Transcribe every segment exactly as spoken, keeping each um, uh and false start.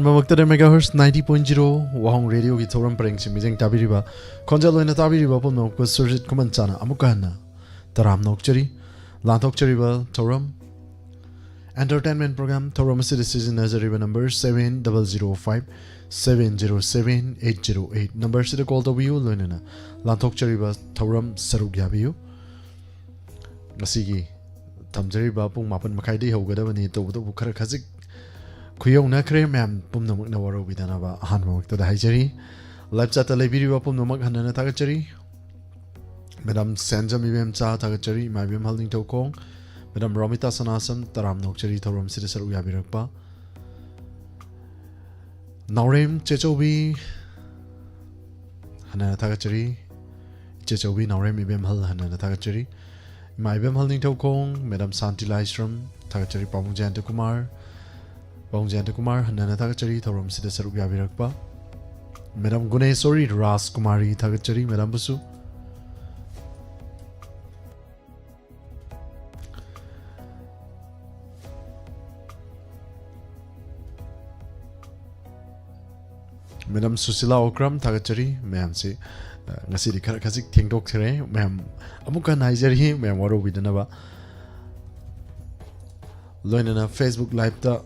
ꯃꯃꯛꯇꯗ megahertz ninety point zero ꯋꯥꯍꯣꯡ ꯔꯦꯗꯤꯑꯣꯒꯤ ꯊꯧꯔꯝ ꯄꯔꯦꯡꯁꯤꯡ ꯃꯤꯠꯌꯦꯡ ꯇꯥꯕꯤꯔꯤꯕ, ꯈꯣꯟꯖꯦꯜ ꯑꯣꯏꯅ ꯇꯥꯕꯤꯔꯤꯕ ꯄꯨꯝꯅꯃꯛꯄꯨ ꯁꯨꯔꯖꯤꯠ ꯈꯨꯃꯟꯆꯥꯅ ꯑꯃꯨꯛꯀ ꯍꯟꯅ ꯇꯔꯥꯝꯅ ꯑꯣꯛꯆꯔꯤ꯫ ꯂꯥꯟꯊꯣꯛꯆꯔꯤꯕ ꯊꯧꯔꯝ entertainment program ꯊꯧꯔꯝ ꯑꯁꯤꯗ ꯁꯤꯖꯤꯟꯅꯖꯔꯤꯕ number seven double zero five seven zero seven eight zero eight number ꯑꯁꯤꯗ call ꯇꯧꯕꯤꯌꯨ꯫ ꯂꯣꯏꯅꯅ ꯂꯥꯟꯊꯣꯛꯆꯔꯤꯕ ꯊꯧꯔꯝ ꯁꯔꯨꯛ ꯌꯥꯕꯤꯌꯨ꯫ ꯉꯁꯤꯒꯤ ꯊꯝꯖꯔꯤꯕ ꯄꯨꯡ ꯃꯥꯄꯟ ꯃꯈꯥꯏꯗꯒꯤ ꯍꯧꯒꯗꯕꯅꯤ꯫ ꯇꯧꯕꯇꯕꯨ ꯈꯔ ꯈꯖꯤꯛ ꯈꯨꯌꯧꯅꯈ꯭ꯔꯦ꯫ ꯃꯌꯥꯝ ꯄꯨꯝꯅꯃꯛꯅ ꯋꯥꯔꯧꯕꯤꯗꯅꯕ ꯑꯍꯥꯟꯕꯃꯛꯇꯗ ꯍꯥꯏꯖꯔꯤ꯫ Live chatꯇ ꯂꯩꯕꯤꯔꯤꯕ ꯄꯨꯝꯅꯃꯛ ꯍꯟꯅꯅ ꯊꯥꯒꯠꯆꯔꯤ꯫ Madam ꯁꯦꯟꯖꯝ ꯏꯕꯦꯝꯆꯥ ꯊꯥꯒꯠꯆꯔꯤ꯫ ꯏꯃꯥ ꯏꯕꯦꯝꯍꯜ ꯅꯤꯡꯊꯧꯈꯣꯡ, Madam ꯔꯣꯃꯤꯇꯥ ꯁꯅꯥꯁꯝ, ꯇꯔꯥꯝꯅ ꯑꯣꯛꯆꯔꯤ ꯊꯧꯔꯝꯁꯤꯗ ꯁꯔꯨꯛ ꯌꯥꯕꯤꯔꯛꯄ꯫ ꯅꯥꯎꯔꯦꯝ ꯆꯦꯆꯧꯕꯤ, ꯍꯟꯅꯅ ꯊꯥꯒꯠꯆꯔꯤ꯫ ꯏꯆꯦꯆꯧꯕꯤ ꯅꯥꯎꯔꯦꯝ ꯏꯕꯦꯝꯍꯜ, ꯍꯟꯅꯅ ꯊꯥꯒꯠꯆꯔꯤ꯫ ꯏꯃꯥ ꯏꯕꯦꯝꯍꯜ ꯅꯤꯡꯊꯧꯈꯣꯡ, Madam ꯁꯥꯟꯇꯤ ꯂꯥꯏꯁ꯭ꯔꯝ, ꯊꯥꯒꯠꯆꯔꯤ꯫ ꯄꯥꯕꯨꯡ ꯖꯌꯟꯇ ꯀꯨꯃꯥꯔ, ꯄꯥꯕꯨꯡ ꯖꯌꯟꯇ ꯀꯨꯃꯥꯔ, ꯍꯟꯅꯅ ꯊꯥꯒꯠꯆꯔꯤ ꯊꯧꯔꯝꯁꯤꯗ ꯁꯔꯨꯛ ꯌꯥꯕꯤꯔꯛꯄ꯫ Madam ꯒꯨꯅꯦꯁꯣꯔꯤ ꯔꯥꯖꯀꯨꯃꯥꯔꯤ, ꯊꯥꯒꯠꯆꯔꯤ madam ꯕꯨꯁꯨ꯫ Madam ꯁꯨꯁꯤꯂꯥ ꯑꯣꯀ꯭ꯔꯝ, ꯊꯥꯒꯠꯆꯔꯤ꯫ ꯃꯌꯥꯝꯁꯤ, ꯑ, ꯉꯁꯤꯗꯤ ꯈꯔ ꯈꯖꯤꯛ ꯊꯦꯡꯗꯣꯛꯈ꯭ꯔꯦ꯫ ꯃꯌꯥꯝ ꯑꯃꯨꯛꯀ ꯍꯟꯅ ꯍꯥꯏꯖꯔꯤ, ꯃꯌꯥꯝ ꯋꯥꯔꯧꯕꯤꯗꯅꯕ꯫ ꯂꯣꯏꯅꯅ Facebook liveꯇ,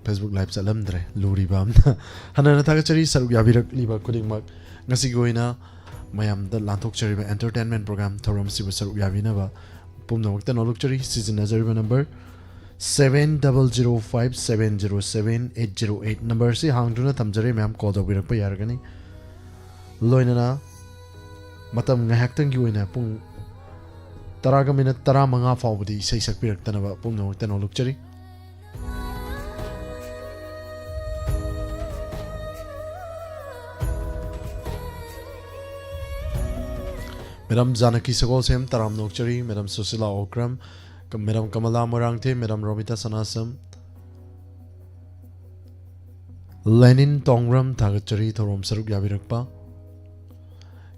Facebook live ꯆꯠꯂꯝꯗ꯭ꯔꯦ, ꯂꯨꯔꯤꯕ ꯑꯃꯅ꯫ ꯍꯟꯅꯅ ꯊꯥꯒꯠꯆꯔꯤ ꯁꯔꯨꯛ ꯌꯥꯕꯤꯔꯛꯂꯤꯕ ꯈꯨꯗꯤꯡꯃꯛ꯫ ꯉꯁꯤꯒꯤ ꯑꯣꯏꯅ ꯃꯌꯥꯝꯗ ꯂꯥꯟꯊꯣꯛꯆꯔꯤꯕ entertainment program ꯊꯧꯔꯝꯁꯤꯕꯨ ꯁꯔꯨꯛ ꯌꯥꯕꯤꯅꯕ ꯄꯨꯝꯅꯃꯛꯇ ꯅꯣꯂꯨꯛꯆꯔꯤ꯫ ꯁꯤꯖꯤꯟꯅꯖꯔꯤꯕ number seven double zero five seven zero seven eight zero eight number ꯑꯁꯤ ꯍꯥꯡꯗꯨꯅ ꯊꯝꯖꯔꯤ꯫ ꯃꯌꯥꯝ call ꯇꯧꯕꯤꯔꯛꯄ ꯌꯥꯔꯒꯅꯤ꯫ ꯂꯣꯏꯅꯅ ꯃꯇꯝ ꯉꯥꯏꯍꯥꯛꯇꯪꯒꯤ ꯑꯣꯏꯅ ꯄꯨꯡ ꯇꯔꯥꯒ minute ꯇꯔꯥꯃꯉꯥ ꯐꯥꯎꯕꯗꯤ ꯏꯁꯩ ꯁꯛꯄꯤꯔꯛꯇꯅꯕ ꯄꯨꯝꯅꯃꯛꯇ ꯅꯣꯂꯨꯛꯆꯔꯤ꯫ Madam ꯖꯥꯅꯀꯤ ꯁꯒꯣꯜꯁꯦꯝ, ꯇꯔꯥꯝꯅ ꯑꯣꯛꯆꯔꯤ꯫ Madam ꯁꯨꯁꯤꯂꯥ ꯑꯣꯀ꯭ꯔꯝ, ꯀ-, Madam ꯀꯃꯂꯥ ꯃꯣꯏꯔꯥꯡꯊꯦꯝ, Madam ꯔꯣꯃꯤꯇꯥ ꯁꯅꯥꯁꯝ, ꯂꯦꯅꯤꯟ ꯇꯣꯡꯕ꯭ꯔꯝ, ꯊꯥꯒꯠꯆꯔꯤ ꯊꯧꯔꯝ ꯁꯔꯨꯛ ꯌꯥꯕꯤꯔꯛꯄ꯫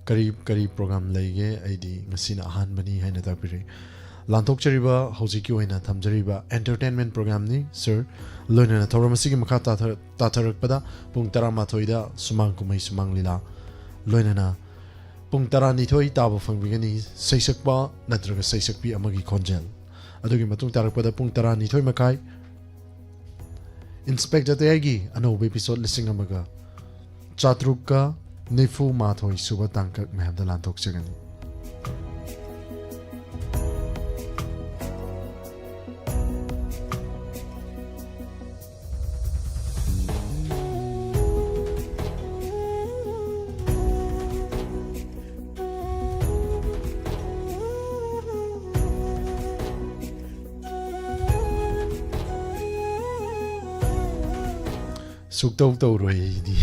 ꯀꯔꯤ, ꯀꯔꯤ program ꯂꯩꯒꯦ? ꯑꯩꯗꯤ ꯉꯁꯤꯅ ꯑꯍꯥꯟꯕꯅꯤ ꯍꯥꯏꯅ ꯇꯥꯛꯄꯤꯔꯛꯏ꯫ ꯂꯥꯟꯊꯣꯛꯆꯔꯤꯕ ꯍꯧꯖꯤꯛꯀꯤ ꯑꯣꯏꯅ ꯊꯝꯖꯔꯤꯕ entertainment programꯅꯤ, sir꯫ ꯂꯣꯏꯅꯅ ꯊꯧꯔꯝ ꯑꯁꯤꯒꯤ ꯃꯈꯥ ꯇꯥꯊ-, ꯇꯥꯊꯔꯛꯄꯗ ꯄꯨꯡ ꯇꯔꯥꯃꯥꯊꯣꯏꯗ ꯁꯨꯃꯥꯡ ꯀꯨꯝꯍꯩ ꯁꯨꯃꯥꯡ ꯂꯤꯂꯥ, ꯂꯣꯏꯅꯅ ꯄꯨꯡ ꯇꯔꯥꯅꯤꯊꯣꯏ ꯇꯥꯕ ꯐꯪꯕꯤꯒꯅꯤ ꯁꯩꯁꯛꯄ ꯅꯠꯇ꯭ꯔꯒ ꯁꯩꯁꯛꯄꯤ ꯑꯃꯒꯤ ꯈꯣꯟꯖꯦꯜ꯫ ꯑꯗꯨꯒꯤ ꯃꯇꯨꯡ ꯇꯥꯔꯛꯄꯗ ꯄꯨꯡ ꯇꯔꯥꯅꯤꯊꯣꯏ ꯃꯈꯥꯏ Inspector ꯇꯌꯥꯏꯒꯤ ꯑꯅꯧꯕ episode ꯂꯤꯁꯤꯡ ꯑꯃꯒ ꯆꯥꯇ꯭ꯔꯨꯛꯀ ꯅꯤꯐꯨ ꯃꯥꯊꯣꯏ ꯁꯨꯕ ꯇꯥꯡꯀꯛ ꯃꯌꯥꯝꯗ ꯂꯥꯟꯊꯣꯛꯆꯒꯅꯤ꯫ ꯁꯨꯛꯇꯧ ꯇꯧꯔꯣꯏ ꯑꯩꯗꯤ꯫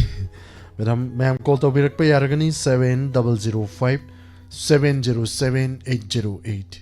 Madam, ꯃꯌꯥꯝ call ꯇꯧꯕꯤꯔꯛꯄ ꯌꯥꯔꯒꯅꯤ, seven double zero five seven zero seven eight zero eight꯫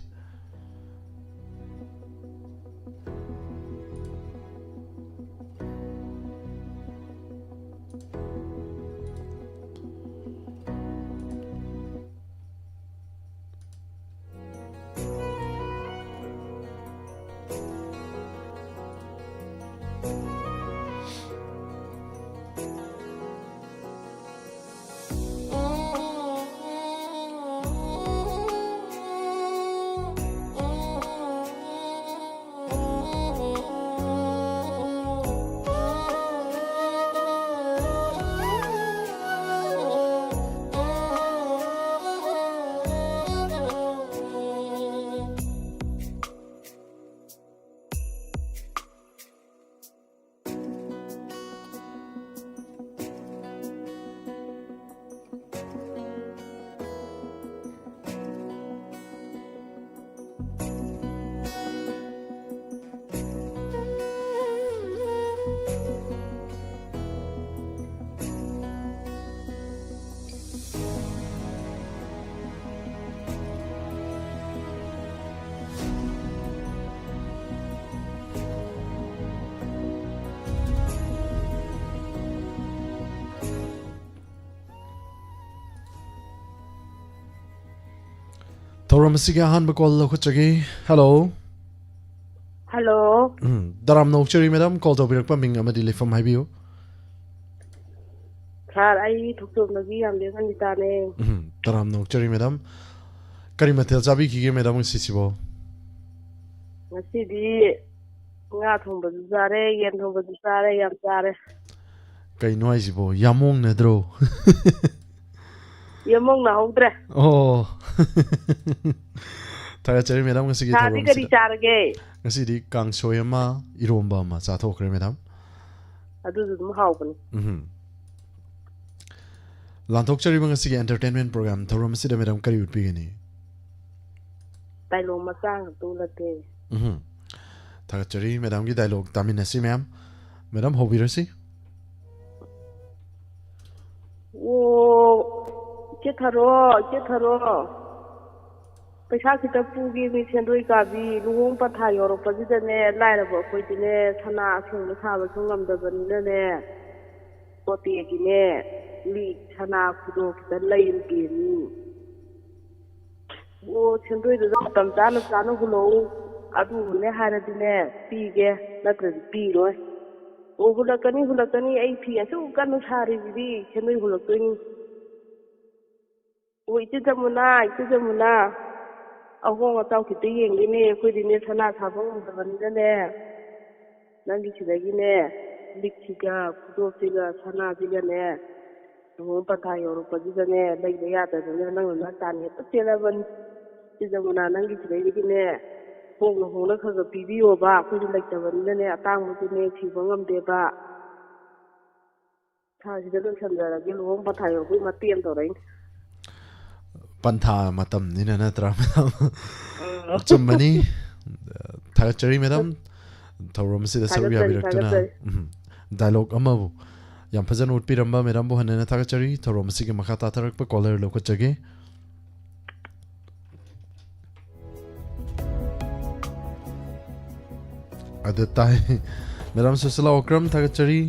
ꯊꯧꯔꯝ ꯑꯁꯤꯒꯤ ꯑꯍꯥꯟꯕ ꯀꯣꯜ ꯂꯧꯈꯠꯆꯒꯦ꯫ ꯍꯜꯂꯣ꯫ ꯍꯜꯂꯣ꯫ ꯎꯝ, ꯇꯔꯥꯝꯅ ꯑꯣꯛꯆꯔꯤ ꯃꯦꯗꯥꯝ, ꯀꯣꯜ ꯇꯧꯕꯤꯔꯛꯄ ꯃꯤꯡ ꯑꯃꯗꯤ ꯂꯩꯐꯝ ꯍꯥꯏꯕꯤꯌꯨ꯫ ꯁꯥꯔ, ꯑꯩ ꯊꯣꯛꯆꯣꯝꯗꯒꯤ ꯌꯥꯝꯕꯦꯝ ꯑꯅꯤꯇꯥꯅꯦ꯫ ꯎꯝ, ꯇꯔꯥꯝꯅ ꯑꯣꯛꯆꯔꯤ ꯃꯦꯗꯥꯝ꯫ ꯀꯔꯤ ꯃꯊꯦꯜ ꯆꯥꯕꯤꯈꯤꯒꯦ ꯃꯦꯗꯥꯝ ꯉꯁꯤꯁꯤꯕꯣ? ꯉꯁꯤꯗꯤ ꯉꯥ ꯊꯣꯡꯕꯁꯨ ꯆꯥꯔꯦ, ꯌꯦꯟ ꯊꯣꯡꯕꯁꯨ ꯆꯥꯔꯦ, ꯌꯥꯝ ꯆꯥꯔꯦ꯫ ꯀꯩꯅꯣ ꯍꯥꯏꯁꯤꯕꯣ, ꯌꯥꯝꯃꯣꯡꯅꯗ꯭ꯔꯣ? ꯌꯥꯝꯃꯣꯡꯅ ꯍꯧꯗ꯭ꯔꯦ꯫ ꯑꯣ꯫ ꯊꯥꯒꯠꯆꯔꯤ ꯃꯦꯗꯥꯝ ꯉꯁꯤꯒꯤ ꯁꯥꯔꯗꯤ ꯀꯔꯤ ꯊꯧꯔꯝꯁꯤꯗ꯫ ꯆꯥꯔꯒꯦ? ꯉꯁꯤꯗꯤ ꯀꯥꯡꯁꯣꯏ ꯑꯃ, ꯏꯔꯣꯝꯕ ꯑꯃ ꯆꯥꯊꯣꯛꯈ꯭ꯔꯦ ꯃꯦꯗꯥꯝ꯫ ꯑꯗꯨꯁꯨ ꯑꯗꯨꯝ ꯍꯥꯎꯕꯅꯤ꯫ ꯎꯝ꯫ ꯂꯥꯟꯊꯣꯛꯆꯔꯤꯕ ꯉꯁꯤꯒꯤ entertainment program ꯊꯧꯔꯝ ꯑꯁꯤꯗ ꯃꯦꯗꯥꯝ ꯀꯔꯤ ꯎꯠꯄꯤꯒꯅꯤ? ꯗꯥꯏꯂꯣꯛ ꯃꯆꯥ ꯉꯥꯛꯇ ꯎꯠꯂꯛꯀꯦ꯫ ꯎꯝ꯫ ꯊꯥꯒꯠꯆꯔꯤ ꯃꯦꯗꯥꯝꯒꯤ ꯗꯥꯏꯂꯣꯛ ꯇꯥꯃꯤꯟꯅꯁꯤ ꯃꯌꯥꯝ꯫ ꯃꯦꯗꯥꯝ ꯍꯧꯕꯤꯔꯁꯤ꯫ ꯑꯣ, ꯏꯆꯦ ꯊꯔꯣ, ꯏꯆꯦ ꯊꯔꯣ꯫ ꯄꯩꯁꯥ ꯈꯤꯇ ꯄꯨꯒꯦꯃꯤ ꯁꯦꯟꯗꯣꯏ ꯀꯥꯕꯤ꯫ ꯂꯨꯍꯣꯡ ꯄꯟꯊꯥ ꯌꯧꯔꯛꯄꯁꯤꯗꯅꯦ, ꯂꯥꯏꯔꯕ ꯑꯩꯈꯣꯏꯗꯤꯅꯦ, ꯁꯅꯥ ꯑꯁꯦꯡꯕ ꯁꯥꯕꯁꯨ ꯉꯝꯗꯕꯅꯤꯅꯅꯦ, ꯄꯣꯇꯦꯒꯤꯅꯦ, ꯂꯤꯛ ꯁꯅꯥ ꯈꯨꯗꯣ ꯈꯤꯇ ꯂꯩꯔꯨꯒꯦꯃꯤ꯫ ꯑꯣ, ꯁꯦꯟꯗꯣꯏꯗꯨꯗ ꯃꯇꯝ ꯆꯥꯅ ꯆꯥꯅ ꯍꯨꯜꯂꯛꯎ꯫ ꯑꯗꯨꯕꯨꯅꯦ ꯍꯥꯏꯔꯗꯤꯅꯦ, ꯄꯤꯒꯦ, ꯅꯠꯇ꯭ꯔꯗꯤ ꯄꯤꯔꯣꯏ꯫ ꯑꯣ, ꯍꯨꯜꯂꯛꯀꯅꯤ, ꯍꯨꯜꯂꯛꯀꯅꯤ꯫ ꯑꯩ ꯐꯤ ꯑꯁꯨꯛ ꯀꯟꯅ ꯁꯥꯔꯤꯁꯤꯗꯤ ꯁꯦꯟꯗꯣꯏ ꯍꯨꯜꯂꯛꯇꯣꯏꯅꯤ꯫ ꯑꯣ, ꯏꯆꯦ ꯖꯃꯨꯅꯥ, ꯏꯆꯦ ꯖꯃꯨꯅꯥ, ꯑꯍꯣꯡ ꯑꯆꯥꯎ ꯈꯤꯇ ꯌꯦꯡꯒꯦꯅꯦ꯫ ꯑꯩꯈꯣꯏꯗꯤꯅꯦ ꯁꯅꯥ ꯁꯥꯕ ꯉꯝꯗꯕꯅꯤꯅꯅꯦ, ꯅꯪꯒꯤ ꯁꯤꯗꯒꯤꯅꯦ, ꯂꯤꯛꯁꯤꯒ ꯈꯨꯗꯣꯞꯁꯤꯒ ꯁꯅꯥꯁꯤꯒꯅꯦ, ꯂꯨꯍꯣꯡ ꯄꯟꯊꯥ ꯌꯧꯔꯛꯄꯁꯤꯗꯅꯦ, ꯂꯩꯕ ꯌꯥꯗꯗꯅ ꯅꯪꯅ ꯅꯇꯥꯅ ꯍꯦꯛꯇ ꯆꯦꯜꯂꯕꯅꯤ꯫ ꯏꯆꯦ ꯖꯃꯨꯅꯥ, ꯅꯪꯒꯤ ꯁꯤꯗꯩꯗꯒꯤꯅꯦ, ꯍꯣꯡꯅ ꯍꯣꯡꯅ ꯈꯔ ꯈꯔ ꯄꯤꯕꯤꯌꯣꯕ, ꯑꯩꯈꯣꯏꯗꯤ ꯂꯩꯇꯕꯅꯤꯅꯅꯦ, ꯑꯇꯥꯡꯕꯁꯨꯅꯦ ꯊꯤꯕ ꯉꯝꯗꯦꯕ꯫ ꯊꯥꯁꯤꯗ ꯂꯣꯏꯁꯟꯖꯔꯒꯦ, ꯂꯨꯍꯣꯡ ꯄꯟꯊꯥ ꯌꯧꯕꯒꯤ ꯃꯇꯦꯡ ꯇꯧꯔꯛꯏꯅꯦ꯫ ꯄꯟꯊꯥ ꯃꯇꯝꯅꯤꯅ ꯅꯠꯇ꯭ꯔꯥ ꯃꯦꯗꯥꯝ? ꯎꯝ꯫ ꯑꯆꯨꯝꯕꯅꯤ꯫ ꯊꯥꯒꯠꯆꯔꯤ ꯃꯦꯗꯥꯝ, ꯊꯧꯔꯝ ꯑꯁꯤꯗ ꯁꯔꯨꯛ ꯊꯥꯒꯠꯆꯔꯤ, ꯌꯥꯕꯤꯔꯛꯇꯨꯅ꯫ ꯊꯥꯒꯠꯆꯔꯤ꯫ ꯎꯝ, ꯗꯥꯏꯂꯣꯛ ꯑꯃꯕꯨ ꯌꯥꯝ ꯐꯖꯅ ꯎꯠꯄꯤꯔꯝꯕ ꯃꯦꯗꯥꯝꯕꯨ ꯍꯟꯅ ꯍꯟꯅ ꯊꯥꯒꯠꯆꯔꯤ꯫ ꯊꯧꯔꯝ ꯑꯁꯤꯒꯤ ꯃꯈꯥ ꯇꯥꯊꯔꯛꯄ ꯀꯣꯂꯔ ꯂꯧꯈꯠꯆꯒꯦ꯫ ꯑꯗꯨ ꯇꯥꯏ꯫ ꯃꯦꯗꯥꯝ ꯁꯨꯁꯤꯂꯥ ꯑꯣꯀ꯭ꯔꯝ, ꯊꯥꯒꯠꯆꯔꯤ꯫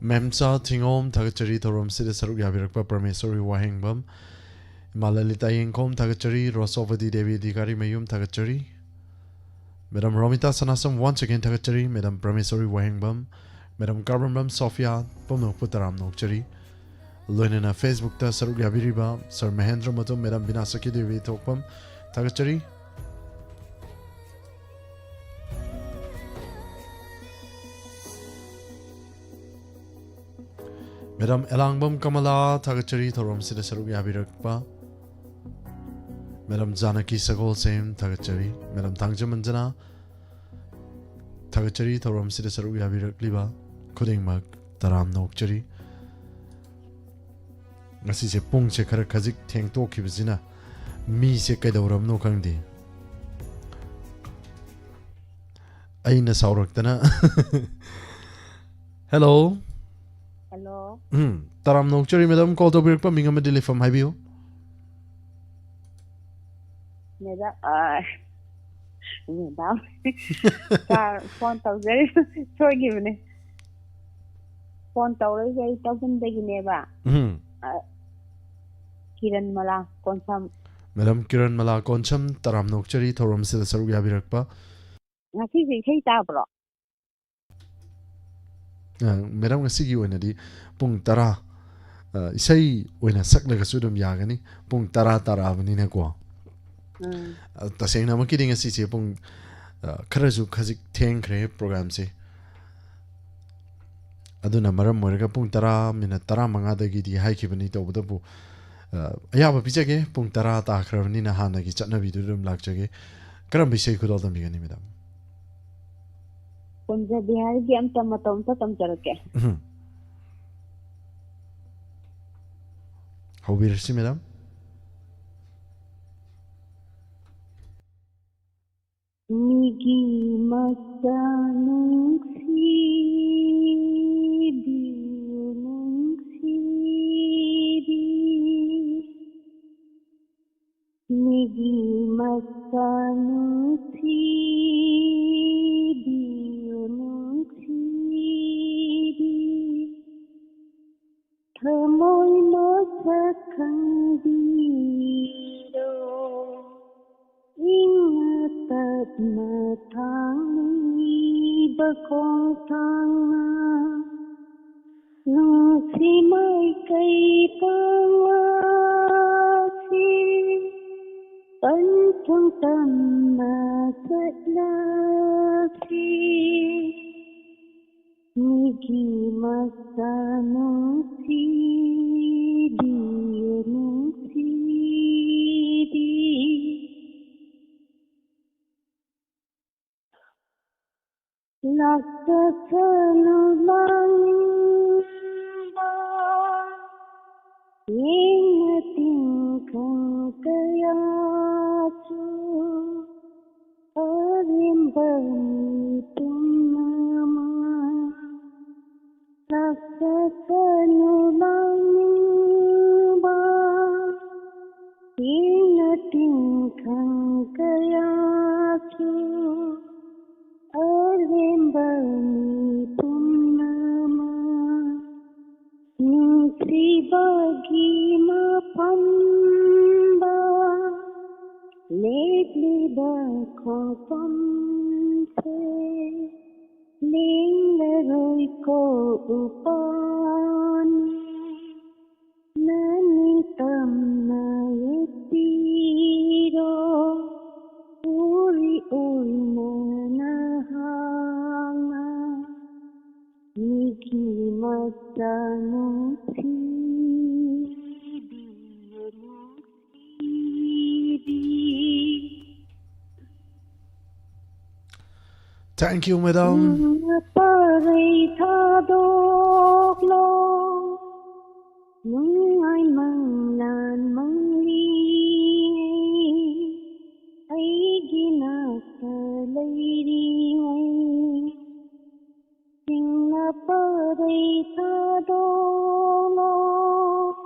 ꯃꯦꯝꯆꯥ ꯊꯤꯉꯣꯝ ꯊꯥꯒꯠꯆꯔꯤ, ꯊꯧꯔꯝꯁꯤꯗ ꯁꯔꯨꯛ ꯌꯥꯕꯤꯔꯛꯄ ꯄ꯭ꯔꯃꯦꯁꯣꯔꯤ ꯋꯥꯍꯦꯡꯕꯝ꯫ ꯏꯃꯥ ꯂꯂꯤꯇꯥ ꯌꯦꯡꯈꯣꯝ ꯊꯥꯒꯠꯆꯔꯤ, ꯔꯣꯁꯣꯕꯗꯤ ꯗꯦꯕꯤ ꯑꯙꯤꯀꯥꯔꯤ ꯃꯌꯨꯝ ꯊꯥꯒꯠꯆꯔꯤ꯫ ꯃꯦꯗꯥꯝ ꯔꯣꯃꯤꯇꯥ ꯁꯅꯥꯁꯝ once again ꯊꯥꯒꯠꯆꯔꯤ, ꯃꯦꯗꯥꯝ ꯄ꯭ꯔꯃꯦꯁꯣꯔꯤ ꯋꯥꯍꯦꯡꯕꯝ, ꯃꯦꯗꯥꯝ ꯀꯥꯕ꯭ꯔꯝꯕꯝ ꯁꯣꯐꯤꯌꯥ, ꯄꯨꯝꯅꯃꯛꯄꯨ ꯇꯔꯥꯝꯅ ꯑꯣꯛꯆꯔꯤ꯫ ꯂꯣꯏꯅꯅ Facebook ꯇ ꯁꯔꯨꯛ ꯌꯥꯕꯤꯔꯤꯕ ꯁꯔ ꯃꯍꯦꯟꯗ꯭ꯔ ꯃꯇꯨꯝ, ꯃꯦꯗꯥꯝ ꯕꯤꯅꯥ ꯁꯈꯤꯗꯦꯕꯤ ꯊꯣꯛꯄꯝ ꯊꯥꯒꯠꯆꯔꯤ꯫ ꯃꯦꯗꯥꯝ ꯑꯦꯂꯥꯡꯕꯝ ꯀꯃꯂꯥ ꯊꯥꯒꯠꯆꯔꯤ, ꯊꯧꯔꯝꯁꯤꯗ ꯁꯔꯨꯛ ꯌꯥꯕꯤꯔꯛꯄ꯫ ꯃꯦꯗꯥꯝ ꯖꯥꯅꯀꯤ ꯁꯒꯣꯜꯁꯦꯝ ꯊꯥꯒꯠꯆꯔꯤ꯫ ꯃꯦꯗꯥꯝ ꯊꯥꯡꯖꯝ ꯑꯟꯖꯅꯥ ꯊꯥꯒꯠꯆꯔꯤ, ꯊꯧꯔꯝꯁꯤꯗ ꯁꯔꯨꯛ ꯌꯥꯕꯤꯔꯛꯂꯤꯕ ꯈꯨꯗꯤꯡꯃꯛ ꯇꯔꯥꯝꯅ ꯑꯣꯛꯆꯔꯤ꯫ ꯉꯁꯤꯁꯦ ꯄꯨꯡꯁꯦ ꯈꯔ ꯈꯖꯤꯛ ꯊꯦꯡꯇꯣꯛꯈꯤꯕꯁꯤꯅ ꯃꯤꯁꯦ ꯀꯩꯗꯧꯔꯕꯅꯣ ꯈꯪꯗꯦ꯫ ꯑꯩꯅ ꯁꯥꯎꯔꯛꯇꯅ꯫ ꯍꯦꯜꯂꯣ꯫ ꯍꯦꯜꯂꯣ꯫ ꯎꯝ, ꯇꯔꯥꯝꯅ ꯑꯣꯛꯆꯔꯤ ꯃꯦꯗꯥꯝ, ꯀꯣꯜ ꯇꯧꯕꯤꯔꯛꯄ ꯃꯤꯡ ꯑꯃꯗꯤ ꯂꯩꯐꯝ ꯍꯥꯏꯕꯤꯌꯨ꯫ ꯃꯦꯗꯥꯝ, ꯑ, ꯃꯦꯗꯥꯝ꯫ ꯁꯥꯔ, ꯐꯣꯟ ꯇꯧꯖꯔꯤ꯫ ꯁꯣꯏꯈꯤꯕꯅꯦ꯫ ꯐꯣꯟ ꯇꯧꯔꯛꯏꯁꯦ ꯑꯩ ꯇꯥꯎꯕꯟꯗꯒꯤꯅꯦꯕ꯫ ꯎꯝ꯫ ꯑ, ꯀꯤꯔꯟ ꯃꯂꯥ ꯀꯣꯟꯁꯝ꯫ ꯃꯦꯗꯥꯝ ꯀꯤꯔꯟ ꯃꯂꯥ ꯀꯣꯟꯁꯝ, ꯇꯔꯥꯝꯅ ꯑꯣꯛꯆꯔꯤ ꯊꯧꯔꯝꯁꯤꯗ ꯁꯔꯨꯛ ꯌꯥꯕꯤꯔꯛꯄ꯫ ꯉꯁꯤꯁꯦ ꯏꯁꯩ ꯇꯥꯕ꯭ꯔꯣ? ꯑ, ꯃꯦꯗꯥꯝ, ꯉꯁꯤꯒꯤ ꯑꯣꯏꯅꯗꯤ ꯄꯨꯡ ꯇꯔꯥ, ꯑ, ꯏꯁꯩ ꯑꯣꯏꯅ ꯁꯛꯂꯒꯁꯨ ꯑꯗꯨꯝ ꯌꯥꯒꯅꯤ꯫ ꯄꯨꯡ ꯇꯔꯥ ꯇꯥꯔꯛꯑꯕꯅꯤꯅꯀꯣ꯫ ꯎꯝ꯫ ꯑ, ꯇꯁꯦꯡꯅꯃꯛꯀꯤꯗꯤ ꯉꯁꯤꯁꯦ ꯄꯨꯡ, ꯑ, ꯈꯔꯁꯨ ꯈꯖꯤꯛ ꯊꯦꯡꯈ꯭ꯔꯦ ꯄ꯭ꯔꯣꯒ꯭ꯔꯥꯝꯁꯦ꯫ ꯑꯗꯨꯅ ꯃꯔꯝ ꯑꯣꯏꯔꯒ ꯄꯨꯡ ꯇꯔꯥ ꯃꯤꯅꯠ ꯇꯔꯥꯃꯉꯥꯗꯒꯤꯗꯤ ꯍꯥꯏꯈꯤꯕꯅꯤ, ꯇꯧꯕꯇꯕꯨ, ꯑ, ꯑꯌꯥꯕ ꯄꯤꯖꯒꯦ꯫ ꯄꯨꯡ ꯇꯔꯥ ꯇꯥꯈ꯭ꯔꯕꯅꯤꯅ ꯍꯥꯟꯅꯒꯤ ꯆꯠꯅꯕꯤꯗꯨꯗ ꯑꯗꯨꯝ ꯂꯥꯛꯆꯒꯦ꯫ ꯀꯔꯝꯕ ꯏꯁꯩ ꯈꯨꯗꯣꯜ ꯇꯝꯕꯤꯒꯅꯤ, ꯃꯦꯗꯥꯝ? ꯀꯨꯟꯖꯕꯤꯍꯥꯔꯤꯒꯤ ꯑꯝꯇ ꯃꯇꯧ ꯑꯝꯇ ꯇꯝꯖꯔꯛꯀꯦ꯫ ꯎꯝ꯫ ꯍꯧꯕꯤꯔꯁꯤ, ꯃꯦꯗꯥꯝ꯫ ꯃꯤꯒꯤ ꯃꯆꯥ ꯅꯨꯡꯁꯤꯕꯤ, ꯅꯨꯡꯁꯤꯕꯤ꯫ ꯃꯤꯒꯤ ꯃꯆꯥ ꯅꯨꯡꯁꯤꯕꯤ, ꯅꯨꯡꯁꯤꯕꯤ꯫ ꯈꯪꯕꯤꯔꯣ꯫ ꯏꯪꯅ ꯇꯞꯅ ꯊꯥꯡꯂꯤꯕ ꯈꯣꯡꯊꯥꯡꯅ ꯅꯨꯡꯁꯤ ꯃꯥꯏꯀꯩ ꯄꯥꯡꯂꯛꯁꯤ, ꯄꯟꯊꯨꯡ ꯇꯝꯅ ꯆꯠꯂꯛꯁꯤ꯫ ꯃꯤꯒꯤ ꯃꯆꯥ ꯅꯨꯡꯁꯤꯕꯤ, ꯅꯨꯡꯁꯤꯕꯤ꯫ ꯂꯥꯛꯆꯁꯅꯨ ꯂꯥꯛꯅꯤꯡꯕ, ꯌꯦꯡꯅ ꯇꯤꯟꯈꯪ ꯀꯌꯥꯁꯨ꯫ ꯑꯔꯦꯝꯕ ꯃꯤ ꯄꯨꯝꯅꯃꯛ ꯂꯥꯛꯆꯁꯅꯨ ꯂꯥꯛꯅꯤꯡꯕ, ꯌꯦꯡꯅ ꯇꯤꯟꯈꯪ ꯀꯌꯥꯁꯨ꯫ ꯑꯔꯦꯝꯕ ꯃꯤ ꯄꯨꯝꯅꯃꯛ ꯅꯨꯡꯁꯤꯕꯒꯤ ꯃꯐꯝꯗ ꯂꯦꯞꯂꯤꯕ ꯈꯣꯡꯐꯝꯁꯦ ꯂꯦꯡꯂꯔꯣꯏꯀꯣ ꯎꯄꯥꯟ꯫ ꯅꯅꯤꯡꯇꯝꯅ ꯌꯦꯠꯄꯤꯔꯣ, ꯎꯔꯤ ꯑꯣꯏꯅ ꯅꯍꯥꯛꯅ ꯃꯤꯒꯤ ꯃꯆꯥ ꯅꯨꯡꯁꯤꯕꯤ, ꯅꯨꯡꯁꯤꯕꯤ꯫ Thank you, madam. ꯅꯪꯅ ꯄꯔꯩ ꯊꯥꯗꯣꯛꯂꯣ, ꯅꯨꯡꯉꯥꯏ ꯃꯪꯂꯥꯟ ꯃꯪꯂꯤꯉꯩ, ꯑꯩꯒꯤ ꯅꯥꯛꯇ ꯂꯩꯔꯤꯉꯩ꯫ ꯁꯤꯡꯅ ꯄꯔꯩ ꯊꯥꯗꯣꯛꯂꯣ,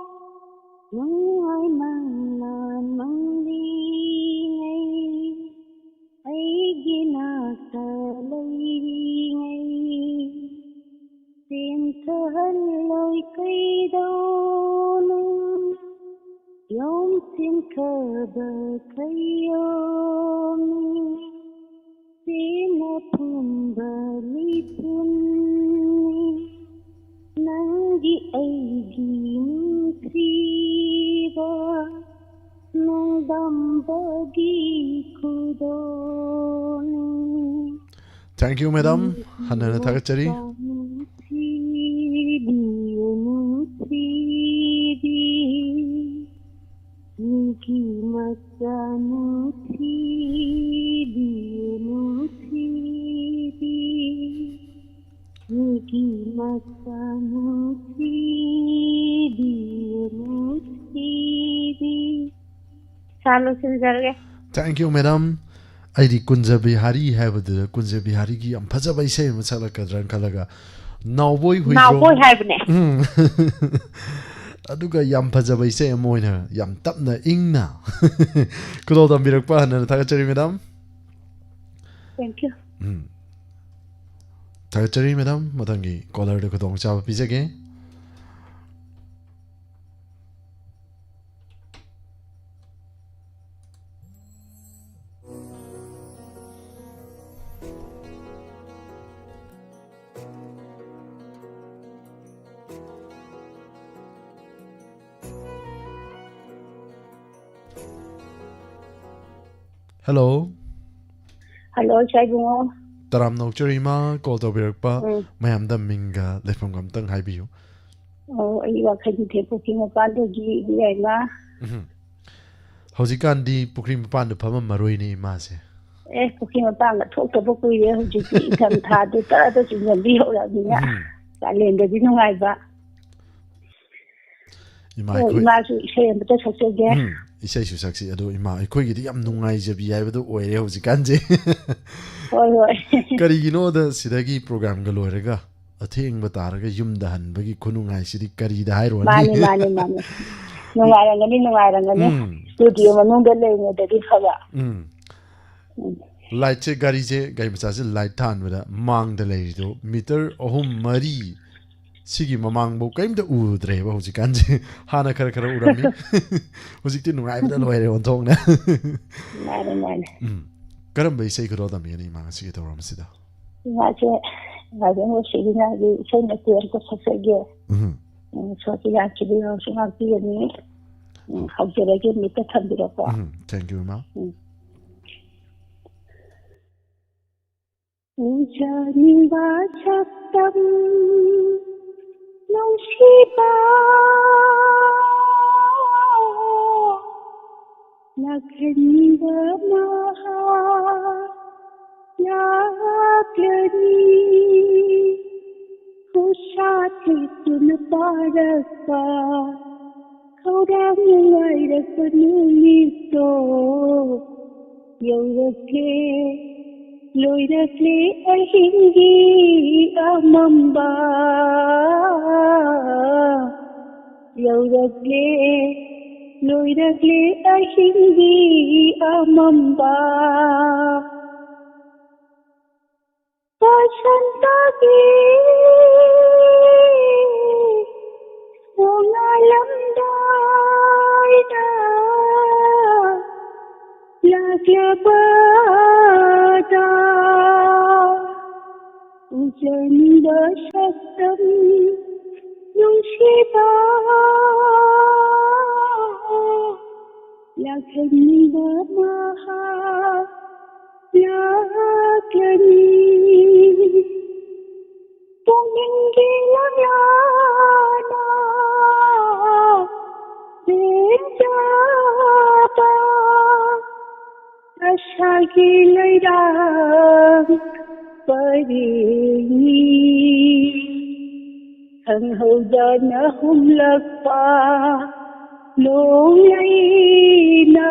ꯅꯨꯡꯉꯥꯏ ꯃꯪꯂꯥꯟ ꯃꯪꯂꯤꯉꯩ꯫ ꯑꯩꯒꯤ ꯅꯥꯛꯇ ꯂꯩꯔꯤꯉꯩ, ꯆꯦꯟꯊꯍꯜꯂꯣꯏ ꯀꯩꯗꯧꯅꯨꯡ꯫ ꯈꯌꯣꯃꯤ ꯄꯦꯟꯅ ꯐꯝꯕ ꯃꯤꯄꯨꯝꯅꯤ꯫ ꯅꯪꯒꯤ ꯑꯩꯒꯤ ꯅꯨꯡꯁꯤꯕ ꯅꯣꯡꯗꯝꯕꯒꯤ ꯈꯨꯗꯣꯜꯅꯤ꯫ Thank you, madam. ꯍꯟꯅ ꯍꯟꯅ ꯊꯥꯒꯠꯆꯔꯤ꯫ ꯅꯨꯡꯁꯤꯕꯤ, ꯅꯨꯡꯁꯤꯕꯤ, ꯃꯤꯒꯤ ꯃꯆꯥ ꯅꯨꯡꯁꯤꯕꯤ, ꯅꯨꯡꯁꯤꯕꯤ, ꯃꯤꯒꯤ ꯃꯆꯥ ꯅꯨꯡꯁꯤꯕꯤ, ꯅꯨꯡꯁꯤꯕꯤ꯫ ꯁꯥ ꯂꯣꯏꯁꯤꯟꯖꯔꯒꯦ꯫ Thank you, madam. ꯑꯩꯗꯤ ꯀꯨꯟꯖ ꯕꯤꯍꯥꯔꯤ ꯍꯥꯏꯕꯗꯨꯗ ꯀꯨꯟꯖ ꯕꯤꯍꯥꯔꯤꯒꯤ ꯌꯥꯝ ꯐꯖꯕ ꯏꯁꯩ ꯑꯃ ꯁꯛꯂꯛꯀꯗ꯭ꯔꯅ ꯈꯜꯂꯒ ꯅꯥꯎꯕꯣꯏ ꯍꯨꯏꯗ꯭ꯔꯣꯝ ꯅꯥꯎꯕꯣꯏ ꯍꯥꯏꯕꯅꯦ꯫ ꯎꯝ꯫ ꯑꯗꯨꯒ ꯌꯥꯝ ꯐꯖꯕ ꯏꯁꯩ ꯑꯃ ꯑꯣꯏꯅ ꯌꯥꯝ ꯇꯞꯅ ꯏꯪꯅ ꯈꯨꯗꯣꯜ ꯇꯝꯕꯤꯔꯛꯄ ꯍꯟꯅ ꯊꯥꯒꯠꯆꯔꯤ, madam꯫ Thank you. ꯎꯝ꯫ ꯊꯥꯒꯠꯆꯔꯤ, madam꯫ ꯃꯊꯪꯒꯤ caller ꯗ ꯈꯨꯗꯣꯡꯆꯥꯕ ꯄꯤꯖꯒꯦ꯫ Hello꯫ Hello, ꯏꯆꯥ ꯏꯕꯨꯡꯉꯣ꯫ ꯇꯔꯥꯝꯅ ꯑꯣꯛꯆꯔꯤ ꯏꯃꯥ, call ꯇꯧꯕꯤꯔꯛꯄ ꯎꯝ꯫ ꯃꯌꯥꯝꯗ ꯃꯤꯡꯒ ꯂꯩꯐꯝꯒ ꯑꯝꯇꯪ ꯍꯥꯏꯕꯤꯌꯨ꯫ ꯑꯣ, ꯑꯩ ꯋꯥꯈꯜꯒꯤ ꯄꯨꯈ꯭ꯔꯤ ꯃꯄꯥꯟꯗꯒꯤ ꯏꯕꯦꯝꯃ꯫ ꯎꯝ꯫ ꯍꯧꯖꯤꯛꯀꯥꯟꯗꯤ ꯄꯨꯈ꯭ꯔꯤ ꯃꯄꯥꯟꯗ ꯐꯝꯃꯝꯃꯔꯣꯏꯅꯦ ꯏꯃꯥꯁꯦ꯫ ꯑꯦ, ꯄꯨꯈ꯭ꯔꯤ ꯃꯄꯥꯟꯒ ꯊꯣꯛꯇꯕ ꯀꯨꯏꯔꯦ꯫ ꯍꯧꯖꯤꯛꯇꯤ ꯏꯪꯊꯝ ꯊꯥꯗꯨ ꯇꯔꯥꯗ ꯆꯤꯡꯁꯤꯟꯕꯤ ꯍꯧꯔꯛꯑꯕꯅꯤꯅ ꯎꯝ꯫ ꯀꯥꯂꯦꯟꯗꯗꯤ ꯅꯨꯡꯉꯥꯏꯕ꯫ ꯏꯃꯥ ꯑꯣ, ꯑꯩꯈꯣꯏ ꯏꯃꯥꯁꯨ ꯏꯁꯩ ꯑꯃꯇ ꯁꯛꯆꯒꯦ꯫ ꯎꯝ, ꯏꯁꯩꯁꯨ ꯁꯛꯁꯤ꯫ ꯑꯗꯣ ꯏꯃꯥ ꯑꯩꯈꯣꯏꯒꯤꯗꯤ ꯌꯥꯝ ꯅꯨꯡꯉꯥꯏꯖꯕꯤ ꯍꯥꯏꯕꯗꯨ ꯑꯣꯏꯔꯦ ꯍꯧꯖꯤꯛꯀꯥꯟꯁꯦ꯫ ꯍꯣꯏ, ꯍꯣꯏ꯫ ꯀꯔꯤꯒꯤꯅꯣꯗ ꯁꯤꯗꯒꯤ program ꯒ ꯂꯣꯏꯔꯒ ꯑꯊꯦꯡꯕ ꯇꯥꯔꯒ ꯌꯨꯝꯗ ꯍꯟꯕꯒꯤ ꯈꯨꯅꯨꯡꯉꯥꯏꯁꯤꯗꯤ ꯀꯔꯤꯗ ꯍꯥꯏꯔꯨꯔꯅꯤ? ꯃꯥꯅꯤ, ꯃꯥꯅꯤ, ꯃꯥꯅꯤ꯫ ꯅꯨꯡꯉꯥꯏꯔꯝꯒꯅꯤ, ꯅꯨꯡꯉꯥꯏꯔꯝꯒꯅꯤ꯫ ꯎꯝ꯫ Studio ꯃꯅꯨꯡꯗ ꯂꯩꯔꯤꯉꯩꯗꯗꯤ ꯐꯕ꯫ ꯎꯝ꯫ ꯎꯝ꯫ Light ꯁꯦ, ꯒꯥꯔꯤꯁꯦ, ꯒꯥꯔꯤ ꯃꯆꯥꯁꯦ light ꯊꯥꯟꯕꯗ ꯃꯥꯡꯗ ꯂꯩꯔꯤꯗꯣ meter ꯑꯍꯨꯝ ꯃꯔꯤ ꯁꯤꯒꯤ ꯃꯃꯥꯡꯐꯧ ꯀꯔꯤꯝꯇ ꯎꯗ꯭ꯔꯦꯕ ꯍꯧꯖꯤꯛꯀꯥꯟꯁꯦ꯫ ꯍꯥꯟꯅ ꯈꯔ ꯈꯔ ꯎꯔꯝꯃꯤ꯫ ꯍꯧꯖꯤꯛꯇꯤ ꯅꯨꯡꯉꯥꯏꯕꯗ ꯂꯣꯏꯔꯦ ꯑꯣꯟꯊꯣꯛꯅ꯫ ꯃꯥꯅꯦ, ꯃꯥꯅꯦ꯫ ꯎꯝ꯫ ꯀꯔꯝꯕ ꯏꯁꯩ ꯈꯨꯗꯣꯜ ꯇꯝꯕꯤꯒꯅꯤ ꯏꯃꯥ ꯉꯁꯤꯒꯤ ꯊꯧꯔꯝ ꯑꯁꯤꯗ? ꯏꯃꯥꯁꯦ ꯔꯥꯖꯦꯟ ꯔꯣꯁꯤꯕꯤꯅꯥꯒꯤ ꯏꯁꯩ ꯃꯇꯦꯛ ꯑꯝꯇ ꯁꯛꯆꯒꯦ꯫ ꯎꯝ꯫ ꯎꯝ, ꯁꯣꯁꯤꯂꯥ ꯀꯤꯕꯤꯌꯥꯁꯨ ꯉꯥꯛꯄꯤꯒꯅꯤ꯫ ꯎꯝ, ꯍꯧꯖꯔꯒꯦ, ꯃꯤꯠꯇ ꯊꯝꯕꯤꯔꯣꯀꯣ꯫ ꯎꯝ, thank you, ꯏꯃꯥ꯫ ꯎꯝ꯫ ꯎꯖꯅꯤꯡꯕ ꯁꯛꯇꯝ ꯅꯨꯡꯁꯤꯕ, ꯂꯥꯛꯍꯟꯕ ꯃꯍꯥꯛ ꯂꯥꯛꯂꯅꯤ꯫ ꯈꯨꯠꯁꯥ ꯊꯦꯛꯇꯨꯅ ꯄꯥꯔꯛꯄ ꯈꯧꯔꯥꯡꯅ ꯉꯥꯏꯔꯛꯄ ꯅꯨꯃꯤꯠꯇꯣ ꯌꯧꯔꯛꯂꯦ, ꯂꯣꯏꯔꯛꯂꯦ ꯑꯍꯤꯡꯒꯤ ꯑꯃꯝꯕ꯫ ꯌꯧꯔꯛꯂꯦ, ꯂꯣꯏꯔꯛꯂꯦ ꯑꯍꯤꯡꯒꯤ ꯑꯃꯝꯕ꯫ ꯕꯁꯟꯇꯒꯤ ꯅꯣꯡꯉꯥꯜꯂꯝꯗꯥꯏꯗ ꯂꯥꯛꯂꯕꯗ ꯎꯖꯅꯤꯡꯕ ꯁꯛꯇꯝ ꯅꯨꯡꯁꯤꯕ, ꯂꯥꯛꯍꯟꯕ ꯃꯍꯥꯛ ꯂꯥꯛꯂꯅꯤ꯫ ꯄꯨꯛꯅꯤꯡꯒꯤ ꯂꯥꯡꯂꯥꯅ ꯂꯦꯡꯖꯕ ꯑꯁꯥꯒꯤ ꯂꯩꯔꯥꯡ ꯄꯔꯦꯡꯅꯤ꯫ ꯈꯪꯍꯧꯗꯅ ꯍꯨꯝꯂꯛꯄ ꯅꯣꯡꯂꯩꯅ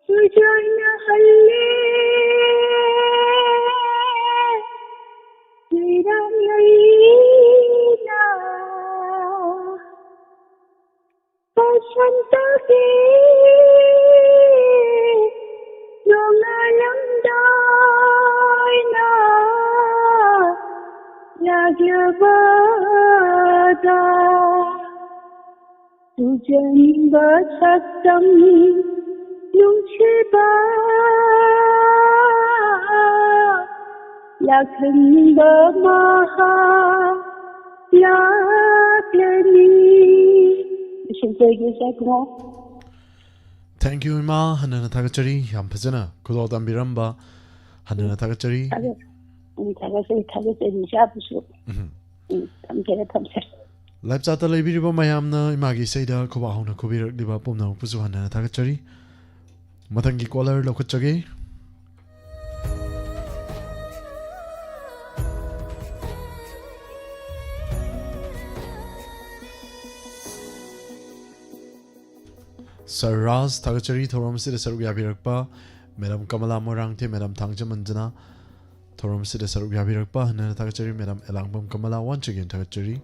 ꯁꯨꯖꯥꯅꯍꯜꯂꯦ꯫ ꯂꯩꯔꯥꯡ ꯂꯩꯅ ꯕꯁꯟꯇꯒꯤ ꯅꯣꯡꯉꯥꯜꯂꯝꯗꯥꯏꯅ ꯌꯥꯒ꯭ꯌꯕꯗ ꯇꯨꯖꯟꯕ ꯁꯛꯇꯝ ꯅꯨꯡꯁꯤꯕ ꯂꯥꯛꯍꯟꯕ ꯃꯍꯥꯛ ꯂꯥꯛꯂꯅꯤ꯫ ꯂꯣꯏꯁꯤꯟꯖꯔꯒꯦ, ꯏꯆꯥ ꯏꯕꯨꯡꯉꯣ꯫ Thank you, ꯏꯃꯥ꯫ ꯍꯟꯅ ꯍꯟꯅ ꯊꯥꯒꯠꯆꯔꯤ꯫ ꯌꯥꯝ ꯐꯖꯅ ꯈꯨꯗꯣꯜ ꯇꯝꯕꯤꯔꯝꯕ ꯍꯟꯅ ꯍꯟꯅ ꯊꯥꯒꯠꯆꯔꯤ꯫ ꯊꯥꯒꯠ-, ꯎꯝ, ꯊꯥꯒꯠꯆꯔꯤ, ꯊꯥꯒꯠꯆꯔꯤ, ꯏꯆꯥꯕꯨꯁꯨ꯫ ꯎꯝ꯫ ꯎꯝ, ꯊꯝꯖꯔꯦ, ꯊꯝꯖꯔꯦ꯫ Live chat ꯇ ꯂꯩꯕꯤꯔꯤꯕ ꯃꯌꯥꯝꯅ ꯏꯃꯥꯒꯤ ꯏꯁꯩꯗ ꯈꯨꯕꯥꯛ ꯍꯧꯅ ꯈꯨꯕꯤꯔꯛꯂꯤꯕ ꯄꯨꯝꯅꯃꯛꯄꯨꯁꯨ ꯍꯟꯅ ꯍꯟꯅ ꯊꯥꯒꯠꯆꯔꯤ꯫ ꯃꯊꯪꯒꯤ caller ꯂꯧꯈꯠꯆꯒꯦ꯫ Sir ꯔꯥꯖ, ꯊꯥꯒꯠꯆꯔꯤ ꯊꯧꯔꯝ ꯑꯁꯤꯗ ꯁꯔꯨꯛ ꯌꯥꯕꯤꯔꯛꯄ꯫ Madam ꯀꯃꯂꯥ ꯃꯣꯏꯔꯥꯡꯊꯦꯝ, Madam ꯊꯥꯡꯖꯃꯟꯖꯅ, ꯊꯧꯔꯝ ꯑꯁꯤꯗ ꯁꯔꯨꯛ ꯌꯥꯕꯤꯔꯛꯄ ꯍꯟꯅ ꯍꯟꯅ ꯊꯥꯒꯠꯆꯔꯤ꯫ Madam ꯑꯦꯂꯥꯡꯕꯝ ꯀꯃꯂꯥ, once again ꯊꯥꯒꯠꯆꯔꯤ꯫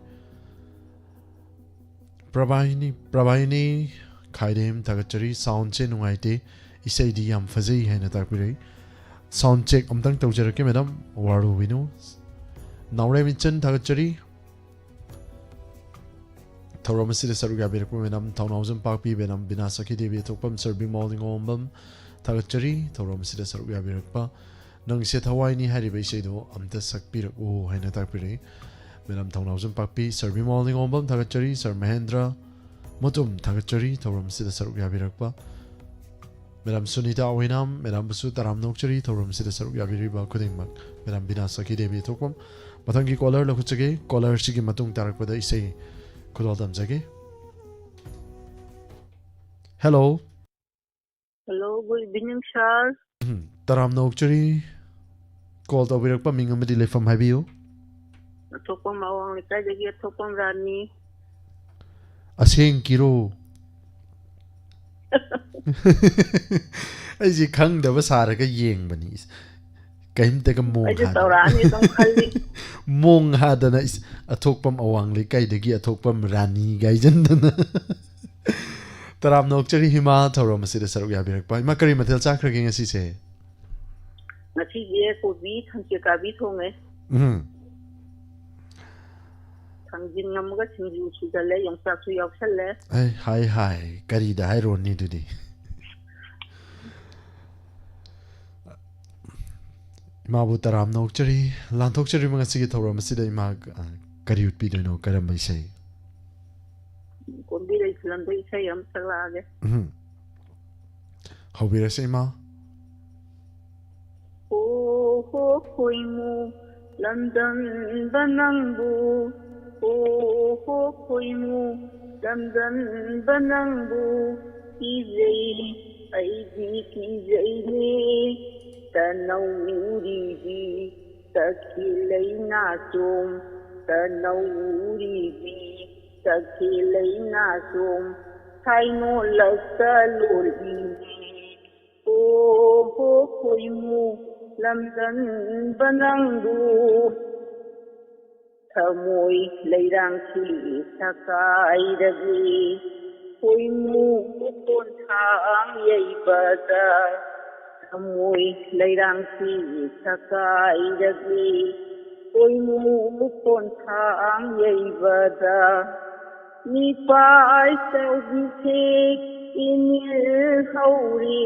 ꯄ꯭ꯔꯚꯥꯏꯅꯤ, ꯄ꯭ꯔꯚꯥꯏꯅꯤ ꯈꯥꯏꯔꯦꯝ, ꯊꯥꯒꯠꯆꯔꯤ꯫ Sound ꯁꯦ ꯅꯨꯡꯉꯥꯏꯇꯦ, ꯏꯁꯩꯗꯤ ꯌꯥꯝ ꯐꯖꯩ ꯍꯥꯏꯅ ꯇꯥꯛꯄꯤꯔꯛꯏ꯫ Sound check ꯑꯝꯇꯪ ꯇꯧꯖꯔꯛꯀꯦ, Madam, ꯋꯥꯔꯧꯕꯤꯅꯨ꯫ ꯅꯥꯎꯔꯦꯝ ꯏꯆꯟ, ꯊꯥꯒꯠꯆꯔꯤ꯫ ꯊꯧꯔꯝ ꯑꯁꯤꯗ ꯁꯔꯨꯛ ꯌꯥꯕꯤꯔꯛꯄ Madam ꯊꯧꯅꯥꯎꯖꯝ ꯄꯥꯛꯄꯤ, Madam ꯕꯤꯅꯥ ꯁꯈꯤꯗꯦꯕꯤ ꯑꯊꯣꯛꯄꯝ, Sir ꯕꯤꯃꯣꯜ ꯅꯤꯉꯣꯝꯕꯝ, ꯊꯥꯒꯠꯆꯔꯤ꯫ ꯊꯧꯔꯝ ꯑꯁꯤꯗ ꯁꯔꯨꯛ ꯌꯥꯕꯤꯔꯛꯄ ꯅꯪꯁꯦ ꯊꯋꯥꯏꯅꯤ ꯍꯥꯏꯔꯤꯕ ꯏꯁꯩꯗꯨ ꯑꯝꯇ ꯁꯛꯄꯤꯔꯛꯎ ꯍꯥꯏꯅ ꯇꯥꯛꯄꯤꯔꯛꯏ꯫ Madam ꯊꯧꯅꯥꯎꯖꯝ ꯄꯥꯛꯄꯤ, Sir ꯕꯤꯃꯣꯜ ꯅꯤꯉꯣꯝꯕꯝ, ꯊꯥꯒꯠꯆꯔꯤ꯫ Sir ꯃꯍꯦꯟꯗ꯭ꯔ ꯃꯨꯇꯨꯝ, ꯊꯥꯒꯠꯆꯔꯤ ꯊꯧꯔꯝ ꯑꯁꯤꯗ ꯁꯔꯨꯛ ꯌꯥꯕꯤꯔꯛꯄ꯫ Madam ꯁꯨꯅꯤꯇꯥ ꯑꯣꯏꯅꯥꯝ, Madam ꯕꯨꯁꯨ ꯇꯔꯥꯝꯅ ꯑꯣꯛꯆꯔꯤ ꯊꯧꯔꯝꯁꯤꯗ ꯁꯔꯨꯛ ꯌꯥꯕꯤꯔꯤꯕ ꯈꯨꯗꯤꯡꯃꯛ꯫ Madam ꯕꯤꯅꯥ ꯁꯈꯤ ꯗꯦꯕꯤ ꯊꯣꯛꯄꯝ, ꯃꯊꯪꯒꯤ caller ꯂꯧꯈꯠꯆꯒꯦ꯫ Caller ꯁꯤꯒꯤ ꯃꯇꯨꯡ ꯇꯥꯔꯛꯄꯗ ꯏꯁꯩ ꯈꯨꯗꯣꯜ ꯇꯝꯖꯒꯦ꯫ Hello꯫ Hello, good evening, sir꯫ ꯎꯝ, ꯇꯔꯥꯝꯅ ꯑꯣꯛꯆꯔꯤ꯫ Call ꯇꯧꯕꯤꯔꯛꯄ ꯃꯤꯡ ꯑꯃꯗꯤ ꯂꯩꯐꯝ ꯍꯥꯏꯕꯤꯌꯨ꯫ ꯑꯊꯣꯛꯄꯝ ꯑꯋꯥꯡ ꯂꯩꯀꯥꯏꯗꯒꯤ ꯑꯊꯣꯛꯄꯝ ꯔꯥꯅꯤ꯫ ꯑꯁꯦꯡꯀꯤꯔꯣ? ꯑꯩꯁꯦ ꯈꯪꯗꯕ ꯁꯥꯔꯒ ꯌꯦꯡꯕꯅꯤ꯫ ꯀꯩꯝꯇꯒ ꯃꯣꯡ ꯑꯩꯁꯨ ꯍꯥꯗꯅ꯫ ꯇꯧꯔꯛꯑꯅꯤ ꯑꯗꯨꯝ ꯈꯜꯂꯤ꯫ ꯃꯣꯡ ꯍꯥꯗꯅ ꯏꯁ-, ꯑꯊꯣꯛꯄꯝ ꯑꯋꯥꯡ ꯂꯩꯀꯥꯏꯗꯒꯤ ꯑꯊꯣꯛꯄꯝ ꯔꯥꯅꯤ ꯒꯥꯏꯖꯟꯗꯅ꯫ ꯇꯔꯥꯝꯅ ꯑꯣꯛꯆꯔꯤ ꯏꯃꯥ ꯊꯧꯔꯝ ꯑꯁꯤꯗ ꯁꯔꯨꯛ ꯌꯥꯕꯤꯔꯛꯄ꯫ ꯏꯃꯥ, ꯀꯔꯤ ꯃꯊꯦꯜ ꯆꯥꯈ꯭ꯔꯒꯦ ꯉꯁꯤꯁꯦ? ꯉꯁꯤꯁꯦ ꯀꯣꯕꯤ ꯊꯝꯆꯦꯠ ꯀꯥꯕꯤ ꯊꯣꯡꯉꯦ꯫ ꯎꯝ꯫ ꯊꯥꯡꯖꯤꯡ ꯑꯃꯒ ꯁꯤꯡꯖꯨ ꯁꯨꯖꯜꯂꯦ, ꯌꯣꯡꯆꯥꯛꯁꯨ ꯌꯥꯎꯁꯜꯂꯦ꯫ ꯑꯩ ꯍꯥꯏ ꯍꯥꯏ ꯀꯔꯤꯗ ꯍꯥꯏꯔꯨꯔꯅꯤ ꯑꯗꯨꯗꯤ꯫ ꯏꯃꯥꯕꯨ ꯇꯔꯥꯝꯅ ꯑꯣꯛꯆꯔꯤ꯫ ꯂꯥꯟꯊꯣꯛꯆꯔꯤꯕ ꯉꯁꯤꯒꯤ ꯊꯧꯔꯝ ꯑꯁꯤꯗ ꯏꯃꯥ, ꯑ, ꯀꯔꯤ ꯎꯠꯄꯤꯗꯣꯏꯅꯣ? ꯀꯔꯝꯕ ꯏꯁꯩ? ꯀꯣꯝꯕꯤꯔꯩ ꯐꯤꯂꯝꯗ ꯏꯁꯩ ꯑꯃ ꯁꯛꯂꯛꯑꯒꯦ꯫ ꯎꯝ꯫ ꯍꯧꯕꯤꯔꯁꯤ ꯏꯃꯥ꯫ ꯑꯣ ꯍꯣ ꯈꯣꯏꯃꯨ ꯂꯝꯗꯝꯕ ꯅꯪꯕꯨ, ꯑꯣ ꯍꯣ ꯈꯣꯏꯃꯨ ꯂꯝꯗꯝꯕ ꯅꯪꯕꯨ ꯀꯤꯖꯩ, ꯑꯩꯗꯤ ꯀꯤꯖꯩꯅꯦ꯫ ꯇꯅꯧꯔꯤꯕꯤ ꯇꯈꯦꯜ ꯂꯩꯅꯥꯆꯣꯝ, ꯇꯅꯧꯔꯤꯕꯤ ꯇꯈꯦꯜ ꯂꯩꯅꯥꯆꯣꯝ, ꯁꯥꯏꯅꯣꯜꯂꯛꯇ ꯂꯣꯜꯂꯤꯅꯦ꯫ ꯑꯣ ꯍꯣ ꯈꯣꯏꯃꯨ ꯂꯝꯗꯝꯕ ꯅꯪꯕꯨ, ꯊꯃꯣꯏ ꯂꯩꯔꯥꯡꯁꯤ ꯁꯀꯥꯏꯔꯒꯦ꯫ ꯈꯣꯏꯃꯨ ꯈꯣꯟꯊꯥꯡ ꯌꯩꯕꯗ, ꯊꯃꯣꯏ ꯂꯩꯔꯥꯡꯁꯤ ꯁꯀꯥꯏꯔꯒꯦ꯫ ꯈꯣꯏꯃꯨ ꯈꯣꯟꯊꯥꯡ ꯌꯩꯕꯗ, ꯃꯤꯄꯥꯏ ꯆꯥꯎꯕꯤꯁꯦ ꯏꯃꯤꯜ ꯍꯧꯔꯦ,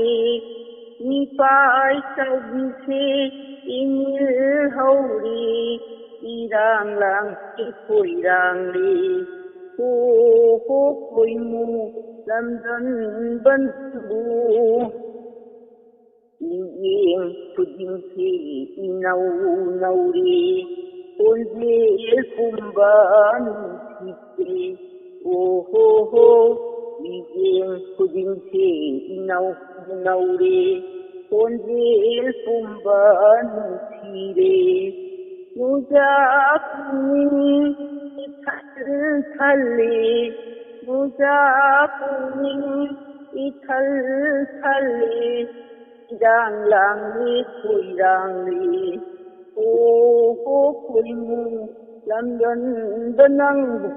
ꯃꯤꯄꯥꯏ ꯆꯥꯎꯕꯤꯁꯦ ꯏꯃꯤꯜ ꯍꯧꯔꯦ, ꯏꯔꯥꯡ ꯂꯥꯡꯁꯤ ꯈꯣꯏꯔꯥꯡꯂꯦ꯫ ꯍꯣ ꯍꯣ ꯈꯣꯏꯃꯨ ꯂꯝꯗꯝꯕ ꯅꯪꯕꯨ, ꯃꯤꯠꯌꯦꯡ ꯈꯨꯗꯤꯡꯁꯤ ꯏꯅꯧ ꯅꯧꯔꯤ, ꯈꯣꯟꯖꯦꯜ ꯄꯨꯝꯕ ꯅꯨꯡꯁꯤꯠꯇꯦ꯫ ꯑꯣ ꯍꯣ ꯍꯣ, ꯃꯤꯠꯌꯦꯡ ꯈꯨꯗꯤꯡꯁꯤ ꯏꯅꯧ ꯅꯧꯔꯤ, ꯈꯣꯟꯖꯦꯜ ꯄꯨꯝꯕ ꯅꯨꯡꯁꯤꯔꯦ꯫ ꯅꯨꯡꯖꯥ ꯄꯨꯛꯅꯤꯡ ꯏꯊꯜ ꯊꯜꯂꯤ, ꯅꯨꯡꯖꯥ ꯄꯨꯛꯅꯤꯡ ꯏꯊꯜ ꯊꯜꯂꯤ, ꯏꯔꯥꯡ ꯂꯥꯡꯂꯤ ꯈꯣꯏꯔꯥꯡꯂꯤ꯫ ꯑꯣ ꯍꯣ ꯈꯣꯏꯃꯨ ꯂꯝꯗꯝꯕ ꯅꯪꯕꯨ,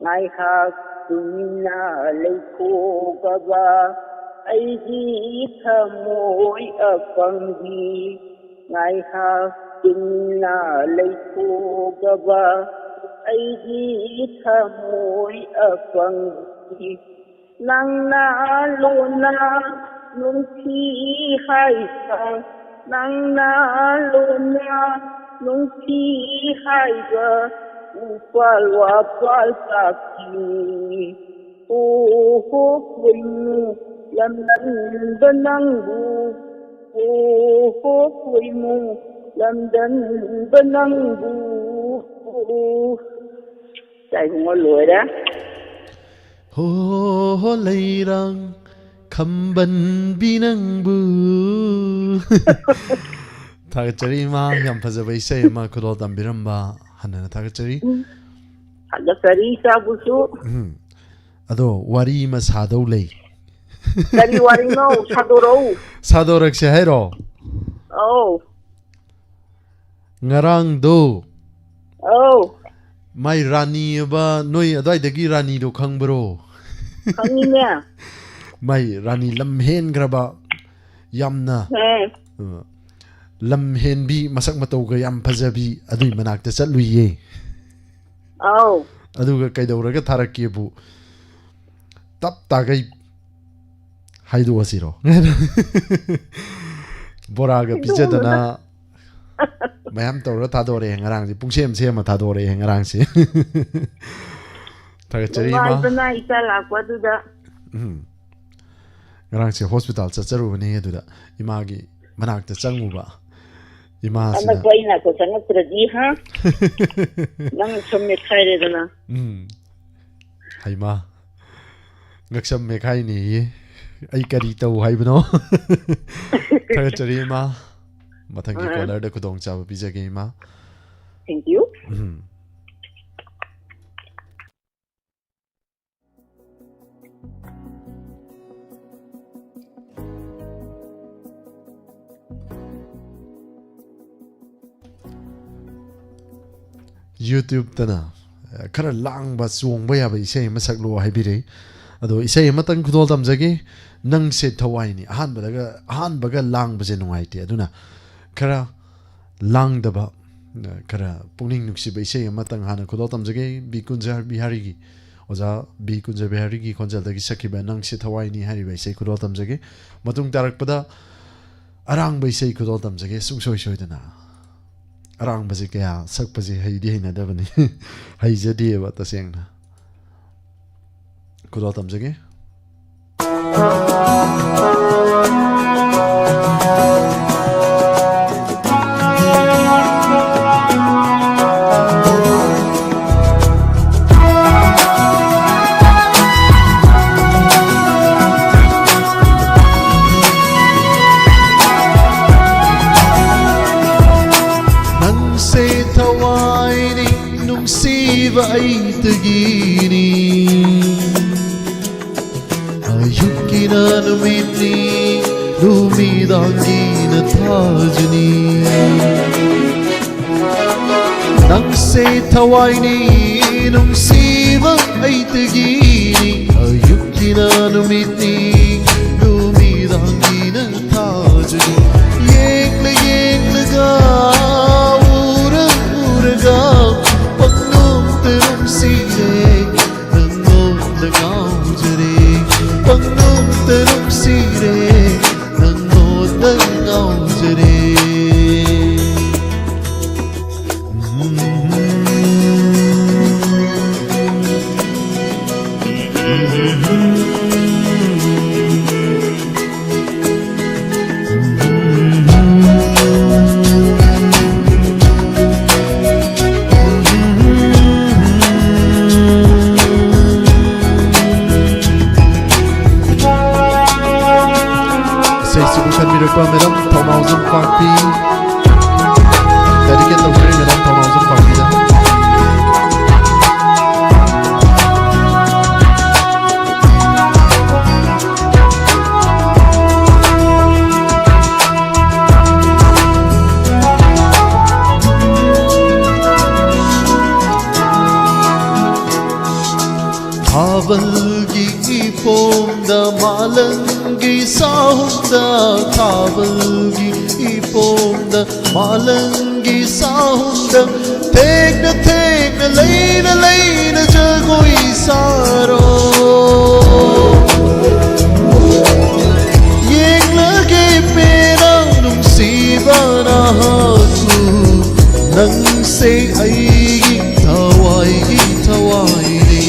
ꯉꯥꯏꯍꯥꯛ ꯇꯨꯃꯤꯟꯅ ꯂꯩꯊꯣꯛꯑꯕ ꯑꯩꯒꯤ ꯊꯃꯣꯏ ꯑꯄꯪꯕꯤ, ꯉꯥꯏꯍꯥꯛ ꯇꯤꯟꯅ ꯂꯩꯊꯣꯛꯑꯕ ꯑꯩꯒꯤ ꯊꯃꯣꯏ ꯑꯄꯪꯕꯤ, ꯅꯪꯅ ꯂꯣꯟꯅ ꯅꯨꯡꯁꯤ ꯍꯥꯏꯕ, ꯅꯪꯅ ꯂꯣꯟꯅ ꯅꯨꯡꯁꯤ ꯍꯥꯏꯕ ꯎꯄꯥꯜ ꯋꯥꯄꯥꯜ ꯁꯥꯈꯤꯅꯤ꯫ ꯑꯣ ꯍꯣ ꯈꯣꯏꯃꯨ ꯂꯝꯗꯝꯗ ꯅꯪꯕꯨ, ꯑꯣ ꯍꯣ ꯈꯣꯏꯃꯨ ꯂꯝꯗꯝꯗ ꯅꯪꯕꯨ꯫ ꯆꯥꯏꯕꯨꯡꯉꯣ ꯂꯣꯏꯔꯦ꯫ ꯍꯣ ꯍꯣ ꯂꯩꯔꯥꯡ ꯈꯝꯕꯟꯕꯤ ꯅꯪꯕꯨ꯫ ꯊꯥꯒꯠꯆꯔꯤ ꯏꯃꯥ, ꯌꯥꯝ ꯐꯖꯕ ꯏꯁꯩ ꯑꯃ ꯈꯨꯗꯣꯜ ꯇꯝꯕꯤꯔꯝꯕ ꯍꯟꯅꯅ ꯊꯥꯒꯠꯆꯔꯤ꯫ ꯎꯝ꯫ ꯊꯥꯒꯠꯆꯔꯤ ꯏꯆꯥꯕꯨꯁꯨ꯫ ꯎꯝ꯫ ꯑꯗꯣ ꯋꯥꯔꯤ ꯑꯃ ꯁꯥꯗꯧ ꯂꯩ꯫ ꯀꯔꯤ ꯋꯥꯔꯤꯅꯣ? ꯁꯥꯗꯣꯔꯛꯎ꯫ ꯁꯥꯗꯣꯔꯛꯁꯦ ꯍꯥꯏꯔꯣ? ꯑꯧ꯫ ꯉꯔꯥꯡꯗꯣ ꯑꯧ꯫ ꯃꯥꯏ ꯔꯥꯅꯤ ꯑꯕ ꯅꯣꯏ ꯑꯗ꯭ꯋꯥꯏꯗꯒꯤ ꯔꯥꯅꯤꯗꯣ ꯈꯪꯕ꯭ꯔꯣ? ꯈꯪꯉꯤꯅꯦ꯫ ꯃꯥꯏ ꯔꯥꯅꯤ ꯂꯝ ꯍꯦꯟꯈ꯭ꯔꯕ ꯌꯥꯝꯅ, ꯑꯦ꯫ ꯑ, ꯂꯝ ꯍꯦꯟꯕꯤ, ꯃꯁꯛ ꯃꯇꯧꯒ ꯌꯥꯝ ꯐꯖꯕꯤ, ꯑꯗꯨꯏ ꯃꯅꯥꯛꯇ ꯆꯠꯂꯨꯏꯌꯦ꯫ ꯑꯧ꯫ ꯑꯗꯨꯒ ꯀꯩꯗꯧꯔꯒ ꯊꯥꯔꯛꯀꯦꯕꯨ ꯇꯞ ꯇꯥꯒꯩ ꯍꯥꯏꯗꯣꯛꯑꯁꯤꯔꯣ? ꯕꯣꯔꯥꯒ ꯄꯤꯖꯗꯅ ꯃꯌꯥꯝ ꯇꯧꯔ ꯊꯥꯗꯣꯔꯛꯑꯦ ꯉꯔꯥꯡꯁꯦ, ꯄꯨꯡꯁꯦꯝ ꯁꯦꯝꯃ ꯊꯥꯗꯣꯔꯛꯑꯦ ꯉꯔꯥꯡꯁꯦ꯫ ꯊꯥꯒꯠꯆꯔꯤ ꯏꯃꯥ꯫ ꯅꯨꯡꯉꯥꯏꯕꯅ ꯏꯆꯥ ꯂꯥꯛꯄ ꯑꯗꯨꯗ꯫ ꯎꯝ꯫ ꯉꯔꯥꯡꯁꯦ ꯍꯣꯁꯄꯤꯇꯥꯜ ꯆꯠꯆꯔꯨꯕꯅꯦ, ꯑꯗꯨꯗ ꯏꯃꯥꯒꯤ ꯃꯅꯥꯛꯇ ꯆꯪꯉꯨꯕ꯫ ꯏꯃꯥꯁꯤꯅ ꯑꯅꯛꯄ ꯑꯩ ꯅꯥꯛꯇ ꯆꯪꯉꯛꯇ꯭ꯔꯗꯤ, ꯍꯥ? ꯅꯪ ꯁꯝ ꯃꯦꯠꯈꯥꯏꯔꯦꯗꯅ꯫ ꯎꯝ꯫ ꯍꯩꯃꯥ꯫ ꯉꯛꯁꯝ ꯃꯦꯠꯈꯥꯏꯅꯦꯌꯦ꯫ ꯑꯩ ꯀꯔꯤ ꯇꯧ ꯍꯥꯏꯕꯅꯣ? ꯊꯥꯒꯠꯆꯔꯤ ꯏꯃꯥ꯫ ꯃꯊꯪꯒꯤ ꯑꯥ꯫ ꯀꯣꯂꯔꯗ ꯈꯨꯗꯣꯡꯆꯥꯕ ꯄꯤꯖꯒꯦ ꯏꯃꯥ꯫ Thank you꯫ ꯎꯝ꯫ YouTubeꯇꯅ, ꯑ, ꯈꯔ ꯂꯥꯡꯕ, ꯆꯣꯡꯕ ꯌꯥꯕ ꯏꯁꯩ ꯑꯃ ꯁꯛꯂꯛꯑꯣ ꯍꯥꯏꯕꯤꯔꯛꯏ꯫ ꯑꯗꯣ ꯏꯁꯩ ꯑꯃꯇꯪ ꯈꯨꯗꯣꯜ ꯇꯝꯖꯒꯦ꯫ ꯅꯪꯁꯦ ꯊꯋꯥꯏꯅꯤ꯫ ꯑꯍꯥꯟꯕꯗꯒ, ꯑꯍꯥꯟꯕꯒ ꯂꯥꯡꯕꯁꯦ ꯅꯨꯡꯉꯥꯏꯇꯦ꯫ ꯑꯗꯨꯅ ꯈꯔ ꯂꯥꯡꯗꯕ, ꯑ, ꯈꯔ ꯄꯨꯛꯅꯤꯡ ꯅꯨꯡꯁꯤꯕ ꯏꯁꯩ ꯑꯃꯇꯪ ꯍꯥꯟꯅ ꯈꯨꯗꯣꯜ ꯇꯝꯖꯒꯦ꯫ ꯕꯤ ꯀꯨꯟꯖ ꯕꯤꯍꯥꯔꯤꯒꯤ, ꯑꯣꯖꯥ ꯕꯤ ꯀꯨꯟꯖ ꯕꯤꯍꯥꯔꯤꯒꯤ ꯈꯣꯟꯖꯦꯜꯗꯒꯤ ꯁꯛꯈꯤꯕ "ꯅꯪꯁꯦ ꯊꯋꯥꯏꯅꯤ" ꯍꯥꯏꯔꯤꯕ ꯏꯁꯩ ꯈꯨꯗꯣꯜ ꯇꯝꯖꯒꯦ꯫ ꯃꯇꯨꯡ ꯇꯥꯔꯛꯄꯗ ꯑꯔꯥꯡꯕ ꯏꯁꯩ ꯈꯨꯗꯣꯜ ꯇꯝꯖꯒꯦ, ꯁꯨꯡꯁꯣꯏ ꯁꯣꯏꯗꯅ꯫ ꯑꯔꯥꯡꯕꯁꯦ ꯀꯌꯥ ꯁꯛꯄꯁꯦ ꯍꯩꯗꯤ ꯍꯩꯅꯗꯕꯅꯤ꯫ ꯍꯩꯖꯗꯦꯕ ꯇꯁꯦꯡꯅ꯫ ꯈꯨꯗꯣꯜ ꯇꯝꯖꯒꯦ꯫ ꯅꯪꯁꯦ ꯊꯋꯥꯏꯅꯤ ꯅꯨꯡꯁꯤꯕ ꯑꯩꯇꯒꯤꯅꯤ꯫ ꯑꯌꯨꯛꯀꯤꯅ ꯅꯨꯃꯤꯠꯅꯤ, ꯅꯨꯃꯤꯗꯥꯡꯒꯤꯅ ꯊꯥꯖꯅꯤ꯫ ꯅꯪꯁꯦ ꯊꯋꯥꯏꯅꯤ, ꯅꯨꯡꯁꯤꯕ ꯑꯩꯇꯒꯤꯅꯤ꯫ ꯑꯌꯨꯛꯀꯤꯅ ꯅꯨꯃꯤꯠꯅꯤ, ꯅꯨꯃꯤꯗꯥꯡꯒꯤꯅ ꯊꯥꯖꯅꯤ꯫ ꯌꯦꯡꯂ ꯌꯦꯡꯂꯒ, ꯎꯔ ꯎꯔꯒ, ꯄꯪꯅꯣꯛꯇ ꯅꯨꯡꯁꯤꯔꯦ, ꯅꯪꯉꯣꯟꯗ ꯉꯥꯎꯖꯔꯦ꯫ ꯄꯪꯅꯣꯛꯇ ꯅꯨꯡꯁꯤꯔꯦ, ꯅꯪꯉꯣꯟꯗ ꯉꯥꯎꯖꯔꯦ꯫ ꯏꯁꯩꯁꯤꯕꯨ ꯈꯟꯕꯤꯔꯛꯄ ꯃꯦꯗꯥꯝ ꯊꯧꯅꯥꯎꯖꯝ ꯄꯥꯛꯄꯤ꯫ Dedicate ꯇꯧꯖꯔꯤ ꯃꯦꯗꯥꯝ ꯊꯧꯅꯥꯎꯖꯝ ꯄꯥꯛꯄꯤꯗ꯫ ꯊꯥꯕꯜꯒꯤ ꯏꯄꯣꯝꯗ ꯃꯥꯂꯪꯒꯤ ꯁꯥꯍꯨꯝꯗ, ꯊꯥꯕꯜꯒꯤ ꯏꯄꯣꯝꯗ ꯃꯥꯂꯪꯒꯤ ꯁꯥꯍꯨꯝꯗ, ꯊꯦꯡꯅ ꯊꯦꯡꯅ ꯂꯩꯅ ꯂꯩꯅ ꯖꯒꯣꯏ ꯁꯥꯔꯣ꯫ ꯌꯦꯡꯂꯒꯦ ꯄꯦꯟꯅ ꯅꯨꯡꯁꯤꯕ ꯅꯍꯥꯛꯄꯨ, ꯅꯪꯁꯦ ꯑꯩꯒꯤ ꯊꯋꯥꯏꯒꯤ ꯊꯋꯥꯏꯅꯤ꯫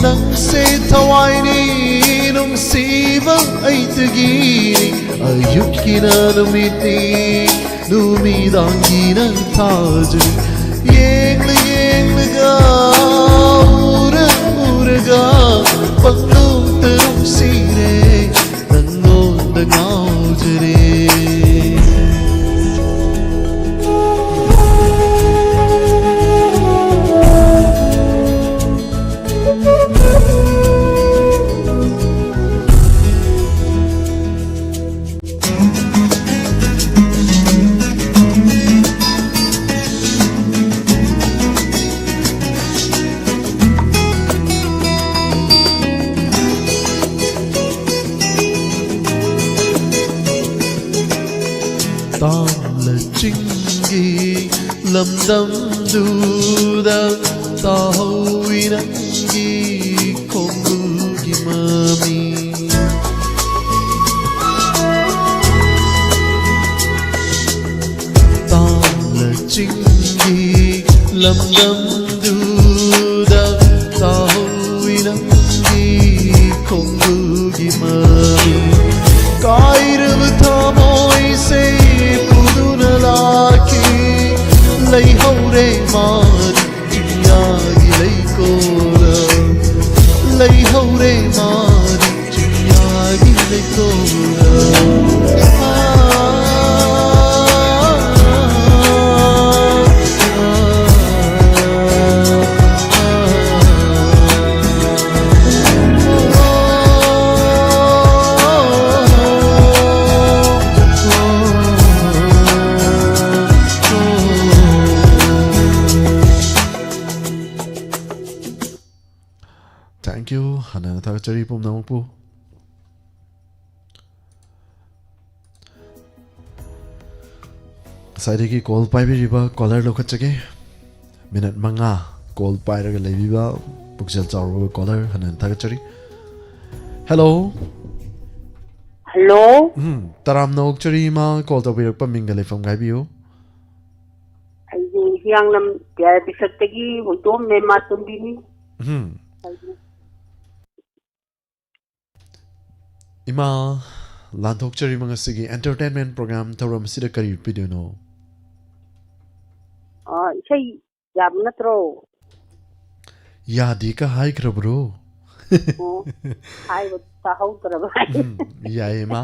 ꯅꯪꯁꯦ ꯊꯋꯥꯏꯅꯤ ꯅꯨꯡꯁꯤꯕ ꯑꯩꯇꯒꯤꯅꯤ꯫ ꯑꯌꯨꯛꯀꯤꯅ ꯅꯨꯃꯤꯠꯅꯤ, ꯅꯨꯃꯤꯗꯥꯡꯒꯤꯅ ꯊꯥꯖꯅꯤ꯫ ꯌꯦꯡꯂ ꯌꯦꯡꯂꯒ, ꯎꯔ ꯎꯔꯒ, ꯄꯪꯅꯨꯡꯇ ꯅꯨꯡꯁꯤꯔꯦ, ꯅꯪꯉꯣꯟꯗ ꯉꯥꯎꯖꯔꯦ꯫ ꯇꯥꯝꯂ ꯆꯤꯡꯒꯤ ꯂꯝꯗꯝꯗꯨꯗ ꯇꯥꯍꯧꯋꯤ ꯅꯪꯒꯤ ꯈꯣꯡꯒꯨꯜꯒꯤ ꯃꯃꯤ꯫ ꯇꯥꯝꯂ ꯆꯤꯡꯒꯤ ꯂꯝꯗꯝꯗꯨꯗ ꯇꯥꯍꯧꯋꯤ ꯅꯪꯒꯤ ꯈꯣꯡꯒꯨꯜꯒꯤ ꯃꯃꯤ꯫ ꯀꯥꯏꯔꯕ ꯊꯃꯣꯏꯁꯦ ꯄꯨꯗꯨꯅ ꯂꯥꯛꯈꯤ꯫ ꯂꯩꯍꯧꯔꯦ ꯃꯥꯗꯤ ꯆꯤꯡꯌꯥꯒꯤ ꯂꯩꯀꯣꯜꯗ꯫ ꯂꯩꯍꯧꯔꯦ ꯃꯥꯗꯤ ꯆꯤꯡꯌꯥꯒꯤ ꯂꯩꯀꯣꯜꯗ꯫ Thank you. ꯍꯥꯟꯅ ꯆꯔꯤ ꯄꯨꯝꯅꯃꯛꯄꯨ꯫ ꯉꯁꯥꯏꯗꯒꯤ call ꯄꯥꯏꯕꯤꯔꯤꯕ caller ꯂꯧꯈꯠꯆꯒꯦ꯫ Minute ꯃꯉꯥ call ꯄꯥꯏꯔꯒ ꯂꯩꯕꯤꯕ ꯄꯨꯛꯆꯦꯜ ꯆꯥꯎꯔꯕ caller ꯍꯟꯅ ꯍꯟꯅ ꯊꯥꯒꯠꯆꯔꯤ꯫ Hello꯫ Hello꯫ ꯎꯝ, ꯇꯔꯥꯝꯅ ꯑꯣꯛꯆꯔꯤ ꯏꯃꯥ, call ꯇꯧꯕꯤꯔꯛꯄ ꯃꯤꯡꯒ ꯂꯩꯐꯝꯒ ꯍꯥꯏꯕꯤꯌꯨ꯫ ꯑꯩꯁꯦ ꯍꯤꯌꯥꯡꯂꯝ ꯇꯤ ꯑꯥꯏ ꯕꯤꯁꯛꯇꯒꯤ ꯍꯣꯏꯇꯣꯝ ꯃꯦꯝꯃ ꯇꯣꯝꯕꯤꯅꯤ꯫ ꯎꯝ꯫ ꯏꯃꯥ, ꯂꯥꯟꯊꯣꯛꯆꯔꯤꯕ ꯉꯁꯤꯒꯤ entertainment program ꯊꯧꯔꯝ ꯑꯁꯤꯗ ꯀꯔꯤ ꯎꯠꯄꯤꯗꯣꯏꯅꯣ? ꯑ, ꯏꯁꯩ ꯌꯥꯕ ꯅꯠꯇ꯭ꯔꯣ? ꯌꯥꯗꯦꯒ ꯍꯥꯏꯈ꯭ꯔꯕ꯭ꯔꯣ? ꯑꯣ, ꯍꯥꯏꯕ ꯇꯥꯍꯧꯗ꯭ꯔꯕ꯫ ꯎꯝ, ꯌꯥꯏꯌꯦ, ꯏꯃꯥ꯫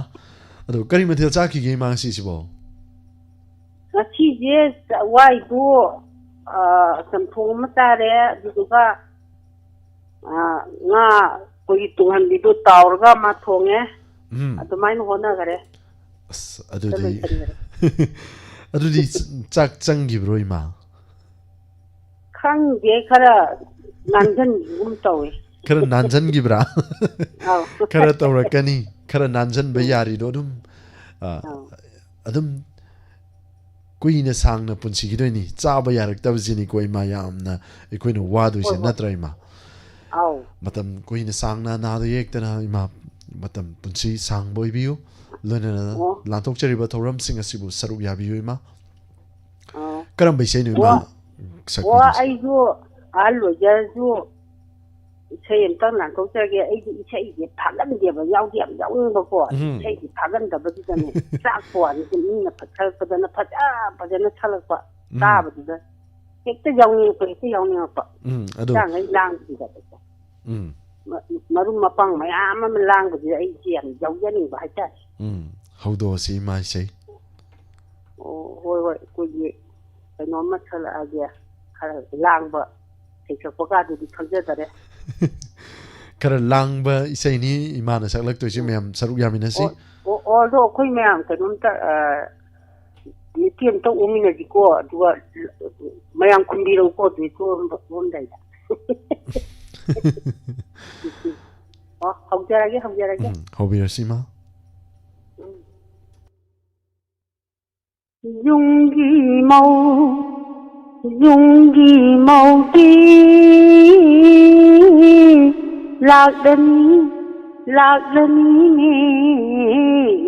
ꯑꯗꯣ ꯀꯔꯤ ꯃꯊꯦꯜ ꯆꯥꯈꯤꯒꯦ, ꯏꯃꯥ, ꯉꯁꯤꯁꯤꯕꯣ? ꯉꯁꯤꯁꯦ ꯆꯋꯥꯏꯗꯨ, ꯑ, ꯆꯝꯊꯣꯡ ꯑꯃ ꯆꯥꯔꯦ, ꯑꯗꯨꯗꯨꯒ, ꯑ, ꯉꯥ ꯑꯩꯈꯣꯏꯒꯤ ꯇꯨꯡꯍꯟꯕꯤꯗꯨ ꯇꯥꯎꯔꯒ ꯑꯃ ꯊꯣꯡꯉꯦ꯫ ꯎꯝ꯫ ꯑꯗꯨꯃꯥꯏꯅ ꯍꯣꯠꯅꯈꯔꯦ꯫ ꯑꯁ, ꯑꯗꯨꯗꯤ, ꯂꯣꯏꯁꯤꯟꯈꯔꯦ꯫ ꯑꯗꯨꯗꯤ ꯆꯥꯛ ꯆꯪꯈꯤꯕ꯭ꯔꯣ, ꯏꯃꯥ? ꯈꯪꯗꯦ, ꯈꯔ ꯅꯥꯟꯖꯟꯈꯤꯒꯨꯝ ꯇꯧꯋꯦ꯫ ꯈꯔ ꯅꯥꯟꯖꯟꯈꯤꯕ꯭ꯔꯥ? ꯑꯧ꯫ ꯈꯔ ꯇꯧꯔꯛꯀꯅꯤ꯫ ꯈꯔ ꯅꯥꯟꯖꯟꯕ ꯎꯝ꯫ ꯌꯥꯔꯤꯗꯣ ꯑꯗꯨꯝ, ꯑ, ꯑꯧ꯫ ꯑꯗꯨꯝ ꯀꯨꯏꯅ ꯁꯥꯡꯅ ꯄꯨꯟꯁꯤꯈꯤꯗꯣꯏꯅꯤ꯫ ꯆꯥꯕ ꯌꯥꯔꯛꯇꯕꯁꯤꯅꯤꯀꯣ, ꯏꯃꯥ, ꯌꯥꯝꯅ ꯑꯩꯈꯣꯏꯅ ꯋꯥꯗꯣꯏꯁꯦ, ꯍꯣꯏ, ꯍꯣꯏ꯫ ꯅꯠꯇ꯭ꯔꯥ, ꯏꯃꯥ? ꯑꯧ꯫ ꯃꯇꯝ ꯀꯨꯏꯅ ꯁꯥꯡꯅ ꯅꯥꯗ ꯌꯦꯛꯇꯅ, ꯏꯃꯥ, ꯃꯇꯝ ꯄꯨꯟꯁꯤ ꯁꯥꯡꯕ ꯑꯣꯏꯕꯤꯌꯨ꯫ ꯂꯣꯏꯅꯅ ꯑꯣ꯫ ꯂꯥꯟꯊꯣꯛꯆꯔꯤꯕ ꯊꯧꯔꯝꯁꯤꯡ ꯑꯁꯤꯕꯨ ꯁꯔꯨꯛ ꯌꯥꯕꯤꯌꯨ, ꯏꯃꯥ꯫ ꯑꯣ꯫ ꯀꯔꯝꯕ ꯏꯁꯩꯅꯣ, ꯏꯃꯥ, ꯑꯣ꯫ ꯑꯣ, ꯁꯛꯄꯤꯗꯣꯏꯁꯦ? ꯑꯩꯁꯨ ꯑꯍꯜ ꯑꯣꯏꯖꯔꯁꯨ ꯏꯁꯩ ꯑꯝꯇꯪ ꯂꯥꯟꯊꯣꯛꯆꯔꯒꯦ꯫ ꯑꯩꯗꯤ ꯏꯁꯩꯁꯦ ꯐꯥꯒꯟꯗꯦꯕ, ꯌꯥꯎꯗꯤ ꯌꯥꯝ ꯌꯥꯎꯅꯤꯡꯕꯀꯣ꯫ ꯎꯝ꯫ ꯏꯁꯩꯁꯦ ꯐꯥꯒꯟꯗꯕꯁꯤꯗꯅꯦ, ꯆꯥꯛꯄ ꯋꯥꯅꯤ, ꯃꯤꯅ ꯐꯠ-, ꯁꯛꯂꯛꯄꯗꯅ ꯐꯖ ꯐꯖꯅ ꯁꯛꯂꯛꯄ, ꯎꯝ꯫ ꯇꯥꯕꯗꯨꯗ ꯍꯦꯛꯇ ꯌꯥꯎꯅꯤꯡꯉꯛꯄ, ꯍꯦꯛꯇ ꯌꯥꯎꯅꯤꯡꯉꯛꯄ꯫ ꯎꯝ, ꯑꯗꯨ ꯑꯉꯥꯡꯈꯩ ꯂꯥꯡꯕꯗꯨꯗ꯫ ꯎꯝ꯫ ꯃ-, ꯃꯔꯨꯞ ꯃꯄꯥꯡ ꯃꯌꯥꯝ ꯑꯃ ꯂꯥꯡꯕꯗꯨꯗ ꯑꯩꯁꯦ ꯌꯥꯝ ꯌꯥꯎꯖꯅꯤꯡꯕ ꯍꯥꯏꯇꯥꯔꯦ꯫ ꯎꯝ, ꯍꯧꯗꯣꯛꯑꯁꯤ, ꯏꯃꯥ, ꯏꯁꯩ꯫ ꯑꯣ, ꯍꯣꯏ, ꯍꯣꯏ, ꯑꯩꯈꯣꯏꯒꯤ ꯀꯩꯅꯣꯝꯃ ꯁꯛꯂꯛꯑꯒꯦ, ꯈꯔ ꯂꯥꯡꯕ, ꯏꯁꯩ ꯁꯛꯄ ꯀꯥꯗꯨꯗꯤ ꯈꯪꯖꯗꯔꯦ꯫ ꯈꯔ ꯂꯥꯡꯕ ꯏꯁꯩꯅꯤ ꯏꯃꯥꯅ ꯁꯛꯂꯛꯇꯣꯏꯁꯤ, ꯎꯝ꯫ ꯃꯌꯥꯝ ꯁꯔꯨꯛ ꯌꯥꯃꯤꯟꯅꯁꯤ꯫ ꯑꯣ, ꯑꯣ, ꯑꯣ, ꯑꯗꯣ ꯑꯩꯈꯣꯏ ꯃꯌꯥꯝ ꯀꯩꯅꯣꯝꯇ, ꯑ, ꯃꯤꯠꯇꯤ ꯑꯝꯇ ꯑꯣꯝꯃꯤꯟꯅꯁꯤꯀꯣ, ꯑꯗꯨꯒ ꯃꯌꯥꯝ ꯈꯨꯝꯕꯤꯔꯛꯎꯀꯣ, ꯑꯗꯨꯏ ꯇꯣꯛꯑꯝꯗꯥꯏꯗ꯫ ꯑꯣ, ꯍꯧꯖꯔꯒꯦ, ꯍꯧꯖꯔꯒꯦ꯫ ꯎꯝ, ꯍꯧꯕꯤꯔꯁꯤ, ꯏꯃꯥ꯫ ꯌꯨꯝꯒꯤ ꯃꯧ, ꯌꯨꯝꯒꯤ ꯃꯧꯗꯤ ꯂꯥꯛꯂꯅꯤ, ꯂꯥꯛꯂꯅꯤꯅꯦ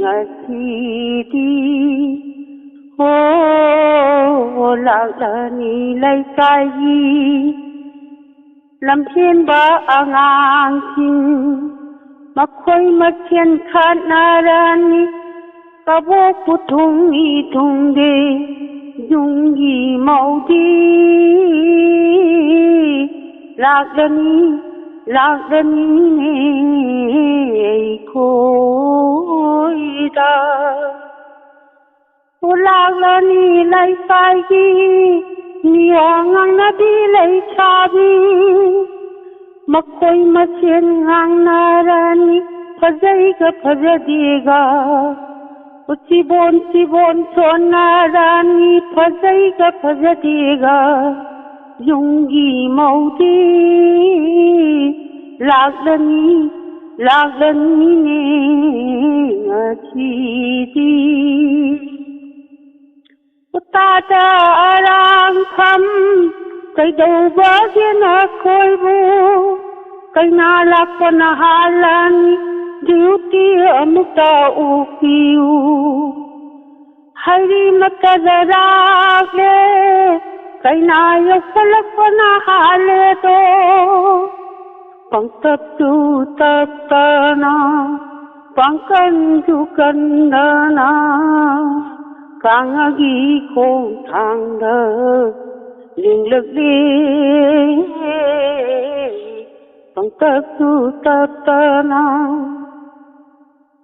ꯉꯁꯤꯗꯤ꯫ ꯍꯣ, ꯂꯥꯛꯂꯅꯤ ꯂꯩꯀꯥꯏꯒꯤ ꯂꯝꯍꯦꯟꯕ ꯑꯉꯥꯡꯁꯤꯡ, ꯃꯈꯣꯏ ꯃꯁꯦꯟ ꯈꯠꯅꯔꯅꯤ꯫ ꯀꯕꯣꯛꯄꯨ ꯊꯨꯡꯏ ꯊꯨꯡꯗꯦ, ꯌꯨꯝꯒꯤ ꯃꯧꯗꯤ ꯂꯥꯛꯂꯅꯤ, ꯂꯥꯛꯂꯅꯤꯅꯦ ꯑꯩꯈꯣꯏꯗ꯫ ꯂꯥꯛꯂꯅꯤ ꯂꯩꯀꯥꯏꯒꯤ ꯃꯤꯋꯥ ꯉꯥꯡꯅꯕꯤ ꯂꯩꯁꯥꯕꯤ, ꯃꯈꯣꯏ ꯃꯁꯦꯟ ꯉꯥꯡꯅꯔꯅꯤ ꯐꯖꯩꯒ ꯐꯖꯗꯦꯒ꯫ ꯎꯆꯤꯕꯣꯟ ꯆꯤꯕꯣꯟ ꯁꯣꯟꯅꯔꯅꯤ ꯐꯖꯩꯒ ꯐꯖꯗꯦꯒ꯫ ꯌꯨꯝꯒꯤ ꯃꯧꯗꯤ ꯂꯥꯛꯂꯅꯤ, ꯂꯥꯛꯂꯅꯤꯅꯦ ꯉꯁꯤꯗꯤ꯫ ꯎꯇꯥꯗ ꯑꯔꯥꯡꯐꯝ ꯀꯩꯗꯧꯕꯒꯦ ꯅꯈꯣꯏꯕꯨ? ꯀꯩꯅꯥ ꯂꯥꯛꯄꯅ ꯍꯥꯜꯂꯅꯤ, ꯗ꯭ꯌꯨꯇꯤ ꯑꯃꯨꯛꯇ ꯎꯞꯄꯤꯌꯨ꯫ ꯍꯔꯤ ꯃꯇꯗ ꯂꯥꯛꯂꯦ, ꯀꯩꯅꯥ ꯌꯧꯁꯜꯂꯛꯄꯅ ꯍꯥꯜꯂꯦꯗꯣ꯫ ꯄꯪꯇꯞꯁꯨ ꯇꯞꯇꯅ, ꯄꯪꯀꯟꯁꯨ ꯀꯟꯗꯅ, ꯀꯥꯡꯉꯒꯤ ꯈꯣꯡꯊꯥꯡꯗ ꯂꯦꯡꯂꯛꯂꯦ꯫ ꯄꯪꯇꯞꯁꯨ ꯇꯞꯇꯅ꯫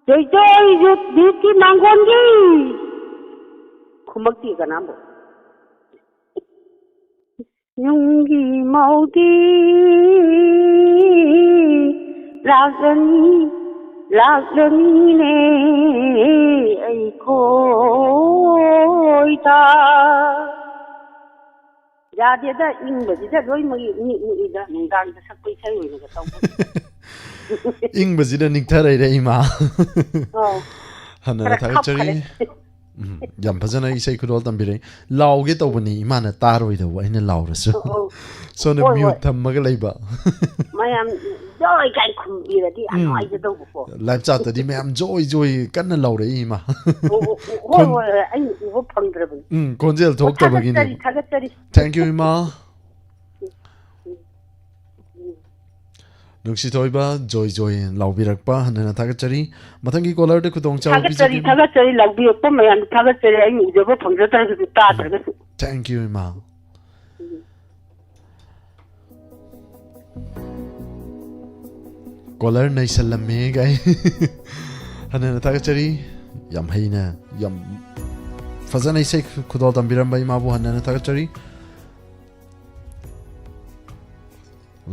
ꯖꯣꯏ ꯖꯣꯏ ꯌꯨꯠ ꯕꯤꯠꯀꯤ ꯃꯥꯡꯒꯣꯟꯒꯤ꯫ ꯈꯨꯝꯃꯛꯇꯦ ꯀꯅꯥꯝꯕꯨ꯫ ꯌꯨꯝꯒꯤ ꯃꯧꯗꯤ ꯂꯥꯛꯂꯅꯤ, ꯂꯥꯛꯂꯅꯤꯅꯦ ꯑꯩꯈꯣꯏꯗ꯫ ꯌꯥꯗꯦꯗ, ꯏꯪꯕꯁꯤꯗ ꯂꯣꯏꯅꯃꯛ ꯏꯪꯅꯤꯛ ꯅꯤꯛꯏꯗ, ꯅꯨꯡꯗꯥꯡꯗ ꯁꯛꯄ ꯏꯁꯩ ꯑꯣꯏꯅꯒ ꯇꯧꯕ꯫ ꯏꯪꯕꯁꯤꯗ ꯅꯤꯛꯊꯔꯛꯏꯔꯦ ꯏꯃꯥ꯫ ꯑꯧ꯫ ꯍꯟꯅꯅ ꯈꯔ ꯊꯥꯒꯠꯆꯔꯤ꯫ ꯈꯞꯈꯔꯦ꯫ ꯎꯝ, ꯌꯥꯝ ꯐꯖꯅ ꯏꯁꯩ ꯈꯨꯗꯣꯜ ꯇꯝꯕꯤꯔꯛꯏ꯫ ꯂꯥꯎꯒꯦ ꯇꯧꯕꯅꯤ ꯏꯃꯥꯅ ꯇꯥꯔꯣꯏꯗꯧꯕ ꯑꯩꯅ ꯂꯥꯎꯔꯁꯨ꯫ ꯑꯧ, ꯑꯧ꯫ ꯁꯣꯝꯗ ꯍꯣꯏ, ꯃ꯭ꯌꯨꯠ ꯍꯣꯏ꯫ ꯊꯝꯃꯒ ꯂꯩꯕ꯫ ꯃꯌꯥꯝ ꯖꯣꯏ ꯀꯥꯏꯅ ꯈꯨꯝꯕꯤꯔꯗꯤ ꯌꯥꯝ ꯎꯝ꯫ ꯅꯨꯡꯉꯥꯏꯖꯗꯧꯕꯀꯣ꯫ ꯂꯥꯏꯞ ꯆꯥꯠꯇꯗꯤ ꯃꯌꯥꯝ ꯖꯣꯏ ꯖꯣꯏ ꯀꯟꯅ ꯂꯥꯎꯔꯛꯏ ꯏꯃꯥ꯫ ꯑꯣ, ꯑꯣ, ꯑꯣ, ꯍꯣꯏ, ꯈꯣꯟ- ꯍꯣꯏ, ꯍꯣꯏ, ꯑꯩꯅ ꯎꯕ ꯐꯪꯗ꯭ꯔꯕꯅꯤ꯫ ꯎꯝ, ꯈꯣꯟꯖꯦꯜ ꯑꯣ, ꯊꯥꯒꯠꯆꯔꯤ, ꯊꯣꯛꯇꯕꯒꯤꯅꯦꯕ꯫ ꯊꯥꯒꯠꯆꯔꯤ꯫ Thank you ꯏꯃꯥ꯫ ꯎꯝ, ꯎꯝ, ꯎꯝ꯫ ꯅꯨꯡꯁꯤꯊꯣꯏꯕ ꯖꯣꯏ ꯖꯣꯏ ꯂꯥꯎꯕꯤꯔꯛꯄ ꯍꯟꯅꯅ ꯊꯥꯒꯠꯆꯔꯤ꯫ ꯃꯊꯪꯒꯤ ꯀꯣꯂꯔꯗ ꯈꯨꯗꯣꯡ ꯆꯥꯕ ꯊꯥꯒꯠꯆꯔꯤ, ꯄꯤꯖꯒꯦ꯫ ꯊꯥꯒꯠꯆꯔꯤ, ꯂꯥꯎꯕꯤꯔꯛꯄ ꯃꯌꯥꯝꯗ ꯊꯥꯒꯠꯆꯔꯤ, ꯑꯩꯅ ꯎꯖꯕ ꯐꯪꯖꯗ꯭ꯔꯒꯁꯨ, ꯇꯥꯗ꯭ꯔꯒꯁꯨ꯫ Thank you ꯏꯃꯥ꯫ ꯎꯝ꯫ ꯀꯣꯂꯔ ꯅꯩꯁꯜꯂꯝꯃꯦ ꯀꯥꯏ꯫ ꯍꯟꯅꯅ ꯊꯥꯒꯠꯆꯔꯤ꯫ ꯌꯥꯝ ꯍꯩꯅ, ꯌꯥꯝ ꯐꯖꯅ ꯏꯁꯩ ꯈꯨꯗꯣꯜ ꯇꯝꯕꯤꯔꯝꯕ ꯏꯃꯥꯕꯨ ꯍꯟꯅꯅ ꯊꯥꯒꯠꯆꯔꯤ꯫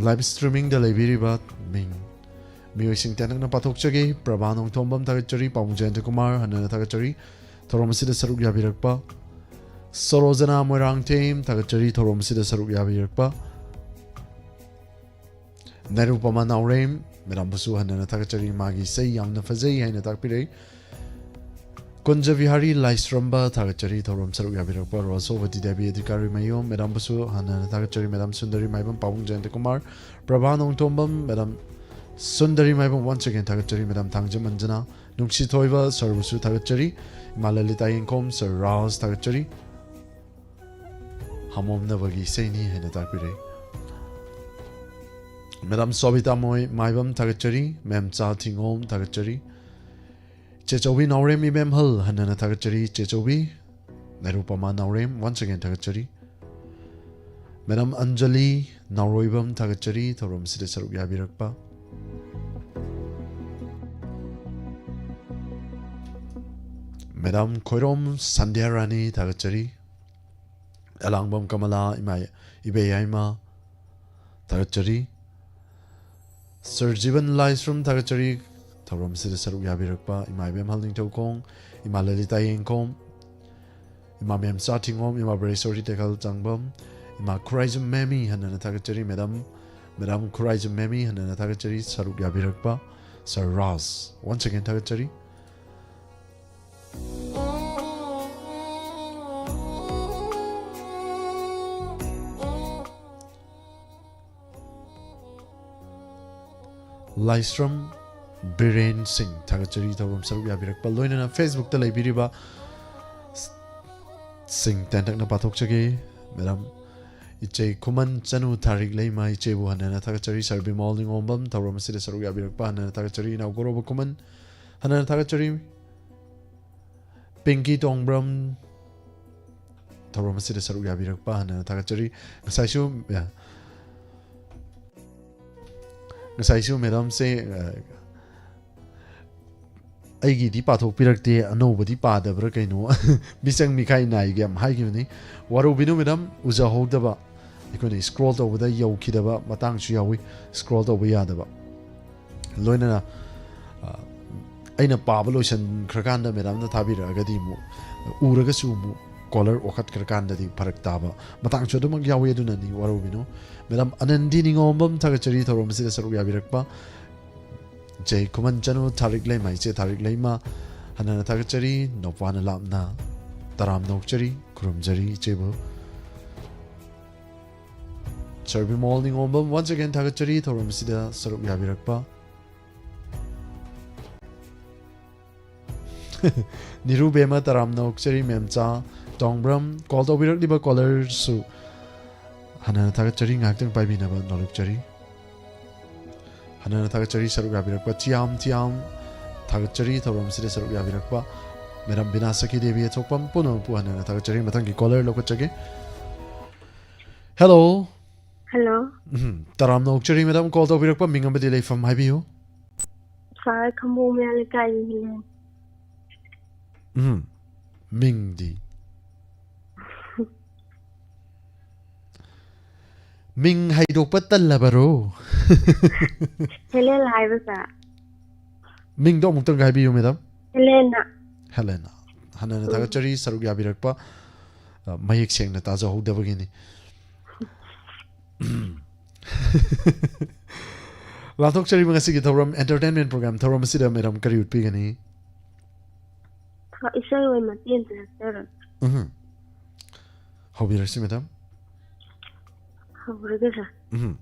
ꯂꯥꯏꯚ ꯁ꯭ꯇ꯭ꯔꯤꯃꯤꯡꯗ ꯂꯩꯕꯤꯔꯤꯕ ꯃꯤꯡ ꯃꯤꯑꯣꯏꯁꯤꯡ ꯇꯦꯟꯇꯛꯅ ꯄꯥꯊꯣꯛꯆꯒꯦ꯫ ꯄ꯭ꯔꯚꯥ ꯅꯣꯡꯊꯣꯝꯕꯝ ꯊꯥꯒꯠꯆꯔꯤ, ꯄꯥꯕꯨꯡ ꯖꯌꯟꯇ ꯀꯨꯃꯥꯔ ꯍꯟꯅꯅ ꯊꯥꯒꯠꯆꯔꯤ, ꯊꯧꯔꯝ ꯑꯁꯤꯗ ꯁꯔꯨꯛ ꯌꯥꯕꯤꯔꯛꯄ꯫ ꯁꯣꯔꯣꯖꯅꯥ ꯃꯣꯏꯔꯥꯡꯊꯦꯝ ꯊꯥꯒꯠꯆꯔꯤ, ꯊꯧꯔꯝ ꯑꯁꯤꯗ ꯁꯔꯨꯛ ꯌꯥꯕꯤꯔꯛꯄ꯫ ꯅꯥꯏꯔꯨꯄꯃꯥ ꯅꯥꯎꯔꯦꯝ ꯃꯦꯗꯥꯝꯕꯨꯁꯨ ꯍꯟꯅꯅ ꯊꯥꯒꯠꯆꯔꯤ, ꯃꯥꯒꯤ ꯏꯁꯩ ꯌꯥꯝꯅ ꯐꯖꯩ ꯍꯥꯏꯅ ꯇꯥꯛꯄꯤꯔꯛꯏ꯫ ꯀꯨꯟꯖ ꯕꯤꯍꯥꯔꯤ ꯂꯥꯏꯁ꯭ꯔꯝꯕ ꯊꯥꯒꯠꯆꯔꯤ, ꯊꯧꯔꯝ ꯁꯔꯨꯛ ꯌꯥꯕꯤꯔꯛꯄ꯫ ꯔꯣꯁꯣꯕꯇꯤ ꯗꯦꯕꯤ ꯑꯙꯤꯀꯥꯔꯤ ꯃꯌꯨꯝ ꯃꯦꯗꯥꯝꯕꯨꯁꯨ ꯍꯟꯅꯅ ꯊꯥꯒꯠꯆꯔꯤ, ꯃꯦꯗꯥꯝ ꯁꯨꯟꯗꯔꯤ ꯃꯥꯏꯕꯝ, ꯄꯥꯕꯨꯡ Jayanta Kumar, Prabha Nongthombam, madam Sundari Maibam, once again ꯊꯥꯒꯠꯆꯔꯤ, ꯃꯦꯗꯥꯝ ꯊꯥꯡꯖꯝ ꯑꯟꯖꯅꯥ, ꯅꯨꯡꯁꯤꯊꯣꯏꯕ ꯁꯔꯕꯨꯁꯨ ꯊꯥꯒꯠꯆꯔꯤ, ꯏꯃꯥ ꯂꯂꯤꯇꯥ ꯌꯦꯡꯈꯣꯝ, ꯁꯔ ꯔꯥꯖ ꯊꯥꯒꯠꯆꯔꯤ꯫ ꯍꯥꯃꯣꯝꯅꯕꯒꯤ ꯏꯁꯩꯅꯤ ꯍꯥꯏꯅ ꯇꯥꯛꯄꯤꯔꯦ꯫ ꯃꯦꯗꯥꯝ ꯁꯣꯕꯤꯇꯥ ꯃꯣꯏ ꯃꯥꯏꯕꯝ ꯊꯥꯒꯠꯆꯔꯤ, ꯃꯦꯝꯆꯥ ꯊꯤꯉꯣꯝ ꯊꯥꯒꯠꯆꯔꯤ, ꯆꯦꯆꯧꯕꯤ ꯅꯥꯎꯔꯦꯝ ꯏꯕꯦꯝꯍꯜ ꯍꯟꯅꯅ ꯊꯥꯒꯠꯆꯔꯤ, ꯆꯦꯆꯧꯕꯤ ꯅꯥꯏꯔꯨꯄꯃꯥ ꯅꯥꯎꯔꯦꯝ once again ꯊꯥꯒꯠꯆꯔꯤ, ꯃꯦꯗꯥꯝ ꯑꯟꯖꯂꯤ ꯅꯥꯎꯔꯣꯏꯕꯝ ꯊꯥꯒꯠꯆꯔꯤ, ꯊꯧꯔꯝ ꯑꯁꯤꯗ ꯁꯔꯨꯛ ꯌꯥꯕꯤꯔꯛꯄ꯫ ꯃꯦꯗꯥꯝ ꯈꯣꯏꯔꯣꯝ ꯁꯟꯙ꯭ꯌꯥ ꯔꯥꯅꯤ ꯊꯥꯒꯠꯆꯔꯤ, ꯑꯦꯂꯥꯡꯕꯝ ꯀꯃꯂꯥ, ꯏꯃꯥ ꯏꯕꯦ ꯌꯥꯏꯃ ꯊꯥꯒꯠꯆꯔꯤ, ꯁꯔ ꯖꯤꯕꯟ ꯂꯥꯏꯁ꯭ꯔꯝ ꯊꯥꯒꯠꯆꯔꯤ, ꯊꯧꯔꯝ ꯑꯁꯤꯗ ꯁꯔꯨꯛ ꯌꯥꯕꯤꯔꯛꯄ ꯏꯃꯥ ꯏꯕꯦꯝꯍꯜ ꯅꯤꯡꯊꯧꯈꯣꯡ, ꯏꯃꯥ ꯂꯂꯤꯇꯥ ꯌꯦꯡꯈꯣꯝ, ꯏꯃꯥ ꯃꯦꯝꯆꯥ ꯊꯤꯉꯣꯝ, ꯏꯃꯥ ꯕ꯭ꯔꯦꯁꯣꯔꯤ ꯇꯦꯈꯜ ꯆꯥꯡꯕꯝ, ꯏꯃꯥ ꯈꯨꯔꯥꯏꯖꯝ ꯃꯦꯃꯤ ꯍꯟꯅꯅ ꯊꯥꯒꯠꯆꯔꯤ, ꯃꯦꯗꯥꯝ Madam ꯈꯨꯔꯥꯏꯖꯝ ꯃꯦꯃꯤ, ꯍꯟꯅ ꯍꯟꯅ ꯊꯥꯒꯠꯆꯔꯤ ꯁꯔꯨꯛ ꯌꯥꯕꯤꯔꯛꯄ꯫ Sir Raj, once again ꯊꯥꯒꯠꯆꯔꯤ꯫ ꯂꯥꯏꯁ꯭ꯔꯝ ꯕꯤꯔꯦꯟ ꯁꯤꯡ, ꯊꯥꯒꯠꯆꯔꯤ ꯊꯧꯔꯝ ꯁꯔꯨꯛ ꯌꯥꯕꯤꯔꯛꯄ꯫ ꯂꯣꯏꯅꯅ Facebook ꯇ ꯂꯩꯕꯤꯔꯤꯕ ꯁꯤꯡ ꯇꯦꯟꯇꯛꯅ ꯄꯥꯊꯣꯛꯆꯒꯦ꯫ Madam ꯏꯆꯦ ꯈꯨꯃꯟ ꯆꯅꯨ ꯊꯥꯔꯤꯛ ꯂꯩꯃ, ꯏꯆꯦꯕꯨ ꯍꯟꯅ ꯍꯟꯅ ꯊꯥꯒꯠꯆꯔꯤ꯫ Sir ꯕꯤꯃꯣꯜ ꯅꯤꯉꯣꯝꯕꯝ, ꯊꯧꯔꯝ ꯑꯁꯤꯗ ꯁꯔꯨꯛ ꯌꯥꯕꯤꯔꯛꯄ ꯍꯟꯅ ꯍꯟꯅ ꯊꯥꯒꯠꯆꯔꯤ꯫ ꯏꯅꯥꯎ ꯒꯧꯔꯕ ꯈꯨꯃꯟ, ꯍꯟꯅ ꯍꯟꯅ ꯊꯥꯒꯠꯆꯔꯤ꯫ ꯄꯤꯡꯀꯤ ꯇꯣꯡꯕ꯭ꯔꯝ, ꯊꯧꯔꯝ ꯑꯁꯤꯗ ꯁꯔꯨꯛ ꯌꯥꯕꯤꯔꯛꯄ ꯍꯟꯅ ꯍꯟꯅ ꯊꯥꯒꯠꯆꯔꯤ꯫ ꯉꯁꯥꯏꯁꯨ, ꯉꯁꯥꯏꯁꯨ madam ꯁꯦ, ꯑ, ꯑꯩꯒꯤꯗꯤ ꯄꯥꯊꯣꯛꯄꯤꯔꯛꯇꯦ, ꯑꯅꯧꯕꯗꯤ ꯄꯥꯗꯕ꯭ꯔꯥ ꯀꯩꯅꯣ, ꯃꯤꯆꯪ ꯃꯤꯈꯥꯏ ꯅꯥꯏꯒ ꯌꯥꯝ ꯍꯥꯏꯈꯤꯕꯅꯤ꯫ ꯋꯥꯔꯧꯕꯤꯅꯨ madam, ꯎꯖꯍꯧꯗꯕ, ꯑꯩꯈꯣꯏꯅ scroll ꯇꯧꯕꯗ ꯌꯧꯈꯤꯗꯕ ꯃꯇꯥꯡꯁꯨ ꯌꯥꯎꯏ, scroll ꯇꯧꯕ ꯌꯥꯗꯕ꯫ ꯂꯣꯏꯅꯅ, ꯑ, ꯑꯩꯅ ꯄꯥꯕ ꯂꯣꯏꯁꯤꯟꯈ꯭ꯔꯀꯥꯟꯗ madam ꯅ ꯊꯥꯕꯤꯔꯛꯑꯒꯗꯤ ꯑꯃꯨꯛ ꯎꯔꯒꯁꯨ ꯑꯃꯨꯛ color ꯑꯣꯈꯠꯈ꯭ꯔꯀꯥꯟꯗꯗꯤ ꯐꯔꯛ ꯇꯥꯕ ꯃꯇꯥꯡꯁꯨ ꯑꯗꯨꯃꯛ ꯌꯥꯎꯏ꯫ ꯑꯗꯨꯅꯅꯤ, ꯋꯥꯔꯧꯕꯤꯅꯨ꯫ Madam ꯑꯅꯟꯗꯤ ꯅꯤꯉꯣꯝꯕꯝ, ꯊꯥꯒꯠꯆꯔꯤ ꯊꯧꯔꯝ ꯑꯁꯤꯗ ꯁꯔꯨꯛ ꯌꯥꯕꯤꯔꯛꯄ꯫ ꯏꯆꯦ ꯈꯨꯃꯟ ꯆꯅꯨ ꯊꯥꯔꯤꯛ ꯂꯩꯃ, ꯏꯆꯦ ꯊꯥꯔꯤꯛ ꯂꯩꯃ, ꯍꯟꯅ ꯍꯟꯅ ꯊꯥꯒꯠꯆꯔꯤ꯫ ꯅꯧꯄꯥꯅ ꯂꯥꯞꯅ ꯇꯔꯥꯝꯅ ꯑꯣꯛꯆꯔꯤ, ꯈꯨꯔꯨꯝꯖꯔꯤ ꯏꯆꯦꯕꯨ꯫ Sir ꯕꯤꯃꯣꯜ ꯅꯤꯉꯣꯝꯕꯝ, once again ꯊꯥꯒꯠꯆꯔꯤ ꯊꯧꯔꯝ ꯑꯁꯤꯗ ꯁꯔꯨꯛ ꯌꯥꯕꯤꯔꯛꯄ꯫ ꯅꯤꯔꯨꯕꯦꯝꯃ, ꯇꯔꯥꯝꯅ ꯑꯣꯛꯆꯔꯤ ꯃꯦꯝꯆꯥ꯫ ꯇꯣꯡꯕ꯭ꯔꯝ, call ꯇꯧꯕꯤꯔꯛꯂꯤꯕ caller ꯁꯨ ꯍꯟꯅ ꯍꯟꯅ ꯊꯥꯒꯠꯆꯔꯤ, ꯉꯥꯏꯍꯥꯛꯇꯪ ꯄꯥꯏꯕꯤꯅꯕ ꯅꯣꯂꯨꯛꯆꯔꯤ꯫ ꯍꯟꯅ ꯍꯟꯅ ꯊꯥꯒꯠꯆꯔꯤ ꯁꯔꯨꯛ ꯌꯥꯕꯤꯔꯛꯄ꯫ ꯆꯤꯌꯥꯝ ꯆꯤꯌꯥꯝ, ꯊꯥꯒꯠꯆꯔꯤ ꯊꯧꯔꯝ ꯑꯁꯤꯗ ꯁꯔꯨꯛ ꯌꯥꯕꯤꯔꯛꯄ꯫ Madam ꯕꯤꯅꯥ ꯁꯈꯤ ꯗꯦꯕꯤ ꯑꯊꯣꯛꯄꯝ, ꯄꯨꯝꯅꯃꯛꯄꯨ ꯍꯟꯅ ꯍꯟꯅ ꯊꯥꯒꯠꯆꯔꯤ꯫ ꯃꯊꯪꯒꯤ caller ꯂꯧꯈꯠꯆꯒꯦ꯫ Hello꯫ Hello꯫ ꯎꯝ, ꯇꯔꯥꯝꯅ ꯑꯣꯛꯆꯔꯤ madam, call ꯇꯧꯕꯤꯔꯛꯄ, ꯃꯤꯡ ꯑꯃꯗꯤ ꯂꯩꯐꯝ ꯍꯥꯏꯕꯤꯌꯨ꯫ Sir, ꯈꯝꯕꯣꯡ ꯃꯌꯥ ꯂꯩꯀꯥꯏꯒꯤ ꯃꯤꯡ꯫ ꯎꯝ, ꯃꯤꯡꯗꯤ? ꯃꯤꯡ ꯍꯥꯏꯗꯣꯛꯄ ꯇꯜꯂꯕꯔꯣ? ꯍꯦꯂꯦꯟ ꯍꯥꯏꯕ, sir꯫ ꯃꯤꯡꯗꯣ ꯑꯃꯨꯛꯇꯪꯒ ꯍꯥꯏꯕꯤꯌꯨ madam꯫ ꯍꯦꯂꯦꯅꯥ꯫ ꯍꯦꯂꯦꯅꯥ꯫ ꯍꯟꯅ ꯍꯟꯅ ꯎꯝ꯫ ꯊꯥꯒꯠꯆꯔꯤ ꯁꯔꯨꯛ ꯌꯥꯕꯤꯔꯛꯄ꯫ ꯑ, ꯃꯌꯦꯛ ꯁꯦꯡꯅ ꯇꯥꯖꯍꯧꯗꯕꯒꯤꯅꯤ꯫ ꯂꯥꯟꯊꯣꯛꯆꯔꯤꯕ ꯉꯁꯤꯒꯤ ꯊꯧꯔꯝ, entertainment program ꯊꯧꯔꯝ ꯑꯁꯤꯗ madam ꯀꯔꯤ ꯎꯠꯄꯤꯒꯅꯤ? ꯏꯁꯩ ꯑꯣꯏꯅ ꯃꯇꯦꯛ ꯑꯃ ꯁꯛꯆꯔꯛꯀꯦ꯫ ꯎꯝ꯫ ꯍꯧꯕꯤꯔꯁꯤ madam꯫ ꯍꯧꯔꯒꯦ sir꯫ ꯎꯝ꯫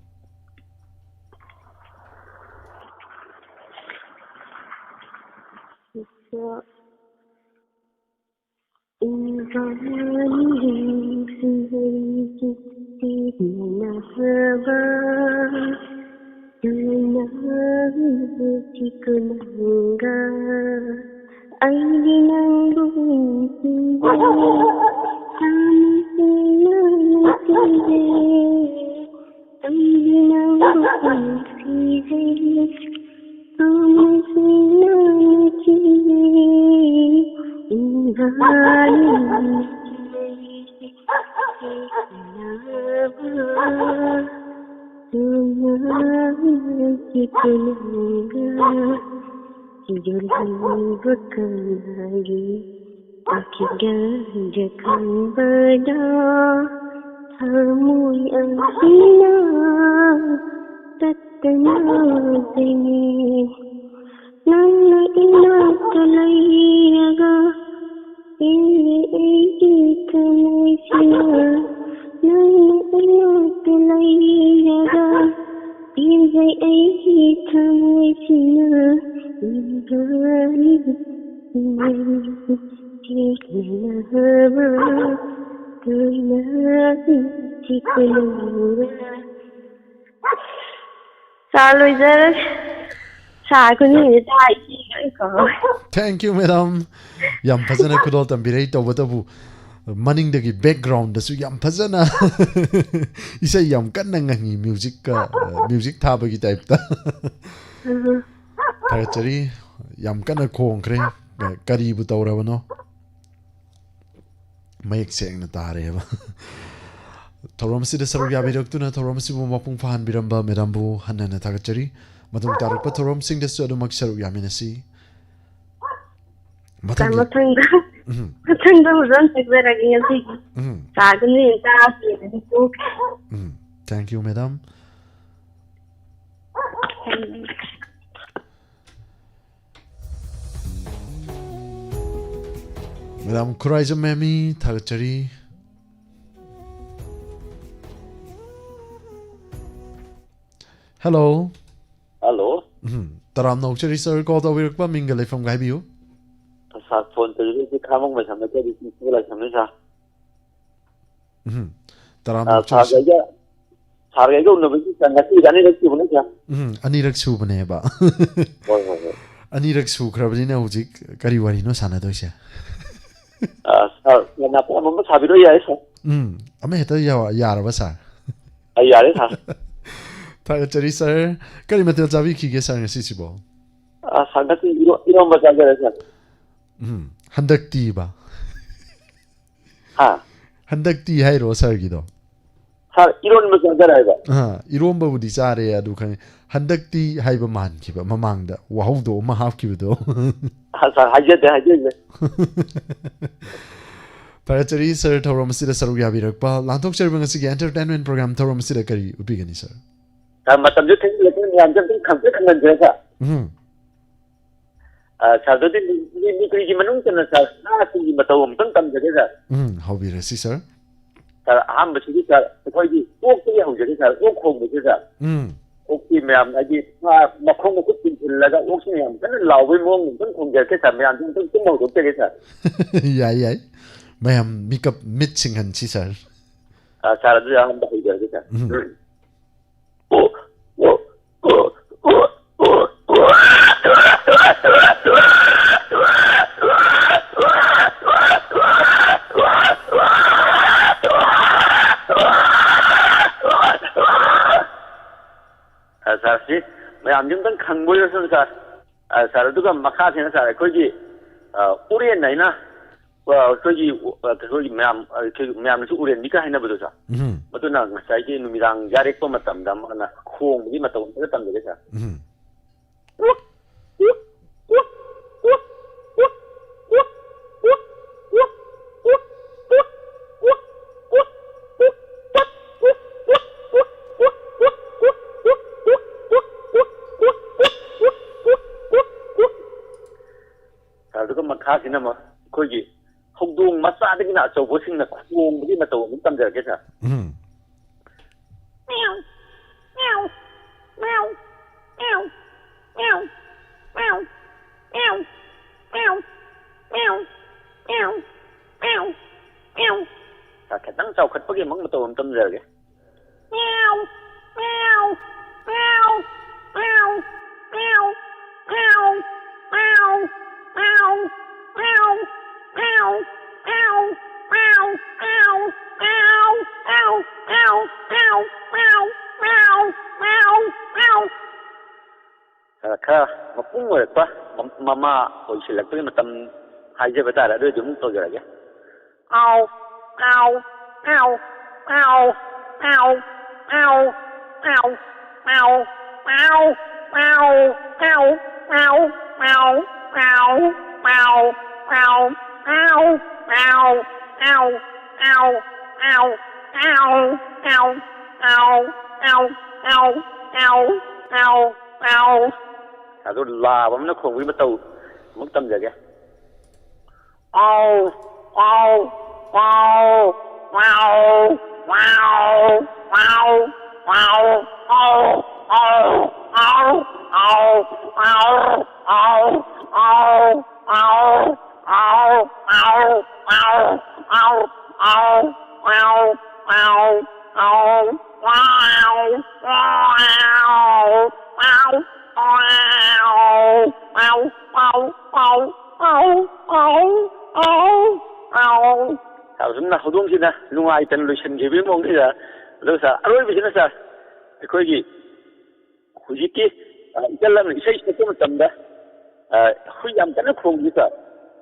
ꯑꯩꯗꯤ ꯅꯪꯕꯨ ꯅꯨꯡꯁꯤꯌꯦ, ꯊꯃꯣꯏꯁꯤꯅ ꯅꯨꯡꯁꯤꯌꯦ꯫ ꯑꯩꯗꯤ ꯅꯪꯕꯨ ꯅꯨꯡꯁꯤꯌꯦ, ꯊꯃꯣꯏꯁꯤꯅ ꯅꯨꯡꯁꯤꯌꯦ꯫ ꯏꯕꯥꯅꯤ ꯅꯨꯡꯁꯤꯅꯕ ꯇꯨꯡꯅ ꯆꯤꯛꯅꯒ ꯌꯣꯜꯍꯟꯕ ꯀꯅꯥꯒꯤ ꯑꯀꯤꯒꯖ ꯈꯟꯕꯗ ꯊꯃꯣꯏ ꯑꯁꯤꯅ ꯇꯠꯇꯅ ꯆꯦꯟꯅꯤ꯫ ꯅꯪꯅ ꯏꯅꯥꯛꯇ ꯂꯩꯔꯒ ꯏꯜꯂꯤ ꯑꯩꯒꯤ ꯊꯃꯣꯏꯁꯤꯅ, ꯅꯪꯅ ꯏꯅꯥꯛꯇ ꯂꯩꯔꯒ ꯏꯜꯂꯤ ꯑꯩꯒꯤ ꯊꯃꯣꯏꯁꯤꯅ꯫ ꯏꯕꯥꯅꯤ ꯆꯦꯛꯅꯅꯕ ꯇꯨꯅ ꯆꯤꯛꯅꯅꯕ꯫ Sir, ꯂꯣꯏꯖꯔꯦ꯫ Sir, ꯑꯩꯈꯣꯏ ꯃꯤꯅ ꯇꯥꯏ, ꯏꯆꯦ ꯂꯣꯏ ꯀꯧꯔꯦ꯫ Thank you madam꯫ ꯌꯥꯝ ꯐꯖꯅ ꯈꯨꯗꯣꯜ ꯇꯝꯕꯤꯔꯛꯏ꯫ ꯇꯧꯕꯇꯕꯨ ꯃꯅꯤꯡꯗꯒꯤ background ꯗꯁꯨ ꯌꯥꯝ ꯐꯖꯅ ꯏꯁꯩ ꯌꯥꯝ ꯀꯟꯅ ꯉꯪꯉꯤ, music ꯀ, music ꯊꯥꯕꯒꯤ type ꯇ꯫ ꯎꯝ꯫ ꯊꯥꯒꯠꯆꯔꯤ꯫ ꯌꯥꯝ ꯀꯟꯅ ꯈꯣꯡꯈ꯭ꯔꯦ꯫ ꯀꯔꯤꯕꯨ ꯇꯧꯔꯕꯅꯣ? ꯃꯌꯦꯛ ꯁꯦꯡꯅ ꯇꯥꯔꯦꯕ꯫ ꯊꯧꯔꯝ ꯑꯁꯤꯗ ꯁꯔꯨꯛ ꯌꯥꯕꯤꯔꯛꯇꯨꯅ ꯊꯧꯔꯝ ꯑꯁꯤꯕꯨ ꯃꯄꯨꯡ ꯐꯥꯍꯟꯕꯤꯔꯝꯕ madam ꯕꯨ ꯍꯟꯅ ꯍꯟꯅ ꯊꯥꯒꯠꯆꯔꯤ꯫ ꯃꯇꯨꯡ ꯇꯥꯔꯛꯄ ꯊꯧꯔꯝꯁꯤꯡꯗꯁꯨ ꯑꯗꯨꯃꯛ ꯁꯔꯨꯛ ꯌꯥꯃꯤꯟꯅꯁꯤ꯫ Sir, ꯃꯊꯪꯒꯤ ꯃꯊꯪꯗ, ꯎꯝ, ꯃꯊꯪꯗ ꯐꯖꯅ ꯁꯛꯆꯔꯒꯦ ꯉꯁꯤꯒꯤ꯫ ꯎꯝ, Sir, ꯑꯗꯨꯝ ꯌꯦꯡ ꯇꯥꯔꯁꯤ, ꯑꯗꯨꯗꯤ ꯇꯣꯛꯈ꯭ꯔꯦ꯫ ꯎꯝ꯫ Thank you madam꯫ Madam Khuraijam ꯃꯦꯃꯤ, ꯊꯥꯒꯠꯆꯔꯤ꯫ ꯍꯜꯂꯣ꯫ ꯍꯜꯂꯣ꯫ ꯎꯝ, ꯇꯔꯥꯝꯅ ꯑꯣꯛꯆꯔꯤ ꯁꯥꯔ, ꯀꯣꯜ ꯇꯧꯕꯤꯔꯛꯄ ꯃꯤꯡꯒ ꯂꯩꯐꯝꯒ ꯍꯥꯏꯕꯤꯌꯨ꯫ ꯁꯥꯔ, ꯐꯣꯟ ꯇꯧꯖꯔꯛꯏꯁꯦ ꯈꯥꯃꯣꯛ ꯃꯩꯁꯝ ꯂꯩꯀꯥꯏꯗꯒꯤ ꯆꯤꯡꯈꯨꯕ ꯂꯥꯏꯁ꯭ꯔꯝꯅꯤ ꯁꯥꯔ꯫ ꯎꯝ, ꯇꯔꯥꯝꯅ ꯑ, ꯑꯣꯛꯆꯔꯤ ꯁꯥꯔꯒ ꯁꯥꯔ꯫ ꯑꯩꯒ, ꯁꯥꯔꯒ ꯑꯩꯒ ꯎꯅꯕꯁꯤ ꯁꯥꯔ ꯉꯁꯤꯒ ꯑꯅꯤꯔꯛ ꯁꯨꯕꯅꯤ ꯁꯥꯔ꯫ ꯎꯝ, ꯑꯅꯤꯔꯛ ꯁꯨꯕꯅꯦꯕ꯫ ꯍꯣꯏ, ꯍꯣꯏ, ꯍꯣꯏ꯫ ꯑꯅꯤꯔꯛ ꯁꯨꯈ꯭ꯔꯕꯅꯤꯅ ꯍꯧꯖꯤꯛ ꯀꯔꯤ ꯋꯥꯔꯤꯅꯣ ꯁꯥꯟꯅꯗꯣꯏꯁꯦ? ꯑ, ꯁꯥꯔ, ꯁꯥꯔꯅ ꯑꯄꯥꯝꯕ ꯑꯃ ꯁꯥꯕꯤꯔꯣ ꯌꯥꯏ ꯁꯥꯔ꯫ ꯎꯝ, ꯑꯃ ꯍꯦꯛꯇ ꯌꯥ-, ꯌꯥꯔꯕ ꯁꯥꯔ? ꯑ, ꯌꯥꯔꯦ ꯁꯥꯔ꯫ ꯊꯥꯒꯠꯆꯔꯤ ꯁꯥꯔ꯫ ꯀꯔꯤ ꯃꯊꯦꯜ ꯆꯥꯕꯤꯈꯤꯒꯦ ꯁꯥꯔ ꯉꯁꯤꯁꯤꯕꯣ? ꯑ, ꯁꯥꯔ, ꯉꯁꯤ ꯏꯔꯣ-, ꯏꯔꯣꯝꯕ ꯆꯥꯖꯔꯦ ꯁꯥꯔ꯫ ꯎꯝ, ꯍꯟꯗꯛꯇꯤꯕ? ꯍꯥ? ꯍꯟꯗꯛꯇꯤ ꯍꯥꯏꯔꯣ ꯁꯥꯔꯒꯤꯗꯣ? ꯁꯥꯔ, ꯏꯔꯣꯟꯕ ꯆꯥꯖꯔꯦ ꯍꯥꯏꯕ꯫ ꯑꯥ, ꯏꯔꯣꯝꯕꯕꯨꯗꯤ ꯆꯥꯔꯦ, ꯑꯗꯨ ꯈꯪꯉꯦ꯫ ꯍꯟꯗꯛꯇꯤ ꯍꯥꯏꯕ ꯃꯥꯟꯈꯤꯕ, ꯃꯃꯥꯡꯗ ꯋꯥꯍꯧꯗꯣꯛ ꯑꯃ ꯍꯥꯞꯈꯤꯕꯗꯣ꯫ ꯑ, ꯁꯥꯔ, ꯍꯥꯏꯖꯗꯦ, ꯍꯥꯏꯖꯗꯦ꯫ ꯊꯥꯒꯠꯆꯔꯤ ꯁꯥꯔ, ꯊꯧꯔꯝ ꯑꯁꯤꯗ ꯁꯔꯨꯛ ꯌꯥꯕꯤꯔꯛꯄ꯫ ꯂꯥꯟꯊꯣꯛꯆꯔꯤꯕ ꯉꯁꯤꯒꯤ entertainment program ꯊꯧꯔꯝ ꯑꯁꯤꯗ ꯀꯔꯤ ꯎꯠꯄꯤꯒꯅꯤ ꯁꯥꯔ? ꯁꯥꯔ, ꯃꯇꯝꯁꯨ ꯊꯦꯡꯖꯤꯜꯂꯛꯇꯨꯅ ꯃꯌꯥꯝꯁꯦ ꯑꯝꯇꯪ ꯈꯪꯄ꯭ꯔꯦꯛ ꯈꯪꯍꯟꯁꯤꯔ ꯁꯥꯔ? ꯎꯝ꯫ ꯑ, ꯁꯥꯔ, ꯑꯗꯨꯗꯤ ꯃꯤꯅꯤꯠ ꯀꯨꯟꯒꯤ ꯃꯅꯨꯡꯗ ꯁꯥꯔ, ꯉꯥꯁꯤꯡꯒꯤ ꯃꯇꯧ ꯑꯃꯇꯪ ꯇꯝꯖꯒꯦ ꯁꯥꯔ꯫ ꯎꯝ, ꯍꯧꯕꯤꯔꯁꯤ ꯁꯥꯔ꯫ ꯁꯥꯔ, ꯑꯍꯥꯟꯕꯁꯤꯗꯤ ꯁꯥꯔ, ꯑꯩꯈꯣꯏꯒꯤ ꯑꯣꯛꯇꯒꯤ ꯍꯧꯖꯒꯦ ꯁꯥꯔ, ꯑꯣꯛ ꯈꯣꯡꯕꯁꯦ ꯁꯥꯔ꯫ ꯎꯝ꯫ ꯑꯣꯛꯇꯤ ꯃꯌꯥꯝ ꯍꯥꯏꯗꯤ ꯃꯥ ꯃꯈꯣꯡ ꯃꯈꯨꯠ ꯄꯨꯟꯁꯤꯜꯂꯒ ꯑꯣꯛꯁꯤꯅ ꯌꯥꯝ ꯀꯟꯅ ꯂꯥꯎꯕꯒꯤ ꯃꯑꯣꯡ ꯑꯃꯇꯪ ꯈꯣꯡꯖꯔꯛꯀꯦ ꯁꯥꯔ, ꯃꯌꯥꯝꯁꯦ ꯑꯃꯇꯪ ꯇꯨꯝ ꯍꯧꯗꯣꯛꯆꯒꯦ ꯁꯥꯔ꯫ ꯌꯥꯏ, ꯌꯥꯏ꯫ ꯃꯌꯥꯝ ꯃꯤꯀꯞ ꯃꯤꯠ ꯁꯤꯡꯍꯟꯁꯤ ꯁꯥꯔ꯫ ꯑ, ꯁꯥꯔ, ꯑꯗꯨꯗꯤ ꯑꯍꯥꯟꯕ ꯍꯧꯖꯔꯒꯦ ꯁꯥꯔ꯫ ꯎꯝ꯫ ꯑ, ꯁꯥꯔ, ꯁꯤ ꯃꯌꯥꯝꯁꯤ ꯑꯝꯇꯪ ꯈꯪꯕ ꯑꯣꯏꯔꯁꯅꯨ, ꯁꯥꯔ꯫ ꯑ, ꯁꯥꯔ, ꯑꯗꯨꯒ ꯃꯈꯥꯁꯤꯅ, ꯁꯥꯔ, ꯑꯩꯈꯣꯏꯒꯤ, ꯑ, ꯎꯔꯦꯟ ꯍꯥꯏꯅ, ꯑ, ꯑꯩꯈꯣꯏꯒꯤ, ꯑ, ꯑꯩꯈꯣꯏꯒꯤ ꯃꯌꯥꯝ, ꯑ, ꯑꯩꯈꯣꯏꯒꯤ ꯃꯌꯥꯝꯅꯁꯨ ꯎꯔꯦꯟꯕꯤꯒ ꯍꯥꯏꯅꯕꯗꯣ, ꯁꯥꯔ꯫ ꯎꯝ꯫ ꯃꯗꯨꯅ ꯉꯁꯥꯏꯒꯤ ꯅꯨꯃꯤꯗꯥꯡ ꯌꯥꯔꯦꯛꯄ ꯃꯇꯝꯗ ꯃꯥꯅ ꯈꯣꯡꯕꯒꯤ ꯃꯇꯧ ꯑꯃꯇ ꯇꯝꯖꯒꯦ, ꯁꯥꯔ꯫ ꯎꯝ꯫ ꯑꯗꯨꯒ ꯃꯈꯥꯁꯤꯅ ꯑꯃꯨꯛ ꯑꯩꯈꯣꯏꯒꯤ ꯍꯧꯗꯣꯡ ꯃꯆꯥꯗꯒꯤꯅ ꯑꯆꯧꯕꯁꯤꯡꯅ ꯈꯣꯡꯕꯒꯤ ꯃꯇꯧ ꯑꯃꯨꯛ ꯇꯝꯖꯔꯛꯀꯦ, ꯁꯥꯔ꯫ ꯎꯝ꯫ ꯁꯥꯔ, ꯈꯤꯇꯪ ꯆꯥꯎꯈꯠꯄꯒꯤ ꯑꯃꯨꯛ ꯃꯇꯧ ꯑꯃ ꯇꯝꯖꯔꯒꯦ꯫ ꯈꯔ ꯃꯄꯨꯡ ꯑꯣꯏꯔꯛꯄ, ꯃ-, ꯃꯃꯥ ꯑꯣꯏꯁꯤꯜꯂꯛꯄꯒꯤ ꯃꯇꯝ ꯍꯥꯏꯖꯕ ꯇꯥꯔꯦ, ꯑꯗꯨ ꯑꯗꯨꯝ ꯇꯧꯖꯔꯒꯦ꯫ ꯑꯗꯨ ꯂꯥꯕ ꯑꯃꯅ ꯈꯣꯡꯕꯒꯤ ꯃꯇꯧ ꯑꯃꯨꯛ ꯇꯝꯖꯒꯦ꯫ ꯁꯨꯝꯅ ꯍꯧꯗꯣꯡꯁꯤꯅ ꯅꯨꯡꯉꯥꯏꯇꯅ ꯂꯣꯏꯁꯤꯟꯈꯤꯕꯒꯤ ꯃꯑꯣꯡꯁꯤꯗ, ꯑꯗꯨꯒ ꯁꯥꯔ, ꯑꯔꯣꯏꯕꯁꯤꯅ ꯁꯥꯔ, ꯑꯩꯈꯣꯏꯒꯤ ꯍꯧꯖꯤꯛꯀꯤ, ꯑ, ꯏꯆꯜ ꯑꯃꯅ ꯏꯁꯩ ꯁꯛꯄ ꯃꯇꯝꯗ, ꯑ, ꯍꯨꯏ ꯌꯥꯝ ꯀꯟꯅ ꯈꯣꯡꯕꯁꯦ ꯁꯥꯔ,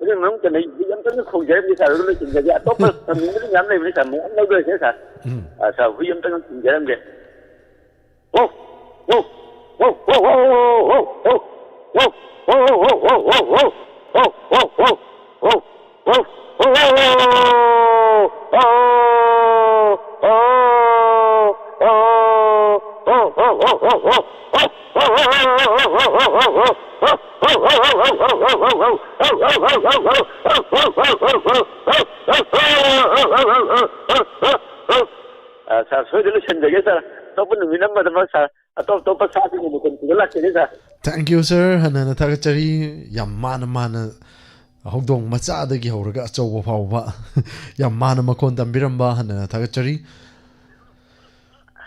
ꯑꯗꯨꯒꯤ ꯃꯅꯨꯡꯗ ꯂꯩ, ꯍꯨꯏ ꯑꯃꯇꯪ ꯈꯣꯡꯖꯔꯝꯒꯦ ꯁꯥꯔ, ꯑꯗꯨꯒ ꯂꯣꯏꯁꯤꯟꯖꯒꯦ꯫ ꯑꯇꯣꯞꯄ ꯇꯝꯅꯤꯡꯕꯗꯤ ꯃꯌꯥꯝ ꯂꯩꯕꯅꯤ ꯁꯥꯔ, ꯃꯌꯥꯝ ꯂꯧꯖꯔꯁꯦ ꯁꯥꯔ꯫ ꯎꯝ꯫ ꯑ, ꯁꯥꯔ, ꯍꯨꯏ ꯑꯃꯇꯪ ꯈꯣꯡꯖꯔꯝꯒꯦ꯫ ꯑ, ꯁꯥꯔ, ꯁꯣꯏꯗꯅ ꯂꯣꯏꯁꯤꯟꯖꯒꯦ, ꯁꯥꯔ꯫ ꯑꯇꯣꯞꯄ ꯅꯨꯃꯤꯠ ꯑꯃꯗ ꯑꯃ, ꯁꯥꯔ, ꯑꯇꯣꯞ ꯑꯇꯣꯞꯄ ꯁꯥꯁꯤꯡ ꯑꯃꯨꯛ ꯀꯟꯇ꯭ꯔꯤꯗ ꯂꯥꯛꯆꯒꯦ, ꯁꯥꯔ꯫ Thank you, sir. ꯍꯟꯅ ꯍꯟꯅ ꯊꯥꯒꯠꯆꯔꯤ꯫ ꯌꯥꯝ ꯃꯥꯅ ꯃꯥꯅ ꯍꯧꯗꯣꯡ ꯃꯆꯥꯗꯒꯤ ꯍꯧꯔꯒ ꯑꯆꯧꯕ ꯐꯥꯎꯕ ꯌꯥꯝ ꯃꯥꯅ ꯃꯈꯣꯟ ꯇꯝꯕꯤꯔꯝꯕ ꯍꯟꯅ ꯍꯟꯅ ꯊꯥꯒꯠꯆꯔꯤ꯫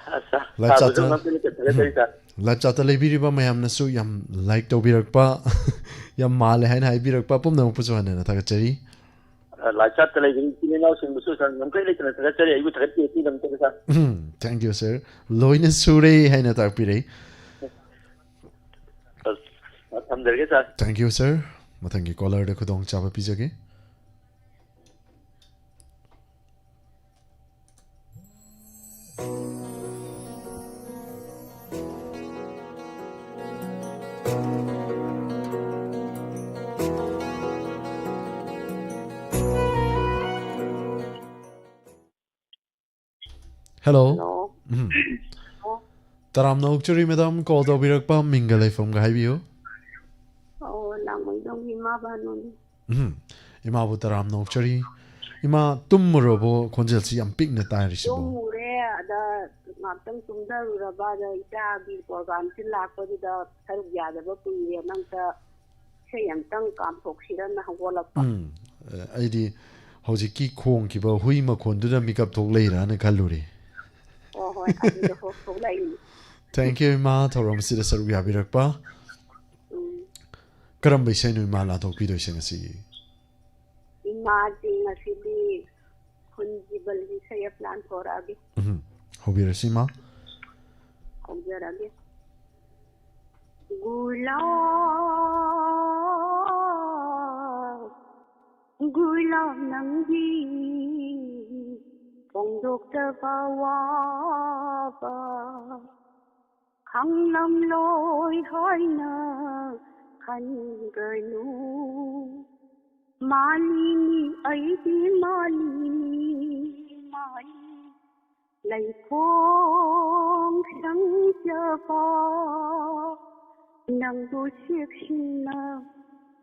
ꯑ, ꯁꯥꯔ, ꯂꯥꯏꯞ ꯁꯥꯔꯕꯨꯁꯨ ꯆꯥꯠꯇ-, ꯉꯝꯅ ꯊꯥꯒꯠꯆꯔꯤ, ꯁꯥꯔ꯫ ꯂꯥꯏꯞ ꯆꯥꯠꯇ ꯂꯩꯕꯤꯔꯤꯕ ꯃꯌꯥꯝꯅꯁꯨ ꯌꯥꯝ ꯂꯥꯏꯛ ꯇꯧꯕꯤꯔꯛꯄ, ꯌꯥꯝ ꯃꯥꯜꯂꯦ ꯍꯥꯏꯅ ꯍꯥꯏꯕꯤꯔꯛꯄ ꯄꯨꯝꯅꯃꯛꯄꯨꯁꯨ ꯍꯟꯅ ꯍꯟꯅ ꯊꯥꯒꯠꯆꯔꯤ꯫ ꯑ, ꯂꯥꯏꯞ ꯆꯥꯠꯇ ꯂꯩꯕ ꯏꯆꯤꯜ ꯏꯅꯥꯎꯁꯤꯡꯕꯨꯁꯨ, ꯁꯥꯔ, ꯉꯝꯈꯩ ꯂꯩꯇꯅ ꯊꯥꯒꯠꯆꯔꯤ, ꯑꯩꯕꯨ ꯊꯥꯒꯠꯄꯤꯔꯛꯄꯒꯤꯗꯃꯛꯇ, ꯁꯥꯔ꯫ ꯎꯝ, thank you, sir. ꯂꯣꯏꯅ ꯁꯨꯔꯦ ꯍꯥꯏꯅ ꯇꯥꯛꯄꯤꯔꯛꯏ꯫ ꯑ, ꯊꯝꯖꯔꯒꯦ, ꯁꯥꯔ꯫ Thank you, sir. ꯃꯊꯪꯒꯤ ꯀꯣꯂꯔꯗ ꯈꯨꯗꯣꯡꯆꯥꯕ ꯄꯤꯖꯒꯦ꯫ Hello. Hello. ꯎꯝ꯫ ꯑꯣ꯫ ꯇꯔꯥꯝꯅ ꯑꯣꯛꯆꯔꯤ, madam, call ꯇꯧꯕꯤꯔꯛꯄ, ꯃꯤꯡꯒ ꯂꯩꯐꯝꯒ ꯍꯥꯏꯕꯤꯌꯨ꯫ ꯑꯣ, ꯂꯥꯡꯃꯩꯗꯣꯡꯒꯤ ꯏꯃꯥ ꯚꯥꯅꯨꯅꯤ꯫ ꯎꯝ꯫ ꯏꯃꯥꯕꯨ ꯇꯔꯥꯝꯅ ꯑꯣꯛꯆꯔꯤ꯫ ꯏꯃꯥ, ꯇꯨꯝꯃꯨꯔꯕꯣ? ꯈꯣꯟꯖꯦꯜꯁꯤ ꯌꯥꯝ ꯄꯤꯛꯅ ꯇꯥꯔꯤꯁꯤꯕꯣ꯫ ꯇꯨꯝꯃꯨꯔꯦ, ꯑꯗ ꯉꯥꯛꯇꯪ ꯇꯨꯝꯊꯔꯨꯔꯕ, ꯑꯗ ꯏꯆꯥꯒꯤ program ꯁꯤ ꯂꯥꯛꯄꯗꯨꯗ ꯁꯔꯨꯛ ꯌꯥꯗꯕ ꯀꯨꯏꯔꯦ, ꯅꯪꯇ ꯏꯁꯩ ꯑꯝꯇꯪ ꯀꯥꯝꯊꯣꯛꯁꯤꯔꯅ ꯍꯧꯒꯠꯂꯛꯄ꯫ ꯎꯝ, ꯑ, ꯑꯩꯗꯤ ꯍꯧꯖꯤꯛꯀꯤ ꯈꯣꯡꯈꯤꯕ ꯍꯨꯏ ꯃꯈꯣꯟꯗꯨꯗ ꯃꯤꯀꯞ ꯊꯣꯛꯂꯛꯏꯔꯥꯅ ꯈꯜꯂꯨꯔꯦ꯫ ꯍꯣꯏ, ꯍꯣꯏ, ꯑꯗꯨꯗ ꯍꯣ-, ꯊꯣꯛꯂꯛꯏꯅꯤ꯫ Thank you, ꯏꯃꯥ, ꯊꯧꯔꯝ ꯑꯁꯤꯗ ꯁꯔꯨꯛ ꯌꯥꯕꯤꯔꯛꯄ꯫ ꯎꯝ꯫ ꯀꯔꯝꯕ ꯏꯁꯩꯅꯣ ꯏꯃꯥ ꯂꯥꯟꯊꯣꯛꯄꯤꯗꯣꯏꯁꯦ ꯉꯁꯤ? ꯏꯃꯥꯁꯤ ꯉꯁꯤꯗꯤ ꯈꯨꯟꯖꯤꯕꯜꯒꯤ ꯏꯁꯩ ꯑꯃ ꯂꯥꯟꯊꯣꯔꯛꯑꯒꯦ꯫ ꯎꯝ, ꯍꯧꯕꯤꯔꯁꯤ, ꯏꯃꯥ꯫ ꯍꯧꯖꯔꯒꯦ꯫ ꯒꯨꯂꯥꯞ, ꯒꯨꯂꯥꯞ ꯅꯪꯗꯤ ꯐꯣꯡꯗꯣꯛꯇꯕ ꯋꯥꯕ ꯈꯪꯂꯝꯂꯣꯏ ꯍꯥꯏꯅ ꯈꯟꯒꯅꯨ꯫ ꯃꯥꯂꯤꯅꯤ ꯑꯩꯗꯤ ꯃꯥꯂꯤꯅꯤ, ꯃꯥꯂꯤ꯫ ꯂꯩꯈꯣꯡ ꯁꯪꯖꯕ, ꯅꯪꯕꯨ ꯆꯦꯛꯁꯤꯟꯅ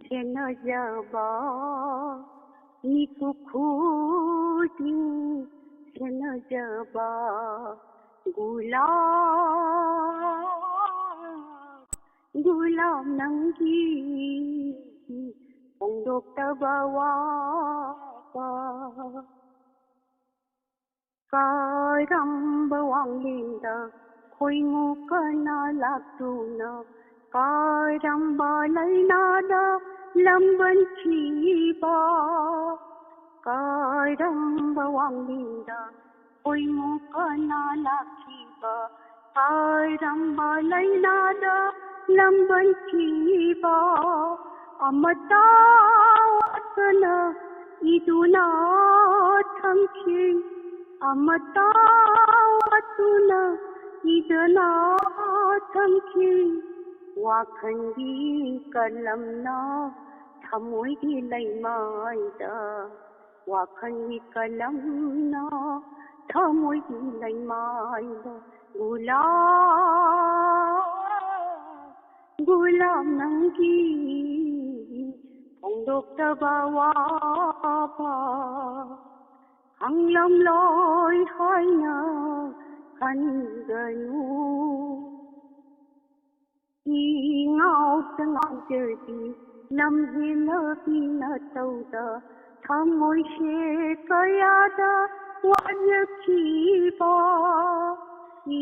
ꯁꯦꯟꯅꯖꯕ, ꯃꯤꯀꯨꯞ ꯈꯨꯗꯤꯡ ꯁꯦꯟꯅꯖꯕ꯫ ꯒꯨꯂꯥꯞ, ꯒꯨꯂꯥꯞ ꯅꯪꯒꯤ ꯐꯣꯡꯗꯣꯛꯇꯕ ꯋꯥꯕ꯫ ꯀꯔꯝꯕ ꯋꯥꯡꯂꯦꯟꯗ ꯈꯣꯏꯃꯨ ꯀꯅꯥ ꯂꯥꯛꯇꯨꯅ, ꯀꯔꯝꯕ ꯂꯥꯏꯅꯥꯗ ꯂꯝꯕꯟꯈꯤꯕ? ꯀꯔꯝꯕ ꯋꯥꯡꯂꯦꯟꯗ ꯈꯣꯏꯃꯨ ꯀꯅꯥ ꯂꯥꯛꯈꯤꯕ? ꯀꯔꯝꯕ ꯂꯥꯏꯅꯥꯗ ꯂꯝꯕꯟꯈꯤꯕ? ꯑꯃꯠꯇ ꯋꯥꯠꯇꯅ ꯏꯗꯨꯅ ꯊꯝꯈꯤ, ꯑꯃꯠꯇ ꯋꯥꯠꯇꯨꯅ ꯏꯗꯨꯅ ꯊꯝꯈꯤ꯫ ꯋꯥꯈꯜꯒꯤ ꯀꯂꯝꯅ ꯊꯃꯣꯏꯒꯤ ꯂꯩꯃꯥꯏꯗ, ꯋꯥꯈꯜꯒꯤ ꯀꯂꯝꯅ ꯊꯃꯣꯏꯒꯤ ꯂꯩꯃꯥꯏꯗ꯫ ꯒꯨꯂꯥꯞ, ꯒꯨꯂꯥꯞ ꯅꯪꯒꯤ ꯐꯣꯡꯗꯣꯛꯇꯕ ꯋꯥꯕ, ꯈꯪꯂꯝꯂꯣꯏ ꯍꯥꯏꯅ ꯈꯟꯒꯅꯨ꯫ ꯏ ꯉꯥꯎꯇ ꯉꯥꯎꯖꯕꯤ ꯂꯝꯍꯦꯜꯂꯕꯤ ꯅꯇꯧꯗ ꯊꯃꯣꯏꯁꯦ ꯀꯌꯥꯗ ꯋꯥꯖꯈꯤꯕ꯫ ꯏ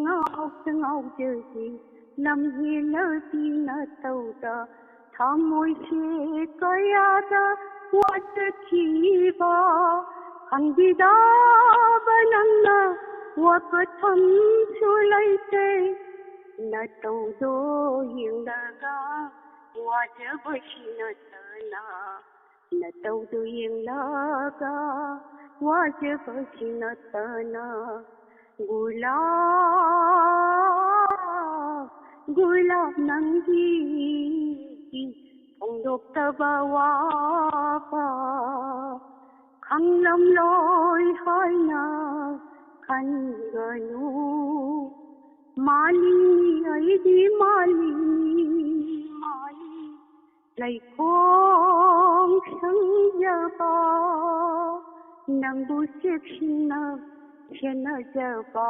ꯉꯥꯎꯇ ꯉꯥꯎꯖꯕꯤ ꯂꯝꯍꯦꯜꯂꯕꯤ ꯅꯇꯧꯗ ꯊꯃꯣꯏꯁꯦ ꯀꯌꯥꯗ ꯋꯥꯖꯈꯤꯕ꯫ ꯈꯪꯕꯤꯗꯕ ꯅꯪꯅ ꯋꯥꯀꯊꯝꯁꯨ ꯂꯩꯇꯦ꯫ ꯅꯇꯧꯗꯣ ꯌꯦꯡꯂꯒ ꯋꯥꯖꯕꯁꯤ ꯅꯠꯇꯅ, ꯅꯇꯧꯗꯣ ꯌꯦꯡꯂꯒ ꯋꯥꯖꯕꯁꯤ ꯅꯠꯇꯅ꯫ ꯒꯨꯂꯥꯞ, ꯒꯨꯂꯥꯞ ꯅꯪꯒꯤ ꯐꯣꯡꯗꯣꯛꯇꯕ ꯋꯥꯕ, ꯈꯪꯂꯝꯂꯣꯏ ꯍꯥꯏꯅ ꯈꯟꯒꯅꯨ꯫ ꯃꯥꯂꯤ, ꯑꯩꯗꯤ ꯃꯥꯂꯤꯅꯤ, ꯃꯥꯂꯤ꯫ ꯂꯩꯈꯣꯡ ꯁꯪꯖꯕ, ꯅꯪꯕꯨ ꯆꯦꯛꯁꯤꯟꯅ ꯁꯦꯟꯅꯖꯕ,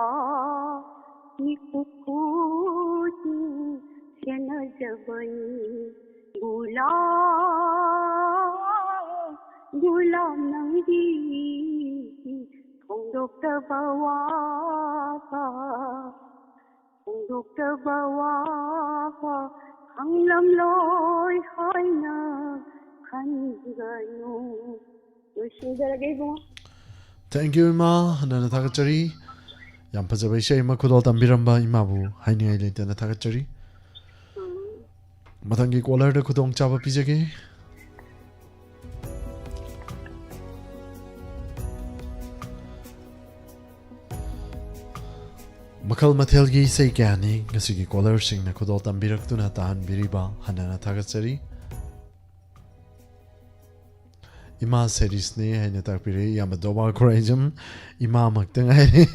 ꯃꯤꯀꯨꯞ ꯈꯨꯗꯤꯡ ꯁꯦꯟꯅꯖꯕꯅꯤ꯫ ꯒꯨꯂꯥꯞ, ꯒꯨꯂꯥꯞ ꯅꯪꯗꯤ ꯐꯣꯡꯗꯣꯛꯇꯕ ꯋꯥꯕ, ꯐꯣꯡꯗꯣꯛꯇꯕ ꯋꯥꯕ ꯈꯪꯂꯝꯂꯣꯏ ꯍꯥꯏꯅ ꯈꯟꯒꯅꯨ꯫ ꯂꯣꯏꯁꯤꯟꯖꯔꯒꯦ ꯏꯕꯨꯡꯉꯣ꯫ Thank you, ꯏꯃꯥ꯫ ꯍꯟꯅ ꯍꯟꯅ ꯊꯥꯒꯠꯆꯔꯤ꯫ ꯌꯥꯝ ꯐꯖꯕ ꯏꯁꯩ ꯑꯃ ꯈꯨꯗꯣꯜ ꯇꯝꯕꯤꯔꯝꯕ ꯏꯃꯥꯕꯨ ꯍꯥꯏꯅꯤꯡꯉꯥꯏ ꯂꯩꯇꯅ ꯊꯥꯒꯠꯆꯔꯤ꯫ ꯎꯝ꯫ ꯃꯊꯪꯒꯤ caller ꯗ ꯈꯨꯗꯣꯡꯆꯥꯕ ꯄꯤꯖꯒꯦ꯫ ꯃꯈꯜ ꯃꯊꯦꯜꯒꯤ ꯏꯁꯩ ꯀꯌꯥꯅꯤ ꯉꯁꯤꯒꯤ caller ꯁꯤꯡꯅ ꯈꯨꯗꯣꯜ ꯇꯝꯕꯤꯔꯛꯇꯨꯅ ꯇꯥꯍꯟꯕꯤꯔꯤꯕ, ꯍꯟꯅ ꯍꯟꯅ ꯊꯥꯒꯠꯆꯔꯤ꯫ ꯏꯃꯥ ꯁꯦꯔꯤꯁꯅꯦ ꯍꯥꯏꯅ ꯇꯥꯛꯄꯤꯔꯛꯏ꯫ ꯏꯌꯥꯝꯕ ꯗꯣꯕꯥ ꯈꯨꯔꯥꯏꯖꯝ ꯏꯃꯥꯃꯛꯇ ꯉꯥꯏꯔꯦ꯫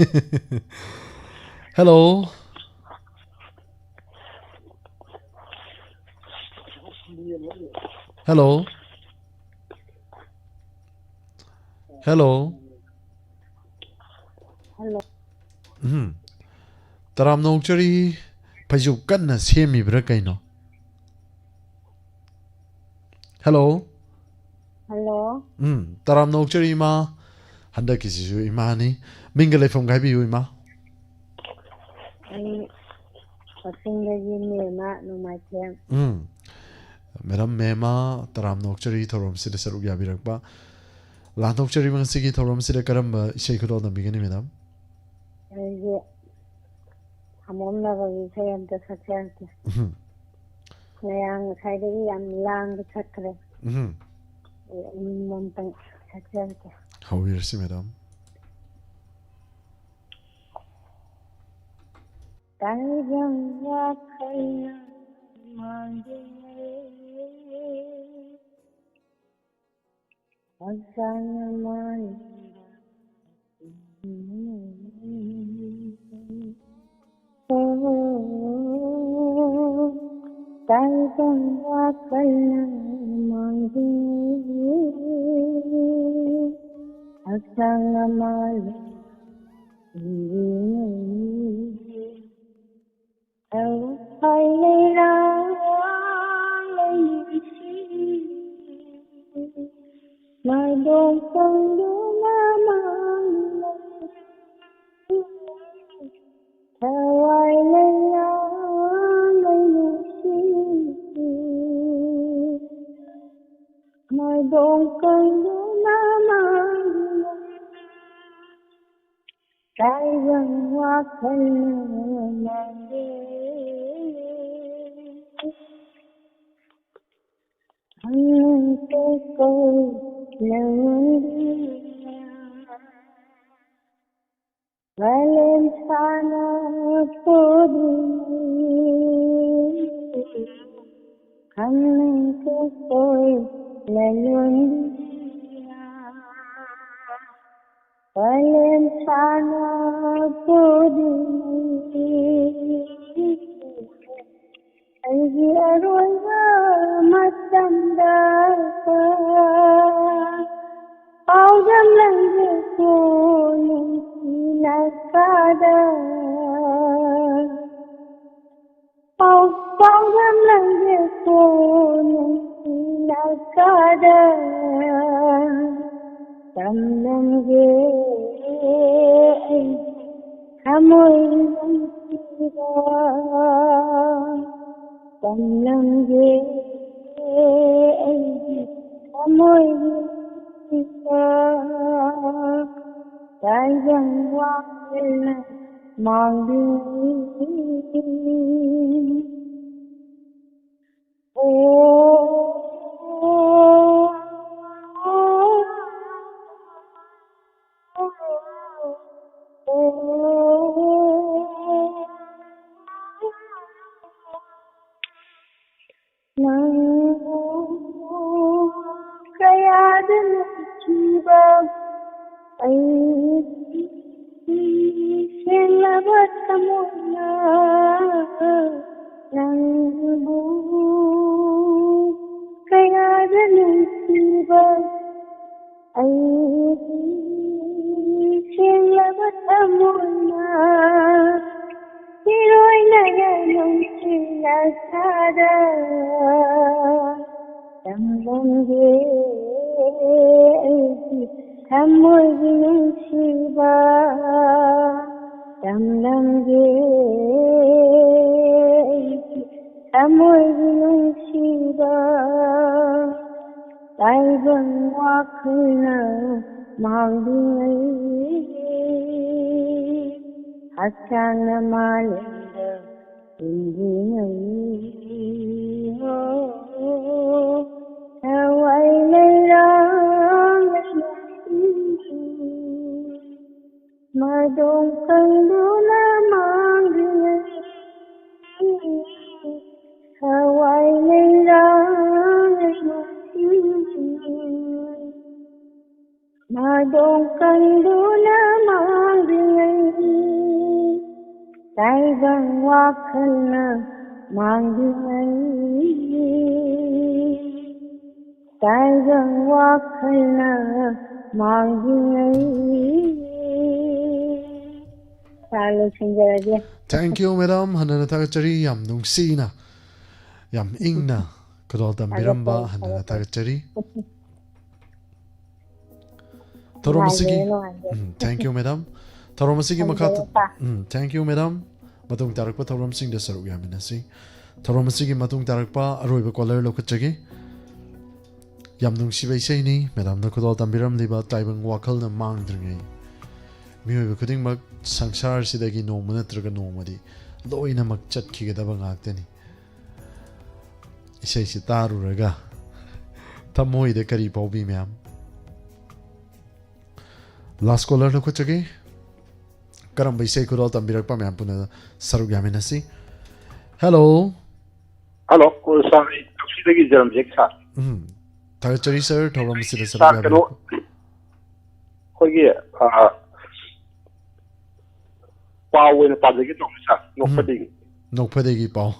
Hello꯫ Hello꯫ Hello꯫ Hello꯫ ꯎꯝ꯫ ꯇꯔꯥꯝꯅ ꯑꯣꯛꯆꯔꯤ꯫ ꯐꯩꯖꯨꯞ ꯀꯟꯅ ꯁꯦꯝꯃꯤꯕ꯭ꯔꯥ ꯀꯩꯅꯣ? Hello꯫ Hello꯫ ꯎꯝ, ꯇꯔꯥꯝꯅ ꯑꯣꯛꯆꯔꯤ ꯏꯃꯥ꯫ ꯍꯟꯗꯛꯀꯤꯁꯤꯁꯨ ꯏꯃꯥꯅꯤ꯫ ꯃꯤꯡꯒ ꯂꯩꯐꯝꯒ ꯍꯥꯏꯕꯤꯌꯨ ꯏꯃꯥ꯫ ꯑꯩ ꯀꯛꯆꯤꯡꯗꯒꯤ ꯃꯦꯃ ꯅꯣꯡꯃꯥꯏꯊꯦꯝ꯫ ꯎꯝ꯫ Madam ꯃꯦꯃ, ꯇꯔꯥꯝꯅ ꯑꯣꯛꯆꯔꯤ ꯊꯧꯔꯝꯁꯤꯗ ꯁꯔꯨꯛ ꯌꯥꯕꯤꯔꯛꯄ꯫ ꯂꯥꯟꯊꯣꯛꯆꯔꯤꯕ ꯉꯁꯤꯒꯤ ꯊꯧꯔꯝꯁꯤꯗ ꯀꯔꯝꯕ ꯏꯁꯩ ꯈꯨꯗꯣꯜ ꯇꯝꯕꯤꯒꯅꯤ, madam? ꯑꯩꯁꯦ ꯁꯥꯃꯣꯝꯅꯕꯒꯤ ꯏꯁꯩ ꯑꯝꯇ ꯁꯛꯆꯔꯛꯀꯦ꯫ ꯎꯝ꯫ ꯃꯌꯥꯝ ꯉꯁꯥꯏꯗꯒꯤ ꯌꯥꯝ ꯂꯥꯡꯕ ꯆꯠꯈ꯭ꯔꯦ꯫ ꯎꯝ꯫ ꯑꯩ ꯑꯏꯪꯕ ꯑꯝꯇꯪ ꯁꯛꯆꯔꯛꯀꯦ꯫ ꯍꯧꯕꯤꯔꯁꯤ, madam꯫ ꯇꯥꯏꯕꯪ ꯋꯥꯈꯜꯅ ꯃꯥꯡꯗꯦ꯫ ꯍꯛꯆꯥꯡꯅ ꯃꯥꯡꯗꯦ꯫ ꯀꯪꯕ ꯋꯥꯈꯜꯅ ꯃꯥꯡꯂꯤ꯫ ꯍꯛꯆꯥꯡ ꯑꯃ ꯂꯩꯔꯤ꯫ ꯊꯋꯥꯏ ꯂꯩꯔꯥꯡ ꯂꯩꯁꯤ꯫ ꯃꯥꯏꯗꯣꯡ ꯀꯪꯗꯨꯅ ꯃꯥꯡꯂꯤ꯫ ꯊꯋꯥꯏ ꯂꯩꯔꯥꯡ ꯂꯩꯁꯤ꯫ ꯃꯥꯏꯗꯣꯡ ꯀꯪꯗꯨꯅ ꯃꯥꯡꯂꯤ꯫ ꯇꯥꯏꯕꯪ ꯋꯥꯈꯜꯅ ꯃꯥꯡꯂꯤ꯫ ꯍꯪꯅꯤꯡ ꯀꯩꯀꯩ ꯂꯩꯔꯝꯗ꯭ꯔꯤꯅ꯫ ꯋꯥꯂꯦꯝ ꯁꯥꯟꯅ ꯄꯨꯔꯤꯉꯩ꯫ ꯈꯪꯅꯤꯡ ꯀꯩꯀꯩ ꯂꯩꯔꯝꯗ꯭ꯔꯤꯅ꯫ ꯋꯥꯂꯦꯝ ꯁꯥꯟꯅ ꯄꯨꯔꯤꯉꯩ꯫ ꯑꯩꯒꯤ ꯑꯔꯣꯏꯕ ꯃꯇꯝꯗ ꯄꯥꯎꯗꯝ ꯂꯩꯔꯦꯀꯣ ꯅꯨꯡꯁꯤ ꯅꯁꯥꯗ꯫ ꯄꯥꯎ-, ꯄꯥꯎꯗꯝ ꯂꯩꯔꯦꯀꯣ ꯅꯨꯡꯁꯤ ꯅꯁꯥꯗ꯫ ꯇꯝꯂꯝꯒꯦ ꯑꯩꯒꯤ ꯊꯃꯣꯏꯒꯤ ꯅꯨꯡꯁꯤꯕ꯫ ꯇꯝꯂꯝꯒꯦ ꯑꯩꯒꯤ ꯊꯃꯣꯏꯒꯤ ꯅꯨꯡꯁꯤꯕ꯫ ꯇꯥꯏꯕꯪ ꯋꯥꯈꯜꯅ ꯃꯥꯡꯂꯤ꯫ ꯅꯪꯕꯨ ꯀꯌꯥꯗ ꯅꯨꯡꯁꯤꯕ ꯑꯩꯒꯤ ꯁꯦꯡꯂꯕ ꯊꯃꯣꯏꯅ ꯅꯪꯕꯨ ꯅꯨꯡꯁꯤꯕ ꯑꯩꯒꯤ ꯁꯦꯡꯂꯕ ꯊꯃꯣꯏꯅ ꯏꯔꯣꯏꯅꯒ ꯅꯨꯡꯁꯤꯅ ꯁꯥꯗ ꯇꯝꯂꯝꯒꯦ ꯑꯩꯒꯤ ꯊꯃꯣꯏꯒꯤ ꯅꯨꯡꯁꯤꯕ ꯇꯝꯂꯝꯒꯦ ꯑꯩꯒꯤ ꯊꯃꯣꯏꯒꯤ ꯅꯨꯡꯁꯤꯕ ꯇꯥꯏꯕꯪ ꯋꯥꯈꯜꯅ ꯃꯥꯡꯗ꯭ꯔꯤꯉꯩ ꯍꯛꯆꯥꯡꯅ ꯃꯥꯂꯦꯝꯗ ꯍꯤꯡꯗ꯭ꯔꯤꯉꯩ ꯊꯋꯥꯏ ꯂꯩꯔꯥꯡ ꯃꯗꯣꯡ ꯈꯪꯗꯨꯅ ꯃꯥꯡꯗ꯭ꯔꯤꯉꯩ ꯊꯋꯥꯏ ꯂꯩꯔꯥꯡ ꯃꯗꯣꯡ ꯈꯪꯗꯨꯅ ꯃꯥꯡꯗ꯭ꯔꯤꯉꯩ ꯇꯥꯏꯕꯪ ꯋꯥꯈꯜꯅ ꯃꯥꯡꯗ꯭ꯔꯤꯉꯩ ꯇꯥꯏꯕꯪ ꯋꯥꯈꯜꯅ ꯃꯥꯡꯗ꯭ꯔꯤꯉꯩ ꯁꯥꯔ, ꯂꯣꯏꯁꯤꯟꯖꯔꯒꯦ꯫ Thank you, madam. ꯍꯟꯅꯅ ꯊꯥꯒꯠꯆꯔꯤ꯫ ꯌꯥꯝ ꯅꯨꯡꯁꯤꯅ, ꯌꯥꯝ ꯏꯪꯅ ꯈꯨꯗꯣꯜ ꯇꯝꯕꯤꯔꯝꯕ ꯊꯥꯒꯠꯆꯔꯤ, ꯍꯟꯅꯅ ꯊꯥꯒꯠꯆꯔꯤ꯫ ꯊꯥꯒꯠꯆꯔꯤ꯫ ꯊꯧꯔꯝ ꯑꯁꯤꯒꯤ, ꯅꯨꯡꯉꯥꯏꯖꯔꯦ, ꯅꯨꯡꯉꯥꯏꯖꯔꯦ꯫ ꯎꯝ, thank you, madam. ꯊꯧꯔꯝ ꯑꯁꯤꯒꯤ ꯃꯈꯥ ꯊꯝꯖꯔꯦ, ꯁꯥꯔ꯫ ꯎꯝ, thank you, madam. ꯃꯇꯨꯡ ꯇꯥꯔꯛꯄ ꯊꯧꯔꯝꯁꯤꯡꯗ ꯁꯔꯨꯛ ꯌꯥꯃꯤꯟꯅꯁꯤ꯫ ꯊꯧꯔꯝ ꯑꯁꯤꯒꯤ ꯃꯇꯨꯡ ꯇꯥꯔꯛꯄ ꯑꯔꯣꯏꯕ caller ꯂꯧꯈꯠꯆꯒꯦ꯫ ꯌꯥꯝ ꯅꯨꯡꯁꯤꯕ ꯏꯁꯩꯅꯤ꯫ Madamꯅ ꯈꯨꯗꯣꯜ ꯇꯝꯕꯤꯔꯝꯂꯤꯕ ꯇꯥꯏꯕꯪ ꯋꯥꯈꯜꯅ ꯃꯥꯡꯗ꯭ꯔꯤꯉꯩ꯫ ꯃꯤꯑꯣꯏꯕ ꯈꯨꯗꯤꯡꯃꯛ ꯁꯪꯁꯥꯔꯁꯤꯗꯒꯤ ꯅꯣꯡꯃ ꯅꯠꯇ꯭ꯔꯒ ꯅꯣꯡꯃꯗꯤ ꯂꯣꯏꯅꯃꯛ ꯆꯠꯈꯤꯒꯗꯕ ꯉꯥꯛꯇꯅꯤ꯫ ꯏꯁꯩꯁꯤ ꯇꯥꯔꯨꯔꯒ ꯊꯃꯣꯏꯗ ꯀꯔꯤ ꯐꯥꯎꯕꯤ, ꯃꯌꯥꯝ? Last caller ꯂꯧꯈꯠꯆꯒꯦ꯫ ꯀꯔꯝꯕ ꯏꯁꯩ ꯈꯨꯗꯣꯜ ꯇꯝꯕꯤꯔꯛꯄ, ꯃꯌꯥꯝ ꯄꯨꯟꯅ ꯁꯔꯨꯛ ꯌꯥꯃꯤꯟꯅꯁꯤ꯫ Hello꯫ Hello, ꯁꯥꯔ, ꯑꯩ ꯇꯥꯛꯁꯤꯗꯒꯤ ꯖꯔꯝꯖꯦꯛ ꯁꯥꯔ꯫ ꯎꯝ, ꯊꯥꯒꯠꯆꯔꯤ ꯁꯥꯔ, ꯊꯧꯔꯝ ꯑꯁꯤꯗ ꯁꯔꯨꯛ ꯁꯥꯔ, ꯀꯩꯅꯣ, ꯌꯥꯕꯤꯔꯛꯄ꯫ ꯑꯩꯈꯣꯏꯒꯤ, ꯑ, ꯄꯥꯎ ꯑꯣꯏꯅ ꯄꯥꯖꯒꯦ ꯇꯧꯕꯅꯤ ꯁꯥꯔ, ꯎꯝ꯫ ꯅꯣꯛꯐꯗꯦꯒꯤ꯫ ꯅꯣꯛꯐꯗꯦꯒꯤ ꯄꯥꯎ꯫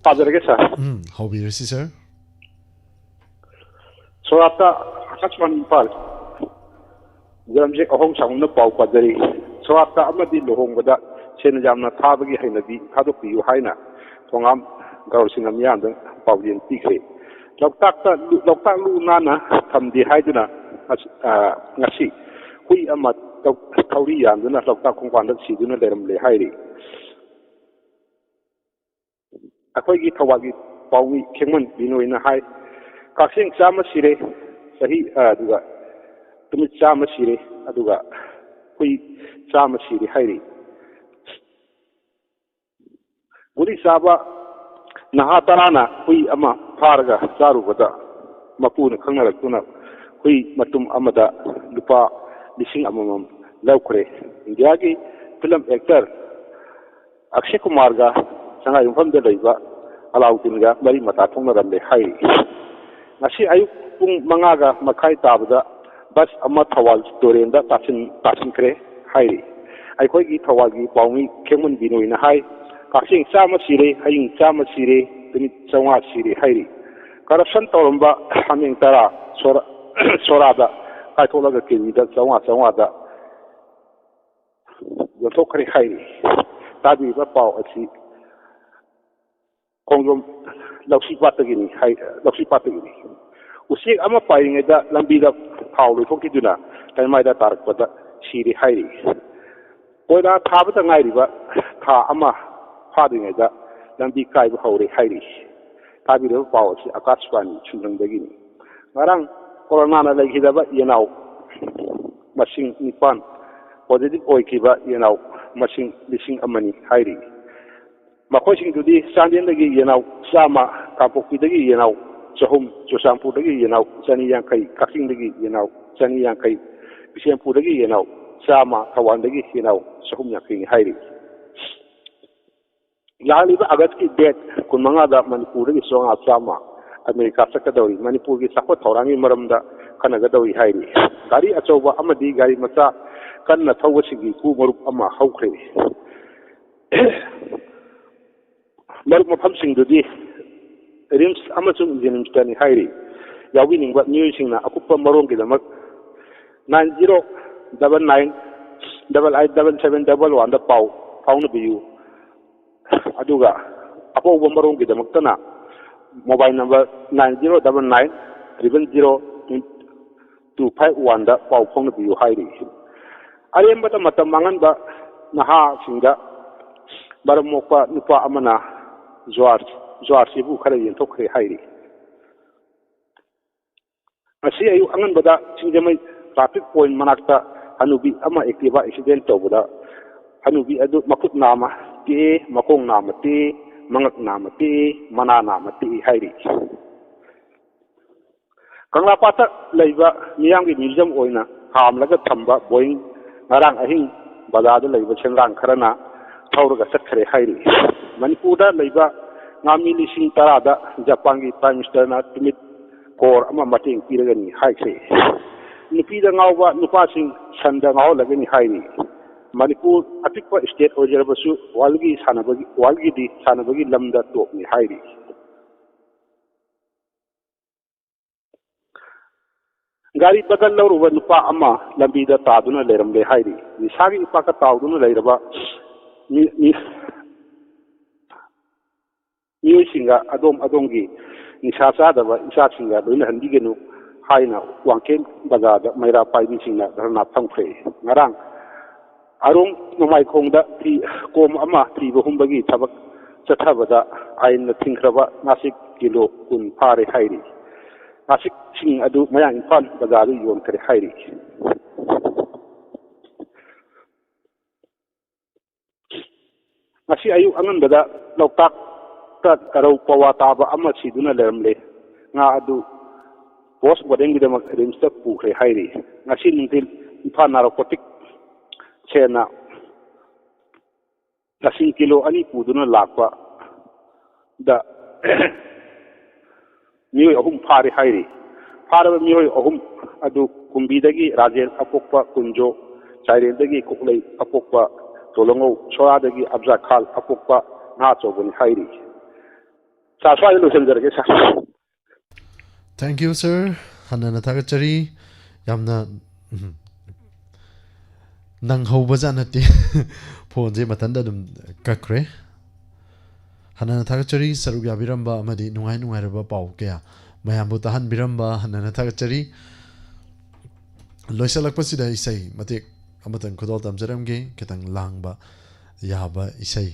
ꯄꯥꯖꯔꯒꯦ, ꯁꯥꯔ꯫ ꯎꯝ, ꯍꯧꯕꯤꯔꯁꯤ, ꯁꯥꯔ꯫ ꯁꯣꯔꯥꯠꯇ, ꯑꯀꯥꯁꯕꯥꯅꯤ ꯏꯝꯐꯥꯜ, ꯖꯂꯝꯖꯦꯛ ꯑꯍꯣꯡ ꯁꯥꯡꯕꯅ ꯄꯥꯎ ꯄꯥꯖꯔꯤ꯫ ꯁꯣꯔꯥꯠꯇ ꯑꯃꯗꯤ ꯂꯨꯍꯣꯡꯕꯗ ꯁꯦꯟ ꯌꯥꯝꯅ ꯊꯥꯕꯒꯤ ꯍꯩꯅꯕꯤ ꯊꯥꯗꯣꯛꯄꯤꯌꯨ ꯍꯥꯏꯅ ꯊꯣꯉꯥꯝ ꯒꯧꯔꯁꯤꯡꯅ ꯃꯤꯌꯥꯝꯗ ꯄꯥꯎꯖꯦꯜ ꯄꯤꯈ꯭ꯔꯦ꯫ ꯂꯣꯛꯇꯥꯛꯇ, ꯂꯣꯛꯇꯥꯛ ꯂꯨ ꯅꯥꯟꯅ ꯊꯝꯗꯦ ꯍꯥꯏꯗꯨꯅ ꯉꯁꯤ, ꯑ, ꯉꯁꯤ ꯍꯨꯏ ꯑꯃ ꯊꯧ-, ꯊꯧꯔꯤ ꯌꯥꯟꯗꯨꯅ ꯂꯣꯛꯇꯥꯛ ꯈꯣꯡꯕꯥꯟꯗ ꯁꯤꯗꯨꯅ ꯂꯩꯔꯝꯂꯦ ꯍꯥꯏꯔꯤ꯫ ꯑꯩꯈꯣꯏꯒꯤ ꯊꯧꯕꯥꯜꯒꯤ ꯄꯥꯎꯃꯤ ꯈꯦꯡꯃꯟ ꯕꯤꯅꯣꯏꯅ ꯍꯥꯏ, ꯀꯛꯆꯦꯡ ꯆꯥꯝꯃ ꯁꯤꯔꯦ, ꯆꯍꯤ, ꯑ, ꯑꯗꯨꯒ ꯅꯨꯃꯤꯠ ꯆꯥꯝꯃ ꯁꯤꯔꯦ, ꯑꯗꯨꯒ ꯍꯨꯏ ꯆꯥꯝꯃ ꯁꯤꯔꯦ ꯍꯥꯏꯔꯤ꯫ ꯒꯨꯂꯤ ꯆꯥꯕ ꯅꯍꯥ ꯇꯔꯥꯅ ꯍꯨꯏ ꯑꯃ ꯐꯥꯔꯒ ꯆꯥꯔꯨꯕꯗ ꯃꯄꯨꯅ ꯈꯪꯅꯔꯛꯇꯨꯅ ꯍꯨꯏ ꯃꯇꯨꯝ ꯑꯃꯗ ꯂꯨꯄꯥ ꯂꯤꯁꯤꯡ ꯑꯃꯃꯝ ꯂꯧꯈ꯭ꯔꯦ꯫ ꯏꯟꯗꯤꯌꯥꯒꯤ ꯐꯤꯂꯝ ꯑꯦꯛꯇꯔ ꯑꯛꯁꯦ ꯀꯨꯃꯥꯔꯒ ꯁꯉꯥꯏꯌꯨꯝꯐꯝꯗ ꯂꯩꯕ ꯑꯂꯥꯎꯗꯤꯟꯒ ꯃꯔꯤ ꯃꯇꯥ ꯊꯣꯛꯅꯔꯝꯂꯦ ꯍꯥꯏꯔꯤ꯫ ꯉꯁꯤ ꯑꯌꯨꯛ ꯄꯨꯡ ꯃꯉꯥꯒ ꯃꯈꯥꯏ ꯇꯥꯕꯗ ꯕꯁ ꯑꯃ ꯊꯧꯕꯥꯜ ꯇꯨꯔꯦꯟꯗ ꯇꯥꯁꯤꯟ-, ꯇꯥꯁꯤꯟꯈ꯭ꯔꯦ ꯍꯥꯏꯔꯤ꯫ ꯑꯩꯈꯣꯏꯒꯤ ꯊꯧꯕꯥꯜꯒꯤ ꯄꯥꯎꯃꯤ ꯈꯦꯡꯃꯟ ꯕꯤꯅꯣꯏꯅ ꯍꯥꯏ, ꯀꯛꯆꯦꯡ ꯆꯥꯝꯃ ꯁꯤꯔꯦ, ꯍꯌꯤꯡ ꯆꯥꯝꯃ ꯁꯤꯔꯦ, ꯇꯨꯃꯤꯠ ꯆꯥꯝꯃꯉꯥ ꯁꯤꯔꯦ ꯍꯥꯏꯔꯤ꯫ ꯀꯔꯞꯁꯟ ꯇꯧꯔꯝꯕ ꯍꯥꯃꯦꯡ ꯇꯔꯥ ꯁꯣꯔꯥ-, ꯁꯣꯔꯥꯗ ꯀꯥꯏꯊꯣꯛꯂꯒ ꯀꯦꯖꯤꯗ ꯆꯥꯝꯃꯉꯥ ꯆꯥꯝꯃꯉꯥꯗ ꯌꯣꯟꯊꯣꯛꯈ꯭ꯔꯦ ꯍꯥꯏꯔꯤ꯫ ꯇꯥꯕꯤꯔꯤꯕ ꯄꯥꯎ ꯑꯁꯤ ꯈꯣꯡꯖꯣꯝ ꯂꯧꯁꯤꯄꯥꯠꯇꯒꯤꯅꯤ ꯍꯥꯏ, ꯂꯧꯁꯤꯄꯥꯠꯇꯒꯤꯅꯤ꯫ ꯎꯆꯦꯛ ꯑꯃ ꯄꯥꯏꯔꯤꯉꯩꯗ ꯂꯝꯕꯤꯗ ꯊꯥꯎ ꯂꯣꯏꯊꯣꯛꯈꯤꯗꯨꯅ ꯂꯩꯃꯥꯏꯗ ꯇꯥꯔꯛꯄꯗ ꯁꯤꯔꯦ ꯍꯥꯏꯔꯤ꯫ ꯀꯣꯏꯂꯥ ꯊꯥꯕꯗ ꯉꯥꯏꯔꯤꯕ ꯊꯥ ꯑꯃ ꯐꯥꯗ꯭ꯔꯤꯉꯩꯗ ꯂꯝꯕꯤ ꯀꯥꯏꯕ ꯍꯧꯔꯦ ꯍꯥꯏꯔꯤ꯫ ꯇꯥꯕꯤꯔꯤꯕ ꯄꯥꯎ ꯑꯁꯤ ꯑꯀꯥꯁꯕꯥꯅꯤ ꯁꯨꯝꯕꯪꯗꯒꯤꯅꯤ꯫ ꯉꯔꯥꯡ ꯀꯣꯔꯣꯅꯥꯅ ꯂꯩꯈꯤꯗꯕ ꯌꯦꯅꯥꯎ ꯃꯁꯤꯡ ꯅꯤꯄꯥꯟ, ꯄꯣꯖꯤꯇꯤꯚ ꯑꯣꯏꯈꯤꯕ ꯌꯦꯅꯥꯎ ꯃꯁꯤꯡ ꯂꯤꯁꯤꯡ ꯑꯃꯅꯤ ꯍꯥꯏꯔꯤ꯫ ꯃꯈꯣꯏꯁꯤꯡꯗꯨꯗꯤ ꯆꯥꯟꯗꯦꯜꯗꯒꯤ ꯌꯦꯅꯥꯎ ꯆꯥꯝꯃ, ꯀꯥꯡꯄꯣꯛꯄꯤꯗꯒꯤ ꯌꯦꯅꯥꯎ ꯆꯍꯨꯝ, ꯆꯨꯔꯆꯥꯟꯄꯨꯔꯗꯒꯤ ꯌꯦꯅꯥꯎ ꯆꯅꯤ ꯌꯥꯡꯈꯩ, ꯀꯛꯆꯤꯡꯗꯒꯤ ꯌꯦꯅꯥꯎ ꯆꯅꯤ ꯌꯥꯡꯈꯩ, ꯕꯤꯁꯦꯝꯄꯨꯔꯗꯒꯤ ꯌꯦꯅꯥꯎ ꯆꯥꯝꯃ, ꯊꯧꯕꯥꯜꯗꯒꯤ ꯌꯦꯅꯥꯎ ꯆꯍꯨꯝ ꯌꯥꯡꯈꯩꯅꯤ ꯍꯥꯏꯔꯤ꯫ ꯂꯥꯛꯂꯤꯕ ꯑꯥꯒꯁꯀꯤ ꯗꯦꯠ ꯀꯨꯟꯃꯉꯥꯗ ꯃꯅꯤꯄꯨꯔꯗꯒꯤ ꯆꯥꯝꯃꯉꯥ ꯆꯥꯝꯃ ꯑꯃꯦꯔꯤꯀꯥ ꯆꯠꯀꯗꯧꯔꯤ꯫ ꯃꯅꯤꯄꯨꯔꯒꯤ ꯆꯥꯎꯈꯠ ꯊꯧꯔꯥꯡꯒꯤ ꯃꯔꯝꯗ ꯈꯟꯅꯒꯗꯧꯔꯤ ꯍꯥꯏꯔꯤ꯫ ꯒꯥꯔꯤ ꯑꯆꯧꯕ ꯑꯃꯗꯤ ꯒꯥꯔꯤ ꯃꯆꯥ ꯀꯟꯅ ꯊꯧꯕꯁꯤꯡꯒꯤ ꯈꯨ ꯃꯔꯨꯞ ꯑꯃ ꯍꯧꯈ꯭ꯔꯦ꯫ ꯃꯔꯨꯞ, ꯃꯐꯝꯁꯤꯡꯗꯨꯗꯤ ꯔꯤꯝꯁ ꯑꯃꯁꯨꯡ ꯖꯦꯅꯤꯝꯁꯇꯅꯤ ꯍꯥꯏꯔꯤ꯫ ꯌꯥꯎꯕꯤꯅꯤꯡꯕ ꯃꯤꯑꯣꯏꯁꯤꯡꯅ ꯑꯀꯨꯞꯄ ꯃꯔꯣꯜꯒꯤꯗꯃꯛ nine zero double nine double eight double seven double one ꯗ ꯄꯥꯎ ꯐꯥꯎꯅꯕꯤꯌꯨ꯫ ꯑꯗꯨꯒ ꯑꯄꯧꯕ ꯃꯔꯣꯜꯒꯤꯗꯃꯛꯇꯅ mobile number nine zero double nine triple zero two five one ꯗ ꯄꯥꯎ ꯐꯥꯎꯅꯕꯤꯌꯨ ꯍꯥꯏꯔꯤ꯫ ꯑꯔꯦꯝꯕꯗ ꯃꯇꯝ ꯃꯥꯡꯍꯟꯕ ꯅꯍꯥꯁꯤꯡꯗ ꯃꯔꯝ ꯃꯣꯛꯄ ꯅꯨꯄꯥ ꯑꯃꯅ ꯖ꯭ꯋꯥꯔ, ꯖ꯭ꯋꯥꯔꯁꯤꯕꯨ ꯈꯔ ꯌꯦꯟꯊꯣꯛꯈ꯭ꯔꯦ ꯍꯥꯏꯔꯤ꯫ ꯉꯁꯤ ꯑꯌꯨꯛ ꯑꯉꯟꯕꯗ ꯁꯤꯡꯖꯃꯩ traffic point ꯃꯅꯥꯛꯇ ꯍꯅꯨꯕꯤ ꯑꯃ Activa accident ꯇꯧꯕꯗ ꯍꯅꯨꯕꯤ ꯑꯗꯨ ꯃꯈꯨꯠ ꯅꯥꯝꯃ ꯇꯦꯛꯑꯦ, ꯃꯈꯣꯡ ꯅꯥꯝꯃ ꯇꯦꯛꯑꯦ, ꯃꯉꯛ ꯅꯥꯝꯃ ꯇꯦꯛꯑꯦ, ꯃꯅꯥ ꯅꯥꯝꯃ ꯇꯦꯛꯑꯦ ꯍꯥꯏꯔꯤ꯫ ꯀꯪꯂꯥꯄꯥꯠꯇ ꯂꯩꯕ ꯃꯤꯌꯥꯝꯒꯤ museum ꯑꯣꯏꯅ ꯈꯥꯝꯂꯒ ꯊꯝꯕ Boeing ꯉꯔꯥꯡ ꯑꯍꯤꯡ ꯕꯖꯥꯔꯗ ꯂꯩꯕ ꯁꯦꯟꯗ꯭ꯔꯥꯡ ꯈꯔꯅ ꯊꯧꯔꯒ ꯆꯠꯈ꯭ꯔꯦ ꯍꯥꯏꯔꯤ꯫ ꯃꯅꯤꯄꯨꯔꯗ ꯂꯩꯕ ꯉꯥꯃꯤ ꯂꯤꯁꯤꯡ ꯇꯔꯥꯗ ꯖꯄꯥꯟꯒꯤ Prime Ministerꯅ ꯇꯨꯃꯤꯠ ꯀꯣꯔ ꯑꯃ ꯃꯇꯦꯡ ꯄꯤꯔꯒꯅꯤ ꯍꯥꯏꯈ꯭ꯔꯦ꯫ ꯅꯨꯄꯤꯗ ꯉꯥꯎꯕ ꯅꯨꯄꯥꯁꯤꯡ ꯁꯟꯗ ꯉꯥꯎꯍꯜꯂꯒꯅꯤ ꯍꯥꯏꯔꯤ꯫ ꯃꯅꯤꯄꯨꯔ ꯑꯄꯤꯛꯄ state ꯑꯣꯏꯖꯔꯕꯁꯨ worldꯒꯤ ꯁꯥꯟꯅꯕꯒꯤ, worldꯒꯤꯗꯤ ꯁꯥꯟꯅꯕꯒꯤ ꯂꯝꯗ topꯅꯤ ꯍꯥꯏꯔꯤ꯫ ꯒꯥꯔꯤ ꯕꯗꯜ ꯂꯧꯔꯨꯕ ꯅꯨꯄꯥ ꯑꯃ ꯂꯝꯕꯤꯗ ꯇꯥꯗꯨꯅ ꯂꯩꯔꯝꯂꯦ ꯍꯥꯏꯔꯤ꯫ ꯅꯤꯁꯥꯒꯤ ꯏꯄꯥꯛꯇ ꯇꯥꯎꯗꯨꯅ ꯂꯩꯔꯕ ꯃꯤ-, ꯃꯤ-, ꯃꯤꯑꯣꯏꯁꯤꯡꯒ ꯑꯗꯣꯝ ꯑꯗꯣꯝꯒꯤ ꯅꯤꯁꯥ ꯆꯥꯗꯕ ꯏꯆꯥꯁꯤꯡꯒ ꯂꯣꯏꯅꯍꯟꯕꯤꯒꯅꯨ ꯍꯥꯏꯅ ꯋꯥꯡꯈꯦꯝ ꯕꯖꯥꯔꯗ ꯃꯩꯔꯥ ꯄꯥꯏꯕꯤꯁꯤꯡꯅ ꯙꯔꯅꯥ ꯐꯝꯈ꯭ꯔꯦ꯫ ꯉꯔꯥꯡ ꯑꯔꯣꯡ ꯅꯣꯡꯃꯥꯏꯈꯣꯡꯗ ꯊꯤ-, ꯀꯣꯝ ꯑꯃ ꯊꯤꯕ ꯍꯨꯝꯕꯒꯤ ꯊꯕꯛ ꯆꯠꯊꯕꯗ ꯑꯥꯏꯟꯅ ꯊꯤꯡꯈ꯭ꯔꯕ ꯉꯥꯆꯤꯛ ꯀꯤꯂꯣ ꯀꯨꯟ ꯐꯥꯔꯦ ꯍꯥꯏꯔꯤ꯫ ꯉꯥꯆꯤꯛꯁꯤꯡ ꯑꯗꯨ ꯃꯌꯥꯡ ꯏꯝꯐꯥꯜ ꯕꯖꯥꯔꯗ ꯌꯣꯟꯈ꯭ꯔꯦ ꯍꯥꯏꯔꯤ꯫ ꯉꯁꯤ ꯑꯌꯨꯛ ꯑꯉꯟꯕꯗ ꯂꯣꯛꯇꯥꯛꯇ ꯀꯔꯧ ꯄꯋꯥ ꯇꯥꯕ ꯑꯃ ꯁꯤꯗꯨꯅ ꯂꯩꯔꯝꯂꯦ꯫ ꯉꯥ ꯑꯗꯨ post mortemꯒꯤꯗꯃꯛ ꯔꯤꯝꯁꯇ ꯄꯨꯈ꯭ꯔꯦ ꯍꯥꯏꯔꯤ꯫ ꯉꯁꯤ ꯅꯨꯡꯊꯤꯜ ꯏꯝꯐꯥꯜ narcotic cellꯅ ꯂꯁꯤꯡ ꯀꯤꯂꯣ ꯑꯅꯤ ꯄꯨꯗꯨꯅ ꯂꯥꯛꯄꯗ ꯃꯤꯑꯣꯏ ꯑꯍꯨꯝ ꯐꯥꯔꯦ ꯍꯥꯏꯔꯤ꯫ ꯐꯥꯔꯕ ꯃꯤꯑꯣꯏ ꯑꯍꯨꯝ ꯑꯗꯨ ꯀꯨꯝꯕꯤꯗꯒꯤ ꯔꯥꯖꯦꯟ ꯑꯄꯣꯛꯄ ꯀꯨꯟꯖꯣ, ꯆꯥꯏꯔꯦꯟꯗꯒꯤ ꯀꯣꯛꯂꯩ ꯑꯄꯣꯛꯄ ꯇꯣꯂꯣꯉꯧ, ꯁꯣꯔꯥꯗꯒꯤ ꯑꯕꯖꯥ ꯈꯥꯟ ꯑꯄꯣꯛꯄ ꯉꯥ ꯑꯆꯧꯕꯅꯤ ꯍꯥꯏꯔꯤ꯫ ꯁꯥꯔ, ꯁ꯭ꯋꯥꯏꯗ ꯂꯣꯏꯁꯤꯟꯖꯔꯒꯦ, ꯁꯥꯔ꯫ Thank you, sir. ꯍꯟꯅꯅ ꯊꯥꯒꯠꯆꯔꯤ꯫ ꯌꯥꯝꯅ, ꯎꯝ, ꯅꯪꯍꯧꯕꯖꯥꯠ ꯅꯠꯇꯦ꯫ ꯐꯣꯟꯁꯦ ꯃꯊꯟꯇ ꯑꯗꯨꯝ ꯀꯛꯈ꯭ꯔꯦ꯫ ꯍꯟꯅꯅ ꯊꯥꯒꯠꯆꯔꯤ, ꯁꯔꯨꯛ ꯌꯥꯕꯤꯔꯝꯕ ꯑꯃꯗꯤ ꯅꯨꯡꯉꯥꯏ ꯅꯨꯡꯉꯥꯏꯔꯕ ꯄꯥꯎ ꯀꯌꯥ ꯃꯌꯥꯝꯕꯨ ꯇꯥꯍꯟꯕꯤꯔꯝꯕ ꯍꯟꯅꯅ ꯊꯥꯒꯠꯆꯔꯤ꯫ ꯂꯣꯏꯁꯤꯜꯂꯛꯄꯁꯤꯗ ꯏꯁꯩ ꯃꯇꯦꯛ ꯑꯃꯇꯪ ꯈꯨꯗꯣꯜ ꯇꯝꯖꯔꯝꯒꯦ, ꯈꯤꯇꯪ ꯂꯥꯡꯕ ꯌꯥꯕ ꯏꯁꯩ꯫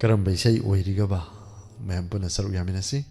ꯀꯔꯝꯕ ꯏꯁꯩ ꯑꯣꯏꯔꯤꯒꯕ? ꯃꯌꯥꯝ ꯄꯨꯟꯅ ꯁꯔꯨꯛ ꯌꯥꯃꯤꯟꯅꯁꯤ꯫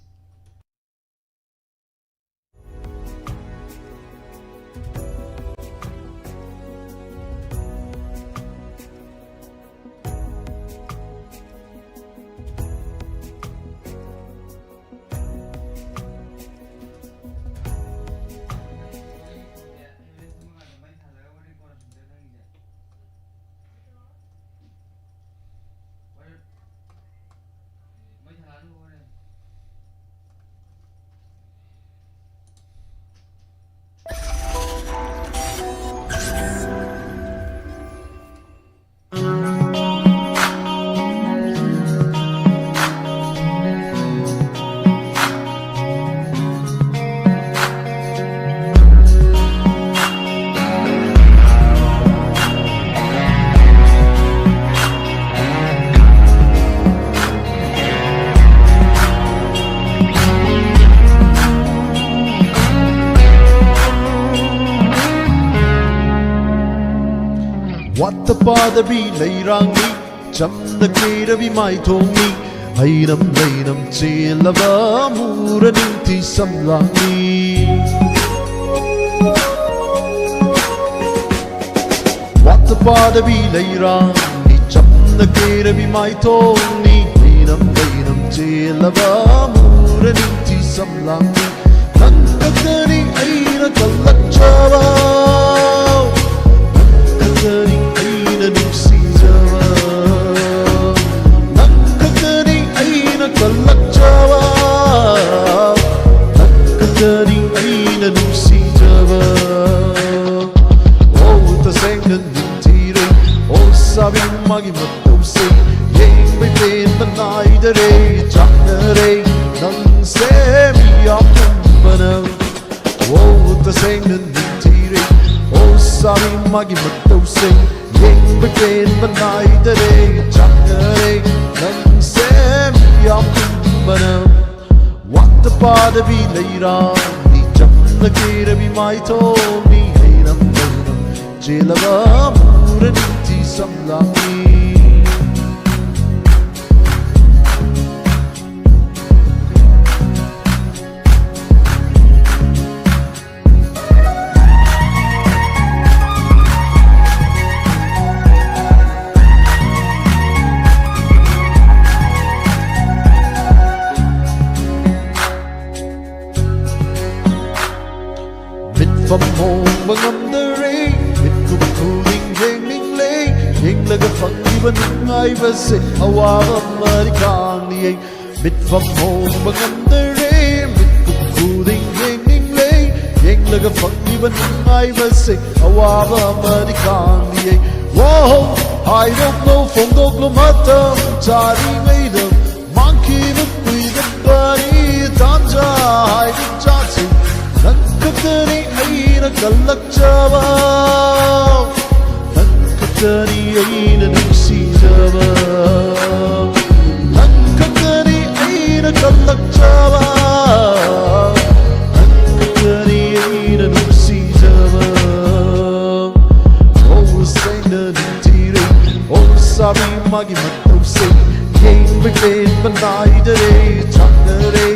ꯋꯥꯠꯇ ꯄꯥꯗꯕꯤ ꯂꯩꯔꯥꯡꯅꯤ, ꯆꯝꯅ ꯀꯦꯔꯕꯤ ꯃꯥꯏꯊꯣꯡꯅꯤ, ꯍꯩꯅꯝ ꯂꯩꯅꯝ ꯆꯦꯜꯂꯕ ꯃꯨꯔ ꯅꯤꯡꯊꯤ ꯁꯝꯂꯥꯡꯅꯤ꯫ ꯋꯥꯠꯇ ꯄꯥꯗꯕꯤ ꯂꯩꯔꯥꯡꯅꯤ, ꯆꯝꯅ ꯀꯦꯔꯕꯤ ꯃꯥꯏꯊꯣꯡꯅꯤ, ꯍꯩꯅꯝ ꯂꯩꯅꯝ ꯆꯦꯜꯂꯕ ꯃꯨꯔ ꯅꯤꯡꯊꯤ ꯁꯝꯂꯥꯡꯅꯤ꯫ ꯅꯪ ꯈꯛꯇꯅꯤ ꯑꯩꯅ ꯀꯜꯂꯛꯆꯕ, ꯅꯪ ꯈꯛꯇꯅꯤ ꯑꯩꯅ ꯅꯨꯡꯁꯤꯖꯕ, ꯅꯪ ꯈꯛꯇꯅꯤ ꯑꯩꯅ ꯀꯜꯂꯛꯆꯕ, ꯅꯪ ꯈꯛꯇꯅꯤ ꯑꯩꯅ ꯅꯨꯡꯁꯤꯖꯕ꯫ ꯑꯣ, ꯇꯁꯦꯡꯅ ꯅꯤꯡꯊꯤꯔꯦ, ꯑꯣ, ꯁꯥꯕꯤ ꯃꯥꯒꯤ ꯃꯇꯧꯁꯦ꯫ ꯆꯥꯛꯅꯔꯦ ꯅꯪꯁꯦ ꯃꯤ ꯌꯥꯝ ꯄꯨꯝꯕꯅ꯫ ꯑꯣ ꯇꯁꯦꯡꯅ ꯅꯤꯡꯊꯤꯔꯦ ꯑꯣ ꯁꯥꯕꯤ ꯃꯥꯒꯤ ꯃꯇꯧꯁꯦ꯫ ꯌꯦꯡꯕ ꯄꯦꯟꯕ ꯅꯥꯏꯗꯔꯦ ꯆꯥꯛꯅꯔꯦ ꯅꯪꯁꯦ ꯃꯤ ꯌꯥꯝ ꯄꯨꯝꯕꯅ꯫ ꯋꯥꯠꯇ ꯄꯥꯗꯕꯤ ꯂꯩꯔꯥꯡꯅꯤ ꯆꯝꯅ ꯀꯦꯔꯕꯤ ꯃꯥꯏꯊꯣꯡꯅꯤ ꯍꯩꯔꯝ ꯂꯩꯔꯝ ꯆꯦꯜꯂꯕ ꯃꯨꯔ ꯅꯤꯡꯊꯤ ꯁꯝꯂꯥꯡꯅꯤ꯫ ꯃꯤꯠꯐꯝ ꯍꯣꯡꯕ ꯉꯝꯗꯔꯦ ꯃꯤꯠꯀꯨꯞ ꯈꯨꯗꯤꯡ ꯌꯦꯡꯅꯤꯡꯂꯦ꯫ ꯌꯦꯡꯂꯒ ꯐꯪꯂꯤꯕ ꯅꯨꯡꯉꯥꯏꯕꯁꯦ ꯑꯋꯥꯕ ꯑꯃꯗꯤ ꯈꯥꯡꯂꯤꯌꯦ꯫ ꯃꯤꯠꯐꯝ ꯍꯣꯡꯕ ꯉꯝꯗꯔꯦ ꯃꯤꯠꯀꯨꯞ ꯈꯨꯗꯤꯡ ꯌꯦꯡꯅꯤꯡꯂꯦ꯫ ꯌꯦꯡꯂꯒ ꯐꯪꯂꯤꯕ ꯅꯨꯡꯉꯥꯏꯕꯁꯦ ꯑꯋꯥꯕ ꯑꯃꯗꯤ ꯈꯥꯡꯂꯤꯌꯦ꯫ ꯋꯥꯍꯧ ꯍꯥꯏꯗꯣꯛꯂꯣ ꯐꯣꯡꯗꯣꯛꯂꯣ ꯃꯇꯝ ꯆꯥꯔꯤꯉꯩꯗ ꯃꯥꯡꯈꯤꯕ ꯀꯨꯏꯗꯕꯅꯤ ꯇꯥꯟꯖꯥ ꯍꯥꯏꯕ ꯆꯥꯁꯤ꯫ ꯅꯪ ꯈꯛꯇꯅꯤ ꯑꯩꯅ ꯀꯜꯂꯛꯆꯕ ꯅꯪ ꯈꯛꯇꯅꯤ ꯑꯩꯅ ꯅꯨꯡꯁꯤꯖꯕ ꯅꯪ ꯈꯛꯇꯅꯤ ꯑꯩꯅ ꯀꯜꯂꯛꯆꯕ ꯅꯪ ꯈꯛꯇꯅꯤ ꯑꯩꯅ ꯅꯨꯡꯁꯤꯖꯕ꯫ ꯑꯣ ꯁꯦꯡꯅ ꯅꯤꯡꯊꯤꯔꯦ ꯑꯣ ꯁꯥꯕꯤ ꯃꯥꯒꯤ ꯃꯇꯧꯁꯦ꯫ ꯌꯦꯡꯕ ꯄꯦꯟꯕ ꯅꯥꯏꯗꯔꯦ ꯆꯥꯛꯅꯔꯦ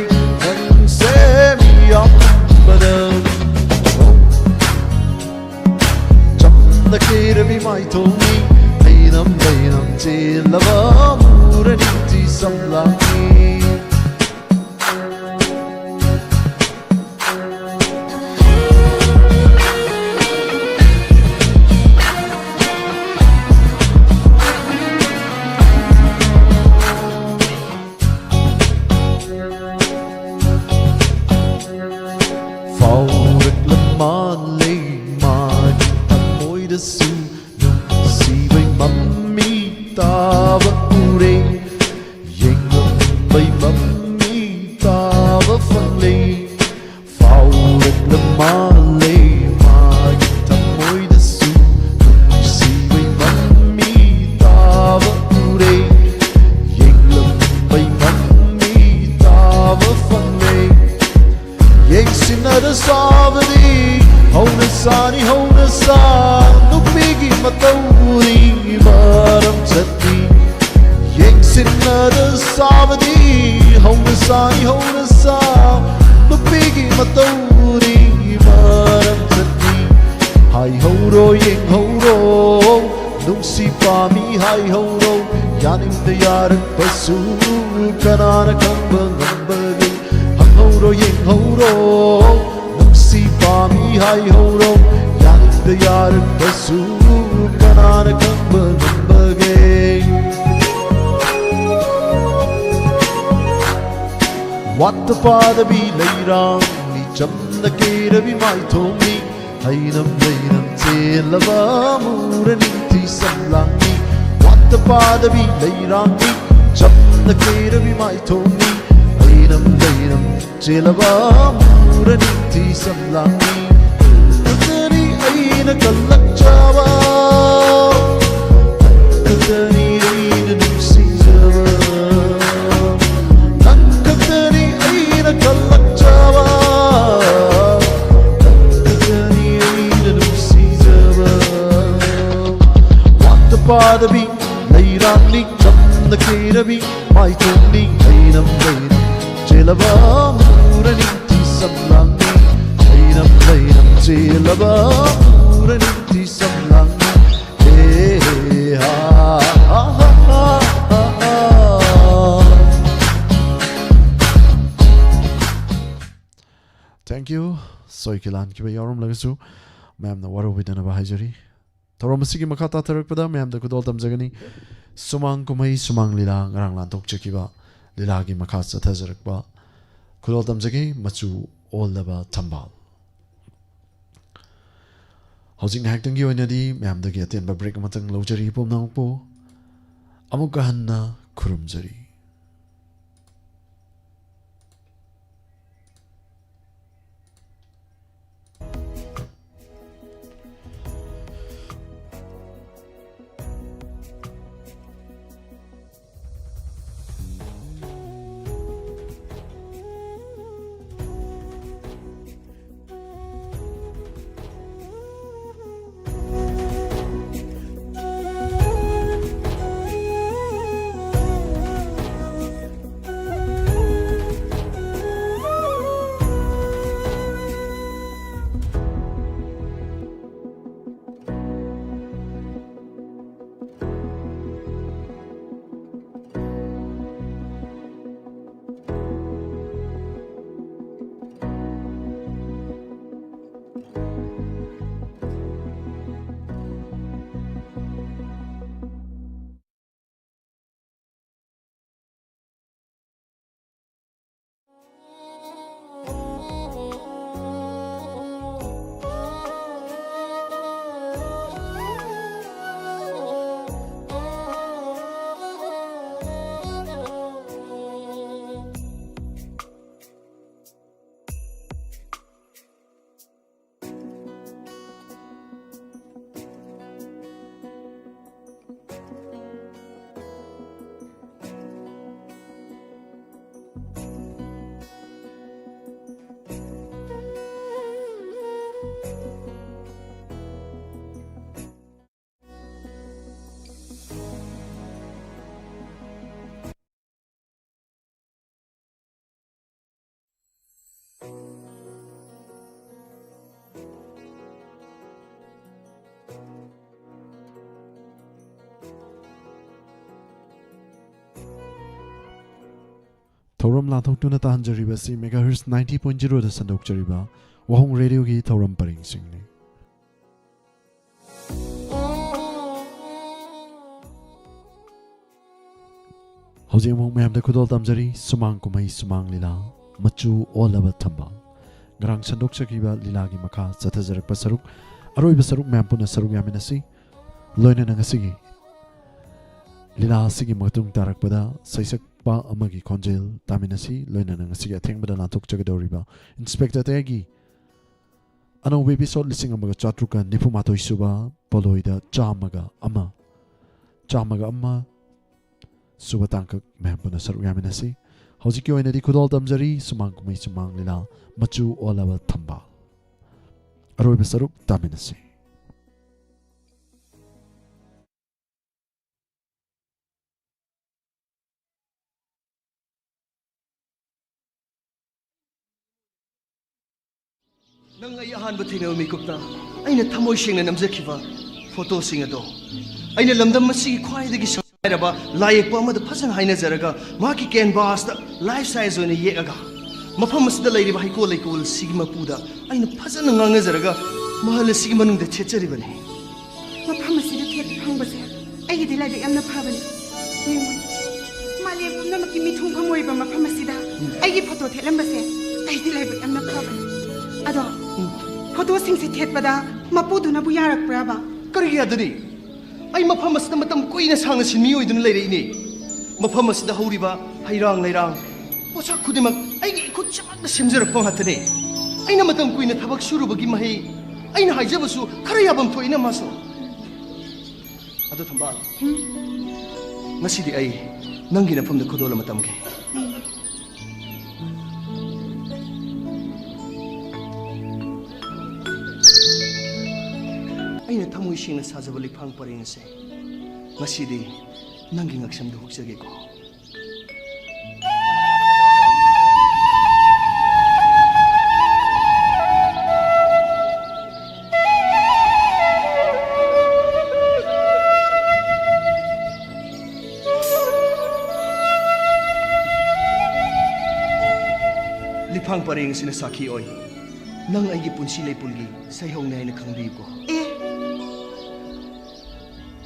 ꯅꯪꯁꯦ ꯃꯤ ꯌꯥꯝꯕꯗ꯫ ꯆꯝꯅ ꯀꯦꯔꯕꯤ ꯃꯥꯏꯊꯣꯡꯅꯤ ꯂꯩꯔꯝ ꯂꯩꯔꯝ ꯆꯦꯜꯂꯕ ꯃꯨꯔ ꯅꯤꯡꯊꯤ ꯁꯝꯂꯥꯡꯅꯤ꯫ ꯁꯥꯕꯗꯤ ꯍꯧꯅ ꯁꯥꯏ, ꯍꯧꯅ ꯁꯥ, ꯅꯨꯄꯤꯒꯤ ꯃꯇꯧꯗꯤ ꯃꯔꯝ ꯆꯠꯅꯤ꯫ ꯍꯥꯏꯍꯧꯔꯣ, ꯌꯦꯡꯍꯧꯔꯣ, ꯅꯨꯡꯁꯤ ꯄꯥꯝꯃꯤ ꯍꯥꯏꯍꯧꯔꯣ, ꯌꯥꯅꯤꯡꯗ ꯌꯥꯔꯛꯄꯁꯨ ꯀꯅꯥꯅ ꯈꯪꯕ ꯉꯝꯕꯒꯦ? ꯍꯪꯍꯧꯔꯣ, ꯌꯦꯡꯍꯧꯔꯣ, ꯅꯨꯡꯁꯤ ꯄꯥꯝꯃꯤ ꯍꯥꯏꯍꯧꯔꯣ, ꯌꯥꯅꯤꯡꯗ ꯌꯥꯔꯛꯄꯁꯨ ꯀꯅꯥꯅ ꯈꯪꯕ ꯉꯝꯕꯒꯦ? ꯋꯥꯠꯇ ꯄꯥꯗꯕꯤ ꯂꯩꯔꯥꯡꯅꯤ, ꯆꯝꯅ ꯀꯦꯔꯕꯤ ꯃꯥꯏꯊꯣꯡꯅꯤ, ꯍꯩꯅꯝ ꯂꯩꯅꯝ ꯆꯦꯜꯂꯕ ꯃꯨꯔ ꯅꯤꯡꯊꯤ ꯁꯝꯂꯥꯡꯅꯤ꯫ ꯋꯥꯠꯇ ꯄꯥꯗꯕꯤ ꯂꯩꯔꯥꯡꯅꯤ, ꯆꯝꯅ ꯀꯦꯔꯕꯤ ꯃꯥꯏꯊꯣꯡꯅꯤ, ꯍꯩꯅꯝ ꯂꯩꯅꯝ ꯆꯦꯜꯂꯕ ꯃꯨꯔ ꯅꯤꯡꯊꯤ ꯁꯝꯂꯥꯡꯅꯤ꯫ ꯈꯛꯇꯅꯤ ꯑꯩꯅ ꯀꯜꯂꯛꯆꯕ, ꯈꯛꯇꯅꯤ ꯑꯩꯅ ꯅꯨꯡꯁꯤꯖꯕ, ꯅꯪ ꯈꯛꯇꯅꯤ ꯑꯩꯅ ꯀꯜꯂꯛꯆꯕ, ꯅꯪ ꯈꯛꯇꯅꯤ ꯑꯩꯅ ꯅꯨꯡꯁꯤꯖꯕ꯫ ꯋꯥꯠꯇ ꯄꯥꯗꯕꯤ ꯂꯩꯔꯥꯡꯅꯤ, ꯆꯝꯅ ꯀꯦꯔꯕꯤ ꯃꯥꯏꯊꯣꯡꯅꯤ, ꯂꯩꯔꯝ ꯂꯩꯔꯝ ꯆꯦꯜꯂꯕ ꯃꯨꯔ ꯅꯤꯡꯊꯤ ꯁꯝꯂꯥꯡꯅꯤ, ꯂꯩꯔꯝ ꯂꯩꯔꯝ ꯆꯦꯜꯂꯕ ꯃꯨꯔ ꯅꯤꯡꯊꯤ ꯁꯝꯂꯥꯡꯅꯤ꯫ ꯍꯦ, ꯍꯦ, ꯍꯥ, ꯍꯥ, ꯍꯥ, ꯍꯥ, ꯍꯥ꯫ Thank you꯫ ꯁꯣꯏꯈꯤ ꯂꯥꯟꯈꯤꯕ ꯌꯥꯎꯔꯝꯂꯒꯁꯨ ꯃꯌꯥꯝꯅ ꯋꯥꯔꯧꯕꯤꯗꯅꯕ ꯍꯥꯏꯖꯔꯤ꯫ ꯊꯧꯔꯝ ꯑꯁꯤꯒꯤ ꯃꯈꯥ ꯇꯥꯊꯔꯛꯄꯗ ꯃꯌꯥꯝꯗ ꯈꯨꯗꯣꯜ ꯇꯝꯖꯒꯅꯤ꯫ ꯁꯨꯃꯥꯡ ꯀꯨꯝꯍꯩ, ꯁꯨꯃꯥꯡ ꯂꯤꯂꯥ, ꯉꯔꯥꯡ ꯂꯥꯟꯊꯣꯛꯆꯈꯤꯕ ꯂꯤꯂꯥꯒꯤ ꯃꯈꯥ ꯆꯠꯊꯖꯔꯛꯄ ꯈꯨꯗꯣꯜ ꯇꯝꯖꯒꯦ꯫ ꯃꯆꯨ ꯑꯣꯜꯂꯕ ꯊꯝꯕꯥꯜ꯫ ꯍꯧꯖꯤꯛ ꯉꯥꯏꯍꯥꯛꯇꯪꯒꯤ ꯑꯣꯏꯅꯗꯤ ꯃꯌꯥꯝꯗꯒꯤ ꯑꯇꯦꯟꯕ break ꯑꯃꯇꯪ ꯂꯧꯖꯔꯤ ꯄꯨꯝꯅꯃꯛꯄꯨ꯫ ꯑꯃꯨꯛꯀ ꯍꯟꯅ ꯈꯨꯔꯨꯝꯖꯔꯤ꯫ ꯊꯧꯔꯝ ꯂꯥꯟꯊꯣꯛꯇꯨꯅ ꯇꯥꯍꯟꯖꯔꯤꯕ ꯑꯁꯤ megahertz ninety point zero ꯗ ꯁꯟꯗꯣꯛꯆꯔꯤꯕ ꯋꯥꯍꯣꯡ ꯔꯦꯗꯤꯑꯣꯒꯤ ꯊꯧꯔꯝ ꯄꯔꯤꯡꯁꯤꯡꯅꯤ꯫ ꯍꯧꯖꯤꯛ ꯑꯃꯨꯛ ꯃꯌꯥꯝꯗ ꯈꯨꯗꯣꯜ ꯇꯝꯖꯔꯤ, ꯁꯨꯃꯥꯡ ꯀꯨꯝꯍꯩ ꯁꯨꯃꯥꯡ ꯂꯤꯂꯥ, ꯃꯆꯨ ꯑꯣꯜꯂꯕ ꯊꯝꯕꯥꯜ꯫ ꯉꯔꯥꯡ ꯁꯟꯗꯣꯛꯆꯈꯤꯕ ꯂꯤꯂꯥꯒꯤ ꯃꯈꯥ ꯆꯠꯊꯖꯔꯛꯄ ꯁꯔꯨꯛ, ꯑꯔꯣꯏꯕ ꯁꯔꯨꯛ ꯃꯌꯥꯝ ꯄꯨꯟꯅ ꯁꯔꯨꯛ ꯌꯥꯃꯤꯟꯅꯁꯤ꯫ ꯂꯣꯏꯅꯅ ꯉꯁꯤꯒꯤ ꯂꯤꯂꯥ ꯑꯁꯤꯒꯤ ꯃꯇꯨꯡ ꯇꯥꯔꯛꯄꯗ ꯁꯩꯁꯛꯄ ꯑꯃꯒꯤ ꯈꯣꯟꯖꯦꯜ ꯇꯥꯃꯤꯟꯅꯁꯤ꯫ ꯂꯣꯏꯅꯅ ꯉꯁꯤꯒꯤ ꯑꯊꯦꯡꯕꯗ ꯂꯥꯟꯊꯣꯛꯆꯒꯗꯧꯔꯤꯕ ꯏꯟꯁꯄꯦꯛꯇꯔ ꯇꯌꯥꯏꯒꯤ ꯑꯅꯧꯕ episode ꯂꯤꯁꯤꯡ ꯑꯃꯒ ꯆꯥꯇ꯭ꯔꯨꯛꯀ ꯅꯤꯐꯨ ꯃꯥꯊꯣꯏ ꯁꯨꯕ, ꯄꯣꯂꯣꯏꯗ ꯆꯥꯝꯃꯒ ꯑꯃ, ꯆꯥꯝꯃꯒ ꯑꯃ ꯁꯨꯕ ꯇꯥꯡꯀꯛ ꯃꯌꯥꯝ ꯄꯨꯟꯅ ꯁꯔꯨꯛ ꯌꯥꯃꯤꯟꯅꯁꯤ꯫ ꯍꯧꯖꯤꯛꯀꯤ ꯑꯣꯏꯅꯗꯤ ꯈꯨꯗꯣꯜ ꯇꯝꯖꯔꯤ, ꯁꯨꯃꯥꯡ ꯀꯨꯝꯍꯩ ꯁꯨꯃꯥꯡ ꯂꯤꯂꯥ, ꯃꯆꯨ ꯑꯣꯜꯂꯕ ꯊꯝꯕꯥꯜ꯫ ꯑꯔꯣꯏꯕ ꯁꯔꯨꯛ ꯇꯥꯃꯤꯟꯅꯁꯤ꯫ ꯅꯪ ꯑꯩ ꯑꯍꯥꯟꯕ ꯊꯦꯡꯅꯕ ꯃꯤꯀꯨꯞꯇ ꯑꯩꯅ ꯊꯃꯣꯏ ꯁꯦꯡꯅ ꯅꯝꯖꯈꯤꯕ ꯐꯣꯇꯣꯁꯤꯡ ꯑꯗꯣ, ꯑꯩꯅ ꯂꯝꯗꯝ ꯑꯁꯤꯒꯤ ꯈ꯭ꯋꯥꯏꯗꯒꯤ ꯁꯛ ꯍꯥꯏꯔꯕ ꯂꯥꯏ ꯌꯦꯛꯄ ꯑꯃꯗ ꯐꯖꯅ ꯍꯥꯏꯅꯖꯔꯒ, ꯃꯍꯥꯛꯀꯤ ꯀꯦꯟꯚꯥꯁꯇ life size ꯑꯣꯏꯅ ꯌꯦꯛꯑꯒ, ꯃꯐꯝ ꯑꯁꯤꯗ ꯂꯩꯔꯤꯕ ꯍꯩꯀꯣꯜ ꯂꯩꯀꯣꯜꯁꯤꯒꯤ ꯃꯄꯨꯗ ꯑꯩꯅ ꯐꯖꯅ ꯉꯥꯡꯅꯖꯔꯒ, ꯃꯍꯜ ꯑꯁꯤꯒꯤ ꯃꯅꯨꯡꯗ ꯊꯦꯠꯆꯔꯤꯕꯅꯤ꯫ ꯃꯐꯝ ꯑꯁꯤꯗ ꯊꯦꯠꯄ ꯐꯪꯕꯁꯦ ꯑꯩꯒꯤꯗꯤ ꯂꯥꯏꯕꯛ ꯌꯥꯝꯅ ꯐꯕꯅꯤ꯫ ꯌꯦꯡꯉꯨ, ꯃꯥꯂꯦꯝ ꯄꯨꯝꯅꯃꯛꯀꯤ ꯃꯤꯊꯨꯡꯐꯝ ꯑꯣꯏꯕ ꯃꯐꯝ ꯑꯁꯤꯗ ꯑꯩꯒꯤ ꯐꯣꯇꯣ ꯊꯦꯠꯂꯝꯕꯁꯦ ꯑꯩꯗꯤ ꯂꯥꯏꯕꯛ ꯌꯥꯝꯅ ꯐꯕꯅꯤ꯫ ꯑꯗꯣ, ꯐꯣꯇꯣꯁꯤꯡꯁꯦ ꯊꯦꯠꯄꯗ ꯃꯄꯨꯗꯨꯅꯕꯨ ꯌꯥꯔꯛꯄ꯭ꯔꯥꯕ? ꯀꯔꯤꯒꯤ ꯌꯥꯗꯅꯤ? ꯑꯩ ꯃꯐꯝ ꯑꯁꯤꯗ ꯃꯇꯝ ꯀꯨꯏꯅ ꯁꯥꯡꯅ ꯁꯤꯟꯃꯤ ꯑꯣꯏꯗꯨꯅ ꯂꯩꯔꯛꯏꯅꯤ꯫ ꯃꯐꯝ ꯑꯁꯤꯗ ꯍꯧꯔꯤꯕ ꯍꯩꯔꯥꯡ ꯂꯩꯔꯥꯡ, ꯄꯣꯠꯁꯛ ꯈꯨꯗꯤꯡꯃꯛ ꯑꯩꯒꯤ ꯏꯈꯨꯠ ꯆꯃꯛꯅ ꯁꯦꯝꯖꯔꯛꯄ ꯉꯥꯛꯇꯅꯤ꯫ ꯑꯩꯅ ꯃꯇꯝ ꯀꯨꯏꯅ ꯊꯕꯛ ꯁꯨꯔꯨꯕꯒꯤ ꯃꯍꯩ꯫ ꯑꯩꯅ ꯍꯥꯏꯖꯕꯁꯨ ꯈꯔ ꯌꯥꯐꯝ ꯊꯣꯛꯏꯅ, ꯃꯥꯁꯨ꯫ ꯑꯗꯣ ꯊꯝꯕꯥꯜ, ꯉꯁꯤꯗꯤ ꯑꯩ ꯅꯪꯒꯤ ꯅꯐꯝꯗ ꯈꯨꯗꯣꯜ ꯑꯃ ꯇꯝꯒꯦ꯫ ꯑꯩꯅ ꯊꯃꯣꯏ ꯁꯦꯡꯅ ꯁꯥꯖꯕ ꯂꯤꯛꯐꯥꯡ ꯄꯔꯦꯡ ꯑꯁꯦ ꯉꯁꯤꯗꯤ ꯅꯪꯒꯤ ꯉꯛꯁꯝꯗ ꯍꯨꯛꯆꯒꯦꯀꯣ꯫ ꯂꯤꯛꯐꯥꯡ ꯄꯔꯦꯡ ꯑꯁꯤꯅ ꯁꯥꯈꯤ ꯑꯣꯏ꯫ ꯅꯪ ꯑꯩꯒꯤ ꯄꯨꯟꯁꯤ ꯂꯩꯄꯨꯟꯒꯤ ꯁꯩꯍꯧꯅꯤ ꯍꯥꯏꯅ ꯈꯪꯕꯤꯌꯨꯀꯣ꯫ ꯑꯦ,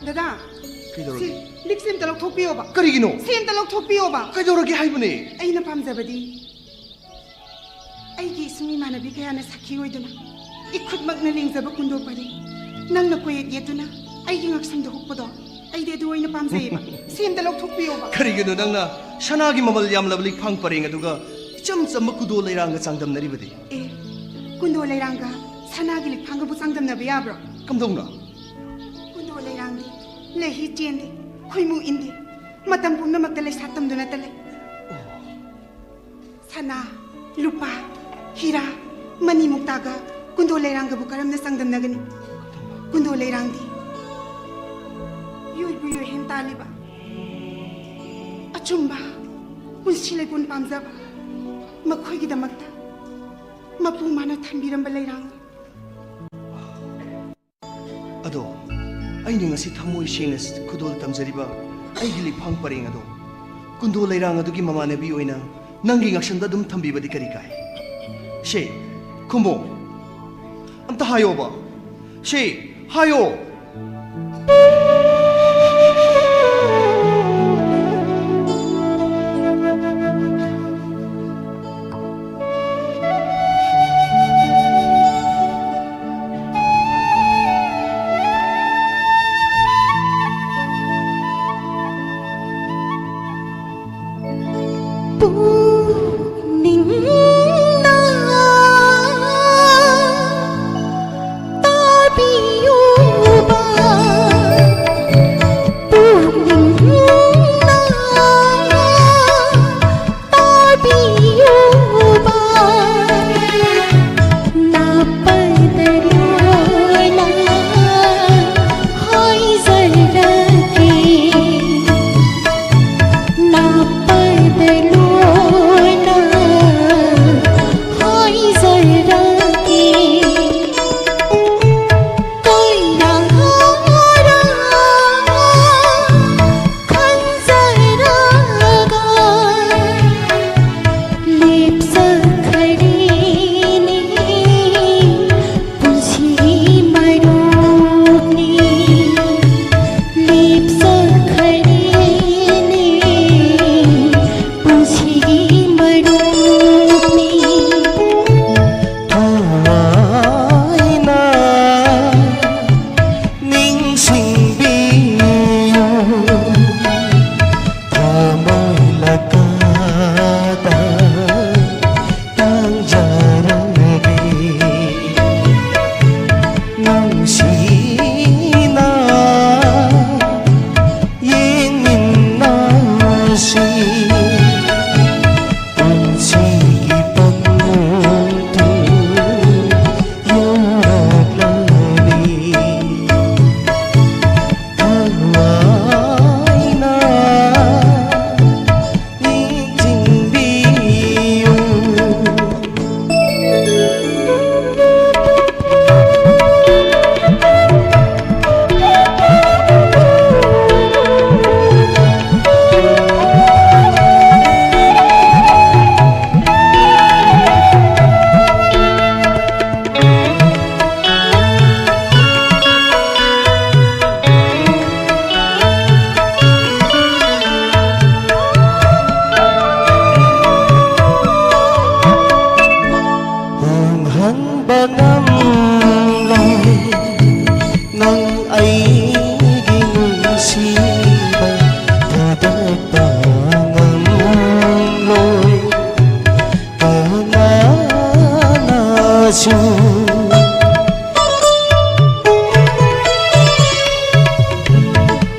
ꯗꯗꯥ, ꯀꯩꯗꯧꯔꯒꯦ? ꯁꯤ ꯂꯤꯛꯁꯦ ꯑꯝꯇ ꯂꯧꯊꯣꯛꯄꯤꯌꯣꯕ꯫ ꯀꯔꯤꯒꯤꯅꯣ? ꯁꯤ ꯑꯝꯇ ꯂꯧꯊꯣꯛꯄꯤꯌꯣꯕ꯫ ꯀꯩꯗꯧꯔꯒꯦ ꯍꯥꯏꯕꯅꯦ? ꯑꯩꯅ ꯄꯥꯝꯖꯕꯗꯤ ꯑꯩꯒꯤ ꯏꯁꯨꯡ ꯏꯃꯥꯟꯅꯕꯤ ꯀꯌꯥꯅ ꯁꯥꯈꯤ ꯑꯣꯏꯗꯨꯅ ꯏꯈꯨꯠꯃꯛꯅ ꯂꯦꯡꯖꯕ ꯀꯨꯟꯗꯣ ꯄꯔꯦꯡ, ꯅꯪꯅ ꯀꯣꯌꯦꯠ ꯌꯦꯠꯇꯨꯅ ꯑꯩꯒꯤ ꯉꯛꯁꯝꯗ ꯍꯨꯛꯄꯗꯣ, ꯑꯩꯗꯤ ꯑꯗꯨ ꯑꯣꯏꯅ ꯄꯥꯝꯖꯩꯌꯦꯕ꯫ ꯁꯤ ꯑꯝꯇ ꯂꯧꯊꯣꯛꯄꯤꯌꯣꯕ꯫ ꯀꯔꯤꯒꯤꯅꯣ ꯅꯪꯅ ꯁꯅꯥꯒꯤ ꯃꯃꯜ ꯌꯥꯝꯂꯕ ꯂꯤꯛꯐꯥꯡ ꯄꯔꯦꯡ ꯑꯗꯨꯒ ꯏꯆꯝ ꯆꯝꯕ ꯀꯨꯗꯣ ꯂꯩꯔꯥꯡꯒ ꯆꯥꯡꯗꯝꯅꯔꯤꯕꯗꯤ? ꯑꯦ, ꯀꯨꯟꯗꯣ ꯂꯩꯔꯥꯡꯒ ꯁꯅꯥꯒꯤ ꯂꯤꯛꯐꯥꯡꯒꯕꯨ ꯆꯥꯡꯗꯝꯅꯕ ꯌꯥꯕ꯭ꯔꯣ? ꯀꯝꯗꯧꯅ? ꯀꯨꯟꯗꯣ ꯂꯩꯔꯥꯡꯗꯤ ꯂꯩꯍꯤ ꯆꯦꯟꯗꯦ, ꯈꯣꯏꯃꯨ ꯏꯟꯗꯦ, ꯃꯇꯝ ꯄꯨꯝꯅꯃꯛꯇ ꯂꯩꯁꯥ ꯇꯝꯗꯨꯅꯇ ꯂꯩ꯫ ꯁꯅꯥ, ꯂꯨꯄꯥ, ꯍꯤꯔꯥ, ꯃꯅꯤ ꯃꯨꯛꯇꯥꯒ ꯀꯨꯟꯗꯣ ꯂꯩꯔꯥꯡꯒꯕꯨ ꯀꯔꯝꯅ ꯆꯥꯡꯗꯝꯅꯒꯅꯤ? ꯀꯨꯟꯗꯣ ꯂꯩꯔꯥꯡꯗꯤ ꯌꯣꯏꯕꯨ ꯌꯣꯏꯍꯦꯟ ꯇꯥꯜꯂꯤꯕ, ꯑꯆꯨꯝꯕ ꯄꯨꯟꯁꯤ ꯂꯩꯄꯨꯟ ꯄꯥꯝꯖꯕ, ꯃꯈꯣꯏꯒꯤꯗꯃꯛꯇ ꯃꯄꯨ ꯃꯥꯅ ꯊꯝꯕꯤꯔꯝꯕ ꯂꯩꯔꯥꯡꯅꯤ꯫ ꯑꯗꯣ ꯑꯩꯅ ꯉꯁꯤ ꯊꯃꯣꯏ ꯁꯦꯡꯅ ꯈꯨꯗꯣꯜ ꯇꯝꯖꯔꯤꯕ ꯑꯩꯒꯤ ꯂꯤꯛꯐꯥꯡ ꯄꯔꯦꯡ ꯑꯗꯣ ꯀꯨꯟꯗꯣ ꯂꯩꯔꯥꯡ ꯑꯗꯨꯒꯤ ꯃꯃꯥꯟꯅꯕꯤ ꯑꯣꯏꯅ ꯅꯪꯒꯤ ꯉꯛꯁꯝꯗ ꯑꯗꯨꯝ ꯊꯝꯕꯤꯕꯗꯤ ꯀꯔꯤ ꯀꯥꯏ? ꯁꯦ, ꯈꯨꯝꯃꯣ꯫ ꯑꯝꯇ ꯍꯥꯏꯌꯣꯕ꯫ ꯁꯦ, ꯍꯥꯏꯌꯣ꯫ ꯄꯨꯛꯅꯤꯡꯅ ꯇꯥꯕꯤꯌꯨ꯫ ꯁꯨ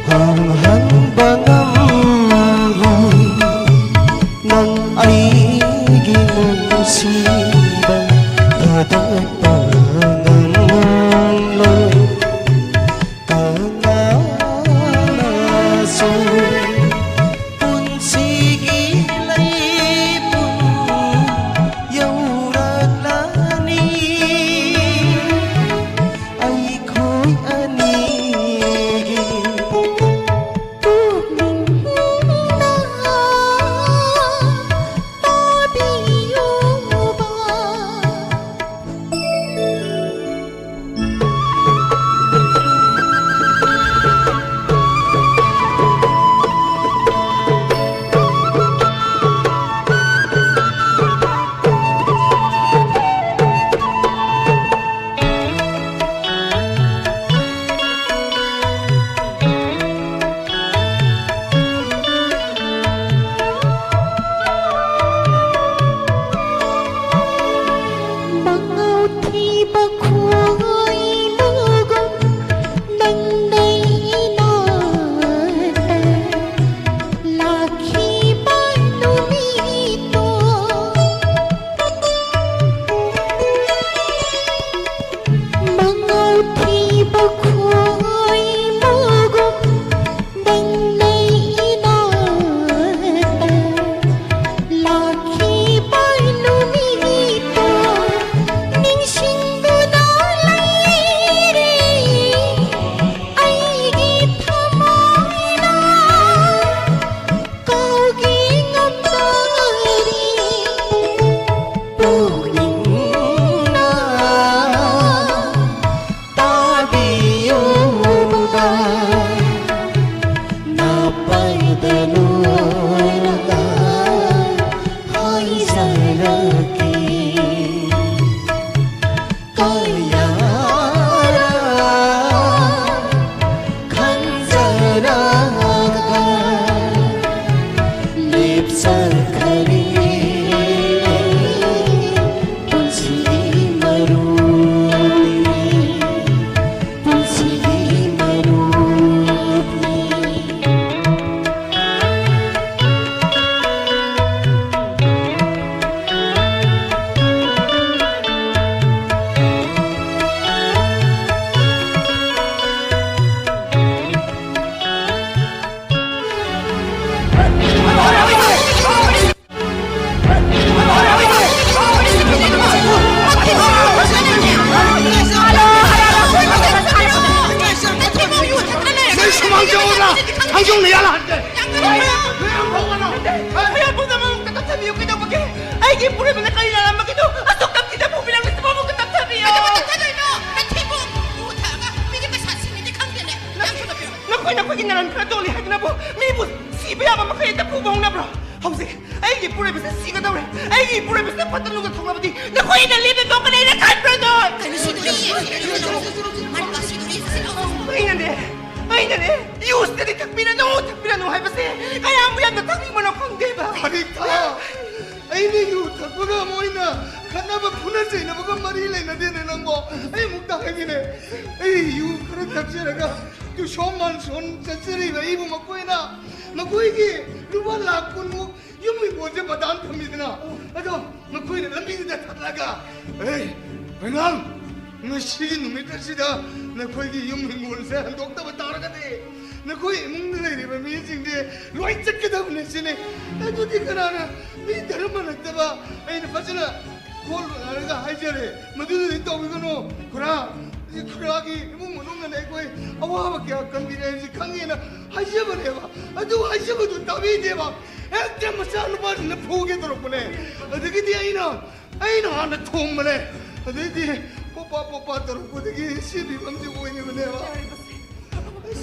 ꯍꯣꯡꯍꯟꯕ ꯉꯝꯂꯣꯏ꯫ ꯅꯪ ꯑꯩꯒꯤ ꯅꯨꯡꯁꯤꯕ ꯊꯥꯗꯣꯛꯄ ꯉꯝꯂꯣꯏ꯫ ꯀꯅꯥꯁꯨ ꯄꯨꯟꯁꯤꯒꯤ ꯂꯩꯄꯨꯡ ꯌꯧꯔꯛꯂꯅꯤ꯫ ꯃꯤꯕꯨ ꯁꯤꯕ ꯌꯥꯕ ꯃꯈꯩ ꯍꯦꯛꯇ ꯐꯨꯕ ꯍꯧꯅꯕ꯭ꯔꯣ? ꯍꯧꯖꯤꯛ ꯑꯩꯒꯤ ꯏꯄꯨꯔꯣꯏꯕꯁꯦ ꯁꯤꯒꯗꯧꯔꯦ꯫ ꯑꯩꯒꯤ ꯏꯄꯨꯔꯣꯏꯕꯁꯦ ꯐꯠꯇꯅꯨꯡꯗ ꯊꯣꯛꯂꯕꯗꯤ ꯅꯈꯣꯏꯅ ꯂꯦꯝꯅ ꯇꯣꯛꯀꯅꯤ ꯍꯥꯏꯅ ꯈꯟꯕ꯭ꯔꯣ ꯅꯣꯏ? ꯀꯩꯅꯣ ꯁꯤꯗꯨꯗꯤ? ꯃꯥꯅ ꯁꯤꯗꯨꯗꯤ? ꯑꯩꯅꯅꯦ, ꯑꯩꯅꯅꯦ, ꯌꯨꯁꯤꯗꯗꯤ ꯊꯛꯄꯤꯔꯅꯨ, ꯊꯛꯄꯤꯔꯅꯨ ꯍꯥꯏꯕꯁꯦ ꯀꯌꯥꯝ ꯌꯥꯝꯅ ꯊꯛꯅꯤꯡꯕꯅꯣ ꯈꯪꯗꯦꯕ꯫ ꯀꯔꯤꯇ? ꯑꯩꯅ ꯌꯨ ꯊꯛꯄꯒ ꯃꯣꯏꯅ ꯈꯠꯅꯕ ꯐꯨꯅ ꯆꯩꯅꯕꯒ ꯃꯔꯤ ꯂꯩꯅꯗꯦꯅꯦ ꯅꯪꯕꯣ꯫ ꯑꯩ ꯑꯃꯨꯛꯇ ꯍꯥꯏꯒꯦꯅꯦ, ꯑꯩ ꯌꯨ ꯈꯔ ꯊꯛꯆꯔꯒ ꯇꯨꯁꯣꯟ ꯃꯥꯟꯁꯣꯟ ꯆꯠꯆꯔꯤꯕ ꯑꯩꯕꯨ ꯃꯈꯣꯏꯅ, ꯃꯈꯣꯏꯒꯤ ꯂꯨꯄꯥ ꯂꯥꯈ ꯀꯨꯟꯃꯨꯛ ꯌꯨꯝ ꯍꯤꯡꯒꯣꯜꯁꯦ ꯕꯗꯥꯟ ꯊꯝꯃꯤꯗꯅ, ꯑꯗꯣ ꯃꯈꯣꯏꯅ ꯂꯝꯕꯤꯗꯨꯗ ꯊꯠꯂꯒ, "ꯑꯦ, ꯑꯉꯥꯡ, ꯉꯁꯤꯒꯤ ꯅꯨꯃꯤꯠ ꯑꯁꯤꯗ ꯅꯈꯣꯏꯒꯤ ꯌꯨꯝ ꯍꯤꯡꯒꯣꯜꯁꯦ ꯍꯟꯗꯣꯛꯇꯕ ꯇꯥꯔꯒꯗꯤ ꯅꯈꯣꯏ ꯏꯃꯨꯡꯗ ꯂꯩꯔꯤꯕ ꯃꯤꯁꯤꯡꯗꯤ ꯂꯣꯏ ꯆꯠꯀꯗꯕꯅꯤ" ꯁꯤꯅꯤ꯫ ꯑꯗꯨꯗꯤ ꯀꯅꯥꯅ ꯃꯤ ꯙꯔꯃ ꯅꯠꯇꯕ? ꯑꯩꯅ ꯐꯖꯅ ꯈꯣꯜꯂꯨꯅꯔꯒ ꯍꯥꯏꯖꯔꯦ, "ꯃꯗꯨꯗꯤ ꯇꯧꯕꯤꯒꯅꯨ, ꯈꯨꯔꯥ, ꯈꯨꯔꯥꯒꯤ ꯏꯃꯨꯡ ꯃꯅꯨꯡꯅꯅꯦ ꯑꯩꯈꯣꯏ ꯑꯋꯥꯕ ꯀꯌꯥ ꯀꯟꯕꯤꯔꯦ ꯍꯥꯏꯕꯁꯤ ꯈꯪꯉꯦꯅ" ꯍꯥꯏꯖꯕꯅꯦꯕ꯫ ꯑꯗꯨ ꯍꯥꯏꯖꯕꯗꯨ ꯇꯥꯕꯤꯗꯦꯕ꯫ ꯍꯦꯛꯇ ꯃꯆꯥꯅꯨꯄꯥꯁꯤꯡꯅ ꯐꯨꯒꯦ ꯇꯧꯔꯛꯄꯅꯦ꯫ ꯑꯗꯒꯤꯗꯤ ꯑꯩꯅ, ꯑꯩꯅ ꯍꯥꯟꯅ ꯊꯣꯝꯕꯅꯦ꯫ ꯑꯗꯩꯗꯤ ꯄꯣꯄꯥ ꯄꯣꯄꯥ ꯇꯧꯔꯛꯄꯗꯒꯤ ꯁꯤ ꯐꯤꯕꯝꯁꯤ ꯑꯣꯏꯔꯤꯕꯅꯦꯕ꯫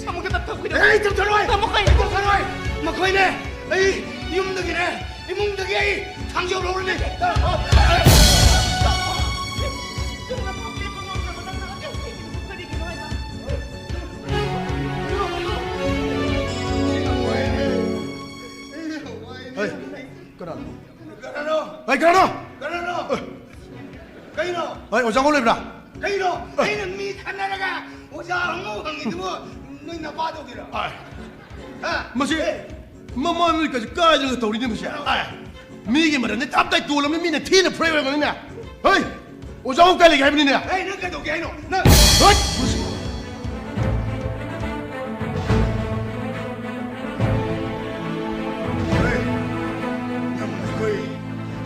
ꯑꯃꯨꯛꯇ ꯇꯞꯊꯧ, ꯀꯩꯗꯧ-, ꯑꯦ, ꯑꯩ ꯇꯞꯊꯔꯣꯏ꯫ ꯇꯥꯃꯣ, ꯀꯩꯅꯣ? ꯑꯩ ꯇꯞꯊꯔꯣꯏ꯫ ꯃꯈꯣꯏꯅꯦ, ꯑꯩ ꯌꯨꯝꯗꯒꯤꯅꯦ, ꯏꯃꯨꯡꯗꯒꯤ ꯑꯩ ꯊꯥꯡꯖꯧ ꯂꯧꯔꯅꯤ꯫ ꯆꯨꯝꯅ ꯊꯣꯛꯄꯤꯔꯛꯄ ꯉꯝꯗ꯭ꯔꯕ ꯅꯪꯅ ꯑꯗꯨꯛ ꯊꯤꯈꯤꯕꯗꯨ ꯀꯔꯤꯒꯤꯅꯣ ꯍꯥꯏꯕ? ꯍꯩ, ꯀꯅꯥꯅꯣ? ꯀꯅꯥꯅꯣ? ꯍꯩ, ꯀꯅꯥꯅꯣ? ꯀꯅꯥꯅꯣ? ꯀꯩꯅꯣ? ꯍꯩ, ꯑꯣꯖꯥ ꯉꯧ ꯂꯩꯕ꯭ꯔꯥ? ꯀꯩꯅꯣ? ꯑꯩꯅ ꯃꯤ ꯈꯠꯅꯔꯒ ꯑꯣꯖꯥ ꯑꯉꯧ ꯍꯪꯉꯤꯗꯨꯕꯨ ꯅꯣꯏ ꯅꯄꯥꯗꯧꯗꯤꯔꯣ? ꯑꯥꯏ꯫ ꯍꯥ? ꯃꯁꯤ ꯑꯦ꯫ ꯃꯃꯥ ꯅꯣꯏ ꯀꯩꯁꯨ ꯀꯥꯏꯗꯅ ꯇꯧꯔꯤꯅꯦ ꯃꯁꯤ? ꯑꯥꯏ꯫ ꯃꯤꯒꯤ ꯃꯔꯟꯗ ꯇꯞ ꯇꯥꯏ ꯇꯣꯜꯂꯝꯅꯤ, ꯃꯤꯅ ꯊꯤꯅ ꯐꯨꯔꯛꯏ ꯑꯣꯏꯔꯝꯒꯅꯤꯅꯦ꯫ ꯍꯩ! ꯑꯣꯖꯥ ꯉꯧ ꯀꯥꯏ ꯂꯩꯒꯦ ꯍꯥꯏꯕꯅꯤꯅꯦ? ꯍꯩ, ꯅꯪ ꯀꯩꯗꯧꯒꯦ ꯍꯥꯏꯅꯣ? ꯅꯪ ꯍꯩꯠ! ꯍꯩ! ꯅꯪ ꯑꯩꯈꯣꯏ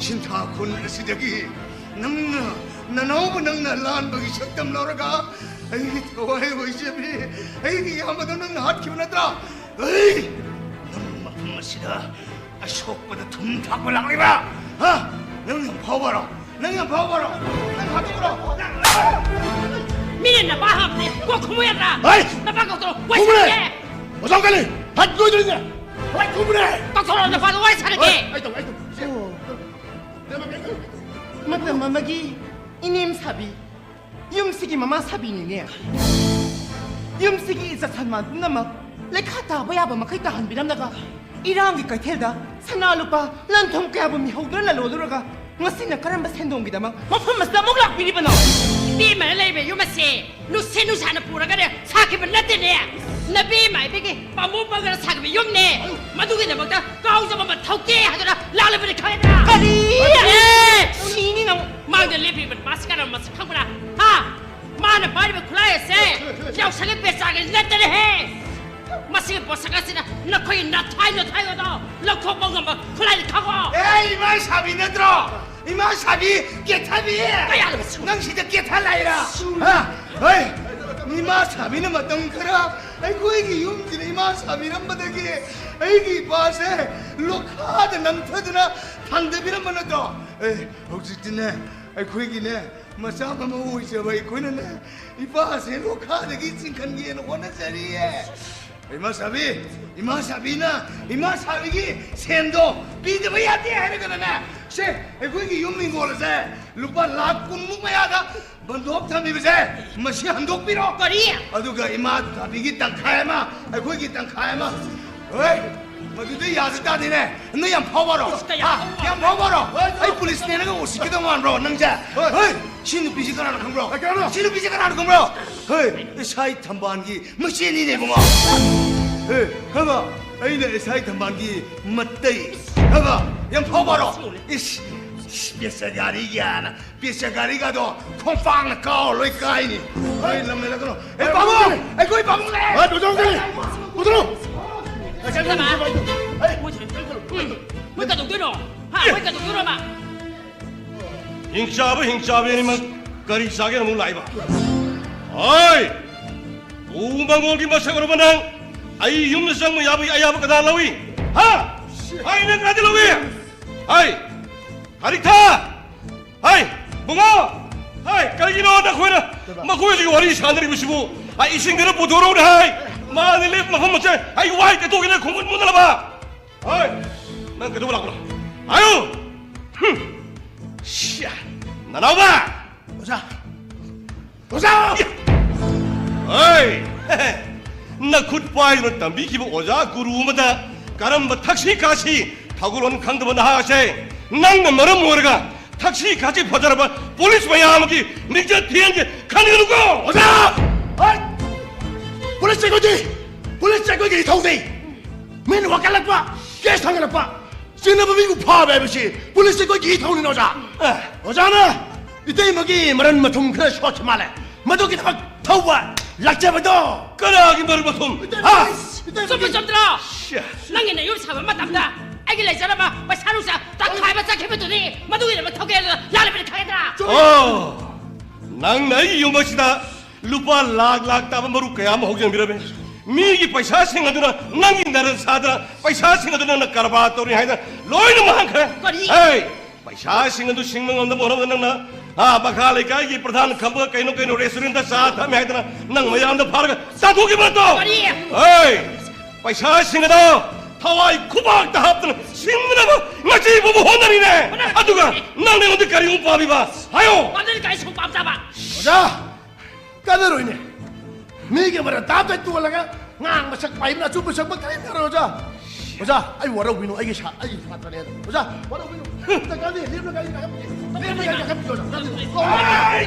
ꯁꯤꯟꯊꯥ ꯈꯨꯟ ꯑꯁꯤꯗꯒꯤ ꯅꯪꯅ, ꯅꯅꯥꯎꯕ ꯅꯪꯅ ꯂꯥꯟꯕꯒꯤ ꯁꯛꯇꯝ ꯂꯧꯔꯒ ꯑꯩꯒꯤ ꯊꯋꯥꯏ ꯑꯣꯏꯖꯕꯤ, ꯑꯩꯒꯤ ꯏꯌꯥꯝꯕꯗꯣ ꯅꯪꯅ ꯍꯥꯠꯈꯤꯕ ꯅꯠꯇ꯭ꯔꯥ? ꯑꯩ ꯅꯪ ꯃꯐꯝ ꯑꯁꯤꯗ ꯑꯁꯣꯛꯄꯗ ꯊꯨꯝ ꯊꯥꯛꯄ ꯂꯥꯛꯂꯤꯕ? ꯍꯥ? ꯅꯪ ꯌꯥꯝ ꯐꯥꯎꯕꯔꯣ? ꯅꯪ ꯌꯥꯝ ꯐꯥꯎꯕꯔꯣ? ꯅꯪ ꯍꯥꯠꯇꯣꯛꯄ꯭ꯔꯣ? ꯃꯤꯅ ꯅꯄꯥ ꯍꯥꯞꯄꯅꯦ, ꯀꯣꯛ ꯈꯨꯝꯃꯨ ꯌꯥꯗ꯭ꯔꯥ? ꯍꯩ! ꯅꯄꯥ ꯀꯧꯊꯣꯔꯛꯑꯣ, ꯈꯨꯝꯃꯨꯅꯦ! ꯋꯥꯏꯁꯤꯜꯂꯦ! ꯑꯣꯖꯥ ꯀꯜꯂꯤ! ꯍꯠ ꯂꯣꯏꯗꯣꯏꯅꯦ! ꯍꯣꯏ, ꯊꯨꯕꯅꯦ! ꯇꯧꯊꯣꯔꯛꯑꯣ, ꯅꯨꯄꯥꯗꯣ ꯋꯥꯔꯤ ꯁꯥꯟꯅꯒꯦ! ꯍꯣꯏ, ꯑꯩ ꯇꯧꯒꯦ, ꯑꯩ ꯇꯧꯒꯦ꯫ ꯁꯦ, ꯇꯧꯒꯦ, ꯇꯧꯒꯦ꯫ ꯃꯇꯝ ꯑꯃꯒꯤ ꯏꯅꯦꯝ ꯁꯥꯕꯤ, ꯌꯨꯝꯁꯤꯒꯤ ꯃꯃꯥ ꯁꯥꯕꯤꯅꯤꯅꯦ꯫ ꯌꯨꯝꯁꯤꯒꯤ ꯏꯖꯠ ꯁꯟꯃꯥꯟ ꯄꯨꯝꯅꯃꯛ ꯂꯩꯈꯥ ꯇꯥꯕ ꯌꯥꯕ ꯃꯈꯩ ꯇꯥꯍꯟꯕꯤꯔꯝꯂꯒ, ꯏꯔꯥꯡꯒꯤ ꯀꯩꯊꯦꯜꯗ ꯁꯅꯥ ꯂꯨꯄꯥ ꯂꯟ ꯊꯨꯝ ꯀꯌꯥꯕꯨ ꯃꯤꯍꯧꯗꯨꯅ ꯂꯂꯣꯜꯂꯨꯔꯒ, ꯉꯁꯤꯅ ꯀꯔꯝꯕ ꯁꯦꯟꯗꯣꯡꯒꯤꯗꯃꯛ ꯃꯐꯝ ꯑꯁꯤꯗ ꯑꯃꯨꯛ ꯂꯥꯛꯄꯤꯔꯤꯕꯅꯣ? ꯏꯕꯦꯝꯃꯅ ꯂꯩꯕ ꯌꯨꯝ ꯑꯁꯦ ꯅꯨꯡꯁꯤꯠ ꯅꯨꯡꯁꯥꯅ ꯄꯨꯔꯒꯅꯦ ꯁꯥꯈꯤꯕ ꯅꯠꯇꯦꯅꯦ꯫ ꯅꯕꯦꯝꯃ ꯏꯕꯤꯒꯤ ꯄꯥꯝꯃꯨ ꯄꯥꯡꯒꯜꯅ ꯁꯥꯈꯤꯕ ꯌꯨꯝꯅꯦ꯫ ꯃꯗꯨꯒꯤꯗꯃꯛꯇ ꯀꯥꯎꯖꯕ ꯑꯃ ꯊꯧꯀꯦ ꯍꯥꯏꯗꯨꯅ ꯂꯥꯛꯂꯕꯅꯤ, ꯈꯪꯉꯦꯗꯅ? ꯀꯔꯤ? ꯑꯦ! ꯁꯤꯅꯤ ꯅꯪ꯫ ꯃꯥꯡꯗ ꯂꯦꯞꯄꯤꯕ ꯃꯥꯁꯤ ꯀꯔꯝꯕ ꯃꯁꯛ ꯈꯪꯕ꯭ꯔꯥ? ꯍꯥ? ꯃꯥꯅ ꯄꯥꯏꯔꯤꯕ ꯈꯨꯠꯂꯥꯏ ꯑꯁꯦ ꯌꯥꯎꯁꯪꯒꯤ ꯄꯦꯆꯥꯒꯤ ꯅꯠꯇꯔꯦꯍꯦ꯫ ꯃꯁꯤꯒꯤ ꯄꯣꯠꯁꯛ ꯑꯁꯤꯅ ꯅꯈꯣꯏꯒꯤ ꯅꯊꯥꯏ ꯅꯊꯥꯏ ꯑꯗꯣ ꯂꯧꯊꯣꯛꯄ ꯉꯝꯕ ꯈꯨꯠꯂꯥꯏꯅꯤ, ꯈꯪꯉꯣ꯫ ꯑꯦ, ꯏꯃꯥ ꯁꯥꯕꯤ ꯅꯠꯇ꯭ꯔꯣ? ꯏꯃꯥ ꯁꯥꯕꯤ ꯀꯦꯊꯕꯤ! ꯀꯌꯥ ꯂꯩꯕ ꯁꯨ- ꯅꯪ ꯁꯤꯗ ꯀꯦꯊ ꯂꯥꯛꯏꯔꯥ? ꯍꯥ? ꯍꯣꯏ! ꯏꯃꯥ ꯁꯥꯕꯤꯅ ꯃꯇꯝ ꯈꯔ ꯑꯩꯈꯣꯏꯒꯤ ꯌꯨꯝꯁꯤꯗ ꯏꯃꯥ ꯁꯥꯕꯤꯔꯝꯕꯗꯒꯤ ꯑꯩꯒꯤ ꯏꯄꯥꯁꯦ ꯂꯣꯈꯥꯗ ꯅꯝꯊꯗꯨꯅ ꯊꯥꯡꯗꯕꯤꯔꯝꯕ ꯅꯠꯇ꯭ꯔꯣ? ꯑꯦ, ꯍꯧꯖꯤꯛꯇꯤꯅꯦ, ꯑꯩꯈꯣꯏꯒꯤꯅꯦ, ꯃꯆꯥ ꯃꯃꯧ ꯑꯣꯏꯖꯕ ꯑꯩꯈꯣꯏꯅꯅꯦ, ꯏꯄꯥꯁꯦ ꯂꯣꯈꯥꯗꯒꯤ ꯆꯤꯡꯈꯠꯒꯦꯅ ꯍꯣꯠꯅꯖꯔꯤꯌꯦ꯫ ꯏꯃꯥ ꯁꯥꯕꯤ, ꯏꯃꯥ ꯁꯥꯕꯤꯅ ꯏꯃꯥ ꯁꯥꯕꯤꯒꯤ ꯁꯦꯟꯗꯣ ꯄꯤꯗꯕ ꯌꯥꯗꯦ ꯍꯥꯏꯔꯒꯅꯅꯦ, ꯁꯦ, ꯑꯩꯈꯣꯏꯒꯤ ꯌꯨꯝ ꯍꯤꯡꯒꯣꯜ ꯑꯁꯦ ꯂꯨꯄꯥ ꯂꯥꯈ ꯀꯨꯟꯃꯨꯛ ꯃꯌꯥꯗ ꯕꯟꯗꯣꯞ ꯊꯝꯃꯤꯕꯁꯦ, ꯃꯁꯤ ꯍꯟꯗꯣꯛꯄꯤꯔꯣ꯫ ꯀꯔꯤ? ꯑꯗꯨꯒ ꯏꯃꯥ ꯁꯥꯕꯤꯒꯤ ꯇꯪꯈꯥꯏ ꯑꯃ, ꯑꯩꯈꯣꯏꯒꯤ ꯇꯪꯈꯥꯏ ꯑꯃ꯫ ꯍꯣꯏ, ꯃꯗꯨꯗꯤ ꯌꯥꯗ ꯇꯥꯗꯤꯅꯦ꯫ ꯅꯪ ꯌꯥꯝ ꯐꯥꯎꯕꯔꯣ? ꯏꯁ, ꯀꯌꯥ ꯍꯥ? ꯐꯥꯎꯕ? ꯌꯥꯝ ꯐꯥꯎꯕꯔꯣ? ꯍꯣꯏ, ꯍꯣꯏ꯫ ꯑꯩ ꯄꯨꯂꯤꯁꯅꯦꯅꯒ ꯎꯁꯤꯠꯀꯗꯧ ꯃꯥꯟꯕ꯭ꯔꯣ ꯅꯪꯁꯦ? ꯍꯣꯏ꯫ ꯍꯣꯏ, ꯁꯤ ꯅꯨꯄꯤꯁꯤ ꯀꯅꯥꯅꯣ ꯈꯪꯕ꯭ꯔꯣ? ꯑꯩ ꯀꯅꯥꯅꯣ? ꯁꯤ ꯅꯨꯄꯤꯁꯤ ꯀꯅꯥꯅꯣ ꯈꯪꯕ꯭ꯔꯣ? ꯍꯣꯏ, ꯏꯁꯥꯏ ꯊꯝꯕꯥꯜꯒꯤ ꯃꯆꯦꯅꯤꯅꯦ, ꯏꯕꯨꯡꯉꯣ꯫ ꯍꯦ, ꯍꯥꯏꯕ, ꯑꯩꯅ ꯏꯁꯥꯏ ꯊꯝꯕꯥꯜꯒꯤ ꯃꯇꯩ꯫ ꯍꯥꯏꯕ, ꯌꯥꯝ ꯐꯥꯎꯕꯔꯣ? ꯏꯁ, ꯏꯁ, ꯄꯦꯁ ꯒꯥꯔꯤ ꯒꯥꯏꯅ, ꯄꯦꯁ ꯒꯥꯔꯤꯒꯗꯣ ꯈꯣꯡꯄꯥꯛꯅ ꯀꯥꯎꯔ ꯂꯣꯏ ꯀꯥꯏꯅꯤ꯫ ꯍꯣꯏ, ꯂꯝ ꯍꯦꯜꯂꯛꯀꯅꯨ꯫ ꯑꯦ, ꯄꯥꯕꯨꯡ! ꯑꯩꯈꯣꯏ ꯄꯥꯕꯨꯡꯅꯦ! ꯍꯣꯏ, ꯄꯨꯊꯣꯔꯛꯀꯅꯤ! ꯄꯨꯊꯣꯔꯛꯑꯣ! ꯆꯠꯂꯣ, ꯆꯠꯂꯣ, ꯆꯠꯂꯣ, ꯆꯠꯂꯣ꯫ ꯃꯣꯏ ꯊꯣꯏ-, ꯎꯝ, ꯃꯣꯏ ꯀꯩꯗꯧꯗꯣꯏꯅꯣ? ꯍꯥ, ꯃꯣꯏ ꯀꯩꯗꯧꯗꯣꯏꯅꯣꯕ? ꯍꯤꯡꯆꯥꯕ, ꯍꯤꯡꯆꯥꯕꯤ ꯑꯅꯤꯃꯛ ꯀꯔꯤ ꯆꯥꯒꯦꯅ ꯑꯃꯨꯛ ꯂꯥꯛꯏꯕ? ꯍꯣꯏ! ꯎ ꯃꯪꯒꯣꯜꯒꯤ ꯃꯁꯛ ꯎꯔꯕ ꯅꯪ? ꯑꯩ ꯌꯨꯝꯗ ꯆꯪꯕ ꯌꯥꯕꯒꯤ ꯑꯌꯥꯕ ꯀꯅꯥ ꯂꯧꯏ? ꯍꯥ? ꯑꯩ ꯅꯪ ꯀꯅꯥꯗ ꯂꯧꯏ? ꯍꯥꯏ! ꯍꯔꯤꯊꯥ! ꯍꯥꯏ! ꯕꯨꯡꯉꯣ! ꯍꯥꯏ! ꯀꯔꯤꯒꯤꯅꯣ ꯅꯈꯣꯏꯅ ꯃꯈꯣꯏꯁꯤꯒꯤ ꯋꯥꯔꯤ ꯁꯥꯟꯅꯔꯤꯕꯁꯤꯕꯨ? ꯍꯥꯏ! ꯏꯁꯤꯡ ꯈꯔ ꯄꯨꯊꯣꯔꯛꯎꯅꯦ ꯍꯥꯏ! ꯃꯥꯅꯤ ꯂꯦꯞꯄ ꯃꯐꯝ ꯑꯁꯦ ꯑꯩ ꯋꯥꯏ ꯇꯩꯊꯣꯛꯀꯦꯅ ꯈꯣꯡꯒꯨꯟ ꯃꯨꯟꯅꯅꯕ꯫ ꯍꯣꯏ, ꯅꯪ ꯀꯩꯗꯧꯕ ꯂꯥꯛꯄꯅꯣ? ꯍꯥꯏꯌꯨ! ꯍꯨꯝ! ꯁꯤꯌꯥ! ꯅꯅꯥꯎꯕ! ꯑꯣꯖꯥ! ꯑꯣꯖꯥ! ꯍꯣꯏ! ꯅꯈꯨꯠ ꯄꯥꯏꯗꯨꯅ ꯇꯝꯕꯤꯈꯤꯕ ꯑꯣꯖꯥ ꯒꯨꯔꯨ ꯑꯃꯗ ꯀꯔꯝꯕ ꯊꯛꯁꯤ ꯈꯥꯁꯤ ꯊꯧꯒꯜꯂꯣꯟ ꯈꯪꯗꯕ ꯅꯍꯥ ꯑꯁꯦ ꯅꯪꯅ ꯃꯔꯝ ꯑꯣꯏꯔꯒ ꯊꯛꯁꯤ ꯈꯥꯁꯤ ꯐꯖꯔꯕ ꯄꯨꯂꯤꯁ ꯃꯌꯥꯝꯒꯤ ꯃꯤꯡꯆꯠ ꯊꯤꯍꯟꯒꯦ ꯈꯟꯒꯅꯨꯀꯣ! ꯑꯣꯖꯥ! ꯍꯣꯏ! ꯄꯨꯂꯤꯁꯁꯦ ꯑꯩꯈꯣꯏꯒꯤ, ꯄꯨꯂꯤꯁꯁꯦ ꯑꯩꯈꯣꯏꯒꯤ ꯏꯊꯧꯅꯤ꯫ ꯃꯤꯅ ꯋꯥꯀꯠꯂꯛꯄ, ꯀꯦꯁ ꯊꯥꯡꯒꯠꯂꯛꯄ, ꯆꯤꯡꯅꯕ ꯃꯤꯕꯨ ꯐꯥꯕ ꯍꯥꯏꯕꯁꯤ ꯄꯨꯂꯤꯁꯁꯦ ꯑꯩꯈꯣꯏꯒꯤ ꯏꯊꯧꯅꯤꯅ, ꯑꯣꯖꯥ꯫ ꯑꯦ꯫ ꯑꯣꯖꯥꯅ ꯏꯇꯩꯃꯒꯤ ꯃꯔꯟ ꯃꯊꯨꯝ ꯈꯔ ꯁꯣꯠꯈꯤ ꯃꯥꯜꯂꯦ꯫ ꯃꯗꯨꯒꯤꯗꯃꯛ ꯊꯧꯕ ꯂꯥꯛꯆꯕꯗꯣ꯫ ꯀꯅꯥꯒꯤ ꯃꯔꯟ ꯃꯊꯨꯝ? ꯏꯇꯩꯃ, ꯍꯥ? ꯏꯇꯩꯃꯒꯤ꯫ ꯆꯨꯝꯕ ꯆꯨꯝꯗ꯭ꯔꯣ? ꯁꯦ꯫ ꯅꯪꯒꯤ ꯅꯌꯨꯝ ꯁꯥꯕ ꯃꯇꯝꯗ ꯑꯩꯒꯤ ꯂꯩꯖꯔꯝꯕ ꯄꯩꯁꯥ ꯅꯨꯡꯁꯥ ꯇꯪꯈꯥꯏ ꯑꯃ ꯆꯠꯈꯤꯕꯗꯨꯅꯤ꯫ ꯃꯗꯨꯒꯤꯗꯃꯛ ꯊꯧꯒꯦ ꯍꯥꯏꯗꯅ ꯂꯥꯛꯂꯤꯕꯅꯤ, ꯈꯪꯒꯗ꯭ꯔꯥ? ꯑꯣ, ꯅꯪꯅ ꯑꯩꯒꯤ ꯌꯨꯝ ꯑꯁꯤꯗ ꯂꯨꯄꯥ ꯂꯥꯛ ꯂꯥꯛ ꯇꯥꯕ ꯃꯔꯨꯞ ꯀꯌꯥ ꯑꯃ ꯍꯧꯖꯤꯟꯕꯤꯔꯝꯃꯦ꯫ ꯃꯤꯒꯤ ꯄꯩꯁꯥꯁꯤꯡ ꯑꯗꯨꯅ ꯅꯪꯒꯤ ꯅꯔꯟ ꯁꯥꯗꯅ, ꯄꯩꯁꯥꯁꯤꯡ ꯑꯗꯨ ꯅꯪꯅ ꯀꯔꯕꯥꯔ ꯇꯧꯔꯤ ꯍꯥꯏꯅ ꯂꯣꯏꯅ ꯃꯥꯡꯈ꯭ꯔꯦ꯫ ꯀꯔꯤ? ꯍꯦ! ꯄꯩꯁꯥꯁꯤꯡ ꯑꯗꯨ ꯁꯤꯡꯕ ꯉꯝꯅꯕ ꯍꯣꯠꯅꯕꯗ ꯅꯪꯅ, ꯑꯥ, ꯃꯈꯥ ꯂꯩꯀꯥꯏꯒꯤ ꯄ꯭ꯔꯙꯥꯟ ꯈꯝꯕꯒ ꯀꯩꯅꯣ ꯀꯩꯅꯣ ꯔꯦꯁꯇꯨꯔꯦꯟꯇ ꯆꯥ ꯊꯛꯑꯝꯃꯦ ꯍꯥꯏꯗꯅ ꯅꯪ ꯃꯌꯥꯝꯗ ꯐꯥꯔꯒ ꯆꯥꯊꯣꯛꯈꯤꯕ ꯅꯠꯇ꯭ꯔꯣ? ꯀꯔꯤ? ꯍꯦ! ꯄꯩꯁꯥꯁꯤꯡ ꯑꯗꯣ ꯊꯋꯥꯏ ꯈꯨꯕꯥꯛꯇ ꯍꯥꯞꯇꯅ ꯁꯤꯡꯅꯅꯕ ꯉꯁꯤ ꯐꯥꯎꯕ ꯍꯣꯠꯅꯔꯤꯅꯦ꯫ ꯍꯣꯠꯅꯔꯤ꯫ ꯑꯗꯨꯒ ꯅꯪꯅ ꯑꯩꯉꯣꯟꯗ ꯀꯔꯤꯃꯨꯛ ꯄꯥꯝꯃꯤꯕ? ꯍꯥꯏꯌꯣ꯫ ꯄꯥꯝꯖꯔꯤ, ꯀꯔꯤ ꯁꯨꯝ ꯄꯥꯝꯖꯕ? ꯑꯣꯖꯥ! ꯀꯥꯟꯅꯔꯣꯏꯅꯦ꯫ ꯃꯤꯒꯤ ꯃꯔꯟ ꯇꯥꯞꯇ ꯇꯣꯜꯂꯒ ꯉꯥꯡꯕ ꯁꯛꯄ ꯍꯥꯏꯕꯅ ꯑꯆꯨꯝꯕ ꯁꯛꯄ ꯀꯔꯤꯝ ꯌꯥꯔꯣꯏ, ꯑꯣꯖꯥ꯫ ꯑꯣꯖꯥ, ꯑꯩ ꯋꯥꯔꯧꯕꯤꯅꯨ, ꯑꯩꯒꯤ ꯁꯥ-, ꯑꯩꯒꯤ ꯁꯥꯇ꯭ꯔꯅꯦ ꯑꯗꯣ꯫ ꯑꯣꯖꯥ, ꯋꯥꯔꯧꯕꯤꯅꯨ꯫ ꯑꯝꯇ ꯀꯥꯟꯅꯗꯦ, ꯂꯦꯞꯂꯒ ꯑꯩ ꯀꯥꯈꯠꯄꯤꯒꯦ꯫ ꯂꯦꯞꯂꯒ ꯑꯩ ꯀꯥꯈꯠꯄꯤꯒꯦ, ꯑꯣꯖꯥ꯫ ꯀꯥꯟꯅꯗꯦ꯫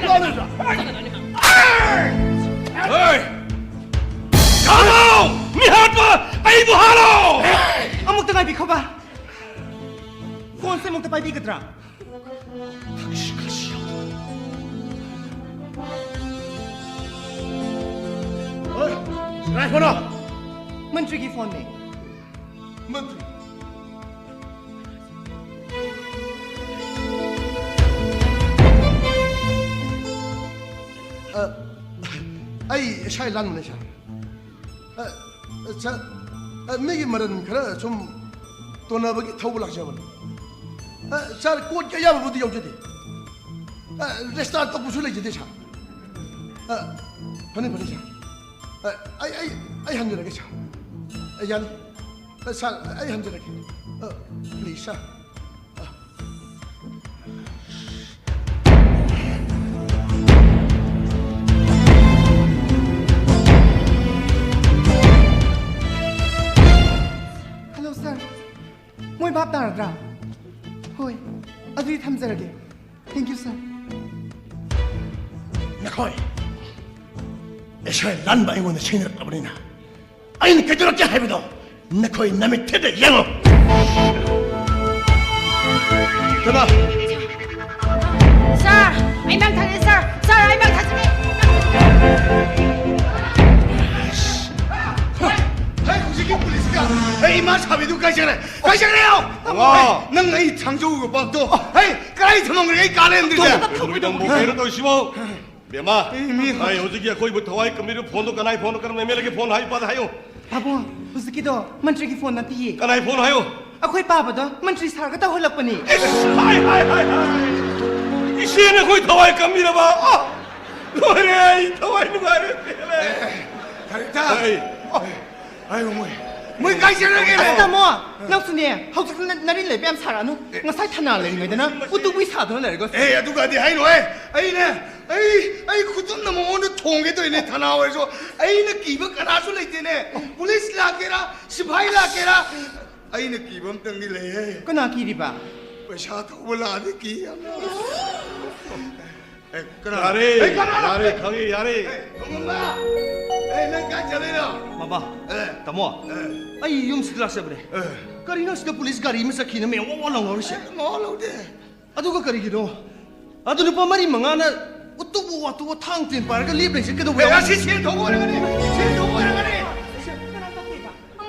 ꯀꯥꯟꯅꯗꯦ, ꯑꯣꯖꯥ꯫ ꯍꯣꯏ! ꯀꯅꯥꯅꯣ? ꯃꯤꯍꯥꯠꯄ! ꯑꯩꯕꯨ ꯍꯥꯠꯂꯣ! ꯑꯃꯨꯛꯇ ꯉꯥꯏꯕꯤꯈꯣꯕ꯫ ꯐꯣꯟꯁꯦ ꯑꯃꯨꯛꯇ ꯄꯥꯏꯕꯤꯒꯗ꯭ꯔꯥ? ꯍꯣꯏ, ꯀꯅꯥꯏ ꯐꯣꯟꯅꯣ? ꯃꯟꯇ꯭ꯔꯤꯒꯤ ꯐꯣꯟꯅꯦ꯫ ꯃꯟꯇ꯭ꯔꯤ? ꯑ, ꯑꯩ ꯏꯁꯥ ꯂꯥꯟꯕꯅꯦ, ꯁꯥꯔ꯫ ꯑ, ꯁꯥꯔ, ꯑ, ꯃꯤꯒꯤ ꯃꯔꯟ ꯈꯔ ꯁꯨꯝ ꯇꯣꯟꯅꯕꯒꯤ ꯊꯧꯕ ꯂꯥꯛꯆꯕꯅꯤ꯫ ꯑ, ꯁꯥꯔ, ꯀꯣꯔꯠꯀꯤ ꯑꯌꯥꯕꯕꯨꯗꯤ ꯌꯥꯎꯖꯗꯦ꯫ ꯑ, ꯔꯦꯖꯤꯁꯇꯥꯔ ꯇꯧꯕꯁꯨ ꯂꯩꯖꯗꯦ, ꯁꯥꯔ꯫ ꯑ, ꯐꯅꯤ, ꯐꯅꯤ, ꯁꯥꯔ꯫ ꯑ, ꯑꯩ, ꯑꯩ, ꯑꯩ ꯍꯟꯖꯔꯒꯦ, ꯁꯥꯔ꯫ ꯑꯩ ꯌꯥꯅꯤ꯫ ꯑ, ꯁꯥꯔ, ꯑꯩ ꯍꯟꯖꯔꯒꯦ꯫ ꯑ, ꯄ꯭ꯂꯤꯖ, ꯁꯥꯔ꯫ ꯑ꯫ ꯍꯜꯂꯣ, ꯁꯥꯔ꯫ ꯃꯣꯏ ꯚꯥꯞ ꯇꯥꯔꯗ꯭ꯔꯥ? ꯍꯣꯏ, ꯑꯗꯨꯗꯤ ꯊꯝꯖꯔꯒꯦ꯫ Thank you, sir. ꯅꯈꯣꯏ ꯏꯁꯩ ꯂꯟꯕ ꯑꯩꯉꯣꯟꯗ ꯁꯤꯡꯅꯔꯛꯂꯕꯅꯤꯅ, ꯑꯩꯅ ꯀꯩꯗꯧꯔꯛꯀꯦ ꯍꯥꯏꯕꯗꯣ ꯅꯈꯣꯏ ꯅꯃꯤꯠ ꯊꯤꯗ ꯌꯦꯡꯉꯣ꯫ ꯀꯅꯥ? ꯁꯥꯔ, ꯑꯩ ꯃꯥꯡ ꯊꯥꯖꯔꯦ, ꯁꯥꯔ꯫ ꯁꯥꯔ, ꯑꯩ ꯃꯥꯡ ꯊꯥꯖꯔꯦ꯫ ꯍꯦ, ꯍꯧꯖꯤꯛꯀꯤ ꯄꯨꯂꯤꯁꯀ ꯑꯩ ꯏꯃꯥ ꯁꯥꯕꯤꯗꯨ ꯀꯥꯏ ꯆꯠꯈ꯭ꯔꯦ? ꯀꯥꯏ ꯆꯠꯈ꯭ꯔꯦ? ꯋꯥ꯫ ꯅꯪ ꯑꯩ ꯊꯥꯡꯖꯧꯒ ꯄꯥꯛꯇꯣ, ꯍꯩ, ꯀꯗꯥꯏ ꯊꯝꯃꯝꯈ꯭ꯔꯦ? ꯑꯩ ꯀꯥ ꯂꯩꯔꯝꯗ꯭ꯔꯤꯁꯦ꯫ ꯀꯩꯅꯣ ꯇꯧꯔꯤꯁꯤꯕꯣ? ꯕꯦꯝꯃ, ꯑꯩ ꯃꯤ ꯑꯩ ꯍꯧꯖꯤꯛꯀꯤ ꯑꯩꯈꯣꯏꯕꯨ ꯊꯋꯥꯏ ꯀꯟꯕꯤꯔꯤꯕ ꯐꯣꯟꯗꯣ ꯀꯅꯥꯏ ꯐꯣꯟꯅꯣ, ꯀꯔꯝꯕ ꯑꯦꯝ ꯑꯦꯜ ꯑꯦꯒꯤ ꯐꯣꯟ ꯍꯥꯏ, ꯄꯥꯗ ꯍꯥꯏꯌꯨ꯫ ꯄꯥꯕꯨꯡ, ꯍꯧꯖꯤꯛꯀꯤꯗꯣ ꯃꯟꯇ꯭ꯔꯤꯒꯤ ꯐꯣꯟ ꯅꯠꯇꯤꯌꯦ꯫ ꯀꯅꯥꯏ ꯐꯣꯟ ꯍꯥꯏꯌꯨ? ꯑꯩꯈꯣꯏ ꯄꯥꯕꯗꯣ ꯃꯟꯇ꯭ꯔꯤ ꯁꯥꯔꯒ ꯇꯧꯍꯜꯂꯛꯄꯅꯤ꯫ ꯏꯁ, ꯍꯥꯏ, ꯍꯥꯏ, ꯍꯥꯏ, ꯍꯥꯏ꯫ ꯏꯆꯦꯅ ꯑꯩꯈꯣꯏ ꯊꯋꯥꯏ ꯀꯟꯕꯤꯔꯕ? ꯑ, ꯂꯣꯏꯔꯦ, ꯑꯩ ꯊꯋꯥꯏ ꯅꯨꯡꯉꯥꯏꯔꯦ, ꯄꯦꯜꯂꯦ꯫ ꯊꯔꯤꯛꯇ꯫ ꯑꯩ ꯑꯩ ꯃꯣꯏ, ꯃꯣꯏ ꯀꯥꯏ ꯆꯠꯈ꯭ꯔꯒꯦ? ꯑꯁ, ꯇꯥꯃꯣ, ꯅꯪꯁꯨꯅꯦ, ꯍꯧꯖꯤꯛ ꯅ-, ꯅꯔꯤꯟ ꯂꯩꯕ ꯌꯥꯝ ꯁꯥꯔꯛꯑꯅꯨ꯫ ꯑꯦ꯫ ꯉꯁꯥꯏ ꯊꯅꯥ ꯂꯩꯔꯤꯉꯩꯗꯅ ꯎꯇꯨꯒꯨꯏ ꯁꯥꯗꯨꯅ ꯂꯩꯔꯒ꯫ ꯑꯦ, ꯑꯗꯨꯒꯗꯤ ꯍꯥꯏꯅꯨꯍꯦ꯫ ꯑꯩꯅꯦ, ꯑꯩ, ꯑꯩ ꯈꯨꯇꯨꯝꯅ ꯃꯉꯣꯟꯗ ꯊꯣꯡꯒꯦ ꯇꯧꯔꯤꯅꯦ, ꯊꯅꯥ ꯑꯣꯏꯔꯁꯨ꯫ ꯑꯩꯅ ꯀꯤꯕ ꯀꯅꯥꯁꯨ ꯂꯩꯇꯦꯅꯦ꯫ ꯄꯨꯂꯤꯁ ꯂꯥꯛꯀꯦꯔꯥ, ꯁꯤꯐꯥꯏ ꯂꯥꯛꯀꯦꯔꯥ, ꯑꯩꯅ ꯀꯤꯕ ꯑꯝꯇꯪꯗꯤ ꯂꯩꯍꯦ꯫ ꯀꯅꯥ ꯀꯤꯔꯤꯕ? ꯄꯩꯁꯥ ꯊꯧꯕ ꯂꯥꯛꯑꯗꯤ ꯀꯤ ꯌꯥꯝꯅ꯫ ꯑꯦ, ꯀꯅꯥ? ꯌꯥꯔꯦ, ꯑꯦ, ꯀꯅꯥ? ꯌꯥꯔꯦ, ꯈꯪꯉꯦ, ꯌꯥꯔꯦ꯫ ꯑꯦ, ꯈꯣꯡꯉꯝꯕ! ꯑꯦ, ꯅꯪ ꯀꯥꯏ ꯆꯠꯂꯤꯅꯣ? ꯕꯥꯕꯥ, ꯑꯦ꯫ ꯇꯥꯃꯣ, ꯑꯦ꯫ ꯑꯩ ꯌꯨꯝꯁꯤꯗ ꯂꯥꯛꯆꯕꯅꯦ꯫ ꯑꯦ꯫ ꯀꯔꯤꯅꯣ ꯁꯤꯗ ꯄꯨꯂꯤꯁ ꯒꯥꯔꯤ ꯑꯃ ꯆꯠꯈꯤꯅ ꯃꯌꯥꯝ ꯋꯥ ꯋꯥ ꯂꯥꯎꯅꯔꯤꯁꯦ? ꯑꯦ, ꯃꯋꯥ ꯂꯧꯗꯦ꯫ ꯑꯗꯨꯒ ꯀꯔꯤꯒꯤꯅꯣ? ꯑꯗꯨ ꯅꯨꯄꯥ ꯃꯔꯤ ꯃꯉꯥꯅ ꯎꯇꯨꯞ ꯋꯥꯇꯨꯞ ꯊꯥꯡ ꯇꯦꯟ ꯄꯥꯏꯔꯒ ꯂꯦꯞ ꯂꯩꯁꯦ ꯀꯩꯗꯧꯕ ꯑꯦ, ꯌꯥꯎꯔꯒꯦ? ꯑꯁꯤ ꯁꯦꯟ ꯊꯧꯕ ꯑꯣꯏꯔꯝꯒꯅꯤ, ꯁꯦꯟ ꯊꯧꯕ ꯑꯣꯏꯔꯝꯒꯅꯤ꯫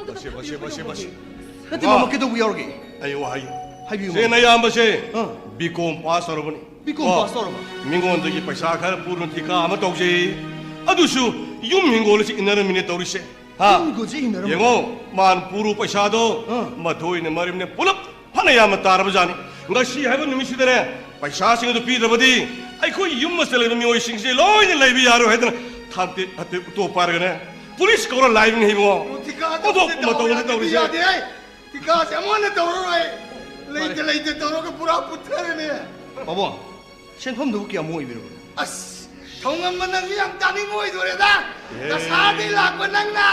ꯃꯁꯤ, ꯃꯁꯤ, ꯃꯁꯤ, ꯃꯁꯤ꯫ ꯅꯠꯇꯦ, ꯃꯥꯃ, ꯀꯩꯗꯧꯕ ꯌꯥꯎꯔꯒꯦ? ꯑꯩ ꯋꯥ ꯍꯥꯏꯒꯦ꯫ ꯍꯥꯏꯕꯤꯌꯨ, ꯁꯦ, ꯃꯥꯃ꯫ ꯅꯌꯥꯝꯕꯁꯦ ꯑꯥ꯫ ꯕꯤ ꯀꯣꯝ ꯄꯥꯁ ꯇꯧꯔꯕꯅꯤ꯫ ꯕꯤ ꯀꯣꯝ ꯀꯣ꯫ ꯄꯥꯁ ꯇꯧꯔꯕ? ꯃꯤꯉꯣꯟꯗꯒꯤ ꯄꯩꯁꯥ ꯈꯔ ꯄꯨꯗꯨꯅ ꯊꯤꯀꯥ ꯑꯃ ꯇꯧꯖꯩ꯫ ꯑꯗꯨꯁꯨ ꯌꯨꯝ ꯍꯤꯡꯒꯣꯜ ꯑꯁꯤ ꯏꯟꯅꯔꯝꯃꯤꯅꯦ ꯇꯧꯔꯤꯁꯦ꯫ ꯍꯥ? ꯌꯨꯝ ꯍꯤꯡꯒꯣꯜꯁꯤ ꯏꯟꯅꯔꯝꯃꯤ? ꯌꯦꯡꯉꯣ, ꯃꯥꯅ ꯄꯨꯔꯨ ꯄꯩꯁꯥꯗꯣ ꯑꯥ꯫ ꯃꯊꯣꯏꯅ ꯃꯔꯤꯝꯅ ꯄꯨꯂꯞ ꯐꯅ ꯌꯥꯝꯅ ꯇꯥꯔꯕ ꯖꯥꯠꯅꯤ꯫ ꯉꯁꯤ ꯍꯥꯏꯕ ꯅꯨꯃꯤꯠꯁꯤꯗꯅꯦ, ꯄꯩꯁꯥꯁꯤꯡ ꯑꯗꯨ ꯄꯤꯗ꯭ꯔꯕꯗꯤ ꯑꯩꯈꯣꯏ ꯌꯨꯝ ꯑꯁꯤꯗ ꯂꯩꯕ ꯃꯤꯑꯣꯏꯁꯤꯡꯁꯦ ꯂꯣꯏꯅ ꯂꯩꯕ ꯌꯥꯔꯣꯏ ꯍꯥꯏꯗꯅ ꯊꯥꯡꯇꯦꯛ ꯍꯥꯡꯇꯦꯛ ꯎꯇꯣꯞ ꯄꯥꯏꯔꯒꯅꯦ, ꯄꯨꯂꯤꯁ ꯀꯧꯔ ꯂꯥꯛꯏꯕꯅꯤ ꯏꯕꯨꯡꯉꯣ꯫ ꯊꯤꯀꯥ ꯃꯗꯨ ꯇꯧꯁꯦ, ꯃꯇꯧ ꯇꯧꯔꯦ, ꯑꯗꯨ ꯇꯧꯔꯤꯁꯦ꯫ ꯌꯥꯗꯦ ꯍꯥꯏ꯫ ꯊꯤꯀꯥꯁꯦ ꯑꯃꯨꯛ ꯍꯟꯅ ꯇꯧꯔꯔꯣꯏ꯫ ꯂꯩꯇ ꯐꯔꯦ꯫ ꯂꯩꯇ ꯇꯧꯔꯒ ꯄꯨꯔꯥ ꯄꯨꯠꯊꯔꯅꯤ꯫ ꯄꯥꯕꯨꯡ, ꯁꯦꯟꯐꯝꯗꯨꯕꯨ ꯀꯌꯥꯃꯨꯛ ꯑꯣꯏꯕꯤꯔꯕꯅꯣ? ꯑꯁ, ꯊꯧꯉꯝꯕ ꯅꯪꯁꯨ ꯌꯥꯝ ꯇꯥꯅꯤꯡꯕ ꯑꯣꯏꯗꯣꯔꯦꯗ꯫ ꯑꯦ꯫ ꯅꯁꯥꯗꯤ ꯂꯥꯛꯄ ꯅꯪꯅ,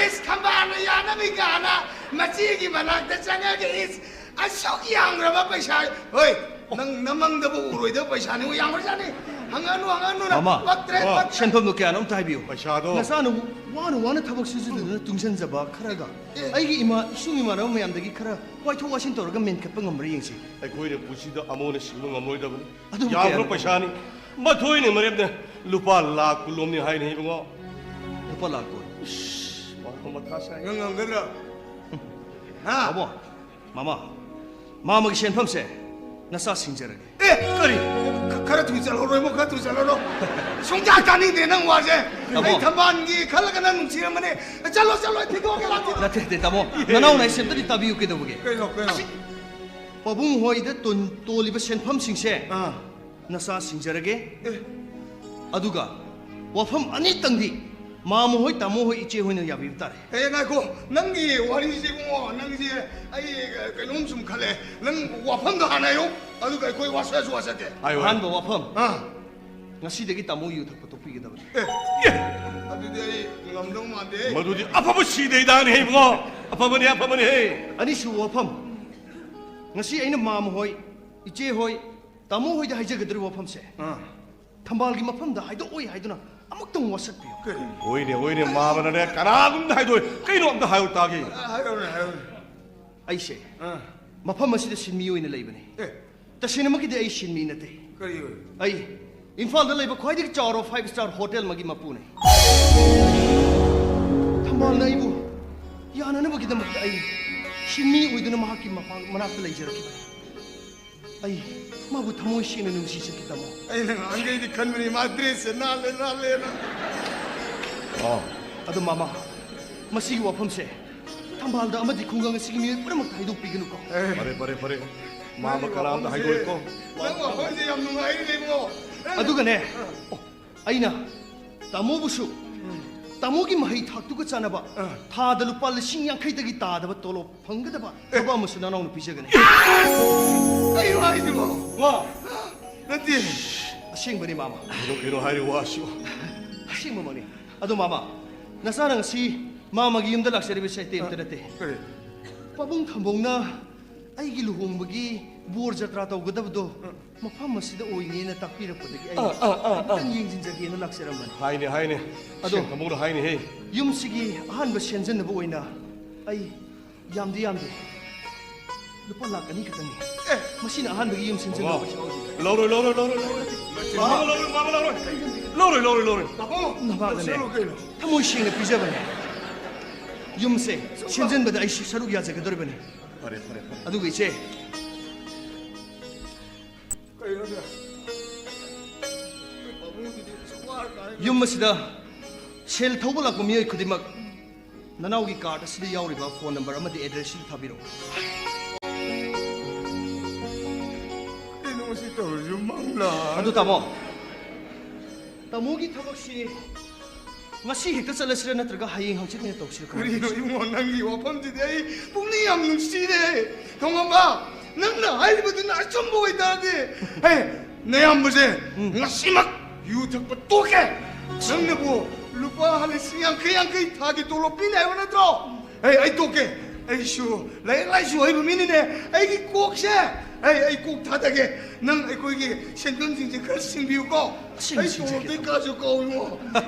ꯏꯁ, ꯈꯝꯕꯥꯅ ꯌꯥꯅꯕꯤ ꯀꯥꯅ ꯃꯆꯦꯒꯤ ꯃꯅꯥꯛꯇ ꯆꯪꯉꯒ, ꯏꯁ, ꯑꯁꯨꯛ ꯌꯥꯝꯈ꯭ꯔꯕ ꯄꯩꯁꯥ, ꯍꯣꯏ, ꯅꯪ ꯅꯃꯪꯗꯕꯨ ꯎꯔꯣꯏꯗꯕ ꯄꯩꯁꯥꯅꯤ, ꯌꯥꯝꯈ꯭ꯔꯖꯥꯠꯅꯤ꯫ ꯍꯪꯉꯅꯨ, ꯍꯪꯉꯅꯨ, ꯅꯪ ꯃꯃꯥ, ꯄꯛꯇ꯭ꯔꯦ, ꯃꯃꯥ, ꯄꯛꯇ꯭ꯔꯦ꯫ ꯁꯦꯟꯐꯝꯗꯣ ꯀꯌꯥꯅꯣ ꯑꯝꯇ ꯍꯥꯏꯕꯤꯌꯨ꯫ ꯄꯩꯁꯥꯗꯣ꯫ ꯅꯆꯥꯅ ꯋꯥꯅ ꯋꯥꯅ ꯊꯕꯛ ꯁꯨꯖꯗꯨꯅ ꯇꯨꯡꯁꯤꯟꯖꯕ ꯈꯔꯒ, ꯑꯦ꯫ ꯑꯩꯒꯤ ꯏꯃꯥ, ꯏꯁꯨꯡ ꯏꯃꯥꯟꯅꯕ ꯃꯌꯥꯝꯗꯒꯤ ꯈꯔ ꯋꯥꯏꯊꯣꯛ ꯋꯥꯏꯁꯤꯟ ꯇꯧꯔꯒ ꯃꯦꯟꯈꯠꯄ ꯉꯝꯕ꯭ꯔꯥ ꯌꯦꯡꯁꯤ꯫ ꯑꯩꯈꯣꯏꯅ ꯄꯨꯟꯁꯤꯗ ꯑꯃꯣꯟꯅ ꯁꯤꯡꯕ ꯉꯝꯂꯣꯏꯗꯕꯅꯤ꯫ ꯑꯗꯨꯕꯨ ꯌꯥꯝꯈ꯭ꯔ ꯀꯌꯥꯅꯣ? ꯄꯩꯁꯥꯅꯤ꯫ ꯃꯊꯣꯏꯅ ꯃꯔꯦꯞꯅ ꯂꯨꯄꯥ ꯂꯥꯈ ꯀꯨꯟ ꯂꯣꯝꯅꯤ ꯍꯥꯏꯅꯤ ꯏꯕꯨꯡꯉꯣ꯫ ꯂꯨꯄꯥ ꯂꯥꯈ ꯀꯨꯟ? ꯏꯁ, ꯃꯥ ꯃꯊꯥ ꯁꯥꯏ꯫ ꯅꯪ ꯉꯝꯒꯗ꯭ꯔꯥ? ꯍꯥ? ꯄꯥꯕꯨꯡ, ꯃꯃꯥ, ꯃꯥꯃꯒꯤ ꯁꯦꯟꯐꯝꯁꯦ ꯅꯆꯥ ꯁꯤꯡꯖꯔꯒꯦ꯫ ꯑꯦ, ꯀꯔꯤ? ꯈ-, ꯈꯔ ꯊꯨꯅ ꯆꯠꯍꯧꯔꯣ ꯏꯕꯨꯡ, ꯈꯔ ꯊꯨꯅ ꯆꯠꯍꯧꯔꯣ꯫ ꯁꯨꯡꯌꯥ ꯇꯥꯅꯤꯡꯗꯦ ꯅꯪ ꯋꯥꯁꯦ꯫ ꯇꯥꯃꯣ꯫ ꯑꯩ ꯊꯝꯕꯥꯜꯒꯤ ꯈꯜꯂꯒ ꯅꯪ ꯅꯨꯡꯁꯤꯔꯝꯕꯅꯦ꯫ ꯆꯠꯂꯣ, ꯆꯠꯂꯣ, ꯊꯤꯗꯣꯛꯑꯒꯦ, ꯂꯥꯛꯑꯣ꯫ ꯅꯠꯇꯦ, ꯅꯠꯇꯦ, ꯇꯥꯃꯣ꯫ ꯅꯅꯥꯎꯅ ꯑꯩꯁꯦ ꯑꯝꯇꯗꯤ ꯇꯥꯕꯤꯌꯨ ꯀꯩꯗꯧꯕꯒꯦ? ꯀꯩꯅꯣ, ꯀꯩꯅꯣ? ꯑꯁꯤ ꯄꯥꯕꯨꯡ ꯍꯣꯏꯗ ꯇꯣꯟ-, ꯇꯣꯜꯂꯤꯕ ꯁꯦꯟꯐꯝꯁꯤꯡꯁꯦ ꯑꯥ꯫ ꯅꯆꯥ ꯁꯤꯡꯖꯔꯒꯦ꯫ ꯑꯦ꯫ ꯑꯗꯨꯒ ꯋꯥꯐꯝ ꯑꯅꯤꯇꯪꯗꯤ ꯃꯥꯃ ꯍꯣꯏ, ꯇꯥꯃꯣ ꯍꯣꯏ, ꯏꯆꯦ ꯍꯣꯏꯅ ꯌꯥꯕꯤꯕ ꯇꯥꯔꯦ꯫ ꯑꯦ, ꯉꯥꯏꯈꯣ, ꯅꯪꯒꯤ ꯋꯥꯔꯤꯁꯤ ꯏꯕꯨꯡꯉꯣ, ꯅꯪꯁꯦ ꯑꯩ, ꯑ, ꯀꯩꯅꯣꯝ ꯁꯨꯝ ꯈꯜꯂꯦ꯫ ꯅꯪ ꯋꯥꯐꯝꯗꯣ ꯍꯥꯟꯅ ꯍꯥꯏꯌꯨ, ꯑꯗꯨꯒ ꯑꯩꯈꯣꯏ ꯋꯥꯁꯛꯑꯁꯨ ꯋꯥꯁꯛꯀꯦ꯫ ꯍꯥꯏꯌꯨ, ꯍꯥꯏꯌꯨ꯫ ꯑꯍꯥꯟꯕ ꯋꯥꯐꯝ, ꯑꯥ꯫ ꯉꯁꯤꯗꯒꯤ ꯇꯥꯃꯣ ꯌꯨ ꯊꯛꯄ ꯇꯣꯛꯄꯤꯒꯗꯕꯅꯤ꯫ ꯑꯦ, ꯑꯦ, ꯑꯗꯨꯗꯤ ꯑꯩ ꯉꯝꯗꯧ ꯃꯥꯟꯗꯦ꯫ ꯃꯗꯨꯗꯤ ꯑꯐꯕ ꯁꯤꯗ ꯍꯤꯗꯥꯛꯅꯤ ꯍꯦ ꯏꯕꯨꯡꯉꯣ, ꯑꯐꯕꯅꯤ, ꯑꯐꯕꯅꯤ ꯍꯦ꯫ ꯑꯅꯤꯁꯨꯕ ꯋꯥꯐꯝ, ꯉꯁꯤ ꯑꯩꯅ ꯃꯥꯃ ꯍꯣꯏ, ꯏꯆꯦ ꯍꯣꯏ, ꯇꯥꯃꯣ ꯍꯣꯏꯗ ꯍꯥꯏꯖꯒꯗꯧꯔꯤꯕ ꯋꯥꯐꯝꯁꯦ, ꯑꯥ꯫ ꯊꯝꯕꯥꯜꯒꯤ ꯃꯐꯝꯗ ꯍꯥꯏꯗꯣꯛꯑꯣꯏ ꯍꯥꯏꯗꯨꯅ ꯑꯃꯨꯛꯇꯪ ꯋꯥꯁꯛꯄꯤꯌꯨ꯫ ꯀꯔꯤ? ꯍꯣꯏꯅꯦ, ꯍꯣꯏꯅꯦ, ꯃꯥꯃꯅꯅꯦ ꯀꯅꯥꯒꯨꯝꯗ ꯍꯥꯏꯗꯣꯛꯑꯣꯏ꯫ ꯀꯩꯅꯣ ꯑꯝꯇ ꯍꯥꯏꯌꯨ ꯇꯥꯒꯦ꯫ ꯑ, ꯍꯥꯏꯔꯣꯅꯦ, ꯍꯥꯏꯔꯣꯅꯦ꯫ ꯑꯩꯁꯦ ꯑꯥ꯫ ꯃꯐꯝ ꯑꯁꯤꯗ ꯁꯤꯟꯃꯤ ꯑꯣꯏꯅ ꯂꯩꯕꯅꯤ꯫ ꯑꯦ꯫ ꯇꯁꯦꯡꯅꯃꯛꯀꯤꯗꯤ ꯑꯩ ꯁꯤꯟꯃꯤ ꯅꯠꯇꯦ꯫ ꯀꯔꯤ ꯑꯣꯏ? ꯑꯩ ꯏꯝꯐꯥꯜꯗ ꯂꯩꯕ ꯈ꯭ꯋꯥꯏꯗꯒꯤ ꯆꯥꯎꯔꯕ five star hotel ꯑꯃꯒꯤ ꯃꯄꯨꯅꯤ꯫ ꯊꯝꯕꯥꯜꯅ ꯑꯩꯕꯨ ꯌꯥꯅꯅꯕꯒꯤꯗꯃꯛꯇ ꯑꯩ ꯁꯤꯟꯃꯤ ꯑꯣꯏꯗꯨꯅ ꯃꯍꯥꯛꯀꯤ ꯃꯄꯥ-, ꯃꯅꯥꯛꯇ ꯂꯩꯖꯔꯛꯈꯤꯕꯅꯤ꯫ ꯑꯩ ꯃꯥꯕꯨ ꯊꯃꯣꯏ ꯁꯦꯡꯅ ꯅꯨꯡꯁꯤꯖꯈꯤ, ꯇꯥꯃꯣ꯫ ꯑꯩꯅ ꯉꯍꯥꯟꯈꯩꯗꯤ ꯈꯟꯕꯅꯤ ꯃꯥ dress ꯁꯦ ꯅꯥꯜꯂꯦ, ꯅꯥꯜꯂꯦꯅ꯫ ꯑꯣ꯫ ꯑꯗꯣ ꯃꯥꯃ, ꯃꯁꯤꯒꯤ ꯋꯥꯐꯝꯁꯦ ꯊꯝꯕꯥꯜꯗ ꯑꯃꯗꯤ ꯈꯨꯡꯒꯪ ꯑꯁꯤꯒꯤ ꯃꯤꯑꯣꯏ ꯄꯨꯝꯅꯃꯛꯇ ꯍꯥꯏꯗꯣꯛꯄꯤꯒꯅꯨꯀꯣ꯫ ꯑꯦ꯫ ꯐꯔꯦ, ꯐꯔꯦ, ꯐꯔꯦ꯫ ꯃꯥꯃ ꯅꯪꯒꯤ ꯀꯅꯥꯝꯇ ꯋꯥꯐꯝꯁꯦ, ꯍꯥꯏꯗꯣꯛꯑꯣꯏꯀꯣ꯫ ꯅꯪ ꯋꯥꯐꯝꯁꯦ ꯌꯥꯝ ꯅꯨꯡꯉꯥꯏꯔꯤꯅꯦ, ꯏꯕꯨꯡꯉꯣ꯫ ꯑꯗꯨꯒꯅꯦ, ꯑꯣ, ꯑꯩꯅ ꯇꯥꯃꯣꯕꯨꯁꯨ, ꯎꯝ꯫ ꯇꯥꯃꯣꯒꯤ ꯃꯍꯩ ꯊꯥꯛꯇꯨꯒ ꯆꯥꯟꯅꯕ, ꯑꯥ꯫ ꯊꯥꯗ ꯂꯨꯄꯥ ꯂꯤꯁꯤꯡ ꯌꯥꯡꯈꯩꯗꯒꯤ ꯇꯥꯗꯕ ꯇꯣꯂꯣꯞ ꯐꯪꯒꯗꯕ ꯊꯕꯛ ꯑꯃꯁꯨ ꯅꯅꯥꯎꯅ ꯄꯤꯖꯒꯅꯤ꯫ ꯀꯩꯅꯣ ꯍꯥꯏꯁꯤꯕꯣ? ꯋꯥ! ꯅꯠꯇꯦ꯫ ꯑꯁꯦꯡꯕꯅꯤ, ꯃꯥꯃ꯫ ꯀꯩꯅꯣ, ꯀꯩꯅꯣ ꯍꯥꯏꯔꯤ ꯋꯥꯁꯤꯕꯣ? ꯑꯁꯦꯡꯕꯃꯛꯅꯤ꯫ ꯑꯗꯣ, ꯃꯥꯃ, ꯅꯆꯥꯅ ꯉꯁꯤ ꯃꯥꯃꯒꯤ ꯌꯨꯝꯗ ꯂꯥꯛꯆꯔꯤꯕꯁꯦ ꯑꯇꯩ ꯑꯝꯇ ꯅꯠꯇꯦ꯫ ꯀꯔꯤ? ꯄꯥꯕꯨꯡ ꯊꯝꯕꯧꯅ ꯑꯩꯒꯤ ꯂꯨꯍꯣꯡꯕꯒꯤ ꯕꯣꯔ ꯖꯇ꯭ꯔꯥ ꯇꯧꯒꯗꯕꯗꯣ, ꯑ꯫ ꯃꯐꯝ ꯑꯁꯤꯗ ꯑꯣꯏꯅꯦꯅ ꯇꯥꯛꯄꯤꯔꯛꯄꯗꯒꯤ ꯑꯩ ꯑ, ꯑ, ꯑ, ꯑ꯫ ꯍꯥꯏꯐꯦꯠꯇꯪ ꯌꯦꯡꯁꯤꯟꯖꯒꯦꯅ ꯂꯥꯛꯆꯔꯝꯕꯅꯤ꯫ ꯍꯥꯏꯅꯦ, ꯍꯥꯏꯅꯦ꯫ ꯑꯗꯣ ꯁꯦꯡ ꯊꯃꯧꯅ ꯍꯥꯏꯅꯦꯍꯦ꯫ ꯌꯨꯝꯁꯤꯒꯤ ꯑꯍꯥꯟꯕ ꯁꯦꯝꯖꯤꯟꯅꯕ ꯑꯣꯏꯅ ꯑꯩ ꯌꯥꯝꯗꯤ ꯌꯥꯝꯗꯦ, ꯂꯨꯄꯥ ꯂꯥꯈ ꯑꯅꯤ ꯈꯛꯇꯅꯤ꯫ ꯑꯦ꯫ ꯃꯁꯤꯅ ꯑꯍꯥꯟꯕꯒꯤ ꯌꯨꯝ ꯁꯦꯝꯖꯤꯟꯅꯕ ꯃꯃꯥ, ꯄꯩꯁꯥ ꯑꯣꯏꯗꯣꯏꯅꯤ꯫ ꯂꯧꯔꯣꯏ, ꯂꯧꯔꯣꯏ, ꯂꯧꯔꯣꯏ, ꯂꯧꯔꯣꯏ꯫ ꯃꯥꯃ ꯂꯧꯔꯣꯏ, ꯃꯥꯃ ꯂꯧꯔꯣꯏ꯫ ꯂꯧꯔꯣꯏ, ꯂꯧꯔꯣꯏ, ꯂꯧꯔꯣꯏ꯫ ꯄꯥꯕꯨꯡ, ꯅꯃꯥꯒꯅꯦ, ꯂꯧꯁꯜꯂꯨ ꯀꯩꯅꯣ꯫ ꯊꯃꯣꯏ ꯁꯦꯡꯅ ꯄꯤꯖꯕꯅꯦ꯫ ꯌꯨꯝꯁꯦ ꯁꯦꯝꯖꯤꯟꯕꯗ ꯑꯩꯁꯨ ꯁꯔꯨꯛ ꯌꯥꯖꯒꯗꯧꯔꯤꯕꯅꯤ꯫ ꯐꯔꯦ, ꯐꯔꯦ, ꯐꯔꯦ꯫ ꯑꯗꯨꯒ ꯏꯆꯦ, ꯀꯩꯅꯣꯅꯦ? ꯑꯩꯈꯣꯏ ꯄꯥꯕꯨꯡꯁꯤꯗꯤ ꯑꯁꯨꯛ ꯋꯥꯔ ꯀꯥꯟꯁꯤꯗ꯫ ꯌꯨꯝ ꯑꯁꯤꯗ ꯁꯦꯜ ꯊꯧꯕ ꯂꯥꯛꯄ ꯃꯤꯑꯣꯏ ꯈꯨꯗꯤꯡꯃꯛ ꯅꯅꯥꯎꯒꯤ ꯀꯥꯔꯗ ꯑꯁꯤꯗ ꯌꯥꯎꯔꯤꯕ ꯐꯣꯟ ꯅꯝꯕꯔ ꯑꯃꯗꯤ ꯑꯦꯗ꯭ꯔꯦꯁꯁꯤꯗ ꯊꯥꯕꯤꯔꯛꯎ꯫ ꯀꯩꯅꯣ ꯃꯁꯤ ꯇꯧꯔꯤꯁꯤꯕꯨ? ꯃꯪꯂꯥ? ꯑꯗꯨ ꯇꯥꯃꯣ, ꯇꯥꯃꯣꯒꯤ ꯊꯕꯛꯁꯤ ꯉꯁꯤ ꯍꯦꯛꯇ ꯆꯠꯂꯁꯤꯔꯥ ꯅꯠꯇ꯭ꯔꯒ ꯍꯌꯦꯡ ꯍꯪꯆꯤꯠ ꯑꯣꯏꯅ ꯇꯧꯁꯤꯔꯥ? ꯀꯃꯥꯏꯅ ꯀꯔꯤꯅꯣ ꯇꯧꯁꯤꯔꯥ? ꯏꯕꯨꯡꯉꯣ, ꯅꯪꯒꯤ ꯋꯥꯐꯝꯁꯤꯗꯤ ꯑꯩ ꯄꯨꯛꯅꯤꯡ ꯌꯥꯝ ꯅꯨꯡꯁꯤꯔꯦ꯫ ꯊꯣꯡꯉꯝꯕ, ꯅꯪꯅ ꯍꯥꯏꯔꯤꯕꯗꯨꯅ ꯑꯆꯨꯝꯕ ꯑꯣꯏꯇꯥꯔꯗꯤ, ꯍꯦ, ꯅꯌꯥꯝꯕꯁꯦ ꯎꯝ꯫ ꯉꯁꯤꯃꯛ ꯌꯨ ꯊꯛꯄ ꯇꯣꯛꯀꯦ꯫ ꯅꯪꯅꯕꯨ ꯂꯨꯄꯥ ꯂꯤꯁꯤꯡ ꯌꯥꯡꯈꯩ, ꯌꯥꯡꯈꯩ ꯊꯥꯒꯤ ꯇꯣꯂꯣꯞ ꯄꯤꯅꯤ ꯍꯥꯏꯕ ꯅꯠꯇ꯭ꯔꯣ? ꯑꯩ, ꯑꯩ ꯇꯣꯛꯀꯦ꯫ ꯑꯩꯁꯨ ꯂꯥꯏꯔꯤꯛ ꯂꯥꯏꯁꯨ ꯍꯩꯕ ꯃꯤꯅꯤꯅꯦ꯫ ꯑꯩꯒꯤ ꯀꯣꯛꯁꯦ, ꯑꯩ, ꯑꯩ ꯀꯣꯛ ꯊꯥꯗꯒꯦ꯫ ꯅꯪ ꯑꯩꯈꯣꯏꯒꯤ ꯁꯦꯟꯗꯣꯟꯁꯤꯡꯁꯦ ꯈꯔ ꯁꯤꯡꯕꯤꯌꯨꯀꯣ꯫ ꯑꯁꯦꯡꯕ ꯑꯩ ꯁꯤꯡꯖꯒꯦ꯫ ꯇꯣꯂꯣꯞꯇꯩ ꯀꯥꯁꯨ ꯀꯥꯎꯏꯉꯣ꯫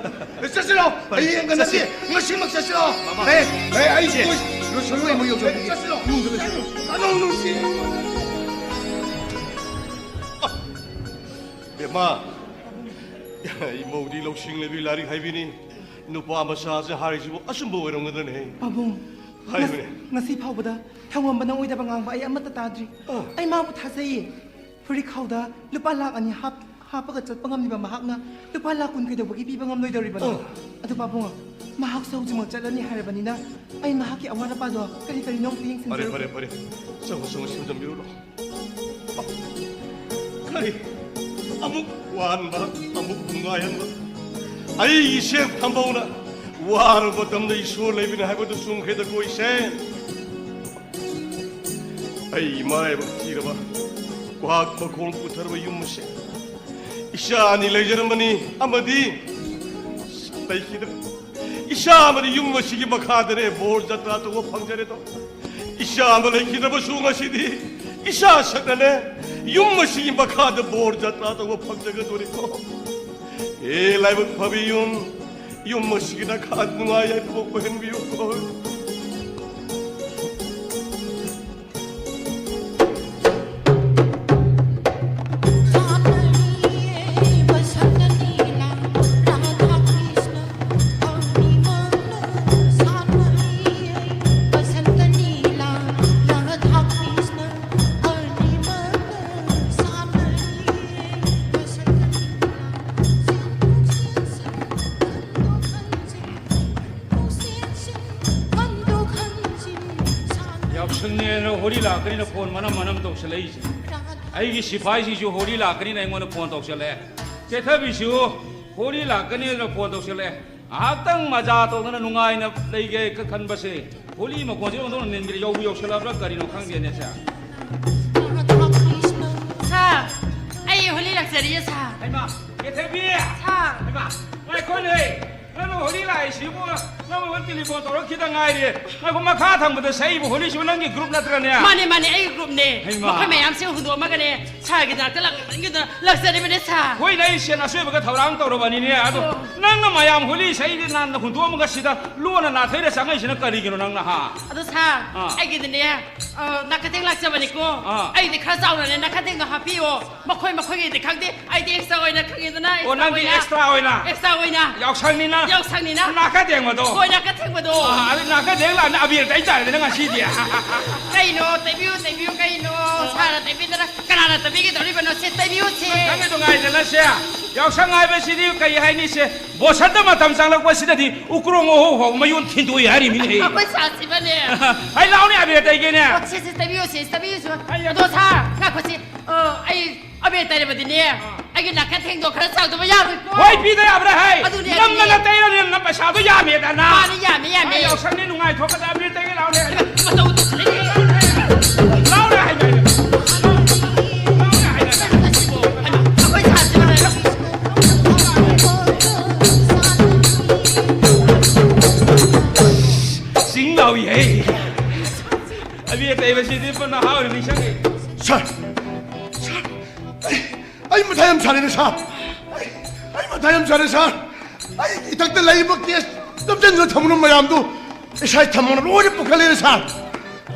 ꯑꯦ, ꯆꯠꯁꯤꯔꯣ? ꯐꯔꯦ, ꯍꯌꯦꯡꯒ ꯆꯠꯁꯤ꯫ ꯅꯠꯇꯦ, ꯉꯁꯤꯃꯛ ꯆꯠꯁꯤꯔꯣ? ꯃꯃꯥ꯫ ꯑꯦ, ꯑꯦ, ꯑꯩ ꯏꯆꯦ, ꯀꯣꯏ-, ꯂꯣꯏꯁꯜꯂꯨ꯫ ꯀꯣꯏ ꯑꯃꯨꯛ ꯌꯧꯖꯔꯒꯦ꯫ ꯑꯦ, ꯆꯠꯁꯤꯔꯣ? ꯏꯃꯨꯡꯗ ꯂꯣꯏꯁꯜꯂꯨ꯫ ꯀꯅꯥ ꯅꯨꯡꯁꯤ? ꯕꯦꯝꯃ, ꯏꯃꯧꯗꯤ ꯂꯧꯁꯤꯡ ꯂꯩꯕꯤ ꯂꯥꯏꯔꯤꯛ ꯍꯩꯕꯤꯅꯤ꯫ ꯅꯨꯄꯥ ꯃꯆꯥꯁꯦ ꯍꯥꯏꯔꯤꯁꯤꯕꯨ ꯑꯆꯨꯝꯕ ꯑꯣꯏꯔꯝꯒꯗ꯭ꯔꯅꯦ? ꯄꯥꯕꯨꯡ, ꯍꯥꯏꯕꯅꯦ꯫ ꯉꯁ-, ꯉꯁꯤ ꯐꯥꯎꯕꯗ ꯊꯧꯉꯝꯕꯅ ꯑꯣꯏꯗꯕ ꯉꯥꯡꯕ ꯑꯩ ꯑꯃꯠꯇ ꯇꯥꯗ꯭ꯔꯤ꯫ ꯑ꯫ ꯑꯩ ꯃꯥꯕꯨ ꯊꯥꯖꯩꯌꯦ꯫ ꯐꯨꯔꯤꯠꯈꯥꯎꯗ ꯂꯨꯄꯥ ꯂꯥꯈ ꯑꯅꯤ ꯍꯥꯞ-, ꯍꯥꯞꯄꯒ ꯆꯠꯄ ꯉꯝꯂꯤꯕ ꯃꯍꯥꯛꯅ ꯂꯨꯄꯥ ꯂꯥꯈ ꯀꯨꯟ ꯀꯩꯗꯧꯕꯒꯤ ꯄꯤꯕ ꯉꯝꯂꯣꯏꯗꯧꯔꯤꯕꯅꯣ? ꯑ꯫ ꯑꯗꯨ ꯄꯥꯕꯨꯡ, ꯃꯍꯥꯛꯁꯨ ꯍꯧꯖꯤꯛꯃꯛ ꯆꯠꯂꯅꯤ ꯍꯥꯏꯔꯕꯅꯤꯅ ꯑꯩ ꯃꯍꯥꯛꯀꯤ ꯑꯋꯥꯠ ꯑꯄꯥꯗꯣ ꯀꯔꯤ ꯀꯔꯤꯅꯣ ꯑꯝꯇ ꯐꯔꯦ, ꯌꯦꯡꯁꯤꯟꯖꯔꯨꯒꯦ꯫ ꯐꯔꯦ, ꯐꯔꯦ꯫ ꯆꯪꯉꯣ, ꯆꯪꯉꯣ, ꯁꯤꯟꯗꯣꯛꯄꯤꯔꯨꯔꯣ꯫ ꯀꯔꯤ? ꯑꯃꯨꯛ ꯋꯥꯍꯟꯕ, ꯑꯃꯨꯛ ꯅꯨꯡꯉꯥꯏꯍꯟꯕ꯫ ꯑꯩꯒꯤ ꯏꯆꯦ ꯊꯝꯕꯧꯅ ꯋꯥꯔꯕ ꯃꯇꯝꯗ ꯏꯁꯣꯔ ꯂꯩꯕꯅꯤ ꯍꯥꯏꯕꯗꯨ ꯆꯨꯝꯈ꯭ꯔꯦꯗꯀꯣ, ꯏꯆꯦ꯫ ꯑꯩ ꯏꯃꯥ ꯏꯕ ꯊꯤꯔꯕ, ꯀ꯭ꯋꯥꯛ ꯃꯈꯣꯡ ꯄꯨꯊꯔꯕ ꯌꯨꯝ ꯑꯁꯦ ꯏꯆꯥ ꯑꯅꯤ ꯂꯩꯖꯔꯝꯕꯅꯤ, ꯑꯃꯗꯤ ꯂꯩꯈꯤꯗꯕ꯫ ꯏꯆꯥ ꯑꯃꯗꯤ ꯌꯨꯝ ꯑꯁꯤꯒꯤ ꯃꯈꯥꯗꯅꯦ ꯕꯣꯔ ꯖꯇ꯭ꯔꯥ ꯇꯧꯕ ꯐꯪꯖꯔꯦꯗꯣ꯫ ꯏꯆꯥ ꯑꯃ ꯂꯩꯈꯤꯗꯕꯁꯨ ꯉꯁꯤꯗꯤ ꯏꯆꯥ ꯁꯛꯅꯅꯦ ꯌꯨꯝ ꯑꯁꯤꯒꯤ ꯃꯈꯥꯗ ꯕꯣꯔ ꯖꯇ꯭ꯔꯥ ꯇꯧꯕ ꯐꯪꯖꯒꯗꯣꯔꯤꯀꯣ꯫ ꯑꯦ ꯂꯥꯏꯕꯛ ꯐꯕꯤ ꯌꯨꯝ, ꯌꯨꯝ ꯑꯁꯤꯒꯤ ꯅꯈꯥ ꯅꯨꯡꯉꯥꯏ ꯌꯥꯏꯐꯕ ꯑꯣꯏꯍꯟꯕꯤꯌꯨꯀꯣ꯫ ꯌꯥꯎꯁꯪꯅꯦꯅ ꯍꯣꯂꯤ ꯂꯥꯛꯀꯅꯤꯅ ꯐꯣꯟ ꯃꯅꯝ ꯃꯅꯝ ꯇꯧꯁꯜꯂꯛꯏꯁꯦ꯫ ꯑꯩꯒꯤ ꯁꯤꯐꯥꯏꯁꯤꯡꯁꯨ ꯍꯣꯂꯤ ꯂꯥꯛꯀꯅꯤꯅ ꯑꯩꯉꯣꯟꯗ ꯐꯣꯟ ꯇꯧꯁꯜꯂꯛꯑꯦ꯫ ꯆꯦꯊꯕꯤꯁꯨ ꯍꯣꯂꯤ ꯂꯥꯛꯀꯅꯤꯅ ꯐꯣꯟ ꯇꯧꯁꯜꯂꯛꯑꯦ꯫ ꯉꯥꯏꯍꯥꯛꯇꯪ ꯃꯖꯥ ꯇꯧꯗꯅ ꯅꯨꯡꯉꯥꯏꯅ ꯂꯩꯒꯦ ꯈ-, ꯈꯟꯕꯁꯦ, ꯍꯣꯂꯤ ꯃꯈꯣꯟꯁꯦ ꯑꯣꯟꯊꯣꯛꯅ ꯅꯤꯟꯒ꯭ꯔꯦ, ꯌꯧꯕꯨ ꯌꯧꯁꯜꯂꯛꯑꯕ꯭ꯔꯥ ꯀꯔꯤꯅꯣ ꯈꯪꯗꯦꯅꯦ ꯁꯦ꯫ ꯁꯥꯔ, ꯑꯩ ꯍꯣꯂꯤ ꯂꯥꯛꯆꯔꯤꯌꯦ ꯁꯥꯔ꯫ ꯍꯩꯃꯥ, ꯀꯦꯊꯕꯤ! ꯁꯥꯔ꯫ ꯍꯩꯃꯥ, ꯉꯥꯏꯈꯣꯅꯦ! ꯅꯪꯅ ꯍꯣꯂꯤ ꯂꯥꯛꯏꯁꯤꯕꯨ, ꯅꯪ ꯑꯩꯉꯣꯟꯗ ꯇꯦꯂꯤꯐꯣꯟ ꯇꯧꯔꯛꯈꯤꯗ ꯉꯥꯏꯔꯤ꯫ ꯉꯥꯏꯈꯣ, ꯃꯈꯥ ꯊꯪꯕꯗ ꯁꯛꯏꯕ ꯍꯣꯂꯤꯁꯤꯕꯨ ꯅꯪꯒꯤ ꯒ꯭ꯔꯨꯞ ꯅꯠꯇ꯭ꯔꯅꯦ? ꯃꯥꯅꯦ, ꯃꯥꯅꯦ, ꯑꯩꯒꯤ ꯒ꯭ꯔꯨꯞꯅꯦ꯫ ꯍꯩꯃꯥ꯫ ꯃꯈꯣꯏ ꯃꯌꯥꯝꯁꯦ ꯍꯨꯟꯗꯣꯛꯑꯝꯃꯒꯅꯦ, ꯁꯥꯔꯒꯤ ꯅꯥꯛꯇ ꯂꯥꯛꯅꯤꯡꯃꯟꯒꯤꯗꯅ ꯂꯥꯛꯆꯔꯤꯕꯅꯦ ꯁꯥꯔ꯫ ꯍꯣꯏꯅꯦ, ꯑꯩ ꯁꯦꯟ ꯑꯆꯣꯏꯕꯒ ꯊꯧꯔꯥꯡ ꯇꯧꯔꯕꯅꯤꯅꯦ꯫ ꯑꯗꯣ ꯑꯣ꯫ ꯅꯪꯅ ꯃꯌꯥꯝ ꯍꯣꯂꯤ ꯏꯁꯩꯗꯤ ꯅꯥꯟꯅ ꯍꯨꯟꯗꯣꯛꯑꯝꯃꯒ ꯁꯤꯗ ꯂꯣꯟꯅ ꯅꯥꯊꯩꯔ ꯆꯪꯉꯛꯏꯁꯤꯅ ꯀꯔꯤꯒꯤꯅꯣ ꯅꯪꯅ, ꯍꯥ? ꯑꯗꯣ ꯁꯥꯔ, ꯑꯥ꯫ ꯑꯩꯒꯤꯗꯤꯅꯦ, ꯑ, ꯅꯥꯀꯊꯦꯡ ꯂꯥꯛꯆꯕꯅꯤꯀꯣ꯫ ꯑꯥ꯫ ꯑꯩꯗꯤ ꯈꯔ ꯆꯥꯎꯅꯅꯦ ꯅꯥꯀꯊꯦꯡꯗꯣ ꯍꯥꯞꯄꯤꯌꯣ꯫ ꯃꯈꯣꯏ ꯃꯈꯣꯏꯒꯤꯗꯤ ꯈꯪꯗꯦ, ꯑꯩꯗꯤ ꯑꯦꯛꯁꯇ꯭ꯔꯥ ꯑꯣꯏꯅ ꯈꯪꯉꯤꯗꯅ, ꯑꯣ, ꯑꯦꯛꯁꯇ꯭ꯔꯥ ꯅꯪꯗꯤ ꯑꯣꯏꯅ꯫ ꯑꯦꯛꯁꯇ꯭ꯔꯥ ꯑꯣꯏꯅ? ꯑꯦꯛꯁꯇ꯭ꯔꯥ ꯑꯣꯏꯅ꯫ ꯌꯥꯎꯁꯪꯅꯤꯅ? ꯌꯥꯎꯁꯪꯅꯤꯅ꯫ ꯅꯥꯀꯊꯦꯡꯕꯗꯣ? ꯍꯣꯏ, ꯅꯥꯀꯊꯦꯡꯕꯗꯣ꯫ ꯑꯥ, ꯑꯗꯨ ꯅꯥꯀꯊꯦꯡ ꯂꯥꯛꯑꯗꯤ ꯑꯕꯦꯔ ꯇꯩ ꯇꯥꯔꯦꯅꯦ ꯉꯁꯤꯗꯤ꯫ ꯀꯩꯅꯣ, ꯇꯩꯕꯤꯌꯨ, ꯇꯩꯕꯤꯌꯨ, ꯀꯩꯅꯣ? ꯁꯥꯔꯅ ꯇꯩꯕꯤꯗꯅ ꯀꯅꯥꯅ ꯇꯩꯕꯤꯒꯗꯧꯔꯤꯕꯅꯣ? ꯁꯦ, ꯇꯩꯕꯤꯌꯨ, ꯁꯦ꯫ ꯈꯪꯉꯦ, ꯅꯨꯡꯉꯥꯏꯗꯅ ꯁꯦ꯫ ꯌꯥꯎꯁꯪ ꯍꯥꯏꯕꯁꯤꯗꯤ ꯀꯩ ꯍꯥꯏꯅꯤ ꯁꯦ? ꯕꯣꯁꯟꯇ ꯃꯇꯝ ꯆꯪꯂꯛꯄꯁꯤꯗꯗꯤ ꯎꯀ꯭ꯔꯣꯡ ꯑꯍꯧ ꯍꯧ ꯃꯌꯣꯟ ꯊꯤꯟꯗꯣꯛꯏ ꯍꯥꯏꯔꯤꯃꯤꯅꯦ꯫ ꯑꯩꯈꯣꯏ ꯁꯥꯁꯤꯕꯅꯦ꯫ ꯍꯩ, ꯂꯥꯎꯅꯦ, ꯑꯕꯦꯔ ꯇꯩꯒꯦꯅꯦ꯫ ꯑꯣ, ꯁꯦ, ꯁꯦ, ꯇꯩꯕꯤꯌꯨ, ꯁꯦ, ꯇꯩꯕꯤꯌꯨ, ꯁꯦ꯫ ꯍꯩ, ꯑꯗꯣ ꯁꯥꯔ, ꯉꯥꯏꯈꯣ, ꯁꯦ꯫ ꯑ, ꯑꯩ ꯑꯕꯦꯔ ꯇꯩꯔꯕꯗꯤꯅꯦ, ꯑꯥ꯫ ꯑꯩꯒꯤ ꯅꯥꯀꯟ ꯊꯦꯡꯗꯣ ꯈꯔ ꯆꯥꯎꯗꯕ ꯌꯥꯔꯣꯏꯀꯣ꯫ ꯍꯣꯏ, ꯄꯤꯗ ꯌꯥꯕ꯭ꯔꯥ ꯍꯥꯏ? ꯑꯗꯨꯅꯦ, ꯅꯝꯗꯅ ꯑꯗꯨꯅꯦ꯫ ꯇꯩꯔꯅꯤ, ꯅꯪ ꯄꯩꯁꯥꯗꯣ ꯌꯥꯝꯃꯦꯗꯅ꯫ ꯃꯥꯅꯤ, ꯌꯥꯝꯃꯦ, ꯌꯥꯝꯃꯦ꯫ ꯑꯩ ꯌꯥꯎꯁꯪꯅꯤ ꯅꯨꯡꯉꯥꯏꯊꯣꯛꯀꯗꯕꯅꯤ, ꯇꯩꯒꯦ ꯂꯥꯎꯅꯦ꯫ ꯃꯇꯧ ꯇꯧꯁꯜꯂꯛꯏꯅꯦ꯫ ꯂꯥꯎꯅꯦ ꯍꯥꯏꯕ ꯑꯩꯅ꯫ ꯂꯥꯎꯅꯦ ꯍꯥꯏꯕ ꯑꯩꯅ꯫ ꯑꯩꯈꯣꯏ ꯁꯥꯁꯤꯅ ꯆꯤꯡ ꯂꯥꯎꯏꯍꯦ꯫ ꯑꯕꯦꯔ ꯇꯩꯕꯁꯤꯗꯤ ꯄꯨꯟꯅ ꯍꯥꯎꯔꯤ ꯅꯤꯡꯁꯤꯡꯉꯤ꯫ ꯁꯥꯔ, ꯁꯥꯔ, ꯑꯩ, ꯑꯩ ꯃꯊꯥ ꯌꯥꯝ ꯁꯥꯔꯦꯅꯦ, ꯁꯥꯔ꯫ ꯑꯩ, ꯑꯩ ꯃꯊꯥ ꯌꯥꯝ ꯁꯥꯔꯦ, ꯁꯥꯔ꯫ ꯑꯩ ꯏꯊꯛꯇ ꯂꯩꯔꯤꯕ ꯀꯦꯁ ꯅꯝꯖꯟꯗꯨꯅ ꯊꯝꯃꯨꯅ ꯃꯌꯥꯝꯗꯨ ꯏꯁꯥ ꯊꯝꯃꯣꯅ ꯂꯣꯏꯅ ꯄꯨꯈꯠꯂꯦꯅꯦ, ꯁꯥꯔ꯫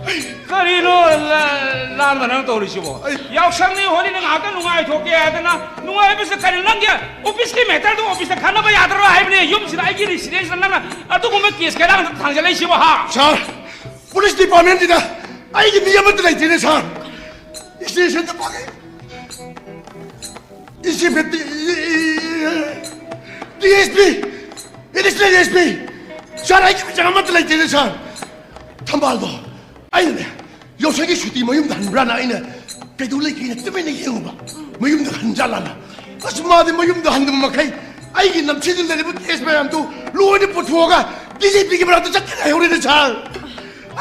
ꯑꯩ ꯀꯔꯤꯅꯣ ꯂꯥ-, ꯂꯥꯟꯕ ꯅꯪ ꯇꯧꯔꯤꯁꯤꯕꯣ? ꯑꯩ ꯌꯥꯎꯁꯪꯅꯤ ꯍꯣꯂꯤꯅꯤ ꯉꯥꯏꯍꯥꯛꯇ ꯅꯨꯡꯉꯥꯏꯊꯣꯛꯀꯦ ꯍꯥꯏꯗꯅ ꯅꯨꯡꯉꯥꯏꯕꯁꯦ ꯀꯔꯤ? ꯅꯪꯒꯤ ꯑꯣꯐꯤꯁꯀꯤ ꯃꯦꯇꯔꯗꯨ ꯑꯣꯐꯤꯁꯇ ꯈꯟꯅꯕ ꯌꯥꯗ꯭ꯔꯣ ꯍꯥꯏꯕꯅꯦ? ꯌꯨꯝꯁꯤꯗ ꯑꯩꯒꯤ ꯔꯤꯁꯤꯗꯦꯟꯁꯇ ꯅꯪꯅ ꯑꯗꯨꯒꯨꯝꯕ ꯀꯦꯁ ꯀꯌꯥ ꯅꯪ ꯊꯥꯡꯖꯜꯂꯛꯏꯁꯤꯕꯣ, ꯍꯥ? ꯁꯥꯔ, ꯄꯨꯂꯤꯁ ꯗꯤꯄꯥꯔꯠꯃꯦꯟꯁꯤꯗ ꯑꯩꯒꯤ ꯃꯤ ꯑꯃꯠꯇ ꯂꯩꯇꯦꯅꯦ, ꯁꯥꯔ꯫ ꯁ꯭ꯇꯦꯁꯟꯗ ꯐꯪꯉꯤ꯫ ꯏꯁꯤ fatty, D S P, additional S P, ꯁꯥꯔ, ꯑꯩꯒꯤ ꯃꯤꯆꯪ ꯑꯃꯠꯇ ꯂꯩꯇꯦꯅꯦ, ꯁꯥꯔ꯫ ꯊꯝꯕꯥꯜꯗꯣ ꯑꯩꯅꯅꯦ, ꯌꯥꯎꯁꯪꯒꯤ ꯁꯨꯇꯤ ꯃꯌꯨꯝꯗ ꯍꯟꯕ꯭ꯔꯥꯅ ꯑꯩꯅ ꯀꯩꯗꯧ ꯂꯩꯒꯦꯅ ꯇꯨꯃꯤꯟꯅ ꯌꯦꯡꯉꯨꯕ꯫ ꯃꯌꯨꯝꯗ ꯍꯟꯖꯥꯠꯂꯥꯅ꯫ ꯑꯁ, ꯃꯥꯗꯤ ꯃꯌꯨꯝꯗ ꯍꯟꯗꯕ ꯃꯈꯩ ꯑꯩꯒꯤ ꯅꯝꯁꯤꯟꯗꯨꯅ ꯂꯩꯔꯤꯕ ꯀꯦꯁ ꯃꯌꯥꯝꯗꯨ ꯂꯣꯏꯅ ꯄꯨꯊꯣꯛꯑꯒ ꯗꯤ ꯖꯤ ꯄꯤꯒꯤ ꯃꯅꯥꯛꯇ ꯆꯠꯀꯦ ꯍꯥꯏꯍꯧꯔꯦꯅꯦ, ꯁꯥꯔ꯫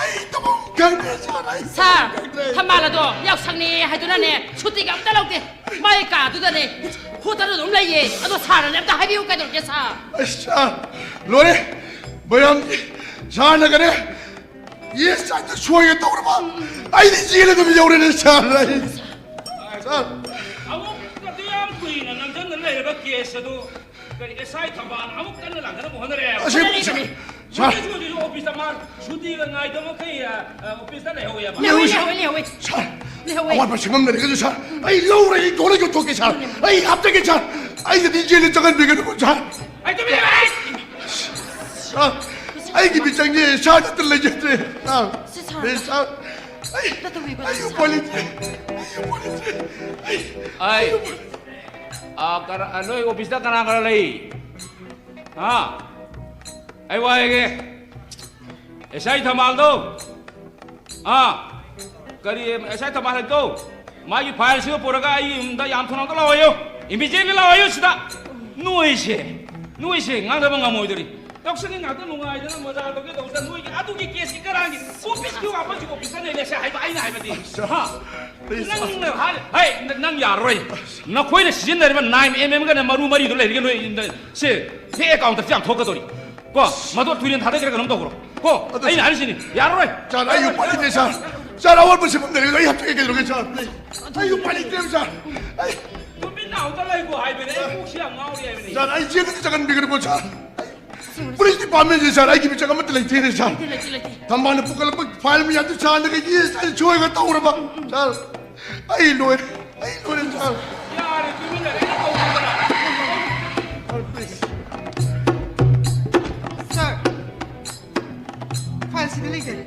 ꯑꯩ ꯇꯧꯐꯝ ꯈꯪꯗ꯭ꯔꯦ, ꯁꯥꯔ, ꯑꯩ ꯇꯧꯐꯝ ꯁꯥꯔ, ꯈꯪꯗ꯭ꯔꯦ꯫ ꯊꯝꯕꯥꯜ ꯑꯗꯣ ꯌꯥꯎꯁꯪꯅꯤ ꯍꯥꯏꯗꯨꯅꯅꯦ, ꯁꯨꯇꯤꯒ ꯑꯝꯇ ꯂꯧꯗꯦ꯫ ꯃꯥꯒꯤ ꯀꯥꯗꯨꯗꯅꯦ, ꯍꯣꯠꯇꯅ ꯑꯗꯨꯝ ꯂꯩꯌꯦ꯫ ꯑꯗꯣ ꯁꯥꯔꯅꯅꯦ ꯑꯝꯇ ꯍꯥꯏꯕꯤꯌꯨ ꯀꯩꯗꯧꯔꯒꯦ, ꯁꯥꯔ? ꯑꯁ, ꯁꯥꯔ, ꯂꯣꯏꯔꯦ꯫ ꯃꯌꯥꯝ ꯁꯥꯔꯅꯒꯅꯦ, ꯌꯦꯁ ꯁꯥꯏꯗ ꯁꯣꯏꯒꯦ ꯇꯧꯔꯕ꯫ ꯑꯩꯗꯤ ꯖꯦꯜ ꯑꯗꯨꯝ ꯌꯧꯔꯦꯅꯦ, ꯁꯥꯔ꯫ ꯑꯩ, ꯁꯥꯔ꯫ ꯑꯃꯨꯛ ꯑꯗꯨ ꯌꯥꯝ ꯀꯨꯏꯅ ꯅꯝꯁꯤꯟꯗꯅ ꯂꯩꯔꯕ ꯀꯦꯁ ꯑꯗꯨ ꯀꯔꯤ ꯑꯦꯁ ꯑꯥꯏ ꯊꯝꯕꯥꯜꯅ ꯑꯃꯨꯛ ꯀꯟꯅ ꯂꯥꯡꯗꯅꯕ ꯍꯣꯠꯅꯔꯦ ꯍꯥꯏꯕ? ꯑꯁꯤ ꯍꯣꯠꯅꯔꯤꯕꯅꯤ꯫ ꯁꯥꯔ꯫ ꯍꯧꯖꯤꯛ ꯍꯧꯖꯤꯛ ꯑꯣꯐꯤꯁꯇ ꯃꯥ ꯁꯨꯇꯤꯒ ꯉꯥꯏꯗꯕ ꯃꯈꯩ, ꯑ, ꯑ, ꯑꯣꯐꯤꯁꯇ ꯂꯩꯍꯧꯋꯦꯕ꯫ ꯂꯩꯍꯧꯋꯤ, ꯂꯩꯍꯧꯋꯤ, ꯂꯩꯍꯧꯋꯤ꯫ ꯁꯥꯔ, ꯂꯩꯍꯧꯋꯤ꯫ ꯑꯋꯥꯠꯄ ꯁꯦꯝꯐꯝ ꯂꯩꯔꯒꯁꯨ, ꯁꯥꯔ, ꯑꯩ ꯂꯧꯔꯦ, ꯑꯩ ꯇꯣꯂ ꯌꯣꯟꯊꯣꯛꯀꯦ, ꯁꯥꯔ꯫ ꯑꯩ ꯍꯥꯞꯆꯒꯦ, ꯁꯥꯔ꯫ ꯑꯩꯅꯗꯤ ꯖꯦꯜꯗ ꯆꯪꯍꯟꯕꯤꯒꯅꯨꯀꯣ, ꯁꯥꯔ꯫ ꯑꯩ ꯇꯨꯃꯤꯟ ꯂꯩꯌꯨ, ꯑꯩ꯫ ꯁꯥꯔ, ꯑꯩꯒꯤ ꯃꯤꯆꯪꯁꯦ ꯁꯥꯔ ꯅꯠꯇ ꯂꯩꯖꯗ꯭ꯔꯦ, ꯁꯥꯔ꯫ ꯁꯤ ꯁꯥꯔ꯫ ꯑꯦ, ꯁꯥꯔ, ꯑꯩ, ꯑꯝꯇ ꯇꯧꯕꯤꯕ, ꯑꯩ ꯁꯥꯔ꯫ ꯎꯄꯥꯏ ꯂꯩꯇ꯭ꯔꯦ, ꯑꯩ ꯎꯄꯥꯏ ꯂꯩꯇ꯭ꯔꯦ, ꯑꯩ, ꯑꯩ, ꯑꯩ ꯎꯄꯥꯏ ꯂꯩꯇ꯭ꯔꯦ꯫ ꯑ, ꯀꯅꯥ, ꯑ, ꯅꯣꯏ ꯑꯣꯐꯤꯁꯇ ꯀꯅꯥ ꯀꯅꯥ ꯂꯩ? ꯍꯥ? ꯑꯩ ꯋꯥ ꯍꯥꯏꯒꯦ꯫ ꯑꯦꯁ ꯑꯥꯏ ꯊꯝꯕꯥꯜꯗꯣ꯫ ꯑꯥ꯫ ꯀꯔꯤ, ꯑꯦꯁ ꯑꯥꯏ ꯊꯝꯕꯥꯜ ꯍꯥꯏꯕꯗꯣ? ꯃꯥꯒꯤ ꯐꯥꯏꯜꯁꯤꯒ ꯄꯨꯔꯒ ꯑꯩꯒꯤ ꯌꯨꯝꯗ ꯌꯥꯝ ꯊꯨꯅ ꯑꯝꯇ ꯂꯥꯛꯑꯣꯌꯨ꯫ Immediately ꯂꯥꯛꯑꯣꯌꯨ ꯁꯤꯗ꯫ ꯅꯣꯏꯁꯦ, ꯅꯣꯏꯁꯦ ꯉꯥꯡꯅꯕ ꯉꯝꯃꯣꯏꯗꯧꯔꯤ꯫ ꯌꯥꯎꯁꯪꯒꯤ ꯉꯥꯛꯇ ꯅꯨꯡꯉꯥꯏꯗꯅ ꯃꯖꯥ ꯇꯧꯒꯦ ꯇꯧꯕꯗ ꯅꯣꯏꯒꯤ ꯑꯗꯨꯒꯤ ꯀꯦꯁꯀꯤ ꯀꯔꯥꯡꯒꯤ ꯑꯣꯐꯤꯁꯀꯤ ꯋꯥꯐꯝꯁꯤ ꯑꯣꯐꯤꯁꯇ ꯂꯩꯔꯦꯁꯦ ꯍꯥꯏꯕ ꯑꯩꯅ ꯍꯥꯏꯕꯗꯤ꯫ ꯍꯥ? Please, ꯅꯪꯅ ꯍꯥꯏ-, ꯍꯩ, ꯅ-, ꯅꯪ ꯌꯥꯔꯔꯣꯏ꯫ ꯅꯈꯣꯏꯅ ꯁꯤꯖꯤꯟꯅꯔꯤꯕ ꯅꯥꯏꯟ ꯑꯦꯝ ꯑꯦꯝꯒꯅ ꯃꯔꯨ ꯃꯔꯤꯗꯣ ꯂꯩꯔꯤꯒꯦ ꯅꯣꯏ ꯌꯨꯝꯗ꯫ ꯁꯦ, ꯐꯦꯛ ꯑꯦꯀꯥꯎꯟꯇꯁꯨ ꯌꯥꯝ ꯊꯣꯛꯀꯗꯧꯔꯤ꯫ ꯀꯣ, ꯃꯗꯨ ꯊꯨꯏꯅ ꯊꯥꯗꯈ꯭ꯔꯦ ꯀꯩꯅꯣꯝ ꯇꯧꯈ꯭ꯔꯣ꯫ ꯀꯣ, ꯑꯗꯨ ꯑꯩꯅ ꯍꯥꯏꯔꯤꯁꯤꯅꯤ, ꯌꯥꯔꯔꯣꯏ꯫ ꯁꯥꯔ, ꯑꯩ ꯎꯄꯥꯏ ꯂꯩꯇꯦ, ꯁꯥꯔ꯫ ꯁꯥꯔ, ꯑꯋꯥꯠꯄ ꯁꯦꯝꯐꯝ ꯂꯩꯔꯒ ꯑꯩ ꯍꯥꯞꯆꯒꯦ ꯀꯩꯗꯧꯔꯒꯦ, ꯁꯥꯔ? ꯑꯩ ꯎꯄꯥꯏ ꯂꯩꯇ꯭ꯔꯦꯕ, ꯁꯥꯔ꯫ ꯑꯩ ꯇꯨꯃꯤꯟꯅ ꯑꯝꯇ ꯂꯩꯈꯣ ꯍꯥꯏꯕꯅꯦ, ꯑꯩ ꯀꯣꯛꯁꯤ ꯌꯥꯝ ꯉꯥꯎꯔꯤ ꯍꯥꯏꯕꯅꯦ꯫ ꯁꯥꯔ, ꯑꯩ ꯖꯦꯜꯗ ꯆꯪꯍꯟꯕꯤꯒꯅꯨꯀꯣ, ꯁꯥꯔ꯫ ꯄꯨꯂꯤꯁ ꯗꯤꯄꯥꯔꯠꯃꯦꯟꯁꯦ, ꯁꯥꯔ, ꯑꯩꯒꯤ ꯃꯤꯆꯪ ꯑꯃꯠꯇ ꯂꯩꯇꯦꯅꯦ, ꯁꯥꯔ꯫ ꯂꯩꯇꯦ, ꯂꯩꯇꯦ, ꯂꯩꯇꯦ꯫ ꯊꯝꯕꯥꯜꯅ ꯄꯨꯈꯠꯂꯛꯄ ꯐꯥꯏꯜ ꯃꯌꯥꯝꯗꯨ ꯁꯥꯔꯗꯒ ꯌꯦꯁ ꯍꯥꯏꯅ ꯁꯣꯏꯒ ꯇꯧꯔꯕ, ꯁꯥꯔ꯫ ꯑꯩ ꯂꯣꯏꯔꯦ, ꯑꯩ ꯂꯣꯏꯔꯦ, ꯁꯥꯔ꯫ ꯌꯥꯔꯦ, ꯇꯨꯃꯤꯟꯅ ꯂꯩ, ꯑꯩꯅ ꯇꯧꯕꯤꯗꯅ꯫ ꯁꯥꯔ, ꯐꯥꯏꯜꯁꯤꯗ ꯂꯩꯖꯔꯦ꯫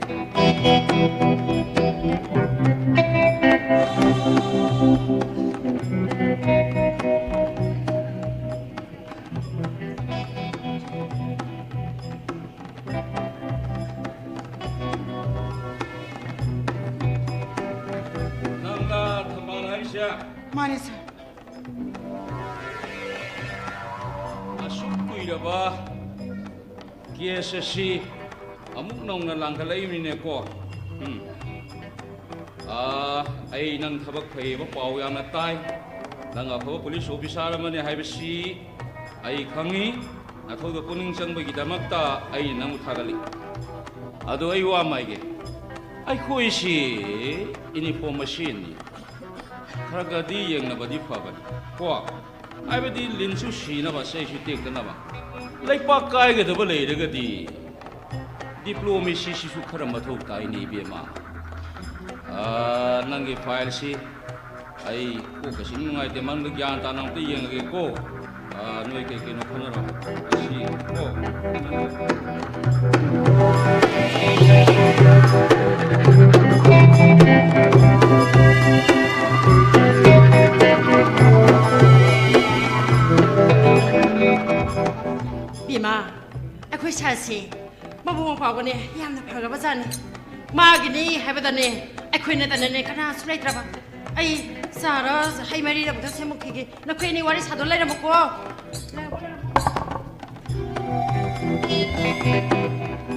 ꯅꯪꯅ ꯊꯝꯕꯥꯜ ꯍꯥꯏꯔꯤꯁꯦ? ꯃꯥꯅꯦ, ꯁꯥꯔ꯫ ꯑꯁꯨꯛ ꯀꯨꯏꯔꯕ ꯀꯦꯁ ꯑꯁꯤ ꯑꯃꯨꯛ ꯅꯧꯅ ꯂꯥꯡꯈꯠꯂꯛꯏꯕꯅꯤꯅꯦꯀꯣ꯫ ꯎꯝ꯫ ꯑꯥ, ꯑꯩ ꯅꯪ ꯊꯕꯛ ꯐꯩꯌꯦꯕ ꯄꯥꯎ ꯌꯥꯝꯅ ꯇꯥꯏ꯫ ꯅꯪ ꯑꯐꯕ ꯄꯨꯂꯤꯁ ꯑꯣꯐꯤꯁꯥꯔ ꯑꯃꯅꯤ ꯍꯥꯏꯕꯁꯤ ꯑꯩ ꯈꯪꯉꯤ꯫ ꯅꯊꯧꯗꯣ ꯄꯨꯛꯅꯤꯡ ꯆꯪꯕꯒꯤꯗꯃꯛꯇ ꯑꯩꯅ ꯅꯪꯕꯨ ꯊꯥꯒꯠꯂꯤ꯫ ꯑꯗꯣ ꯑꯩ ꯋꯥ ꯑꯃ ꯍꯥꯏꯒꯦ꯫ ꯑꯩꯈꯣꯏꯁꯤ ꯏꯅꯤꯐꯣꯔꯝ ꯃꯁꯦꯟꯅꯤ꯫ ꯈꯔ ꯈꯔꯗꯤ ꯌꯦꯡꯅꯕꯗꯤ ꯐꯕꯅꯤ꯫ ꯀꯣ? ꯍꯥꯏꯕꯗꯤ ꯂꯤꯟꯁꯨ ꯁꯤꯅꯕ, ꯆꯩꯁꯨ ꯇꯦꯛꯇꯅꯕ꯫ ꯂꯩꯄꯥꯛ ꯀꯥꯏꯒꯗꯕ ꯂꯩꯔꯒꯗꯤ ꯗꯤꯄ꯭ꯂꯣꯃꯦꯁꯤꯁꯤꯁꯨ ꯈꯔ ꯃꯊꯧ ꯇꯥꯏꯅꯦ, ꯏꯕꯦꯝꯃ꯫ ꯑꯥ, ꯅꯪꯒꯤ ꯐꯥꯏꯜꯁꯤ ꯑꯩ ꯀꯣꯛꯀꯁꯤ ꯅꯨꯡꯉꯥꯏꯇꯦ, ꯃꯅꯨꯡꯗ ꯒ꯭ꯌꯥꯟ ꯇꯥꯅ ꯑꯝꯇ ꯌꯦꯡꯉꯒꯦꯀꯣ꯫ ꯑꯥ, ꯅꯣꯏ ꯀꯩ ꯀꯩꯅꯣ ꯈꯟꯅꯔꯣ꯫ ꯑꯁꯤ ꯀꯣ꯫ ꯕꯤꯃꯥ, ꯑꯩꯈꯣꯏ ꯁꯥꯔꯁꯦ ꯃꯕꯨꯛ ꯃꯄꯥꯎꯒꯅꯦ ꯌꯥꯝꯅ ꯐꯈ꯭ꯔꯕ ꯖꯥꯠꯅꯤ꯫ ꯃꯥꯒꯤꯅꯤ ꯍꯥꯏꯕꯗꯅꯦ ꯑꯩꯈꯣꯏ ꯅꯠꯇꯅꯅꯦ ꯀꯅꯥꯁꯨ ꯂꯩꯇ꯭ꯔꯕ꯫ ꯑꯩ ꯆꯥꯔ ꯍꯩ ꯃꯔꯤꯔ ꯑꯝꯇ ꯁꯦꯝꯃꯛꯈꯤꯒꯦ꯫ ꯅꯈꯣꯏ ꯑꯅꯤ ꯋꯥꯔꯤ ꯁꯥꯗꯣ ꯂꯩꯔꯝꯃꯨꯀꯣ꯫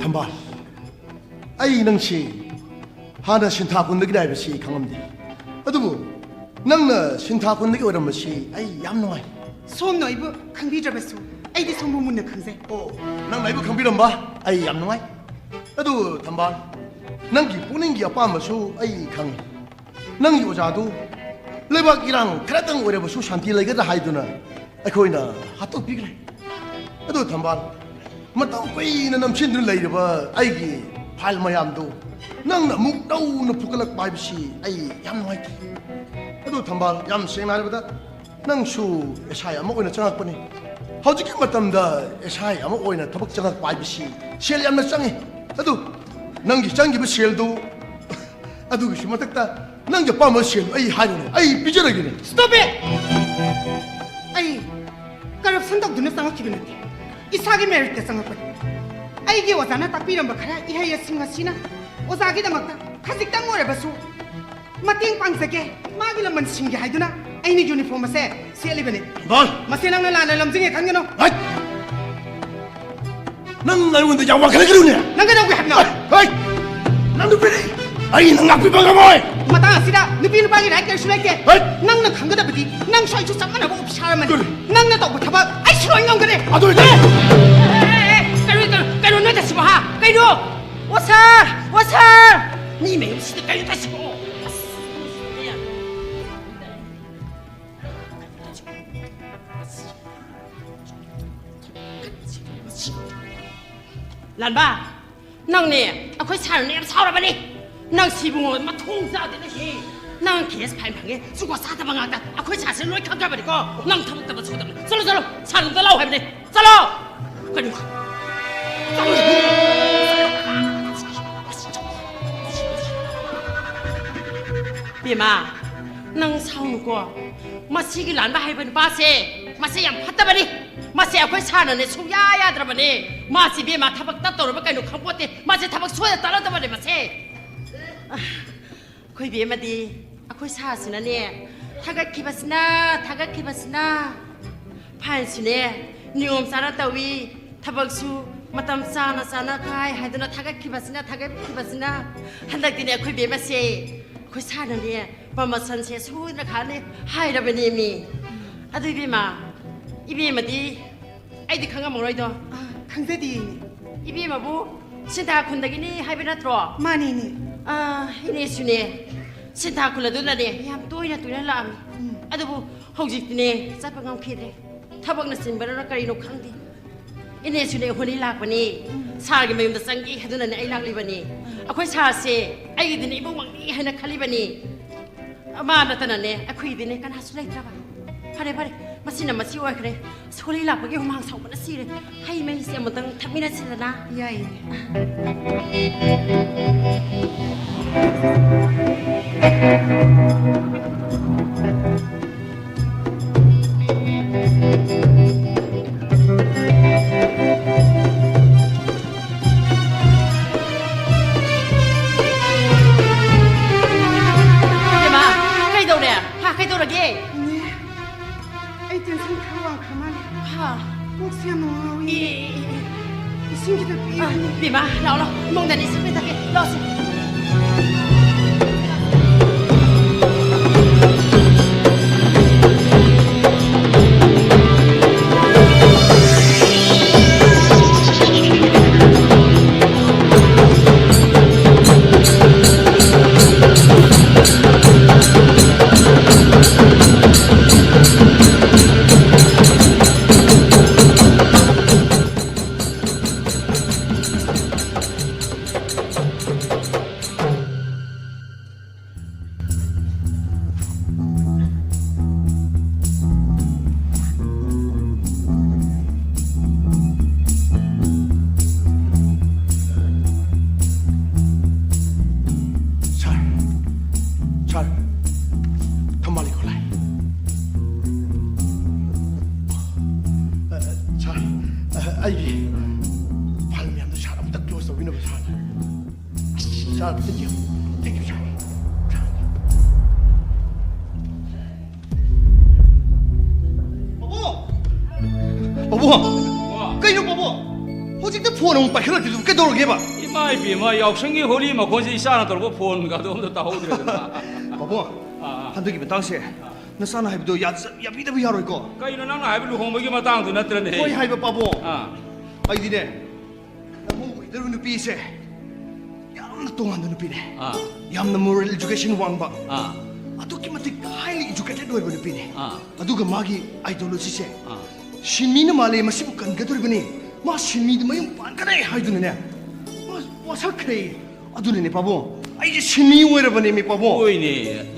ꯊꯝꯕꯥꯜ, ꯑꯩ ꯅꯪꯁꯤ ꯍꯥꯟꯅ ꯁꯤꯟꯊꯥ ꯈꯨꯟꯗꯒꯤꯅꯤ ꯍꯥꯏꯕꯁꯤ ꯑꯩ ꯈꯪꯂꯝꯗꯦ꯫ ꯑꯗꯨꯕꯨ ꯅꯪꯅ ꯁꯤꯟꯊꯥ ꯈꯨꯟꯗꯒꯤ ꯑꯣꯏꯔꯝꯕꯁꯤ ꯑꯩ ꯌꯥꯝ ꯅꯨꯡꯉꯥꯏ꯫ ꯁꯣꯝꯅ ꯑꯩꯕꯨ ꯈꯪꯕꯤꯗ꯭ꯔꯕꯁꯨ ꯑꯩꯗꯤ ꯁꯣꯝꯕꯨ ꯃꯨꯟꯅ ꯈꯪꯖꯩ꯫ ꯑꯣ, ꯅꯪꯅ ꯑꯩꯕꯨ ꯈꯪꯕꯤꯔꯝꯕ ꯑꯩ ꯌꯥꯝ ꯅꯨꯡꯉꯥꯏ꯫ ꯑꯗꯨ ꯊꯝꯕꯥꯜ, ꯅꯪꯒꯤ ꯄꯨꯛꯅꯤꯡꯒꯤ ꯑꯄꯥꯝꯕꯁꯨ ꯑꯩ ꯈꯪꯏ꯫ ꯅꯪꯒꯤ ꯑꯣꯖꯥꯗꯨ ꯂꯩꯕꯥꯛ ꯏꯔꯥꯡ ꯈꯔꯇꯪ ꯑꯣꯏꯔꯕꯁꯨ ꯁꯥꯟꯇꯤ ꯂꯩꯒꯗ꯭ꯔꯥ ꯍꯥꯏꯗꯨꯅ ꯑꯩꯈꯣꯏꯅ ꯍꯥꯠꯇꯣꯛꯄꯤꯈ꯭ꯔꯦ꯫ ꯑꯗꯨ ꯊꯝꯕꯥꯜ, ꯃꯇꯝ ꯀꯨꯏꯅ ꯅꯝꯁꯤꯟꯗꯨꯅ ꯂꯩꯔꯤꯕ ꯑꯩꯒꯤ ꯐꯥꯏꯜ ꯃꯌꯥꯝꯗꯨ ꯅꯪꯅ ꯑꯃꯨꯛ ꯅꯧꯅ ꯐꯨꯒꯠꯂꯛꯄ ꯍꯥꯏꯕꯁꯤ ꯑꯩ ꯌꯥꯝ ꯅꯨꯡꯉꯥꯏꯇꯦ꯫ ꯑꯗꯨ ꯊꯝꯕꯥꯜ, ꯌꯥꯝ ꯁꯦꯡꯅ ꯍꯥꯏꯔꯕꯗ ꯅꯪꯁꯨ ꯑꯦꯁ ꯑꯥꯏ ꯑꯃ ꯑꯣꯏꯅ ꯆꯪꯉꯛꯄꯅꯤ꯫ ꯍꯧꯖꯤꯛꯀꯤ ꯃꯇꯝꯗ ꯑꯦꯁ ꯑꯥꯏ ꯑꯃ ꯑꯣꯏꯅ ꯊꯕꯛ ꯆꯪꯉꯛꯄ ꯍꯥꯏꯕꯁꯤ ꯁꯦꯜ ꯌꯥꯝꯅ ꯆꯪꯉꯤ꯫ ꯑꯗꯨ ꯅꯪꯒꯤ ꯆꯪꯈꯤꯕ ꯁꯦꯜꯗꯨ ꯑꯗꯨꯒꯤꯁꯨ ꯃꯊꯛꯇ ꯅꯪꯒꯤ ꯑꯄꯥꯝꯕ ꯁꯦꯜꯗꯨ ꯑꯩ ꯍꯥꯏꯔꯨꯅꯦ, ꯑꯩ ꯄꯤꯖꯔꯒꯦꯅꯦ꯫ Stop it! ꯑꯩ ꯀꯔꯞꯁꯟ ꯇꯧꯗꯨꯅ ꯆꯪꯉꯛꯈꯤꯕ ꯅꯠꯇꯦ, ꯏꯁꯥꯒꯤ ꯃꯦꯔꯤꯠꯇ ꯆꯪꯉꯛꯄꯅꯤ꯫ ꯑꯩꯒꯤ ꯑꯣꯖꯥꯅ ꯇꯥꯛꯄꯤꯔꯝꯕ ꯈꯔ ꯏꯍꯩ ꯑꯁꯤꯡ ꯑꯁꯤꯅ ꯑꯣꯖꯥꯒꯤꯗꯃꯛꯇ ꯈꯖꯤꯛꯇꯪ ꯑꯣꯏꯔꯕꯁꯨ ꯃꯇꯦꯡ ꯄꯥꯡꯖꯒꯦ, ꯃꯥꯒꯤ ꯂꯃꯟ ꯁꯤꯡꯒꯦ ꯍꯥꯏꯗꯨꯅ ꯑꯩꯅ ꯌꯨꯅꯤꯐꯣꯔꯝ ꯑꯁꯦ ꯁꯦꯠꯂꯤꯕꯅꯤ꯫ ꯕꯣꯜ! ꯃꯁꯤ ꯅꯪꯅ ꯂꯥꯟꯅ ꯂꯝꯖꯤꯡꯉꯦ ꯈꯟꯒꯅꯨ꯫ ꯍꯩꯠ! ꯅꯪ ꯑꯩꯉꯣꯟꯗ ꯌꯥꯝ ꯋꯥꯡꯈꯠꯂꯛꯀꯅꯨꯅꯦ! ꯅꯪ ꯀꯩꯗꯧꯒꯦ ꯍꯥꯏꯕꯅꯣ? ꯍꯩꯠ! ꯅꯪ ꯅꯨꯄꯤꯅꯤ! ꯑꯩ ꯅꯪ ꯉꯥꯛꯄꯤꯕ ꯉꯝꯃꯣꯏ! ꯃꯇꯥꯡ ꯑꯁꯤꯗ ꯅꯨꯄꯤ ꯅꯨꯄꯥꯒꯤ ꯔꯥꯏꯠ ꯀꯔꯤꯁꯨ ꯂꯩꯇꯦ꯫ ꯍꯩꯠ! ꯅꯪꯅ ꯈꯪꯒꯗꯕꯗꯤ ꯅꯪꯁꯨ ꯑꯩꯁꯨ ꯆꯞ ꯃꯥꯟꯅꯕ ꯑꯣꯐꯤꯁꯔ ꯑꯃꯅꯤ꯫ ꯑꯗꯨꯅꯤ꯫ ꯅꯪꯅ ꯇꯧꯕ ꯊꯕꯛ ꯑꯩꯁꯨ ꯂꯣꯏ ꯉꯝꯒꯅꯤ꯫ ꯑꯗꯨ ꯑꯣꯏꯇꯥꯔꯗꯤ ꯑꯦ, ꯑꯦ, ꯑꯦ, ꯀꯩꯅꯣ, ꯀꯩꯅꯣ, ꯀꯩꯅꯣ ꯅꯣꯏ ꯇꯧꯁꯤꯕꯣ, ꯍꯥ? ꯀꯩꯅꯣ? ꯑꯣ ꯁꯥꯔ! ꯑꯣ ꯁꯥꯔ! ꯃꯤ ꯃꯌꯨꯝꯁꯤꯗ ꯀꯩꯅꯣ ꯇꯧꯁꯤꯕꯣ? ꯑꯁ! ꯂꯥꯟꯕ, ꯅꯪꯅꯦ ꯑꯩꯈꯣꯏ ꯁꯥꯔꯅ ꯌꯥꯝ ꯁꯥꯎꯔꯕꯅꯤ꯫ ꯅꯪ ꯁꯤꯕꯨ ꯃꯊꯣꯡ ꯆꯥꯗꯦ ꯅꯪꯁꯤ꯫ ꯅꯪ ꯀꯦꯁ ꯐꯥꯏꯜ ꯐꯪꯉꯦ, ꯖꯨꯒꯣꯠ ꯆꯥꯗꯕ ꯉꯥꯛꯇ꯫ ꯑꯩꯈꯣꯏ ꯁꯥꯔꯁꯦ ꯂꯣꯏ ꯈꯪꯈ꯭ꯔꯕꯅꯤꯀꯣ꯫ ꯅꯪ ꯊꯕꯛ ꯇꯧꯕ ꯁꯨꯗꯕꯅꯤ꯫ ꯆꯠꯂꯣ, ꯆꯠꯂꯣ, ꯁꯥꯔ ꯑꯝꯇ ꯂꯥꯎ ꯍꯥꯏꯕꯅꯤ꯫ ꯆꯠꯂꯣ꯫ ꯆꯠꯂꯣ꯫ ꯕꯦꯝꯃ, ꯅꯪ ꯁꯥꯎꯅꯨꯀꯣ꯫ ꯃꯁꯤꯒꯤ ꯂꯥꯟꯕ ꯍꯥꯏꯕ ꯅꯨꯄꯥꯁꯦ, ꯃꯁꯤ ꯌꯥꯝ ꯐꯠꯇꯕꯅꯤ꯫ ꯃꯁꯤ ꯑꯩꯈꯣꯏ ꯁꯥꯔꯅꯅꯦ ꯁꯨꯡꯌꯥ ꯌꯥꯗ꯭ꯔꯕꯅꯦ꯫ ꯃꯥꯁꯤ ꯕꯦꯝꯃ ꯊꯕꯛ ꯇꯠꯇꯧꯔꯕ ꯀꯩꯅꯣ ꯈꯪꯄꯣꯠꯇꯦ꯫ ꯃꯥꯁꯤ ꯊꯕꯛ ꯁꯨꯡꯌꯥ ꯇꯠꯂꯗꯕꯅꯦ ꯃꯁꯦ꯫ ꯑꯩꯈꯣꯏ ꯕꯦꯝꯃꯗꯤ ꯑꯩꯈꯣꯏ ꯁꯥꯔꯁꯤꯅꯅꯦ, ꯊꯥꯒꯠꯈꯤꯕꯁꯤꯅ, ꯊꯥꯒꯠꯈꯤꯕꯁꯤꯅ꯫ ꯐꯥꯏꯟꯁꯨꯅꯦ, ꯅꯤꯌꯣꯝ ꯆꯥꯅ ꯇꯧꯏ, ꯊꯕꯛꯁꯨ ꯃꯇꯝ ꯆꯥꯅ ꯆꯥꯅ ꯀꯥꯏ ꯍꯥꯏꯗꯨꯅ ꯊꯥꯒꯠꯈꯤꯕꯁꯤꯅ, ꯊꯥꯒꯠꯈꯤꯕꯁꯤꯅ꯫ ꯍꯟꯗꯛꯇꯤꯅꯦ, ꯑꯩꯈꯣꯏ ꯕꯦꯝꯃꯁꯦ, ꯑꯩꯈꯣꯏ ꯁꯥꯔꯅꯅꯦ, ꯄ꯭ꯔꯃꯣꯁꯟꯁꯦ ꯁꯣꯏꯗꯅ ꯈꯥꯛꯑꯅꯤ ꯍꯥꯏꯔꯕꯅꯦꯃꯤ꯫ ꯑꯗꯨ ꯏꯕꯦꯝꯃ, ꯏꯕꯦꯝꯃꯗꯤ ꯑꯩꯗꯤ ꯈꯪꯉꯝꯃꯔꯣꯏꯗꯣ꯫ ꯑꯥ, ꯈꯪꯖꯗꯤꯌꯦ, ꯏꯅꯦ꯫ ꯏꯕꯦꯝꯃꯕꯨ ꯁꯤꯟꯊꯥ ꯈꯨꯟꯗꯒꯤꯅꯤ ꯍꯥꯏꯕ ꯅꯠꯇ꯭ꯔꯣ? ꯃꯥꯅꯦ, ꯏꯅꯦ꯫ ꯑꯥ, ꯏꯅꯦꯁꯨꯅꯦ, ꯁꯤꯟꯊꯥ ꯈꯨꯜ ꯑꯗꯨꯗꯅꯦ ꯌꯥꯝ ꯇꯣꯏꯅ ꯇꯣꯏꯅ ꯂꯥꯛꯑꯝꯃꯤ꯫ ꯎꯝ꯫ ꯑꯗꯨꯕꯨ ꯍꯧꯖꯤꯛꯇꯤꯅꯦ, ꯆꯠꯄ ꯉꯝꯈꯤꯗ꯭ꯔꯦ꯫ ꯊꯕꯛꯅ ꯆꯤꯟꯕꯅꯔ ꯀꯔꯤꯅꯣ ꯈꯪꯗꯦ꯫ ꯏꯅꯦꯁꯨꯅꯦ, ꯍꯣꯂꯤ ꯂꯥꯛꯄꯅꯤ꯫ ꯎꯝ꯫ ꯁꯥꯔꯒꯤ ꯃꯌꯨꯝꯗ ꯆꯪꯒꯦ ꯍꯥꯏꯗꯨꯅꯅꯦ ꯑꯩ ꯂꯥꯛꯂꯤꯕꯅꯤ꯫ ꯎꯝ꯫ ꯑꯩꯈꯣꯏ ꯁꯥꯔꯁꯦ ꯑꯩꯒꯤꯗꯤꯅꯦ ꯏꯕꯨꯡꯃꯛꯅꯤ ꯍꯥꯏꯅ ꯈꯜꯂꯤꯕꯅꯤ꯫ ꯃꯥ ꯅꯠꯇꯅꯅꯦ ꯑꯩꯈꯣꯏꯒꯤꯗꯤꯅꯦ ꯀꯅꯥꯁꯨ ꯂꯩꯇ꯭ꯔꯕ꯫ ꯐꯔꯦ, ꯐꯔꯦ, ꯃꯁꯤꯅ ꯃꯁꯤ ꯑꯣꯏꯈ꯭ꯔꯦ꯫ ꯁꯣꯂꯤ ꯂꯥꯛꯄꯒꯤ ꯍꯨꯃꯥꯡ ꯁꯧꯕꯅ ꯁꯤꯔꯦ꯫ ꯍꯩ ꯃꯍꯤꯁꯦ ꯑꯃꯨꯛꯇꯪ ꯊꯛꯃꯤꯟꯅꯁꯤꯗꯅ꯫ ꯌꯥꯏꯌꯦ꯫ ꯏꯕꯦꯝꯃ, ꯀꯩꯗꯧꯔꯦ? ꯍꯥ, ꯀꯩꯗꯧꯔꯒꯦ? ꯏꯅꯦ, ꯑꯩ ꯇꯦꯟꯁꯟ ꯈꯔ ꯋꯥꯡꯈ꯭ꯔ ꯃꯥꯜꯂꯦ꯫ ꯍꯥ? ꯀꯣꯛꯁꯦ ꯌꯥꯝꯅ ꯉꯥꯎꯏ꯫ ꯑꯦ, ꯑꯦ, ꯑꯦ, ꯑꯦ꯫ ꯏꯁꯤꯡ ꯈꯤꯇ ꯄꯤꯌꯨ꯫ ꯑ, ꯏꯕꯦꯝꯃ, ꯂꯥꯛꯑꯣ, ꯂꯥꯛꯑꯣ꯫ ꯏꯃꯨꯡꯗꯅꯤ ꯏꯁꯤꯡ ꯄꯤꯊꯛꯀꯦ꯫ ꯂꯥꯛꯑꯣꯁꯦ꯫ ꯄꯥꯕꯨꯡ! ꯀꯩꯅꯣ ꯄꯥꯕꯨꯡ? ꯍꯧꯖꯤꯛꯇ ꯐꯣꯟ ꯑꯃꯨꯛ ꯄꯥꯏꯈꯠꯂꯛꯇ꯭ꯔꯤꯗꯨꯕꯨ ꯀꯩꯗꯧꯔꯒꯦꯕ? ꯏꯃꯥ ꯏꯕꯦꯝꯃ, ꯌꯥꯎꯁꯪꯒꯤ ꯍꯣꯂꯤ ꯃꯈꯣꯟꯁꯦ ꯏꯆꯥꯅ ꯇꯧꯔꯛꯄ ꯐꯣꯟꯒꯗꯣ ꯑꯝꯇ ꯇꯥꯍꯧꯗ꯭ꯔꯦꯗꯅ꯫ ꯄꯥꯕꯨꯡ, ꯑꯥ, ꯑꯥ꯫ ꯍꯟꯗꯛꯀꯤ ꯃꯇꯥꯡꯁꯦ ꯅꯆꯥꯅ ꯍꯥꯏꯕꯗꯣ ꯌꯥ-, ꯌꯥꯕꯤꯗꯕ ꯌꯥꯔꯣꯏꯀꯣ? ꯀꯩꯅꯣ ꯅꯪꯅ ꯍꯥꯏꯕ ꯂꯨꯍꯣꯡꯕꯒꯤ ꯃꯇꯥꯡꯗꯨ ꯅꯠꯇ꯭ꯔꯅꯦ? ꯍꯣꯏ ꯍꯥꯏꯕ ꯄꯥꯕꯨꯡ꯫ ꯑꯥ꯫ ꯑꯩꯗꯤꯅꯦ, ꯅꯃꯧ ꯑꯣꯏꯗꯧꯔꯤꯕ ꯅꯨꯄꯤꯁꯦ ꯌꯥꯝꯅ ꯇꯣꯉꯥꯟꯕ ꯅꯨꯄꯤꯅꯦ꯫ ꯑꯥ꯫ ꯌꯥꯝꯅ moral education ꯋꯥꯡꯕ꯫ ꯑꯥ꯫ ꯑꯗꯨꯛꯀꯤ ꯃꯇꯤꯛ highly educated ꯑꯣꯏꯕ ꯅꯨꯄꯤꯅꯦ꯫ ꯑꯥ꯫ ꯑꯗꯨꯒ ꯃꯥꯒꯤ ideologyꯁꯦ ꯑꯥ꯫ ꯁꯤꯟꯃꯤꯅ ꯃꯥꯂꯦꯝ ꯑꯁꯤꯕꯨ ꯀꯟꯒꯗꯧꯔꯤꯕꯅꯤ, ꯃꯥ ꯁꯤꯟꯃꯤꯗ ꯃꯌꯨꯝ ꯄꯥꯟꯒꯅꯤ ꯍꯥꯏꯗꯨꯅꯅꯦ, ꯃꯥ ꯋꯥꯁꯛꯈ꯭ꯔꯦ꯫ ꯑꯗꯨꯅꯅꯦ ꯄꯥꯕꯨꯡ, ꯑꯩꯁꯦ ꯁꯤꯟꯃꯤ ꯑꯣꯏꯔꯕꯅꯦꯃꯤ ꯄꯥꯕꯨꯡ꯫ ꯍꯣꯏꯅꯦ,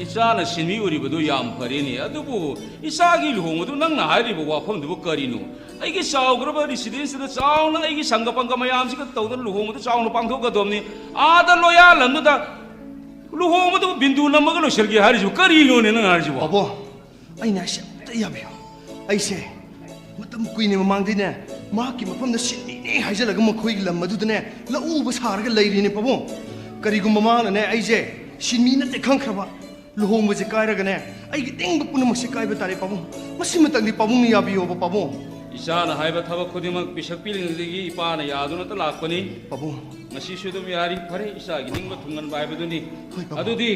ꯏꯆꯥꯅ ꯁꯤꯟꯃꯤ ꯑꯣꯏꯔꯤꯕꯗꯨ ꯌꯥꯝ ꯐꯔꯦꯅꯦ꯫ ꯑꯗꯨꯕꯨ ꯏꯆꯥꯒꯤ ꯂꯨꯍꯣꯡꯕꯗꯨ ꯅꯪꯅ ꯍꯥꯏꯔꯤꯕ ꯋꯥꯐꯝꯗꯨꯕꯨ ꯀꯔꯤꯅꯣ? ꯑꯩꯒꯤ ꯆꯥꯎꯈ꯭ꯔꯕ residenceꯗ ꯆꯥꯎꯅ ꯑꯩꯒꯤ ꯁꯪꯒ ꯄꯪꯒ ꯃꯌꯥꯝꯁꯤꯒ ꯇꯧꯗꯅ ꯂꯨꯍꯣꯡꯕꯗꯨ ꯆꯥꯎꯅ ꯄꯥꯡꯊꯣꯛꯀꯗꯕꯅꯤ꯫ ꯑꯥꯗ ꯂꯣꯌꯥꯂꯝꯗꯨꯗ ꯂꯨꯍꯣꯡꯕꯗꯨꯕꯨ ꯕꯤꯟꯗꯨ ꯅꯝꯃꯒ ꯂꯣꯏꯁꯤꯟꯒꯦ ꯍꯥꯏꯔꯤꯁꯤꯕꯨ ꯀꯔꯤꯅꯣꯅꯦ ꯅꯪ ꯍꯥꯏꯔꯤꯁꯤꯕꯣ? ꯄꯥꯕꯨꯡ, ꯑꯩꯅ ꯍꯥꯏꯁꯦ ꯑꯝꯇ ꯌꯥꯕꯤꯌꯨ꯫ ꯑꯩꯁꯦ ꯃꯇꯝ ꯀꯨꯏꯅ ꯃꯃꯥꯡꯗꯩꯅꯦ, ꯃꯍꯥꯛꯀꯤ ꯃꯐꯝꯗ ꯁꯤꯟꯃꯤꯅꯦ ꯍꯥꯏꯖꯜꯂꯒ ꯃꯈꯣꯏꯒꯤ ꯂꯝ ꯑꯗꯨꯗꯅꯦ ꯂꯧ ꯎꯕ ꯁꯥꯔꯒ ꯂꯩꯔꯤꯅꯦ ꯄꯥꯕꯨꯡ꯫ ꯀꯔꯤꯒꯨꯝꯕ ꯃꯥꯅꯅꯦ ꯑꯩꯁꯦ ꯁꯤꯟꯃꯤ ꯅꯠꯇꯦ ꯈꯪꯈ꯭ꯔꯕ, ꯂꯨꯍꯣꯡꯕꯁꯦ ꯀꯥꯏꯔꯒꯅꯦ ꯑꯩꯒꯤ ꯅꯤꯡꯕ ꯄꯨꯝꯅꯃꯛꯁꯦ ꯀꯥꯏꯕ ꯇꯥꯔꯦ ꯄꯥꯕꯨꯡ꯫ ꯃꯁꯤꯃꯇꯪꯗꯤ ꯄꯥꯕꯨꯡꯅ ꯌꯥꯕꯤꯌꯣꯕ ꯄꯥꯕꯨꯡ꯫ ꯏꯆꯥꯅ ꯍꯥꯏꯕ ꯊꯕꯛ ꯈꯨꯗꯤꯡꯃꯛ ꯄꯤꯁꯛ ꯄꯤꯛꯂꯤꯉꯩꯗꯒꯤ ꯏꯄꯥꯅ ꯌꯥꯗꯨꯅꯇ ꯂꯥꯛꯄꯅꯤ꯫ ꯄꯥꯕꯨꯡ꯫ ꯉꯁꯤꯁꯨ ꯑꯗꯨꯝ ꯌꯥꯔꯤ꯫ ꯐꯔꯦ, ꯏꯆꯥꯒꯤ ꯅꯤꯡꯕ ꯊꯨꯡꯍꯟꯕ ꯍꯥꯏꯕꯗꯨꯅꯤ꯫ ꯍꯣꯏ, ꯄꯥꯕꯨꯡ꯫ ꯑꯗꯨꯗꯤ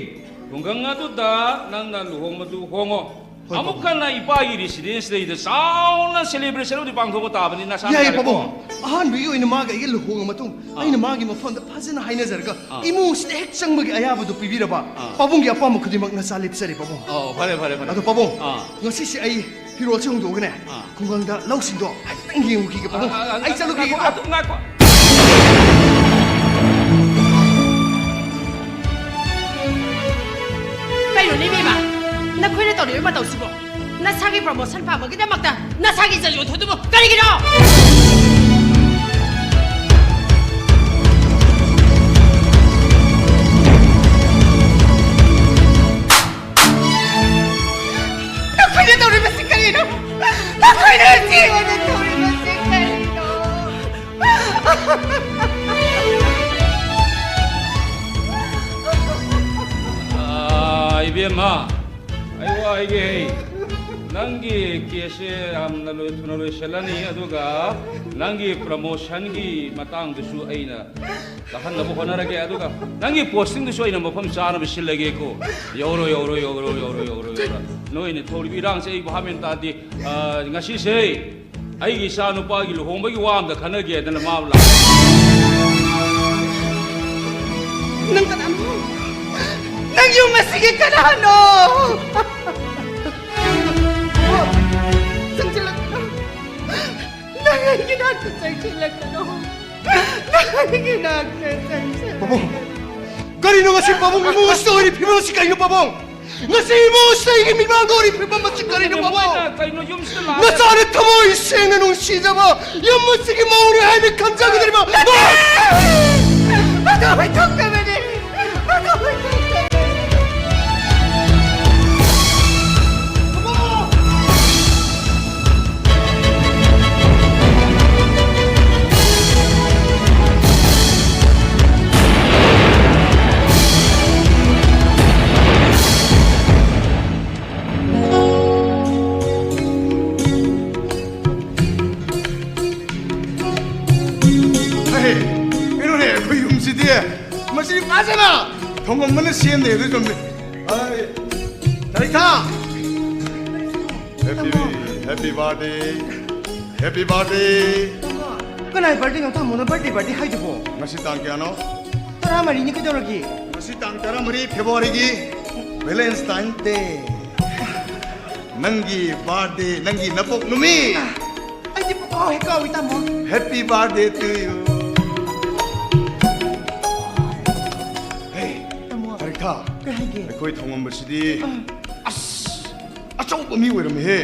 ꯈꯨꯡꯒꯪ ꯑꯗꯨꯗ ꯅꯪꯅ ꯂꯨꯍꯣꯡꯕꯗꯨ ꯍꯣꯡꯉꯣ꯫ ꯍꯣꯏ, ꯑꯃꯨꯛ ꯄꯥꯕꯨꯡ꯫ ꯍꯟꯅ ꯏꯄꯥꯒꯤ residenceꯗꯩꯗ ꯆꯥꯎꯅ celebration ꯑꯃꯗꯤ ꯄꯥꯡꯊꯣꯛꯄ ꯇꯥꯕꯅꯤ, ꯅꯁꯥꯅ ꯌꯥꯏꯌꯦ, ꯌꯥꯔꯦꯀꯣ? ꯄꯥꯕꯨꯡ꯫ ꯑꯍꯥꯟꯕꯒꯤ ꯑꯣꯏꯅ ꯃꯥꯒ ꯑꯩꯒ ꯂꯨꯍꯣꯡꯉ ꯃꯇꯨꯡ ꯑꯥ꯫ ꯑꯩꯅ ꯃꯥꯒꯤ ꯃꯐꯝꯗ ꯐꯖꯅ ꯍꯥꯏꯅꯖꯔꯒ ꯑꯥ꯫ ꯏꯃꯨꯡꯁꯤꯗ ꯍꯦꯛ ꯆꯪꯕꯒꯤ ꯑꯌꯥꯕꯗꯨ ꯄꯤꯕꯤꯔꯕ ꯑꯥ꯫ ꯄꯥꯕꯨꯡꯒꯤ ꯑꯄꯥꯝꯕ ꯈꯨꯗꯤꯡꯃꯛ ꯅꯆꯥ ꯂꯦꯞꯆꯔꯦ ꯄꯥꯕꯨꯡ꯫ ꯑꯣ, ꯐꯔꯦ, ꯐꯔꯦ, ꯐꯔꯦ꯫ ꯑꯗꯣ ꯄꯥꯕꯨꯡ, ꯑꯥ꯫ ꯉꯁꯤꯁꯦ ꯑꯩ ꯐꯤꯔꯣꯜꯁꯦ ꯍꯣꯡꯗꯣꯛꯑꯒꯅꯦ, ꯑꯥ꯫ ꯈꯨꯡꯒꯪꯗ ꯂꯧꯁꯤꯡꯗꯣ ꯍꯥꯏꯐꯦꯠꯇꯪ ꯌꯦꯡꯉꯨꯈꯤꯒꯦ, ꯄꯥꯕꯨꯡ꯫ ꯑꯥ, ꯑꯥ, ꯑꯩ ꯆꯠꯂꯨꯈꯤꯒꯦ꯫ ꯉꯥꯏꯈꯣ, ꯉꯥꯏꯈꯣ, ꯉꯥꯏꯈꯣ꯫ ꯀꯩꯅꯣꯅꯦ, ꯏꯕꯦꯝꯃ? ꯅꯈꯣꯏꯅ ꯇꯧꯔꯤꯕ ꯃꯇꯧꯁꯤꯕꯣ? ꯅꯁꯥꯒꯤ promotion ꯐꯪꯕꯒꯤꯗꯃꯛꯇ ꯅꯁꯥꯒꯤ ꯏꯖꯠ ꯌꯣꯟꯊꯣꯛꯏꯗꯨꯕꯨ ꯀꯔꯤꯒꯤꯅꯣ? ꯅꯈꯣꯏꯅ ꯇꯧꯔꯤꯕꯁꯤ ꯀꯔꯤꯅꯣ? ꯅꯈꯣꯏꯅ ꯆꯦꯡꯉꯣꯟꯗ ꯇꯧꯔꯤꯕꯁꯤ ꯀꯔꯤꯅꯣ? ꯑꯥ, ꯏꯕꯦꯝꯃ, ꯑꯩ ꯋꯥ ꯍꯥꯏꯒꯦ꯫ ꯅꯪꯒꯤ ꯀꯦꯁꯁꯦ ꯌꯥꯝꯅ ꯂꯣꯏ-, ꯊꯨꯅ ꯂꯣꯏꯁꯤꯜꯂꯅꯤ, ꯑꯗꯨꯒ ꯅꯪꯒꯤ ꯄ꯭ꯔꯃꯣꯁꯟꯒꯤ ꯃꯇꯥꯡꯗꯨꯁꯨ ꯑꯩꯅ ꯇꯥꯍꯟꯅꯕ ꯍꯣꯠꯅꯔꯒꯦ, ꯑꯗꯨꯒ ꯅꯪꯒꯤ ꯄꯣꯁꯇꯤꯡꯗꯨꯁꯨ ꯑꯩꯅ ꯃꯐꯝ ꯆꯥꯅꯕ ꯁꯤꯜꯂꯒꯦꯀꯣ꯫ ꯌꯧꯔꯣ, ꯌꯧꯔꯣ, ꯌꯧꯔꯣ, ꯌꯧꯔꯣ, ꯌꯧꯔꯣ, ꯌꯧꯔꯣ꯫ ꯅꯣꯏꯅ ꯊꯧꯔꯤꯕ ꯏꯔꯥꯡꯁꯦ ꯑꯩ ꯚꯥꯞ ꯃꯦꯟ ꯇꯥꯗꯦ꯫ ꯑ, ꯉꯁꯤꯁꯦ ꯑꯩꯒꯤ ꯏꯆꯥ ꯅꯨꯄꯥꯒꯤ ꯂꯨꯍꯣꯡꯕꯒꯤ ꯋꯥ ꯑꯝꯇ ꯈꯟꯅꯒꯦꯗꯅ ꯃꯥꯕꯨ ꯂꯥꯛ- ꯅꯪ ꯀꯅꯥꯅꯣ? ꯅꯪ ꯌꯨꯝ ꯑꯁꯤꯒꯤ ꯀꯅꯥꯅꯣ? ꯆꯪꯁꯤꯜꯂꯛꯀꯅꯨ꯫ ꯅꯪ ꯑꯩꯒꯤ ꯅꯥꯛꯇ ꯆꯪꯁꯤꯜꯂꯛꯀꯅꯨ꯫ ꯅꯪ ꯑꯩꯒꯤ ꯅꯥꯛꯇ ꯆꯪꯁꯤꯜꯂꯛꯀꯅꯨ꯫ ꯄꯥꯕꯨꯡ! ꯀꯔꯤꯅꯣ ꯉꯁꯤ ꯄꯥꯕꯨꯡ ꯏꯃꯨꯡ ꯑꯁꯤꯗ ꯑꯣꯏꯔꯤ ꯐꯤꯕꯝ ꯑꯁꯤ ꯀꯔꯤꯅꯣ ꯄꯥꯕꯨꯡ? ꯉꯁꯤ ꯏꯃꯨꯡ ꯑꯁꯤꯒꯤ ꯃꯤꯠꯃꯥꯡꯗ ꯑꯣꯏꯔꯤ ꯐꯤꯕꯝ ꯑꯁꯤ ꯀꯔꯤꯅꯣ ꯄꯥꯕꯨꯡ? ꯀꯩꯅꯣ ꯌꯨꯝꯁꯤꯗ ꯂꯥꯛꯑꯒ ꯅꯆꯥꯅ ꯊꯃꯣꯏ ꯁꯦꯡꯅ ꯅꯨꯡꯁꯤꯖꯕ ꯌꯨꯝ ꯑꯁꯤꯒꯤ ꯃꯧꯅꯤ ꯍꯥꯏꯅ ꯈꯟꯖꯒꯗꯧꯔꯤꯕ ꯃꯗꯨ ꯍꯣꯏꯊꯣꯛꯇꯕꯅꯤ꯫ ꯃꯗꯨ ꯍꯣꯏꯊꯣꯛꯇꯕꯅꯤ꯫ ꯍꯦ, ꯀꯩꯅꯣꯅꯦ, ꯑꯩꯈꯣꯏ ꯌꯨꯝꯁꯤꯗꯤ ꯃꯁꯤ ꯐꯖꯅ ꯊꯣꯡꯉꯝꯕꯅ ꯁꯦꯝꯅꯦ ꯑꯗꯨ ꯆꯨꯝꯃꯦ꯫ ꯑꯩ, ꯇꯥꯔꯤꯛꯊꯥ! Happy, happy birthday! Happy birthday! ꯀꯅꯥꯏ ꯕꯥꯔꯗꯦꯅꯣ ꯇꯥꯃꯣꯅ ꯕꯥꯔꯗꯦ ꯕꯥꯔꯗꯦ ꯍꯥꯏꯗꯨꯕꯣ? ꯉꯁꯤ ꯇꯥꯡ ꯀꯌꯥꯅꯣ? ꯇꯔꯥꯃꯔꯤꯅꯤ, ꯀꯩꯗꯧꯔꯒꯦ? ꯉꯁꯤ ꯇꯥꯡ ꯇꯔꯥꯃꯔꯤ ꯐꯦꯕ꯭ꯔꯨꯋꯥꯔꯤꯒꯤ Valentine Day꯫ ꯅꯪꯒꯤ ꯕꯥꯔꯗꯦ, ꯅꯪꯒꯤ ꯅꯄꯣꯛ ꯅꯨꯃꯤꯠ꯫ ꯑꯩꯗꯤ ꯄꯨꯀꯥꯎ ꯍꯦꯛ ꯀꯥꯎꯏ, ꯇꯥꯃꯣ꯫ Happy birthday to you꯫ ꯍꯦ, ꯇꯥꯃꯣ꯫ ꯇꯥꯔꯤꯛꯊꯥ, ꯀꯩ ꯍꯥꯏꯒꯦ? ꯑꯩꯈꯣꯏ ꯊꯣꯡꯉꯝꯕꯁꯤꯗꯤ ꯑꯥ꯫ ꯑꯁ, ꯑꯆꯧꯕ ꯃꯤ ꯑꯣꯏꯔꯝꯃꯤꯍꯦ꯫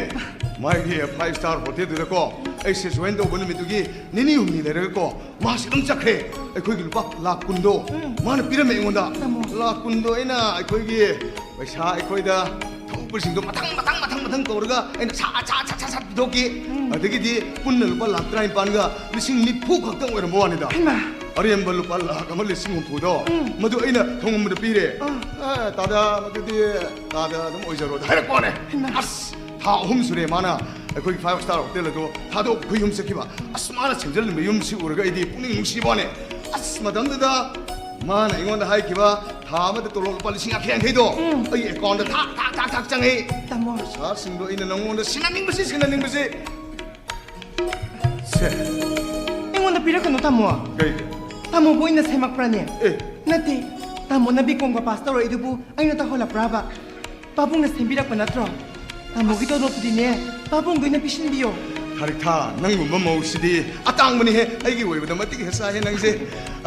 ꯃꯥꯒꯤ five star hotel ꯗꯨꯗꯀꯣ ꯑꯩꯁꯦ join ꯇꯧꯕ ꯅꯨꯃꯤꯠꯇꯨꯒꯤ ꯅꯤꯅꯤ ꯍꯨꯝꯅꯤ ꯂꯩꯔꯒꯀꯣ ꯃꯥꯁꯦ ꯑꯗꯨꯝ ꯆꯠꯈ꯭ꯔꯦ꯫ ꯑꯩꯈꯣꯏꯒꯤ ꯂꯨꯄꯥ ꯂꯥꯛ ꯀꯨꯟꯗꯣ ꯎꯝ꯫ ꯃꯥꯅ ꯄꯤꯔꯝꯃꯦ ꯑꯩꯉꯣꯟꯗ꯫ ꯇꯥꯃꯣ꯫ ꯂꯥꯛ ꯀꯨꯟꯗꯣ ꯑꯩꯅ ꯑꯩꯈꯣꯏꯒꯤ ꯄꯩꯁꯥ ꯑꯩꯈꯣꯏꯗ ꯊꯧꯕꯁꯤꯡꯗꯣ ꯃꯊꯪ, ꯃꯊꯪ, ꯃꯊꯪ, ꯃꯊꯪ ꯀꯧꯔꯒ ꯑꯩꯅ ꯁꯠ, ꯁꯠ, ꯁꯠ, ꯁꯠ, ꯁꯠ ꯄꯤꯊꯣꯛꯈꯤ꯫ ꯎꯝ꯫ ꯑꯗꯒꯤꯗꯤ ꯄꯨꯟꯅ ꯂꯨꯄꯥ ꯂꯥꯛ ꯇꯔꯥꯅꯤꯄꯥꯟꯒ ꯂꯤꯁꯤꯡ ꯅꯤꯐꯨ ꯈꯛꯇꯪ ꯑꯣꯏꯔꯝꯕ ꯋꯥꯅꯤꯗ꯫ ꯍꯩꯃꯥ! ꯑꯔꯦꯝꯕ ꯂꯨꯄꯥ ꯂꯥꯛ ꯑꯃ ꯂꯤꯁꯤꯡ ꯍꯨꯝꯐꯨꯗꯣ ꯎꯝ꯫ ꯃꯗꯨ ꯑꯩꯅ ꯊꯣꯡꯉꯝꯕꯗ ꯄꯤꯔꯦ꯫ ꯑꯥ꯫ "ꯑ, ꯇꯥꯗ, ꯃꯗꯨꯗꯤ ꯇꯥꯗ ꯑꯗꯨꯝ ꯑꯣꯏꯖꯔꯣ" ꯍꯥꯏꯔꯛꯄ ꯋꯥꯅꯦ꯫ ꯍꯩꯃꯥ! ꯑꯁ! ꯊꯥ ꯑꯍꯨꯝ ꯁꯨꯔꯦ ꯃꯥꯅ ꯑꯩꯈꯣꯏꯒꯤ five star hotel ꯑꯗꯣ ꯊꯥꯗꯣꯛ ꯑꯩꯈꯣꯏ ꯌꯨꯝ ꯆꯠꯈꯤꯕ꯫ ꯑꯁ, ꯃꯥꯅ ꯁꯦꯝꯖꯤꯜꯂꯝꯕ ꯌꯨꯝꯁꯤ ꯎꯔꯒ ꯑꯩꯗꯤ ꯄꯨꯛꯅꯤꯡ ꯅꯨꯡꯁꯤꯕ ꯋꯥꯅꯦ꯫ ꯑꯁ, ꯃꯇꯝꯗꯨꯗ ꯃꯥꯅ ꯑꯩꯉꯣꯟꯗ ꯍꯥꯏꯈꯤꯕ, ꯊꯥ ꯑꯃꯗ ꯇꯣꯂꯣꯞ ꯂꯨꯄꯥ ꯂꯤꯁꯤꯡ ꯌꯥꯡꯈꯩ ꯌꯥꯡꯈꯩꯗꯣ ꯎꯝ꯫ ꯑꯩꯒꯤ account ꯊꯥꯛ ꯊꯥꯛ ꯊꯥꯛ ꯊꯥꯛ ꯆꯪꯉꯛꯏ꯫ ꯇꯥꯃꯣ꯫ ꯄꯩꯁꯥꯁꯤꯡꯗꯣ ꯑꯩꯅ ꯅꯪꯉꯣꯟꯗ ꯁꯤꯟꯅꯅꯤꯡꯕꯁꯤ, ꯁꯤꯟꯅꯅꯤꯡꯕꯁꯤ꯫ ꯁꯦ꯫ ꯑꯩꯉꯣꯟꯗ ꯄꯤꯔꯛꯀꯅꯨ, ꯇꯥꯃꯣ꯫ ꯀꯩꯒꯤ? ꯇꯥꯃꯣꯕꯨ ꯑꯩꯅ ꯁꯦꯝꯃꯛꯄ꯭ꯔꯥꯅꯦ? ꯑꯦ꯫ ꯅꯠꯇꯦ꯫ ꯇꯥꯃꯣꯅ B.Com ꯒ pass ꯇꯧꯔꯛꯏꯗꯨꯕꯨ ꯑꯩꯅ ꯇꯧꯍꯜꯂꯛꯄ꯭ꯔꯥꯕ? ꯄꯥꯕꯨꯡꯅ ꯁꯦꯝꯕꯤꯔꯛꯄ ꯅꯠꯇ꯭ꯔꯣ? ꯇꯥꯃꯣꯒꯤ ꯇꯣꯂꯣꯞꯇꯨꯗꯤꯅꯦ, ꯄꯥꯕꯨꯡꯗ ꯑꯣꯏꯅ ꯄꯤꯁꯤꯟꯕꯤꯌꯣ꯫ ꯊꯥꯔꯤꯛꯊꯥ, ꯅꯪꯒꯨꯝꯕ ꯃꯧꯁꯤꯗꯤ ꯑꯇꯥꯡꯕꯅꯤꯍꯦ꯫ ꯑꯩꯒꯤ ꯑꯣꯏꯕꯗ ꯃꯇꯤꯛ ꯍꯦꯛ ꯆꯥꯏꯍꯦ ꯅꯪꯁꯦ꯫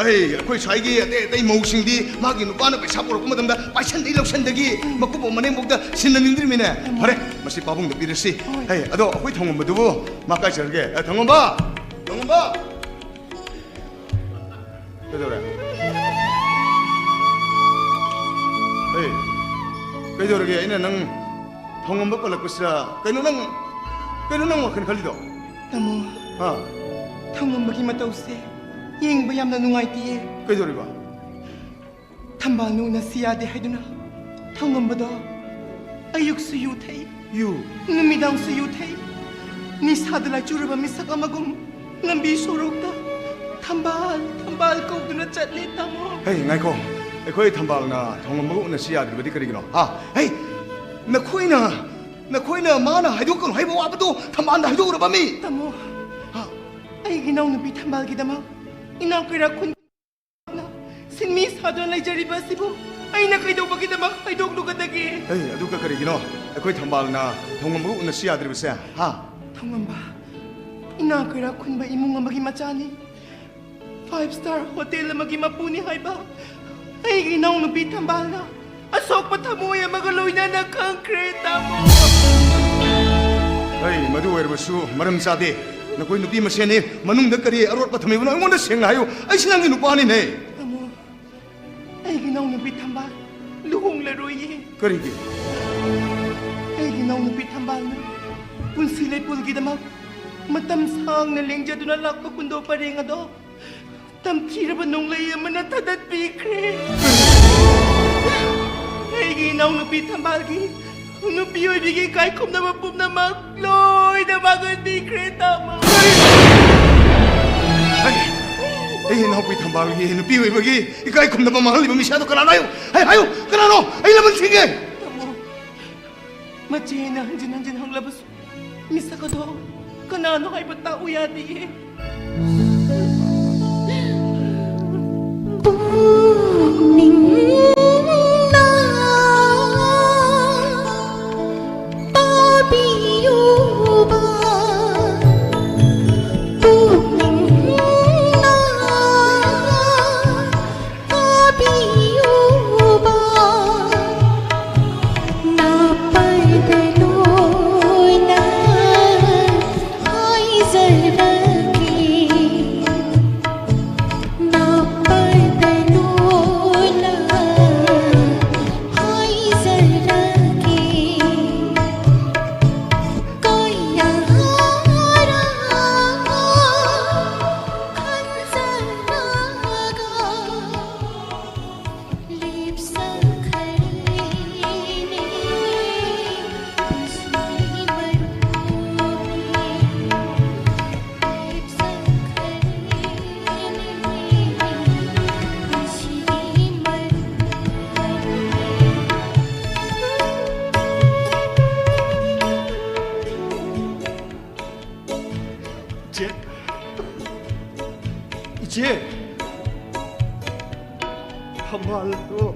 ꯑꯩ, ꯑꯩꯈꯣꯏ ꯁ꯭ꯋꯥꯏꯒꯤ ꯑꯇꯩ ꯑꯇꯩ ꯃꯧꯁꯤꯡꯗꯤ ꯃꯥꯒꯤ ꯅꯨꯄꯥꯅ ꯄꯩꯁꯥ ꯄꯨꯔꯛꯄ ꯃꯇꯝꯗ ꯄꯥꯏꯁꯟꯗꯩ ꯂꯧꯁꯟꯗꯒꯤ ꯃꯀꯨꯕꯣꯛ ꯃꯅꯦꯝꯕꯣꯛꯇ ꯁꯤꯟꯅꯅꯤꯡꯗ꯭ꯔꯤꯃꯤꯅꯦ꯫ ꯐꯔꯦ, ꯃꯁꯤ ꯄꯥꯕꯨꯡꯗ ꯄꯤꯔꯁꯤ꯫ ꯍꯣꯏ꯫ ꯍꯦ, ꯑꯗꯣ ꯑꯩꯈꯣꯏ ꯊꯣꯡꯉꯝꯕꯗꯨꯕꯨ ꯃꯥ ꯀꯥꯏ ꯆꯠꯈ꯭ꯔꯒꯦ? ꯑꯦ, ꯊꯣꯡꯉꯝꯕ! ꯊꯣꯡꯉꯝꯕ! ꯀꯩꯗꯧꯔꯦ? ꯑꯦ, ꯀꯩꯗꯧꯔꯒꯦ? ꯑꯩꯅ ꯅꯪ ꯊꯣꯡꯉꯝꯕ ꯄꯜꯂꯛꯄꯁꯤꯗ ꯀꯩꯅꯣ ꯅꯪ, ꯀꯩꯅꯣ ꯅꯪ ꯋꯥꯈꯜ ꯈꯜꯂꯤꯗꯣ? ꯇꯥꯃꯣ, ꯍꯥ? ꯊꯣꯡꯉꯝꯕꯒꯤ ꯃꯇꯧꯁꯦ ꯌꯦꯡꯕ ꯌꯥꯝꯅ ꯅꯨꯡꯉꯥꯏꯇꯤꯌꯦ꯫ ꯀꯩꯗꯧꯔꯤꯕ? ꯊꯝꯕꯥꯜꯅ ꯎꯅꯁꯤ ꯌꯥꯗꯦ ꯍꯥꯏꯗꯨꯅ ꯊꯣꯡꯉꯝꯕꯗꯣ ꯑꯌꯨꯛꯁꯨ ꯌꯨ ꯊꯛꯏ, ꯌꯨ? ꯅꯨꯃꯤꯗꯥꯡꯁꯨ ꯌꯨ ꯊꯛꯏ꯫ ꯅꯤꯁꯥꯗ ꯂꯥꯏꯆꯨꯔꯕ ꯃꯤꯁꯛ ꯑꯃꯒꯨꯝ ꯂꯝꯕꯤ ꯁꯣꯔꯣꯛꯇ ꯊꯝꯕꯥꯜ, ꯊꯝꯕꯥꯜ ꯀꯧꯗꯨꯅ ꯆꯠꯂꯦ, ꯇꯥꯃꯣ꯫ ꯍꯦ, ꯉꯥꯏꯈꯣ꯫ ꯑꯩꯈꯣꯏ ꯊꯝꯕꯥꯜꯅ ꯊꯣꯡꯉꯝꯕꯒ ꯎꯅꯁꯤ ꯌꯥꯗ꯭ꯔꯤꯕꯗꯤ ꯀꯔꯤꯒꯤꯅꯣ? ꯍꯥ? ꯍꯦ, ꯅꯈꯣꯏꯅ, ꯅꯈꯣꯏꯅ ꯃꯥꯅ ꯍꯥꯏꯗꯣꯛꯀꯅꯨ ꯍꯥꯏꯕ ꯋꯥꯕꯗꯣ ꯊꯝꯕꯥꯜꯅ ꯍꯥꯏꯗꯣꯛꯎꯔꯕ ꯃꯤ? ꯇꯥꯃꯣ, ꯍꯥ? ꯑꯩꯒꯤ ꯏꯅꯥꯎꯅꯨꯄꯤ ꯊꯝꯕꯥꯜꯒꯤꯗꯃꯛ ꯏꯅꯥꯛ ꯀꯩꯔꯥꯛ ꯈꯨꯟ ꯁꯤꯟꯃꯤ ꯁꯥꯗꯨꯅ ꯂꯩꯖꯔꯤꯕ ꯑꯁꯤꯕꯨ ꯑꯩꯅ ꯀꯩꯗꯧꯕꯒꯤꯗꯃꯛ ꯍꯥꯏꯗꯣꯛꯂꯨꯒꯗꯒꯦ? ꯑꯦ, ꯑꯗꯨꯒ ꯀꯔꯤꯒꯤꯅꯣ ꯑꯩꯈꯣꯏ ꯊꯝꯕꯥꯜꯅ ꯊꯣꯡꯉꯝꯕꯒ ꯎꯅꯁꯤ ꯌꯥꯗ꯭ꯔꯤꯕꯁꯦ? ꯍꯥ? ꯊꯣꯡꯉꯝꯕ, ꯏꯅꯥꯛ ꯀꯩꯔꯥꯛ ꯈꯨꯟꯕ ꯏꯃꯨꯡ ꯑꯃꯒꯤ ꯃꯆꯥꯅꯤ꯫ Five star hotel ꯑꯃꯒꯤ ꯃꯄꯨꯅꯤ ꯍꯥꯏꯕ ꯑꯩꯒꯤ ꯏꯅꯥꯎꯅꯨꯄꯤ ꯊꯝꯕꯥꯜꯅ ꯑꯁꯣꯛꯄ ꯊꯃꯣꯏ ꯑꯃꯒ ꯂꯣꯏꯅꯅ ꯈꯪꯈ꯭ꯔꯦ, ꯇꯥꯃꯣ꯫ ꯑꯩ ꯃꯗꯨ ꯑꯣꯏꯔꯕꯁꯨ ꯃꯔꯝ ꯆꯥꯗꯦ꯫ ꯅꯈꯣꯏ ꯅꯨꯄꯤ ꯃꯁꯦꯟꯅꯤ, ꯃꯅꯨꯡꯗ ꯀꯔꯤ ꯑꯔꯣꯠꯄ ꯊꯝꯃꯤꯕꯅꯣ ꯑꯩꯉꯣꯟꯗ ꯁꯦꯡꯅ ꯍꯥꯏꯌꯨ꯫ ꯑꯩꯁꯤ ꯅꯪꯒꯤ ꯅꯨꯄꯥꯅꯤꯅꯦ꯫ ꯇꯥꯃꯣ, ꯑꯩꯒꯤ ꯏꯅꯥꯎꯅꯨꯄꯤ ꯊꯝꯕꯥꯜ ꯂꯨꯍꯣꯡꯂꯔꯣꯏꯌꯦ꯫ ꯀꯔꯤꯒꯤ? ꯑꯩꯒꯤ ꯏꯅꯥꯎꯅꯨꯄꯤ ꯊꯝꯕꯥꯜꯅ ꯄꯨꯟꯁꯤ ꯂꯩꯄꯨꯜꯒꯤꯗꯃꯛ ꯃꯇꯝ ꯁꯥꯡꯅ ꯂꯦꯡꯖꯗꯨꯅ ꯂꯥꯛꯄ ꯀꯨꯟꯗꯣ ꯄꯔꯦꯡ ꯑꯗꯣ ꯇꯝꯊꯤꯔꯕ ꯅꯣꯡꯂꯩ ꯑꯃꯅ ꯊꯗꯠꯄꯤꯈ꯭ꯔꯦ꯫ ꯑꯩꯒꯤ ꯏꯅꯥꯎꯅꯨꯄꯤ ꯊꯝꯕꯥꯜꯒꯤ ꯅꯨꯄꯤ ꯑꯣꯏꯕꯤꯒꯤ ꯏꯀꯥꯏ ꯈꯨꯝꯅꯕ ꯄꯨꯝꯅꯃꯛ ꯂꯣꯏꯅ ꯃꯥꯡꯍꯟꯕꯤꯈ꯭ꯔꯦ, ꯇꯥꯃꯣ꯫ ꯑꯩ, ꯑꯩ ꯏꯅꯥꯎꯄꯤ ꯊꯝꯕꯥꯜꯒꯤ ꯅꯨꯄꯤ ꯑꯣꯏꯕꯒꯤ ꯏꯀꯥꯏ ꯈꯨꯝꯅꯕ ꯃꯥꯡꯍꯜꯂꯤꯕ ꯃꯤꯁꯛ ꯑꯗꯣ ꯀꯅꯥꯅꯣ? ꯍꯥꯏꯌꯨ, ꯍꯥꯏꯌꯨ, ꯀꯅꯥꯅꯣ? ꯑꯩ ꯂꯃꯟ ꯁꯤꯡꯒꯦ꯫ ꯇꯥꯃꯣ, ꯃꯆꯦꯅ ꯍꯟꯖꯤꯟ ꯍꯟꯖꯤꯟ ꯍꯪꯂꯕꯁꯨ ꯃꯤꯁꯛ ꯑꯗꯣ ꯀꯅꯥꯅꯣ ꯍꯥꯏꯕ ꯇꯥꯛꯎ ꯌꯥꯗꯦ꯫ ꯄꯨꯛꯅꯤꯡꯅ ꯇꯥꯕꯤꯌꯨꯕ, ꯄꯨꯛꯅꯤꯡꯅ ꯇꯥꯕꯤꯌꯨꯕ, ꯅꯥꯄꯥꯏꯗ ꯂꯣꯏꯅ ꯍꯥꯏꯖꯔꯒꯦ꯫ ꯅꯥꯄꯥꯏꯗ ꯂꯣꯏꯅ ꯍꯥꯏꯖꯔꯒꯦ꯫ ꯀꯌꯥꯔꯛ ꯈꯟꯖꯔꯒ ꯂꯦꯞꯆꯈ꯭ꯔꯦꯅꯦ ꯄꯨꯟꯁꯤ ꯃꯔꯨꯞꯅꯦ꯫ ꯏꯆꯦ, ꯏꯆꯦ, ꯊꯝꯕꯥꯜꯗꯣ꯫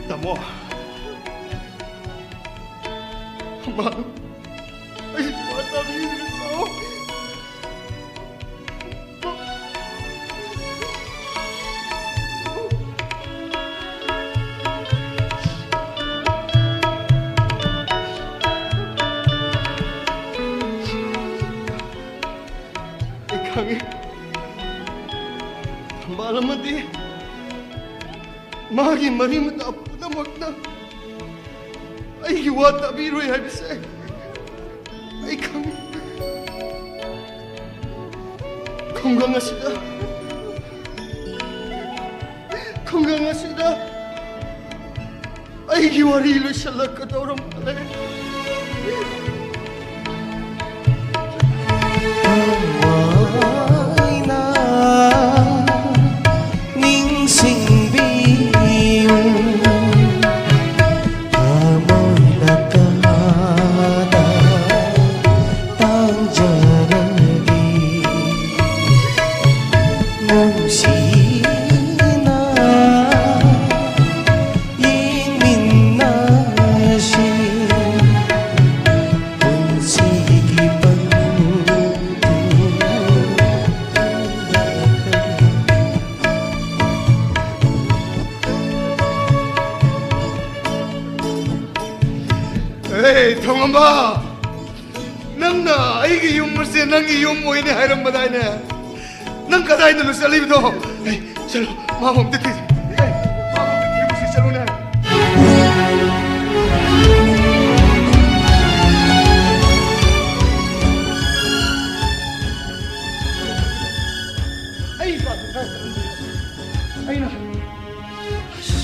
ꯇꯥꯃꯣ, ꯊꯝꯕꯥꯜ, ꯑꯩ ꯁꯨꯃꯥꯏꯅ ꯇꯧꯔꯤꯁꯤꯕꯣ꯫ ꯑꯩ ꯈꯪꯉꯤ, ꯊꯝꯕꯥꯜ ꯑꯃꯗꯤ ꯃꯥꯒꯤ ꯃꯔꯤ ꯃꯇꯥ ꯄꯨꯝꯅꯃꯛꯅ ꯑꯩꯒꯤ ꯋꯥ ꯇꯥꯕꯤꯔꯣꯏ ꯍꯥꯏꯕꯁꯦ ꯑꯩ ꯈꯪꯏ꯫ ꯈꯨꯡꯒꯪ ꯑꯁꯤꯗ, ꯈꯨꯡꯒꯪ ꯑꯁꯤꯗ ꯑꯩꯒꯤ ꯋꯥꯔꯤ ꯂꯣꯏꯁꯤꯜꯂꯛꯀꯗꯧꯔꯝꯕꯅꯦ꯫ ꯊꯋꯥꯏꯅ ꯅꯤꯡꯁꯤꯡꯕꯤꯌꯨ꯫ ꯊꯃꯣꯏ ꯂꯀꯥꯗ ꯇꯥꯡꯖꯔꯒꯦ꯫ ꯅꯨꯡꯁꯤꯅ ꯌꯦꯡꯃꯤꯟꯅꯁꯤ꯫ ꯄꯨꯟꯁꯤꯒꯤ ꯄꯟꯊꯨꯡ꯫ ꯍꯦ, ꯊꯣꯡꯉꯝꯕ! ꯅꯪꯅ ꯑꯩꯒꯤ ꯌꯨꯝ ꯑꯁꯦ ꯅꯪꯒꯤ ꯌꯨꯝ ꯑꯣꯏꯅꯤ ꯍꯥꯏꯔꯝꯕꯗꯥꯏꯅꯦ? ꯅꯪ ꯀꯗꯥꯏꯗꯅꯣ ꯆꯠꯂꯤꯕꯗꯣ? ꯑꯩ, ꯆꯠꯂꯣ, ꯃꯥꯕꯨ ꯑꯝꯇ ꯊꯤꯁꯤ꯫ ꯑꯩ, ꯃꯥꯕꯨ ꯑꯝꯇ ꯊꯤꯔꯨꯁꯤ, ꯆꯠꯂꯨꯅꯦ꯫ ꯑꯩ ꯏꯆꯥꯁꯤ ꯀꯗꯥꯏ ꯆꯠꯂꯝꯗꯣꯏꯅꯣ? ꯑꯩꯅ, ꯑꯁ,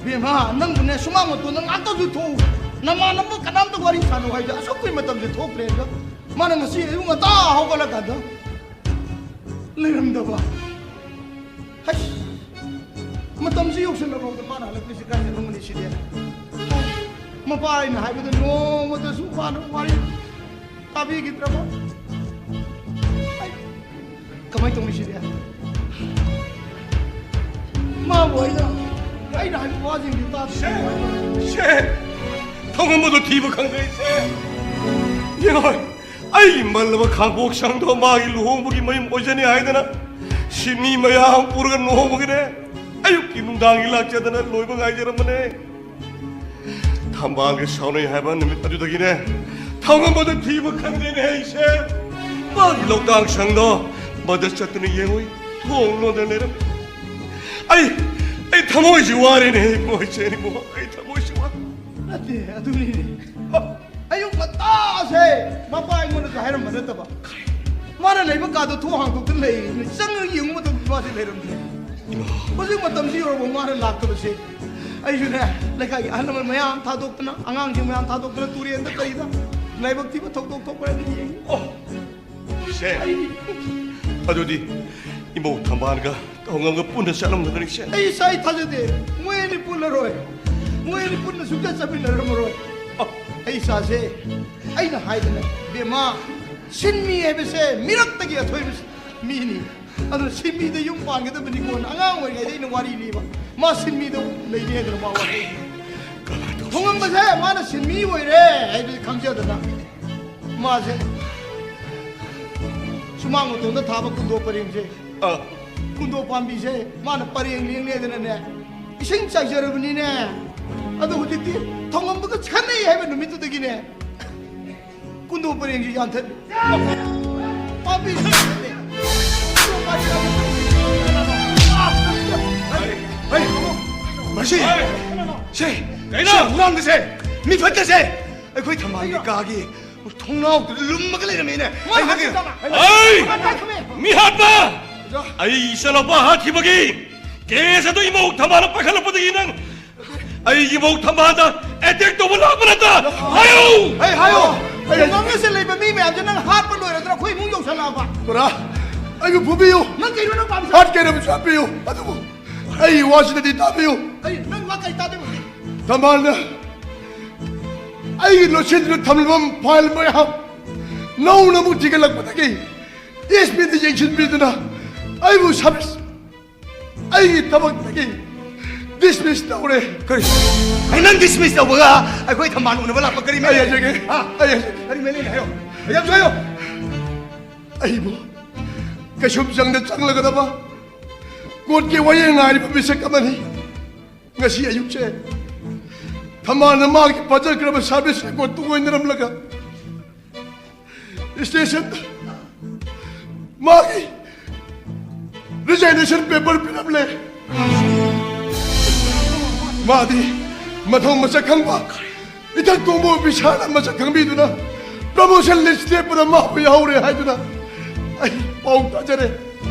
ꯕꯦꯝꯃ, ꯅꯪꯕꯨꯅꯦ, ꯁꯨꯃꯥꯡ ꯃꯇꯣꯟꯗ ꯉꯥꯛꯇꯁꯨ ꯊꯣꯛꯎ꯫ ꯅꯃꯥꯟꯅꯕ ꯀꯅꯥꯝꯇ ꯋꯥꯔꯤ ꯁꯥꯟꯅꯧ ꯍꯥꯏꯕꯗ ꯑꯁꯨꯛ ꯀꯨꯏ ꯃꯇꯝꯁꯦ ꯊꯣꯛꯇ꯭ꯔꯦ꯫ ꯑꯗꯣ ꯃꯥꯅ ꯉꯁꯤ ꯑꯌꯨꯛ ꯉꯟꯇꯥ ꯍꯧꯒꯠꯂꯀꯥꯟꯗ ꯂꯩꯔꯝꯗꯕ꯫ ꯍꯩꯁ! ꯃꯇꯝꯁꯤ ꯌꯧꯁꯤꯜꯂꯐꯥꯎꯗ ꯃꯥꯅ ꯍꯜꯂꯛꯇ꯭ꯔꯤꯁꯤ ꯀꯥꯏ ꯆꯠꯂꯝꯒꯅꯤ ꯁꯤꯗꯤ? ꯃꯄꯥ ꯑꯩꯅ ꯍꯥꯏꯕꯗ ꯅꯣꯡꯃꯇꯁꯨ ꯃꯥꯅ ꯋꯥꯔꯤ ꯇꯥꯕꯤꯈꯤꯗ꯭ꯔꯕ? ꯑꯩ ꯀꯃꯥꯏ ꯇꯧꯅꯤ ꯁꯤꯗꯤ? ꯃꯥꯕꯨ ꯑꯩꯅ, ꯑꯩꯅ ꯍꯥꯏꯕ ꯋꯥꯁꯤꯡꯗꯤ ꯇꯥꯗꯦ꯫ ꯁꯦ! ꯁꯦ! ꯊꯣꯡꯉꯝꯕꯗꯣ ꯊꯤꯕ ꯈꯪꯗ꯭ꯔꯦ, ꯁꯦ! ꯌꯦꯡꯉꯣ, ꯑꯩꯒꯤ ꯃꯜꯂꯕ ꯈꯥꯡꯄꯣꯛ ꯁꯪꯗꯣ ꯃꯥꯒꯤ ꯂꯨꯍꯣꯡꯕꯒꯤ ꯃꯌꯨꯝ ꯑꯣꯏꯖꯅꯤ ꯍꯥꯏꯗꯅ ꯁꯤꯟꯃꯤ ꯃꯌꯥꯝ ꯄꯨꯔꯒ ꯂꯨꯍꯣꯡꯕꯒꯤꯅꯦ, ꯑꯌꯨꯛꯀꯤ ꯅꯨꯡꯗꯥꯡꯒꯤ ꯂꯥꯛꯆꯗꯅ ꯂꯣꯏꯕ ꯉꯥꯏꯖꯔꯝꯕꯅꯦ꯫ ꯊꯝꯕꯥꯜꯒ ꯁꯥꯎꯅꯩ ꯍꯥꯏꯕ ꯅꯨꯃꯤꯠ ꯑꯗꯨꯗꯒꯤꯅꯦ, ꯊꯣꯡꯉꯝꯕꯗꯣ ꯊꯤꯕ ꯈꯪꯗꯦꯅꯦ ꯑꯩꯁꯦ꯫ ꯃꯥꯒꯤ ꯂꯧꯇꯥꯛ ꯁꯪꯗꯣ ꯃꯗ ꯆꯠꯇꯨꯅ ꯌꯦꯡꯉꯨꯏ, ꯊꯣꯡ ꯂꯣꯟꯗꯅ ꯂꯩꯔꯝꯃꯤ꯫ ꯑꯩ, ꯑꯩ ꯊꯃꯣꯏꯁꯤ ꯋꯥꯔꯦꯅꯦ, ꯏꯕꯨꯡꯉꯣ, ꯏꯆꯦ, ꯏꯕꯨꯡꯉꯣ, ꯑꯩ ꯊꯃꯣꯏꯁꯤ ꯋꯥꯔꯦ꯫ ꯅꯠꯇꯦ, ꯑꯗꯨꯅꯤꯅꯦ꯫ ꯑꯌꯨꯛ ꯉꯟꯇꯥꯁꯦ ꯃꯄꯥ ꯑꯩꯉꯣꯟꯗꯁꯨ ꯍꯥꯏꯔꯝꯕ ꯅꯠꯇꯕ, ꯃꯥꯅ ꯂꯩꯕ ꯀꯥꯗꯣ ꯊꯣꯡ ꯍꯥꯡꯗꯣꯛꯇꯅ ꯂꯩ꯫ ꯆꯪꯉꯒ ꯌꯦꯡꯕ ꯃꯇꯝꯗ ꯃꯥꯁꯦ ꯂꯩꯔꯝꯗ꯭ꯔꯦ꯫ ꯍꯧꯖꯤꯛ ꯃꯇꯝꯁꯤ ꯌꯧꯔꯕ ꯃꯥꯅ ꯂꯥꯛꯇꯕꯁꯦ, ꯑꯩꯁꯨꯅꯦ, ꯂꯩꯀꯥꯏꯒꯤ ꯑꯍꯜ ꯂꯃꯟ ꯃꯌꯥꯝ ꯊꯥꯗꯣꯛꯇꯅ, ꯑꯉꯥꯡꯁꯤꯡ ꯃꯌꯥꯝ ꯊꯥꯗꯣꯛꯇꯅ ꯇꯨꯔꯦꯟꯗ ꯀꯩꯗ ꯂꯥꯏꯕꯛ ꯊꯤꯕ ꯊꯧꯗꯣꯛ ꯊꯣꯛꯄ꯭ꯔꯥ ꯍꯥꯏꯅ ꯌꯦꯡꯉꯤ꯫ ꯑꯣ, ꯁꯦ, ꯑꯗꯨꯗꯤ ꯏꯃꯧ ꯊꯝꯕꯥꯜꯒ ꯇꯧꯉꯝꯒ ꯄꯨꯟꯅ ꯆꯠꯂꯝꯒꯗ꯭ꯔ, ꯏꯆꯦ? ꯑꯩ ꯏꯆꯥ, ꯑꯩ ꯊꯥꯖꯗꯦ꯫ ꯃꯣꯏ ꯑꯅꯤ ꯄꯨꯜꯂꯔꯣꯏ꯫ ꯃꯣꯏ ꯑꯅꯤ ꯄꯨꯟꯅ ꯁꯨꯡꯆꯠ ꯆꯠꯃꯤꯟꯅꯔꯝꯃꯔꯣꯏ꯫ ꯑꯩ ꯏꯆꯥꯁꯦ, ꯑꯩꯅ ꯍꯥꯏꯗꯅ, ꯕꯦꯝꯃ, ꯁꯤꯟꯃꯤ ꯍꯥꯏꯕꯁꯦ ꯃꯤꯔꯛꯇꯒꯤ ꯑꯊꯣꯏꯕ ꯃꯤꯅꯤ꯫ ꯑꯗꯨꯅ ꯁꯤꯟꯃꯤꯗ ꯌꯨꯝ ꯄꯥꯟꯒꯗꯕꯅꯤꯀꯣꯅ ꯑꯉꯥꯡ ꯑꯣꯏꯔꯤꯉꯩꯗ ꯑꯩꯅ ꯋꯥꯔꯤ ꯂꯤꯕ꯫ ꯃꯥ ꯁꯤꯟꯃꯤꯗ ꯂꯩꯅꯤ ꯍꯥꯏꯗꯅ ꯃꯥ ꯋꯥꯔꯤ꯫ ꯊꯣꯡꯉꯝꯕꯁꯦ ꯃꯥꯅ ꯁꯤꯟꯃꯤ ꯑꯣꯏꯔꯦ ꯍꯥꯏꯕꯁꯦ ꯈꯪꯖꯗꯅ ꯃꯥꯁꯦ ꯁꯨꯃꯥꯡ ꯃꯇꯣꯟꯗ ꯊꯥꯕ ꯀꯨꯟꯗꯣ ꯄꯔꯦꯡꯁꯦ, ꯑ꯫ ꯀꯨꯟꯗꯣ ꯄꯥꯝꯕꯤꯁꯦ ꯃꯥꯅ ꯄꯔꯦꯡ ꯂꯦꯡꯅꯦꯗꯅꯅꯦ, ꯏꯁꯤꯡ ꯆꯥꯏꯖꯔꯕꯅꯤꯅꯦ꯫ ꯑꯗꯣ ꯍꯧꯖꯤꯛꯇꯤ ꯊꯣꯡꯉꯝꯕꯒ ꯈꯟꯅꯩ ꯍꯥꯏꯕ ꯅꯨꯃꯤꯠꯇꯨꯗꯒꯤꯅꯦ, ꯀꯨꯟꯗꯣ ꯄꯔꯦꯡꯁꯤ ꯌꯥꯟꯊꯠꯂꯤ꯫ ꯄꯥꯝꯕꯤꯁꯤ ꯌꯥꯟꯊꯠꯂꯤ꯫ ꯍꯩ, ꯃꯁꯤ, ꯁꯦ, ꯀꯩꯅꯣ? ꯁꯦ, ꯑꯉꯥꯡꯒꯁꯦ, ꯃꯤ ꯐꯠꯇꯁꯦ, ꯑꯩꯈꯣꯏ ꯊꯝꯕꯥꯜꯒꯤ ꯀꯥꯒꯤ ꯊꯣꯡꯅꯥꯎꯗꯨꯗ ꯂꯨꯝꯃꯒ ꯂꯩꯔꯝꯃꯦꯅꯦ꯫ ꯑꯩ ꯅꯪꯒꯤ ꯍꯩ! ꯃꯤ ꯍꯥꯠꯄ! ꯑꯩ ꯏꯆꯥꯅꯨꯄꯥ ꯍꯥꯠꯈꯤꯕꯒꯤ ꯀꯦꯁ ꯑꯗꯨ ꯏꯃꯧ ꯊꯝꯕꯥꯜꯅ ꯄꯥꯏꯈꯠꯂꯛꯄꯗꯒꯤ ꯅꯪ ꯑꯩꯒꯤ ꯏꯃꯧ ꯊꯝꯕꯥꯜꯗ ꯑꯦꯇꯦꯛ ꯇꯧꯕ ꯂꯥꯛꯄ ꯅꯠꯇ! ꯍꯥꯏꯌꯨ! ꯑꯩ ꯍꯥꯏꯌꯣ! ꯑꯩ ꯉꯝꯅꯁꯦ ꯂꯩꯕ ꯃꯤ ꯃꯌꯥꯝꯁꯦ ꯅꯪ ꯍꯥꯠꯄ ꯂꯣꯏꯔꯗ꯭ꯔꯥ ꯑꯩꯈꯣꯏ ꯏꯃꯨꯡ ꯌꯧꯁꯜꯂꯛꯑꯕ? ꯄꯨꯔꯥ ꯑꯩꯕꯨ ꯐꯨꯕꯤꯌꯨ! ꯅꯪ ꯀꯩꯅꯣ ꯅꯪ ꯄꯥꯝꯃꯤꯁꯦ? ꯍꯥꯠꯀꯦꯔꯕꯁꯨ ꯍꯥꯠꯄꯤꯌꯨ, ꯑꯗꯨꯕꯨ ꯑꯩꯒꯤ ꯋꯥꯁꯤꯗꯗꯤ ꯇꯥꯕꯤꯌꯨ꯫ ꯑꯩ ꯅꯪ ꯋꯥ ꯀꯩ ꯇꯥꯗꯣꯏꯕ? ꯊꯝꯕꯥꯜꯅ ꯑꯩꯒꯤ ꯂꯣꯠꯁꯤꯟꯗꯨꯅ ꯊꯝꯂꯕ ꯐꯥꯏꯜ ꯃꯌꯥꯝ ꯅꯧꯅ ꯑꯃꯨꯛ ꯊꯤꯒꯠꯂꯛꯄꯗꯒꯤ ꯑꯦꯁ ꯄꯤꯗ ꯌꯦꯡꯁꯤꯟꯕꯤꯗꯨꯅ ꯑꯩꯕꯨ ꯁꯕ-, ꯑꯩꯒꯤ ꯊꯕꯛꯇꯒꯤ ꯗꯤꯁꯃꯤꯁ ꯇꯧꯔꯦ꯫ ꯀꯔꯤ? ꯑꯩ ꯅꯪ ꯗꯤꯁꯃꯤꯁ ꯇꯧꯕꯒ ꯑꯩꯈꯣꯏ ꯊꯝꯕꯥꯜ ꯎꯅꯕ ꯂꯥꯛꯄ ꯀꯔꯤ ꯑꯩ ꯃꯔꯤ ꯍꯥꯏꯖꯒꯦ꯫ ꯍꯥ? ꯑꯩ ꯍꯥꯏꯖꯒꯦ꯫ ꯀꯔꯤ ꯃꯔꯤ ꯂꯩꯅꯩ? ꯍꯥꯏꯌꯣ꯫ ꯍꯥꯏꯌꯣ, ꯍꯥꯏꯌꯣ꯫ ꯑꯩꯕꯨ ꯀꯩꯁꯨꯝꯁꯪꯗ ꯆꯪꯂꯒꯗꯕ ꯀꯣꯔꯠꯀꯤ ꯋꯥꯌꯦꯜ ꯉꯥꯏꯔꯤꯕ ꯃꯤꯁꯛ ꯑꯃꯅꯤ꯫ ꯉꯁꯤ ꯑꯌꯨꯛꯁꯦ ꯊꯝꯕꯥꯜꯅ ꯃꯥꯒꯤ ꯐꯥꯖꯈ꯭ꯔꯕ ꯁꯥꯔꯚꯤꯁ ꯔꯦꯀꯣꯔꯠꯇꯨ ꯑꯣꯏꯅꯔꯝꯂꯒ ꯁ꯭ꯇꯦꯁꯟꯗ ꯃꯥꯒꯤ ꯔꯤꯖꯥꯏꯅꯦꯁꯟ ꯄꯦꯄꯔ ꯄꯤꯔꯝꯂꯦ꯫ ꯃꯥꯗꯤ ꯃꯊꯧ ꯃꯁꯛ ꯈꯪꯕ ꯏꯊꯛ ꯊꯣꯡꯕ ꯑꯣꯐꯤꯁꯥꯔꯅ ꯃꯁꯛ ꯈꯪꯕꯤꯗꯨꯅ promotion list ꯂꯦꯞꯄꯗ ꯃꯥꯕꯨ ꯌꯥꯎꯔꯦ ꯍꯥꯏꯗꯨꯅ ꯑꯩ ꯄꯥꯎ ꯇꯥꯖꯔꯦ꯫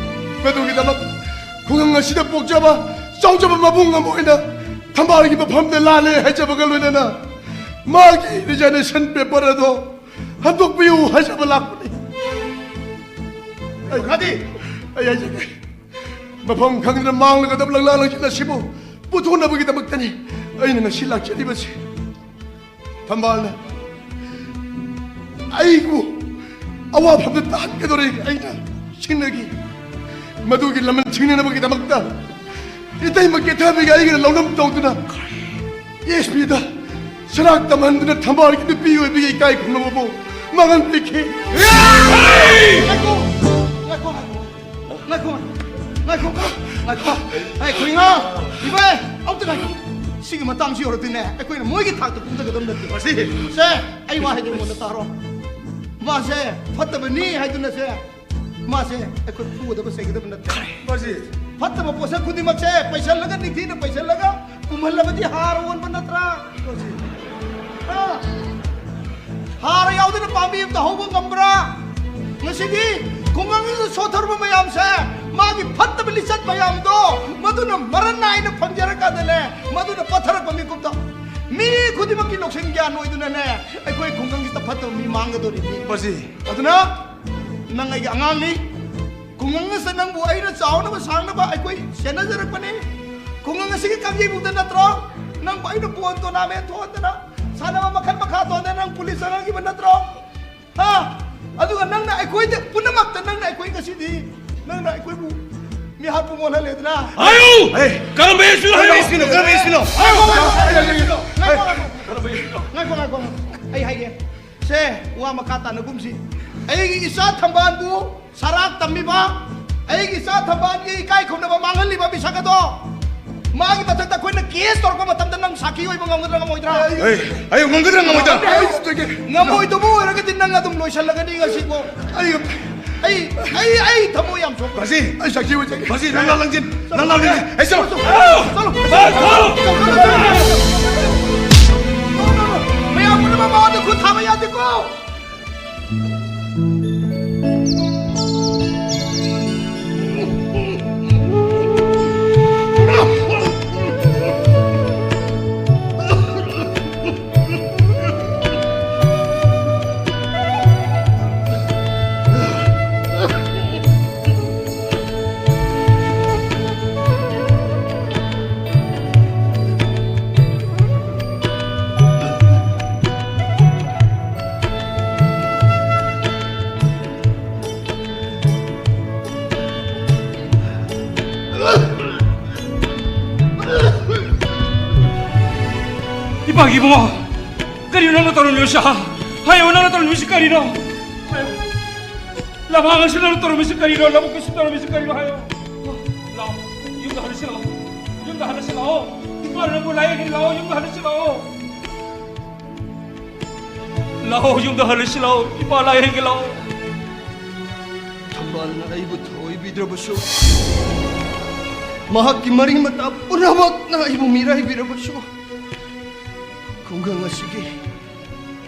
ꯃꯗꯨꯒꯤꯗꯃꯛ ꯈꯨꯡꯒꯪ ꯑꯁꯤꯗ ꯄꯣꯛꯆꯕ ꯆꯥꯎꯖꯕ ꯃꯕꯨꯡ ꯑꯃ ꯑꯣꯏꯅ ꯊꯝꯕꯥꯜꯒꯤ ꯃꯐꯝꯗ ꯂꯥꯜꯂꯦ ꯍꯥꯏꯖꯕꯒ ꯂꯣꯏꯅꯅ ꯃꯥꯒꯤ resignation paper ꯑꯗꯣ ꯍꯟꯗꯣꯛꯄꯤꯌꯨ ꯍꯥꯏꯖꯕ ꯂꯥꯛꯄꯅꯤ꯫ ꯑꯩ, ꯃꯈꯥꯗꯤ? ꯑꯩ ꯍꯥꯏꯖꯒꯦ, ꯃꯐꯝ ꯈꯪꯗꯅ ꯃꯥꯡꯂꯒꯗꯕ ꯂꯪꯂꯥ ꯂꯪꯁꯤꯜ ꯑꯁꯤꯕꯨ ꯄꯨꯊꯣꯛꯅꯕꯒꯤꯗꯃꯛꯇꯅꯤ ꯑꯩꯅ ꯉꯁꯤ ꯂꯥꯛꯆꯔꯤꯕꯁꯤ꯫ ꯊꯝꯕꯥꯜꯅ ꯑꯩꯕꯨ ꯑꯋꯥꯐꯝꯗ ꯇꯥꯍꯟꯒꯗꯧꯔꯦ ꯑꯩꯅ ꯁꯤꯡꯅꯈꯤ꯫ ꯃꯗꯨꯒꯤ ꯂꯃꯟ ꯁꯤꯡꯅꯅꯕꯒꯤꯗꯃꯛꯇ ꯏꯇꯩꯃ ꯀꯦꯊꯕꯤꯒ ꯑꯩꯒ ꯂꯧꯅꯝ ꯇꯧꯗꯨꯅ ꯑꯦꯁ ꯄꯤꯗ ꯁꯔꯥꯛ ꯇꯝꯍꯟꯗꯨꯅ ꯊꯝꯕꯥꯜꯒꯤ ꯅꯨꯄꯤ ꯑꯣꯏꯕꯒꯤ ꯏꯀꯥꯏ ꯈꯨꯝꯅꯕꯕꯨ ꯃꯥꯡꯍꯟꯕꯤꯈꯤ꯫ ꯉꯥꯏꯈꯣ! ꯉꯥꯏꯈꯣ! ꯉꯥꯏꯈꯣ! ꯉꯥꯏꯈꯣ! ꯉꯥꯏꯈꯣ! ꯉꯥꯏꯈꯣ! ꯑꯩ ꯈꯨꯏꯉꯥ! ꯏꯕꯥꯏ! ꯑꯝꯇ ꯉꯥꯏꯈꯣ! ꯁꯤꯒꯤ ꯃꯇꯥꯡꯁꯤ ꯌꯧꯔꯗꯤꯅꯦ ꯑꯩꯈꯣꯏꯅ ꯃꯣꯏꯒꯤ ꯊꯥꯛꯇ ꯀꯨꯝꯊꯒꯗꯕ ꯅꯠꯇꯦ꯫ ꯃꯁꯤ ꯁꯦ, ꯑꯩ ꯋꯥ ꯍꯥꯏꯒꯦ ꯃꯉꯣꯟꯗ ꯇꯥꯔꯣ꯫ ꯃꯥꯁꯦ ꯐꯠꯇꯕꯅꯤ ꯍꯥꯏꯗꯨꯅ ꯁꯦ, ꯃꯥꯁꯦ ꯑꯩꯈꯣꯏ ꯐꯨꯒꯗꯕ ꯆꯩꯒꯗꯕ ꯅꯠꯇꯦ꯫ ꯃꯁꯤ ꯐꯠꯇꯕ ꯄꯣꯠꯁꯛ ꯈꯨꯗꯤꯡꯃꯛꯁꯦ ꯄꯩꯁꯜꯂꯒ, ꯅꯤꯡꯊꯤꯅ ꯄꯩꯁꯜꯂꯒ ꯄꯨꯝꯍꯜꯂꯕꯗꯤ ꯍꯥꯔ ꯑꯣꯟꯕ ꯅꯠꯇ꯭ꯔꯥ? ꯃꯁꯤ ꯍꯥꯔ ꯌꯥꯎꯗꯅ ꯄꯥꯝꯕꯤ ꯑꯃꯇ ꯍꯧꯕ ꯉꯝꯕ꯭ꯔꯥ? ꯉꯁꯤꯗꯤ ꯈꯨꯡꯒꯪꯁꯤꯗ ꯁꯣꯊꯔꯨꯕ ꯃꯌꯥꯝꯁꯦ, ꯃꯥꯒꯤ ꯐꯠꯇꯕ ꯂꯤꯆꯠ ꯃꯌꯥꯝꯗꯣ ꯃꯗꯨꯅ ꯃꯔꯟ ꯅꯥꯏꯅ ꯐꯪꯖꯔꯀꯥꯟꯗꯅꯦ, ꯃꯗꯨꯅ ꯄꯠꯊꯔꯛꯄ ꯃꯤꯀꯨꯞꯇ ꯃꯤ ꯈꯨꯗꯤꯡꯃꯛꯀꯤ ꯂꯧꯁꯤꯡ ꯒ꯭ꯌꯥꯟ ꯑꯣꯏꯗꯨꯅꯅꯦ, ꯑꯩꯈꯣꯏ ꯈꯨꯡꯒꯪꯁꯤꯗ ꯐꯠꯇꯕ ꯃꯤ ꯃꯥꯡꯒꯗꯧꯔꯤꯅꯤ꯫ ꯃꯁꯤ ꯑꯗꯨꯅ ꯅꯪ ꯑꯩꯒꯤ ꯑꯉꯥꯡꯅꯤ꯫ ꯈꯨꯡꯒꯪ ꯑꯁꯤꯗ ꯅꯪꯕꯨ ꯑꯩꯅ ꯆꯥꯎꯅꯕ ꯁꯥꯡꯅꯕ ꯑꯩꯈꯣꯏ ꯁꯦꯟꯅꯖꯔꯛꯄꯅꯤ꯫ ꯈꯨꯡꯒꯪ ꯑꯁꯤꯒꯤ ꯀꯥꯡꯖꯩꯕꯨꯡꯗ ꯅꯠꯇ꯭ꯔꯣ ꯅꯪꯕꯨ ꯑꯩꯅ ꯕꯣꯜ ꯇꯣꯔꯅꯥꯃꯦꯟ ꯊꯣꯛꯍꯟꯗꯅ ꯁꯥꯟꯅꯕ ꯃꯈꯜ ꯃꯈꯥ ꯊꯣꯛꯍꯟꯗꯅ ꯅꯪ ꯄꯨꯂꯤꯁ ꯆꯪꯍꯟꯈꯤꯕ ꯅꯠꯇ꯭ꯔꯣ? ꯍꯥ? ꯑꯗꯨꯒ ꯅꯪꯅ ꯑꯩꯈꯣꯏꯗ ꯄꯨꯝꯅꯃꯛꯇ ꯅꯪꯅ ꯑꯩꯈꯣꯏ ꯉꯁꯤꯗꯤ ꯅꯪꯅ ꯑꯩꯈꯣꯏꯕꯨ ꯃꯤꯍꯥꯠꯄ ꯑꯣꯜꯍꯜꯂꯦꯗꯅ꯫ ꯍꯥꯏꯌꯨ! ꯀꯔꯝꯕ ꯑꯦꯁꯄꯤꯅꯣ ꯍꯥꯏꯌꯨ! ꯀꯔꯝꯕ ꯑꯦꯁꯄꯤꯅꯣ? ꯀꯔꯝꯕ ꯑꯦꯁꯄꯤꯅꯣ? ꯉꯥꯏꯈꯣ, ꯉꯥꯏꯈꯣ, ꯉꯥꯏꯈꯣ, ꯉꯥꯏꯈꯣ꯫ ꯑꯩ ꯍꯥꯏꯒꯦ꯫ ꯁꯦ, ꯋꯥ ꯃꯈꯥ ꯇꯥꯅꯒꯨꯝꯁꯤ꯫ ꯑꯩꯒꯤ ꯏꯆꯥ ꯊꯝꯕꯥꯜꯕꯨ ꯁꯔꯥꯛ ꯇꯝꯃꯤꯕ, ꯑꯩꯒꯤ ꯏꯆꯥ ꯊꯝꯕꯥꯜꯒꯤ ꯏꯀꯥꯏ ꯈꯨꯝꯅꯕ ꯃꯥꯡꯍꯜꯂꯤꯕ ꯃꯤꯁꯛ ꯑꯗꯣ, ꯃꯥꯒꯤ ꯃꯊꯛꯇ ꯑꯩꯈꯣꯏꯅ ꯀꯦꯁ ꯇꯧꯔꯛꯄ ꯃꯇꯝꯗ ꯅꯪ ꯁꯥꯈꯤ ꯑꯣꯏꯕ ꯉꯝꯒꯗ꯭ꯔꯥ ꯉꯝꯃꯣꯏꯗ꯭ꯔꯥ? ꯑꯩ, ꯑꯩ ꯉꯝꯒꯗ꯭ꯔꯥ ꯉꯝꯃꯣꯏꯗ꯭ꯔꯥ? ꯉꯝꯃꯣꯏꯗꯕ ꯑꯣꯏꯔꯒꯗꯤ ꯅꯪ ꯑꯗꯨꯝ ꯂꯣꯏꯁꯜꯂꯒꯅꯤ ꯉꯁꯤꯕꯣ꯫ ꯑꯩ ꯑꯩ ꯑꯩ ꯑꯩ ꯊꯃꯣꯏ ꯌꯥꯝ ꯁꯣꯛ꯫ ꯕꯥꯖꯤ, ꯑꯩ ꯁꯛꯊꯤꯕ ꯆꯠꯀꯦ꯫ ꯕꯥꯖꯤ, ꯅꯪ ꯂꯥꯛ ꯂꯪꯁꯤꯟ, ꯅꯪ ꯂꯥꯛ ꯂꯪꯁꯤꯟ꯫ ꯑꯩ ꯆꯠꯂꯣ꯫ ꯆꯠꯂꯣ꯫ ꯃꯌꯥꯝ ꯄꯨꯝꯅꯃꯛ ꯃꯉꯣꯟꯗ ꯈꯨꯠ ꯊꯥꯕ ꯌꯥꯗꯦꯀꯣ꯫ ꯏꯄꯥꯒꯤ ꯏꯕꯨꯡꯉꯣ, ꯀꯔꯤꯅꯣ ꯅꯪꯅ ꯇꯧꯔꯝꯃꯤꯕꯁꯤ? ꯍꯥꯏꯌꯣ, ꯅꯪꯅ ꯇꯧꯔꯝꯃꯤꯕꯁꯤ ꯀꯔꯤꯅꯣ? ꯍꯥꯏꯌꯣ꯫ ꯂꯝꯍꯥꯡ ꯑꯁꯤꯗ ꯅꯪꯅ ꯇꯧꯔꯝꯃꯤꯁꯤ ꯀꯔꯤꯅꯣ? ꯂꯧꯕꯨꯛ ꯑꯁꯤꯗ ꯇꯧꯔꯝꯃꯤꯁꯤ ꯀꯔꯤꯅꯣ? ꯍꯥꯏꯌꯣ꯫ ꯂꯥꯛꯑꯣ, ꯌꯨꯝꯗ ꯍꯜꯂꯁꯤ ꯂꯥꯛꯑꯣ꯫ ꯌꯨꯝꯗ ꯍꯜꯂꯁꯤ ꯂꯥꯛꯑꯣ꯫ ꯏꯄꯥꯅ ꯅꯪꯕꯨ ꯂꯥꯏꯌꯦꯡꯒꯅꯤ ꯂꯥꯛꯑꯣ, ꯌꯨꯝꯗ ꯍꯜꯂꯁꯤ ꯂꯥꯛꯑꯣ꯫ ꯂꯥꯛꯑꯣ, ꯌꯨꯝꯗ ꯍꯜꯂꯁꯤ ꯂꯥꯛꯑꯣ, ꯏꯄꯥ ꯂꯥꯏꯌꯦꯡꯒꯦ ꯂꯥꯛꯑꯣ꯫ ꯊꯝꯕꯥꯜꯅ ꯑꯩꯕꯨ ꯊꯑꯣꯏꯕꯤꯗ꯭ꯔꯕꯁꯨ, ꯃꯍꯥꯛꯀꯤ ꯃꯔꯤ ꯃꯇꯥ ꯄꯨꯝꯅꯃꯛꯅ ꯑꯩꯕꯨ ꯃꯤꯔꯥꯏꯕꯤꯔꯕꯁꯨ, ꯈꯨꯡꯒꯪ ꯑꯁꯤꯒꯤ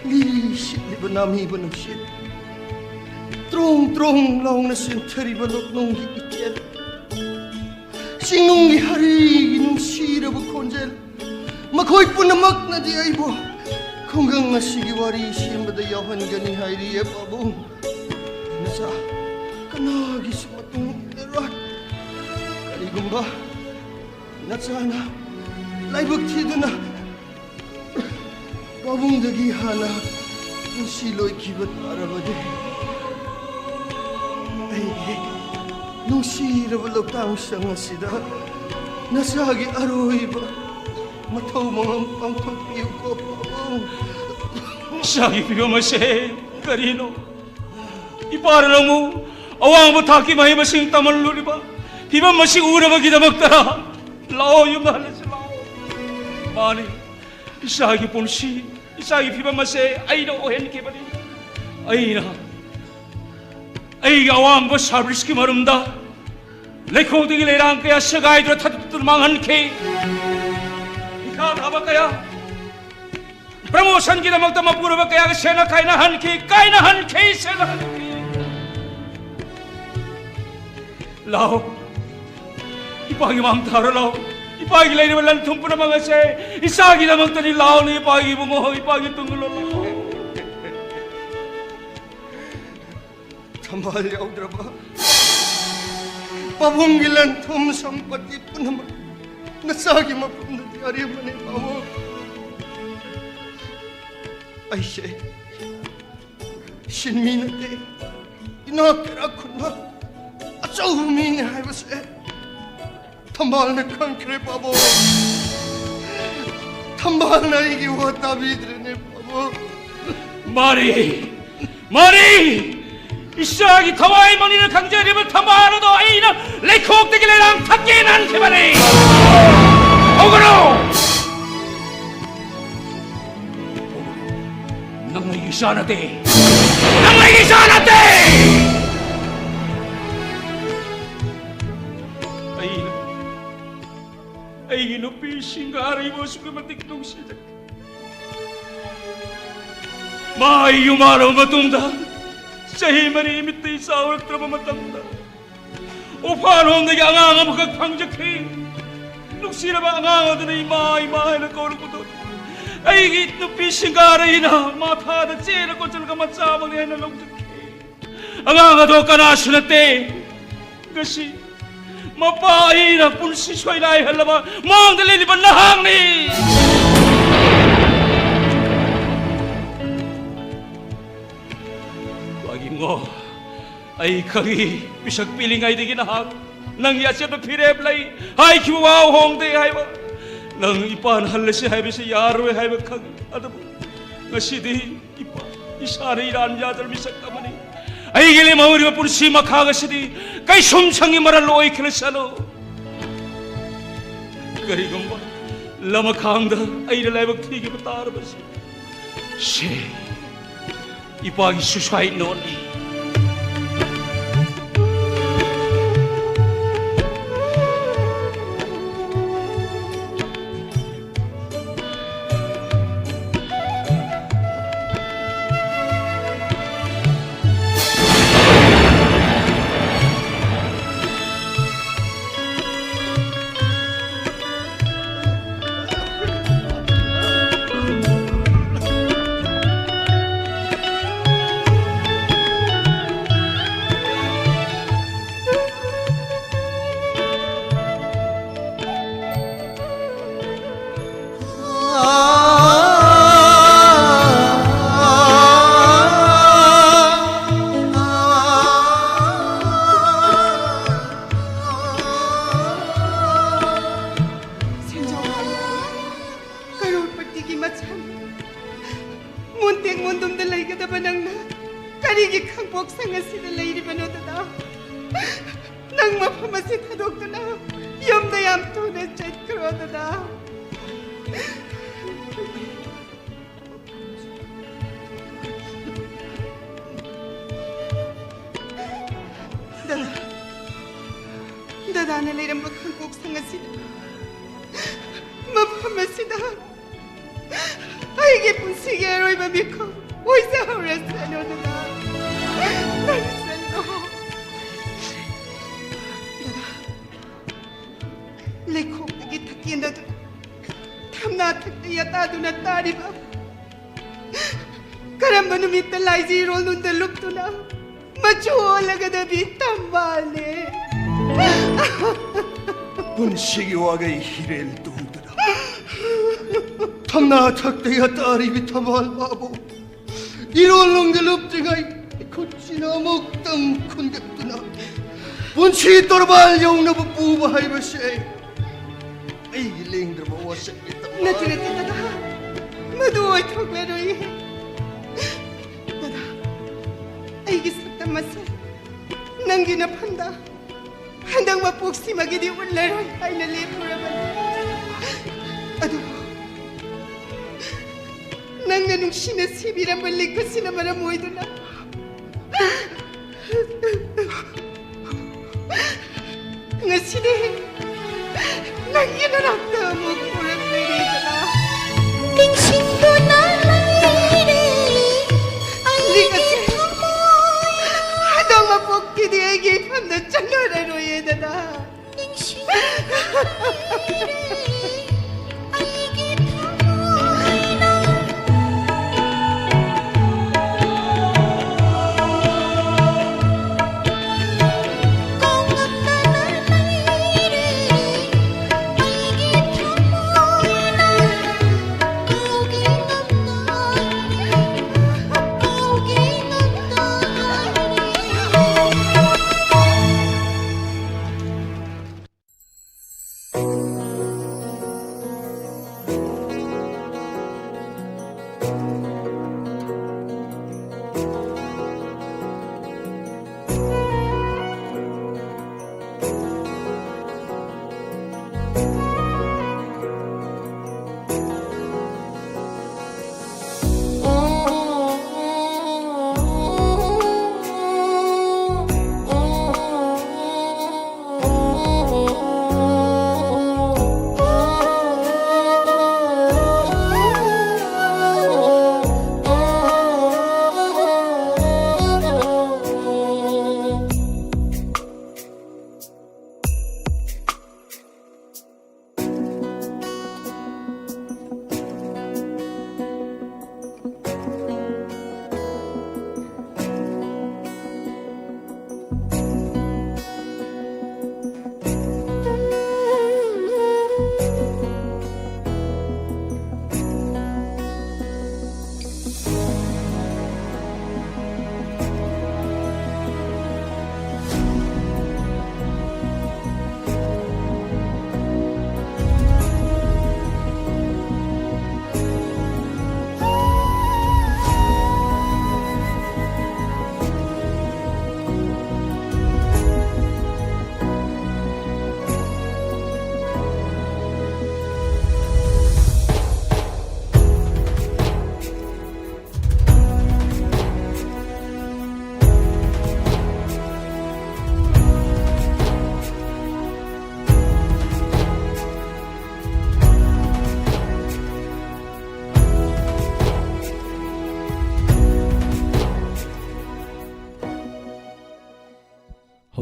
ꯂꯤ ꯁꯤꯠꯂꯤꯕ ꯅꯥꯃꯤꯕ ꯅꯨꯡꯁꯤꯠ, ꯇ꯭ꯔꯣꯡ ꯇ꯭ꯔꯣꯡ ꯂꯥꯎꯅ ꯆꯦꯟꯊꯔꯤꯕ ꯂꯣꯛꯅꯨꯡꯒꯤ ꯏꯆꯦꯜ, ꯆꯤꯡꯅꯨꯡꯒꯤ ꯍꯔꯤꯒꯤ ꯅꯨꯡꯁꯤꯔꯕ ꯈꯣꯟꯖꯦꯜ, ꯃꯈꯣꯏ ꯄꯨꯝꯅꯃꯛꯅꯗꯤ ꯑꯩꯕꯨ ꯈꯨꯡꯒꯪ ꯑꯁꯤꯒꯤ ꯋꯥꯔꯤ ꯁꯦꯝꯕꯗ ꯌꯥꯎꯍꯟꯒꯅꯤ ꯍꯥꯏꯔꯤꯌꯦ ꯄꯥꯕꯨꯡ꯫ ꯅꯆꯥ ꯀꯅꯥꯒꯤꯁꯨ ꯃꯇꯨꯡ ꯏꯜꯂꯔꯣꯏ꯫ ꯀꯔꯤꯒꯨꯝꯕ ꯅꯆꯥꯅ ꯂꯥꯏꯕꯛ ꯊꯤꯗꯨꯅ ꯄꯥꯕꯨꯡꯗꯒꯤ ꯍꯥꯟꯅ ꯄꯨꯟꯁꯤ ꯂꯣꯏꯈꯤꯕ ꯇꯥꯔꯕꯗꯤ, ꯑꯩꯒꯤ ꯅꯨꯡꯁꯤꯔꯕ ꯂꯧꯇꯥꯡ ꯁꯪ ꯑꯁꯤꯗ ꯅꯆꯥꯒꯤ ꯑꯔꯣꯏꯕ ꯃꯊꯧ ꯃꯉꯝ ꯄꯥꯡꯊꯣꯛꯄꯤꯌꯨꯀꯣ ꯄꯥꯕꯨꯡ꯫ ꯏꯆꯥꯒꯤ ꯐꯤꯕꯝ ꯑꯁꯦ ꯀꯔꯤꯅꯣ? ꯏꯄꯥꯅ ꯅꯪꯕꯨ ꯑꯋꯥꯡꯕ ꯊꯥꯛꯀꯤ ꯃꯍꯩ ꯃꯁꯤꯡ ꯇꯝꯍꯜꯂꯨꯔꯤꯕ ꯐꯤꯕꯝ ꯑꯁꯤ ꯎꯔꯕꯒꯤꯗꯃꯛꯇꯔ? ꯂꯥꯛꯑꯣ, ꯌꯨꯝꯗ ꯍꯜꯂꯁꯤ ꯂꯥꯛꯑꯣ꯫ ꯃꯥꯅꯤ, ꯏꯆꯥꯒꯤ ꯄꯨꯟꯁꯤ, ꯏꯆꯥꯒꯤ ꯐꯤꯕꯝ ꯑꯁꯦ ꯑꯩꯅ ꯑꯣꯏꯍꯟꯈꯤꯕꯅꯤ꯫ ꯑꯩꯅ ꯑꯩꯒꯤ ꯑꯋꯥꯡꯕ ꯁꯥꯔꯚꯤꯁꯀꯤ ꯃꯔꯨꯝꯗ ꯂꯩꯈꯣꯡꯗꯒꯤ ꯂꯩꯔꯥꯡ ꯀꯌꯥ ꯁꯦꯒꯥꯏꯗꯨꯅ ꯊꯠꯇꯨꯅ ꯃꯥꯡꯍꯟꯈꯤ꯫ ꯏꯈꯥ ꯊꯥꯕ ꯀꯌꯥ, ꯄ꯭ꯔꯃꯣꯁꯟꯒꯤꯗꯃꯛꯇ ꯃꯄꯨꯔꯣꯏꯕ ꯀꯌꯥꯒ ꯁꯦꯟꯅ ꯀꯥꯏꯅꯍꯟꯈꯤ, ꯀꯥꯏꯅꯍꯟꯈꯤ, ꯁꯦꯟꯅꯍꯟꯈꯤ꯫ ꯂꯥꯛꯑꯣ, ꯏꯄꯥꯒꯤ ꯃꯥꯡ ꯊꯥꯔꯣ ꯂꯥꯛꯑꯣ꯫ ꯏꯄꯥꯒꯤ ꯂꯩꯔꯤꯕ ꯂꯟ ꯊꯨꯝ ꯄꯨꯝꯅꯃꯛ ꯑꯁꯦ ꯏꯆꯥꯒꯤꯗꯃꯛꯇꯅꯤ꯫ ꯂꯥꯛꯑꯣꯅꯦ, ꯏꯄꯥꯒꯤ ꯏꯕꯨꯡꯉꯣ, ꯏꯄꯥꯒꯤ ꯇꯨꯡ ꯏꯜꯂꯣ ꯂꯥꯛꯑꯣ꯫ ꯊꯝꯕꯥꯜ ꯌꯥꯎꯗ꯭ꯔꯕ ꯄꯥꯕꯨꯡꯒꯤ ꯂꯟ ꯊꯨꯝ ꯁꯝꯄꯇꯤ ꯄꯨꯝꯅꯃꯛ ꯅꯆꯥꯒꯤ ꯃꯐꯝꯗꯗꯤ ꯑꯔꯦꯝꯕꯅꯤ ꯄꯥꯕꯨꯡ꯫ ꯑꯩꯁꯦ ꯁꯤꯟꯃꯤ ꯅꯠꯇꯦ, ꯏꯅꯥꯛ ꯀꯩꯔꯥꯛ ꯈꯨꯟꯕ ꯑꯆꯧꯕ ꯃꯤꯅꯤ ꯍꯥꯏꯕꯁꯦ ꯊꯝꯕꯥꯜꯅ ꯈꯪꯈ꯭ꯔꯦ ꯄꯥꯕꯨꯡ꯫ ꯊꯝꯕꯥꯜꯅ ꯑꯩꯒꯤ ꯋꯥ ꯇꯥꯕꯤꯗ꯭ꯔꯦꯅꯦ ꯄꯥꯕꯨꯡ꯫ ꯃꯥꯔꯤ! ꯃꯥꯔꯤ! ꯏꯆꯥꯒꯤ ꯊꯋꯥꯏ ꯃꯅꯤꯅ ꯈꯪꯖꯔꯤꯕ ꯊꯝꯕꯥꯜ ꯑꯗꯣ ꯑꯩꯅ ꯂꯩꯈꯣꯛꯇꯒꯤ ꯂꯩꯔꯥꯡ ꯊꯛꯀꯦꯅ ꯍꯟꯈꯤꯕꯅꯤ꯫ ꯍꯧꯒꯠꯂꯣ! ꯅꯪ ꯑꯩꯒꯤ ꯏꯆꯥ ꯅꯠꯇꯦ꯫ ꯅꯪ ꯑꯩꯒꯤ ꯏꯆꯥ ꯅꯠꯇꯦ꯫ ꯑꯩꯅ, ꯑꯩꯒꯤ ꯅꯨꯄꯤ ꯁꯤꯡꯒꯥꯔꯩꯕꯨ ꯑꯁꯨꯛꯀꯤ ꯃꯇꯤꯛ ꯅꯨꯡꯁꯤꯖꯩ꯫ ꯃꯥ ꯌꯨꯝ ꯍꯥꯜꯂꯕ ꯃꯇꯨꯡꯗ ꯆꯍꯤ ꯃꯔꯤ ꯃꯤꯠꯇꯩ ꯆꯥꯎꯔꯛꯇ꯭ꯔꯕ ꯃꯇꯝꯗ, ꯎꯐꯥꯜꯂꯣꯝꯗꯒꯤ ꯑꯉꯥꯡ ꯑꯃꯈꯛ ꯐꯪꯖꯈꯤ꯫ ꯅꯨꯡꯁꯤꯔꯕ ꯑꯉꯥꯡ ꯑꯗꯨꯅ ꯏꯃꯥ, ꯏꯃꯥ ꯍꯥꯏꯅ ꯀꯧꯔꯛꯄꯗꯨ ꯑꯩꯒꯤ ꯅꯨꯄꯤ ꯁꯤꯡꯒꯥꯔꯩꯅ ꯃꯊꯥꯗ ꯆꯦꯔ ꯀꯣꯠꯆꯜꯂꯒ ꯃꯆꯥꯃꯛꯅꯤ ꯍꯥꯏꯅ ꯂꯧꯖꯈꯤ꯫ ꯑꯉꯥꯡ ꯑꯗꯣ ꯀꯅꯥꯁꯨ ꯅꯠꯇꯦ꯫ ꯉꯁꯤ ꯃꯄꯥ ꯑꯩꯅ ꯄꯨꯟꯁꯤ ꯁꯣꯏꯅꯥꯏꯍꯜꯂꯕ ꯃꯥꯡꯗ ꯂꯩꯔꯤꯕ ꯅꯍꯥꯛꯅꯤ꯫ ꯋꯥꯒꯤꯉꯣ, ꯑꯩ ꯈꯪꯏ, ꯄꯤꯁꯛ ꯄꯤꯛꯂꯤꯉꯩꯗꯒꯤ ꯅꯍꯥꯛ ꯅꯪꯒꯤ ꯑꯆꯦꯠꯄ ꯐꯤꯔꯦꯞ ꯂꯩ ꯍꯥꯏꯈꯤꯕ ꯋꯥ ꯍꯣꯡꯗꯦ ꯍꯥꯏꯕ꯫ ꯅꯪ ꯏꯄꯥꯅ ꯍꯜꯂꯁꯤ ꯍꯥꯏꯕꯁꯤ ꯌꯥꯔꯣꯏ ꯍꯥꯏꯕ ꯈꯪꯏ꯫ ꯑꯗꯨꯕꯨ ꯉꯁꯤꯗꯤ ꯏꯄꯥ, ꯏꯁꯥꯅ ꯏꯔꯥꯟ ꯌꯥꯗ꯭ꯔꯕ ꯃꯤꯁꯛ ꯑꯃꯅꯤ꯫ ꯑꯩꯒꯤ ꯂꯦꯝꯍꯧꯔꯤꯕ ꯄꯨꯟꯁꯤ ꯃꯈꯥ ꯑꯁꯤꯗꯤ ꯀꯩꯁꯨꯝꯁꯪꯒꯤ ꯃꯔꯜ ꯑꯣꯏꯈꯤꯔꯁꯅꯨ꯫ ꯀꯔꯤꯒꯨꯝꯕ ꯂꯃꯈꯥꯡꯗ ꯑꯩꯅ ꯂꯥꯏꯕꯛ ꯊꯤꯈꯤꯕ ꯇꯥꯔꯕꯁꯨ, ꯁꯦ, ꯏꯄꯥꯒꯤ suicide noteꯅꯤ꯫ ꯃꯣꯟꯇꯦꯛ ꯃꯣꯟꯗꯨꯝꯗ ꯂꯩꯒꯗꯕ ꯅꯪꯅ ꯀꯔꯤꯒꯤ ꯈꯥꯡꯄꯣꯛꯁꯪ ꯑꯁꯤꯗ ꯂꯩꯔꯤꯕꯅꯣ, ꯗꯗꯥ? ꯅꯪ ꯃꯐꯝ ꯑꯁꯤ ꯊꯥꯗꯣꯛꯇꯨꯅ ꯌꯨꯝꯗ ꯌꯥꯝ ꯊꯨꯅ ꯆꯠꯈ꯭ꯔꯣ, ꯗꯗꯥ꯫ ꯗꯗꯥ, ꯗꯗꯥꯅ ꯂꯩꯔꯝꯕ ꯈꯥꯡꯄꯣꯛꯁꯪ ꯑꯁꯤꯗ, ꯃꯐꯝ ꯑꯁꯤꯗ ꯑꯩꯒꯤ ꯄꯨꯟꯁꯤꯒꯤ ꯑꯔꯣꯏꯕ ꯃꯤꯀꯨꯞ ꯑꯣꯏꯖꯍꯧꯔꯁꯅꯨ, ꯗꯗꯥ꯫ ꯂꯩꯁꯅꯨ꯫ ꯗꯗꯥ, ꯂꯩꯈꯣꯝꯗꯒꯤ ꯊꯛꯀꯦꯟꯗꯗꯨꯅ, ꯊꯝꯅꯥ ꯊꯛꯇ ꯌꯥꯇꯥꯗꯨꯅ ꯇꯥꯔꯤꯕ, ꯀꯔꯝꯕ ꯅꯨꯃꯤꯠꯇ ꯂꯥꯏꯖꯤ ꯏꯔꯣꯜ ꯅꯨꯡꯗ ꯂꯨꯞꯇꯨꯅ ꯃꯆꯨ ꯑꯣꯜꯂꯒꯗꯕꯤ ꯊꯝꯕꯥꯜꯅꯦ꯫ ꯄꯨꯟꯁꯤꯒꯤ ꯋꯥꯒꯩ ꯍꯤꯔꯦꯜ ꯇꯣꯡꯗꯨꯅ ꯊꯝꯅꯥ ꯊꯛꯇ ꯌꯥꯇꯥꯔꯤꯕꯤ ꯊꯝꯕꯥꯜ ꯃꯥꯕꯨ ꯏꯔꯣꯜ ꯅꯨꯡꯗ ꯂꯨꯞꯇ꯭ꯔꯤꯉꯩ ꯏꯈꯨꯠꯁꯤꯅ ꯑꯃꯨꯛꯇꯪ ꯈꯨꯟꯒꯠꯇꯨꯅ ꯄꯨꯟꯁꯤ ꯇꯣꯔꯕꯥꯟ ꯌꯧꯅꯕ ꯄꯨꯕ ꯍꯥꯏꯕꯁꯦ ꯑꯩꯒꯤ ꯂꯦꯡꯗ꯭ꯔꯕ ꯋꯥꯁꯛꯅꯤ, ꯇꯃꯥ꯫ ꯅꯠꯇꯦ, ꯅꯠꯇꯦ, ꯗꯗꯥ꯫ ꯃꯗꯨ ꯑꯣꯏꯊꯣꯛꯂꯔꯣꯏꯌꯦ꯫ ꯗꯗꯥ, ꯑꯩꯒꯤ ꯁꯛꯇꯝ ꯑꯁꯦ ꯅꯪꯒꯤ ꯅꯐꯝꯗ ꯍꯟꯗꯛ ꯃꯄꯣꯛꯁꯤꯃꯒꯤꯗꯤ ꯎꯠꯂꯔꯣꯏ ꯍꯥꯏꯅ ꯂꯦꯞꯄꯨꯔꯕꯅꯤ꯫ ꯑꯗꯨꯕꯨ ꯅꯪꯅ ꯅꯨꯡꯁꯤꯅ ꯁꯤꯕꯤꯔꯝꯕ ꯂꯤꯛ ꯑꯁꯤꯅ ꯃꯔꯝ ꯑꯣꯏꯗꯨꯅ ꯉꯁꯤꯗꯤ ꯅꯪꯒꯤ ꯅꯅꯥꯛꯇ ꯑꯃꯨꯛ ꯄꯨꯔꯛꯂꯤꯔꯦꯗꯅ꯫ ꯅꯤꯡꯁꯤꯡꯗꯨꯅ ꯂꯩꯔꯦ ꯂꯤꯛ ꯑꯁꯦ ꯍꯟꯗꯛ ꯃꯄꯣꯛꯀꯤꯗꯤ ꯑꯩꯒꯤ ꯏꯐꯝꯗ ꯆꯪꯉꯔꯣꯏꯌꯦꯗꯅ꯫ ꯅꯤꯡꯁꯤꯡꯗꯨꯅ ꯂꯩꯔꯦ ꯑꯩꯒꯤ ꯊꯃꯣꯏꯅ꯫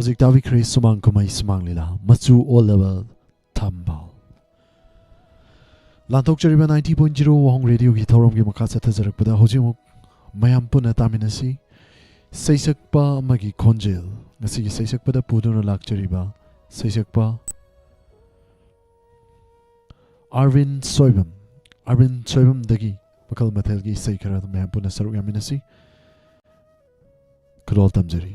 ꯍꯧꯖꯤꯛ ꯇꯥꯕꯤꯈ꯭ꯔꯦ ꯁꯨꯃꯥꯡ ꯀꯨꯝꯍꯩ ꯁꯨꯃꯥꯡ ꯂꯤꯂꯥ ꯃꯆꯨ ꯑꯣꯜꯂꯕ ꯊꯝꯕꯥꯜ꯫ ꯂꯥꯟꯊꯣꯛꯆꯔꯤꯕ ninety point zero ꯋꯥꯍꯣꯡ ꯔꯦꯗꯤꯑꯣꯒꯤ ꯊꯧꯔꯝꯒꯤ ꯃꯈꯥ ꯆꯠꯊꯖꯔꯛꯄꯗ ꯍꯧꯖꯤꯛꯃꯨꯛ ꯃꯌꯥꯝ ꯄꯨꯟꯅ ꯇꯥꯃꯤꯟꯅꯁꯤ꯫ ꯁꯩꯁꯛꯄ ꯑꯃꯒꯤ ꯈꯣꯟꯖꯦꯜ꯫ ꯉꯁꯤꯒꯤ ꯁꯩꯁꯛꯄꯗ ꯄꯨꯗꯨꯅ ꯂꯥꯛꯆꯔꯤꯕ ꯁꯩꯁꯛꯄ ꯑꯥꯔꯕꯤꯟ ꯁꯣꯏꯕꯝ꯫ ꯑꯥꯔꯕꯤꯟ ꯁꯣꯏꯕꯝꯗꯒꯤ ꯃꯈꯜ ꯃꯊꯦꯜꯒꯤ ꯏꯁꯩ ꯈꯔ ꯃꯌꯥꯝ ꯄꯨꯟꯅ ꯁꯔꯨꯛ ꯌꯥꯃꯤꯟꯅꯁꯤ꯫ ꯈꯨꯗꯣꯜ ꯇꯝꯖꯔꯤ꯫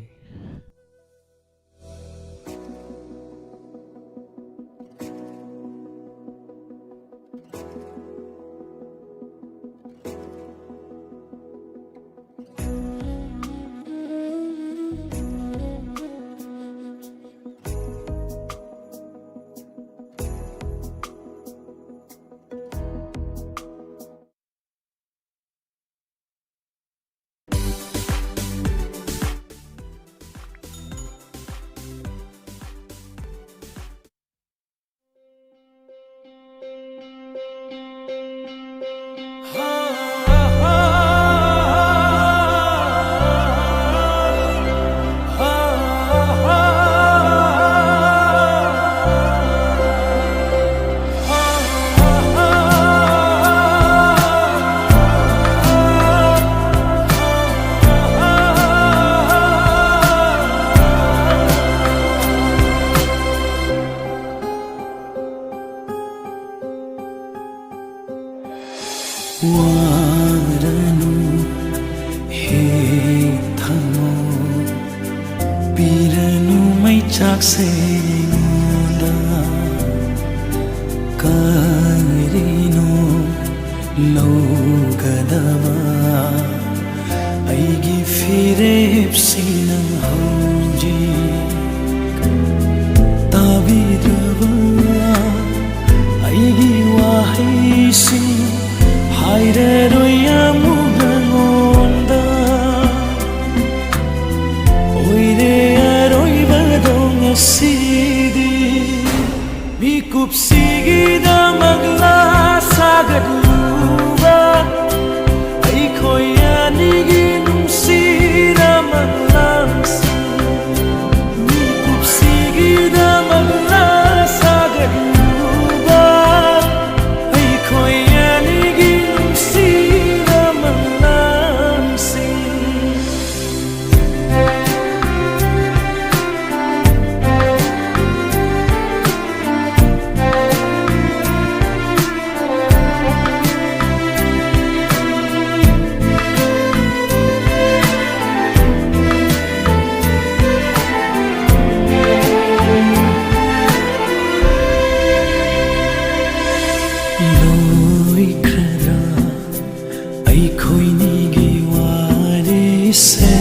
ꯋꯥꯔꯅꯨ ꯍꯦ ꯊꯃꯣꯏ, ꯄꯤꯔꯅꯨ ꯃꯩꯆꯥꯛꯁꯦ ꯑꯩꯉꯣꯟꯗ꯫ ꯀꯔꯤꯅꯣ ꯂꯧꯒꯗꯕ ꯑꯩꯒꯤ ꯐꯤꯔꯦꯞꯁꯤ ꯅꯪ ꯍꯧꯖꯤꯛ ꯇꯥꯕꯤꯗ꯭ꯔꯕ ꯑꯩꯒꯤ ꯋꯥꯍꯩꯁꯤꯡ ꯍꯥꯏꯔꯔꯣꯏ ꯑꯃꯨꯛ ꯅꯉꯣꯟꯗ꯫ ꯑꯣꯏꯔꯦ ꯑꯔꯣꯏꯕꯗꯣ ꯉꯁꯤꯗꯤ꯫ ꯃꯤꯀꯨꯞꯁꯤꯒꯤꯗꯃꯛ ꯂꯥ ꯁꯥꯒꯠꯂꯨꯕ ꯑꯩꯈꯣꯏ ꯑꯅꯤꯒꯤ ꯅꯨꯡꯁꯤꯅ ꯃꯪꯂꯥꯟꯁꯤꯡ꯫ ꯃꯤ ꯑꯩꯈꯣꯏꯅꯤꯒꯤ ꯋꯥꯔꯤꯁꯦ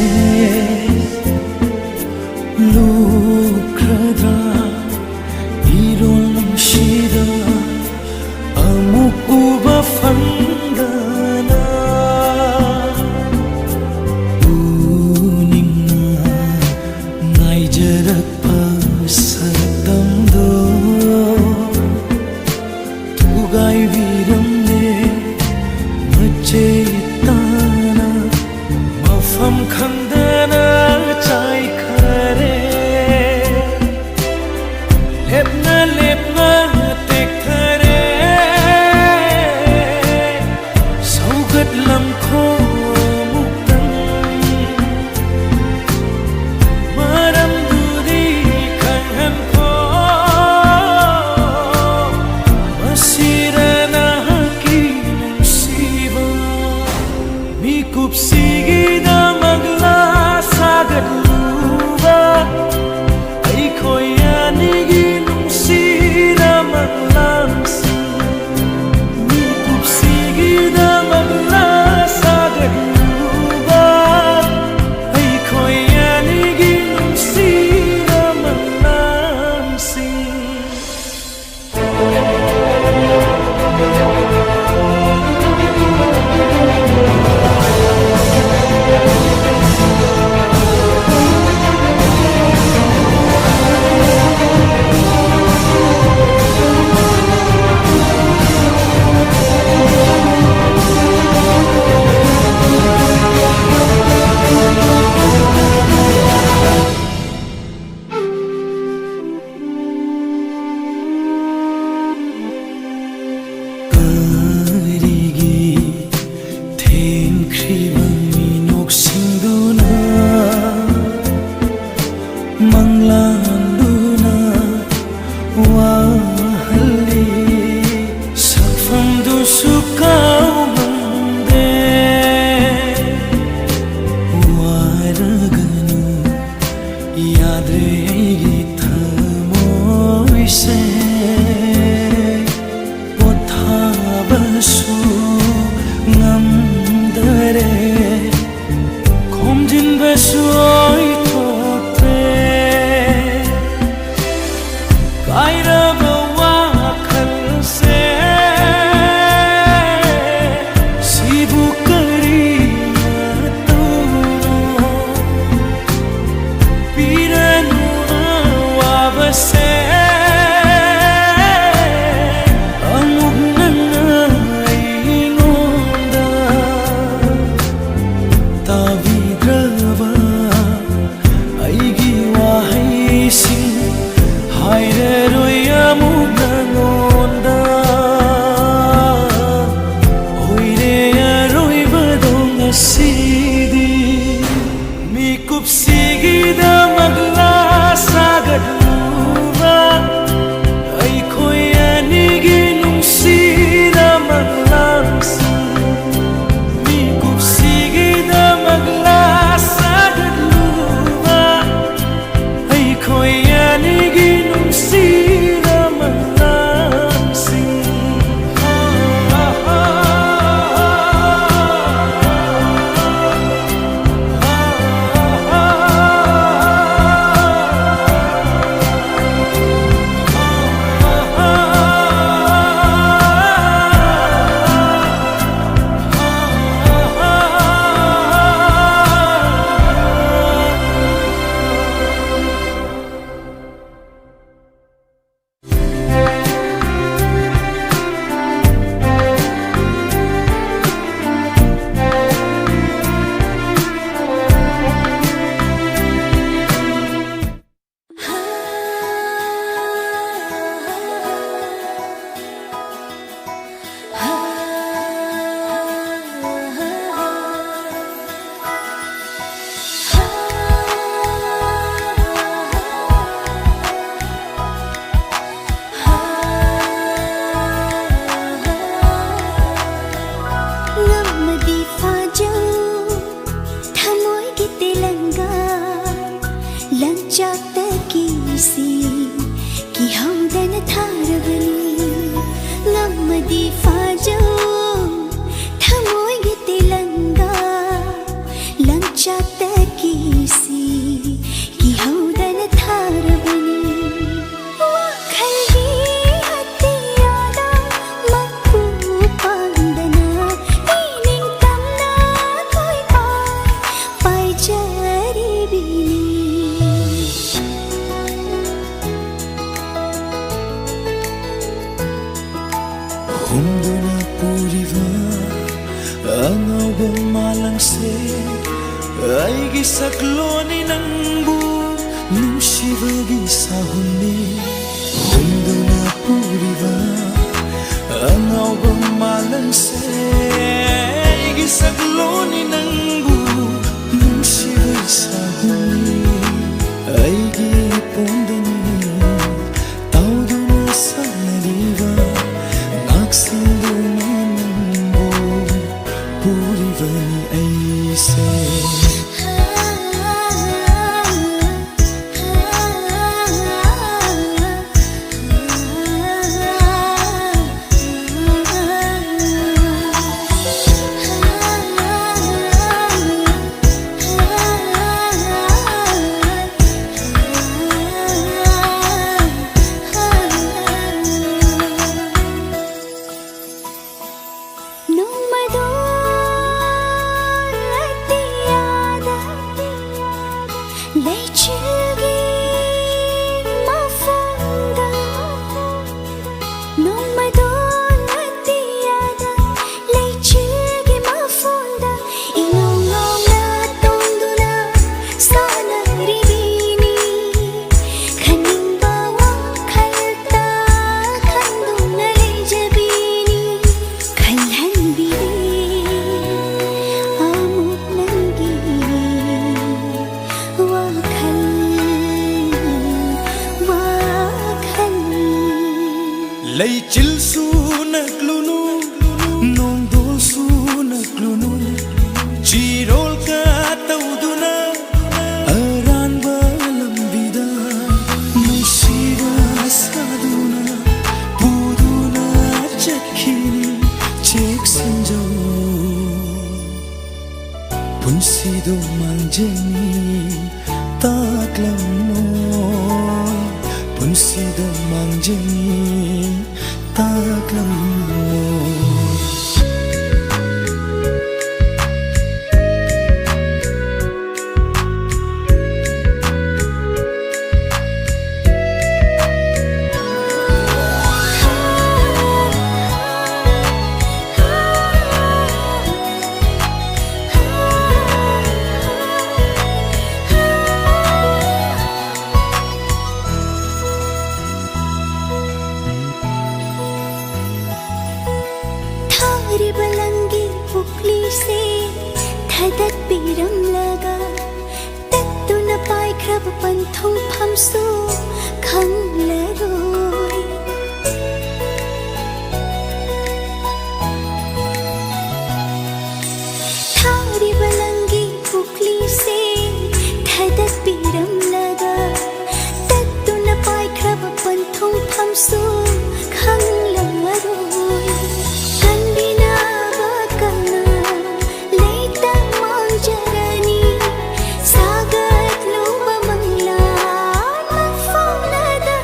ꯂꯨꯞꯈ꯭ꯔꯗ꯭ꯔꯥ? ꯏꯔꯣꯜ ꯅꯨꯡꯁꯤꯗ ꯑꯃꯨꯛ ꯎꯕ ꯐꯪꯗꯅ ꯎꯅꯤꯡꯅ ꯉꯥꯏꯖꯔꯛꯄ ꯁꯛꯇꯝꯗꯣ ꯊꯨꯒꯥꯏꯕꯤꯔꯝꯂꯦ ꯃꯆꯦ ꯇꯥꯅ꯫ ꯃꯐꯝ ꯈꯪꯗꯅ ꯆꯥꯏꯈꯔꯦ꯫ ꯂꯦꯞꯅ ꯂꯦꯞꯅ ꯇꯦꯛꯊꯔꯦ꯫ ꯁꯧꯒꯠꯂꯝꯈꯣ ꯑꯃꯨꯛꯇꯪ꯫ ꯃꯔꯝꯗꯨꯗꯤ ꯈꯪꯍꯟꯈꯣ꯫ ꯃꯁꯤꯔ ꯅꯍꯥꯛꯀꯤ ꯅꯨꯡꯁꯤꯕ? ꯃꯤꯀꯨꯞꯁꯤꯒꯤꯗꯃꯛꯂꯥ ꯁꯥꯒꯠꯂꯨꯕ ꯑꯩꯈꯣꯏ ꯑꯅꯤꯒꯤ ꯅꯨꯡꯁꯤꯔ ꯃꯪꯂꯥꯟꯁꯤꯡ? ꯃꯤꯀꯨꯞꯁꯤꯒꯤꯗꯃꯛꯂꯥ ꯁꯥꯒꯠꯂꯨꯕ ꯑꯩꯈꯣꯏ ꯑꯅꯤꯒꯤ ꯅꯨꯡꯁꯤꯔ ꯃꯪꯂꯥꯟꯁꯤꯡ? ꯀꯔꯤꯒꯤ ꯊꯦꯡꯈ꯭ꯔꯤꯕ ꯃꯤꯅꯣꯛꯁꯤꯡꯗꯨꯅ ꯃꯪꯂꯥꯟꯗꯨꯅ ꯋꯥꯍꯜꯂꯤ? ꯁꯛꯐꯝꯗꯨꯁꯨ ꯀꯥꯎꯉꯝꯗꯦ꯫ ꯋꯥꯔꯒꯅꯨ, ꯌꯥꯗ꯭ꯔꯦ ꯑꯩꯒꯤ ꯊꯃꯣꯏꯁꯦ꯫ ꯄꯣꯊꯥꯕꯁꯨ ꯉꯝ ꯀꯔꯤ ꯃꯇꯧꯅꯣ? ꯄꯤꯔꯅꯨ ꯑꯋꯥꯕꯁꯦ ꯑꯃꯨꯛ ꯅꯪꯅ ꯑꯩꯉꯣꯟꯗ꯫ ꯇꯥꯕꯤꯗ꯭ꯔꯕ ꯑꯩꯒꯤ ꯋꯥꯍꯩꯁꯤꯡ ꯍꯥꯏꯔꯔꯣꯏ ꯑꯃꯨꯛ ꯅꯉꯣꯟꯗ꯫ ꯑꯣꯏꯔꯦ ꯑꯔꯣꯏꯕꯗꯣ ꯑꯉꯧꯕ ꯃꯥꯂꯪꯁꯦ, ꯑꯩꯒꯤ ꯁꯛꯂꯣꯟꯅꯤ, ꯅꯪꯕꯨ ꯅꯨꯡꯁꯤꯕꯒꯤ ꯁꯥꯍꯨꯝꯅꯤ꯫ ꯍꯨꯝꯗꯨꯅ ꯄꯨꯔꯤꯕ ꯑꯉꯧꯕ ꯃꯥꯂꯪꯁꯦ, ꯑꯩꯒꯤ ꯁꯛꯂꯣꯟꯅꯤ, ꯅꯪꯕꯨ ꯅꯨꯡꯁꯤꯕꯒꯤ ꯁꯥꯍꯨꯝꯅꯤ꯫ ꯑꯩꯒꯤ ꯄꯣꯟꯗꯅꯤ ꯇꯥꯎꯗꯨꯅ ꯁꯥꯟꯅꯔꯤꯕ, ꯉꯥꯛꯁꯦꯟꯗꯨꯅ ꯅꯪꯕꯨ ꯄꯨꯔꯤꯕꯅꯤ ꯑꯩꯁꯦ꯫ ꯅꯣꯡꯃꯗꯣ ꯑꯇꯤꯌꯥꯗ ꯂꯩꯆꯤꯜꯒꯤ ꯃꯐꯝꯗ, ꯅꯣꯡꯃꯗꯣ ꯑꯇꯤꯌꯥꯗ ꯂꯩꯆꯤꯜꯒꯤ ꯃꯐꯝꯗ ꯏꯉꯧ ꯉꯧꯅ ꯇꯣꯡꯗꯨꯅ ꯁꯥꯟꯅꯔꯤꯕꯤꯅꯤ꯫ ꯈꯟꯅꯤꯡꯕ ꯋꯥꯈꯜꯇ ꯈꯟꯗꯨꯅ ꯂꯩꯖꯕꯤꯅꯤ꯫ ꯈꯜꯍꯟꯕꯤꯔꯦ ꯑꯃꯨꯛ ꯅꯪꯒꯤ ꯋꯥꯈꯜ, ꯋꯥꯈꯜ꯫ ꯂꯩꯆꯤꯜꯁꯨ ꯅꯛꯂꯨꯅꯨ, ꯅꯣꯡꯗꯣꯜꯁꯨ ꯅꯛꯂꯨꯅꯨ, ꯆꯤꯔꯣꯜ ꯀꯥ ꯇꯧꯗꯨꯅ ꯑꯔꯥꯟꯕ ꯂꯝꯕꯤꯗ ꯅꯨꯡꯁꯤꯕ ꯁꯥꯗꯨꯅ ꯄꯨꯗꯨꯅ ꯆꯠꯈꯤꯅꯤ꯫ ꯆꯦꯛꯁꯤꯟꯖꯧ, ꯄꯨꯟꯁꯤꯗꯣ ꯃꯥꯡꯖꯅꯤ ꯇꯥꯛꯂꯝꯃꯣ, ꯄꯨꯟꯁꯤꯗꯣ ꯃꯥꯡꯖꯅꯤ ꯇꯥꯛꯂꯝꯃꯣ꯫ ꯊꯥꯗꯠꯄꯤꯔꯝꯂꯒ ꯇꯠꯇꯨꯅ ꯄꯥꯏꯈ꯭ꯔꯕ ꯄꯟꯊꯨꯡꯐꯝꯁꯨ ꯈꯪꯂꯔꯣꯏ꯫ ꯊꯥꯔꯤꯕ ꯅꯪꯒꯤ ꯄꯨꯛꯂꯤꯁꯦ ꯊꯥꯗꯠꯄꯤꯔꯝꯂꯒ ꯇꯠꯇꯨꯅ ꯄꯥꯏꯈ꯭ꯔꯕ ꯄꯟꯊꯨꯡꯐꯝꯁꯨ ꯈꯪꯂꯝꯃꯔꯣꯏ꯫ ꯀꯟꯕꯤꯅꯕ ꯀꯅꯥ ꯂꯩꯇ ꯃꯥꯡꯖꯔꯅꯤ꯫ ꯁꯥꯒꯠꯂꯨꯕ ꯃꯪꯂꯥꯟ ꯃꯪꯐꯥꯎꯅꯗ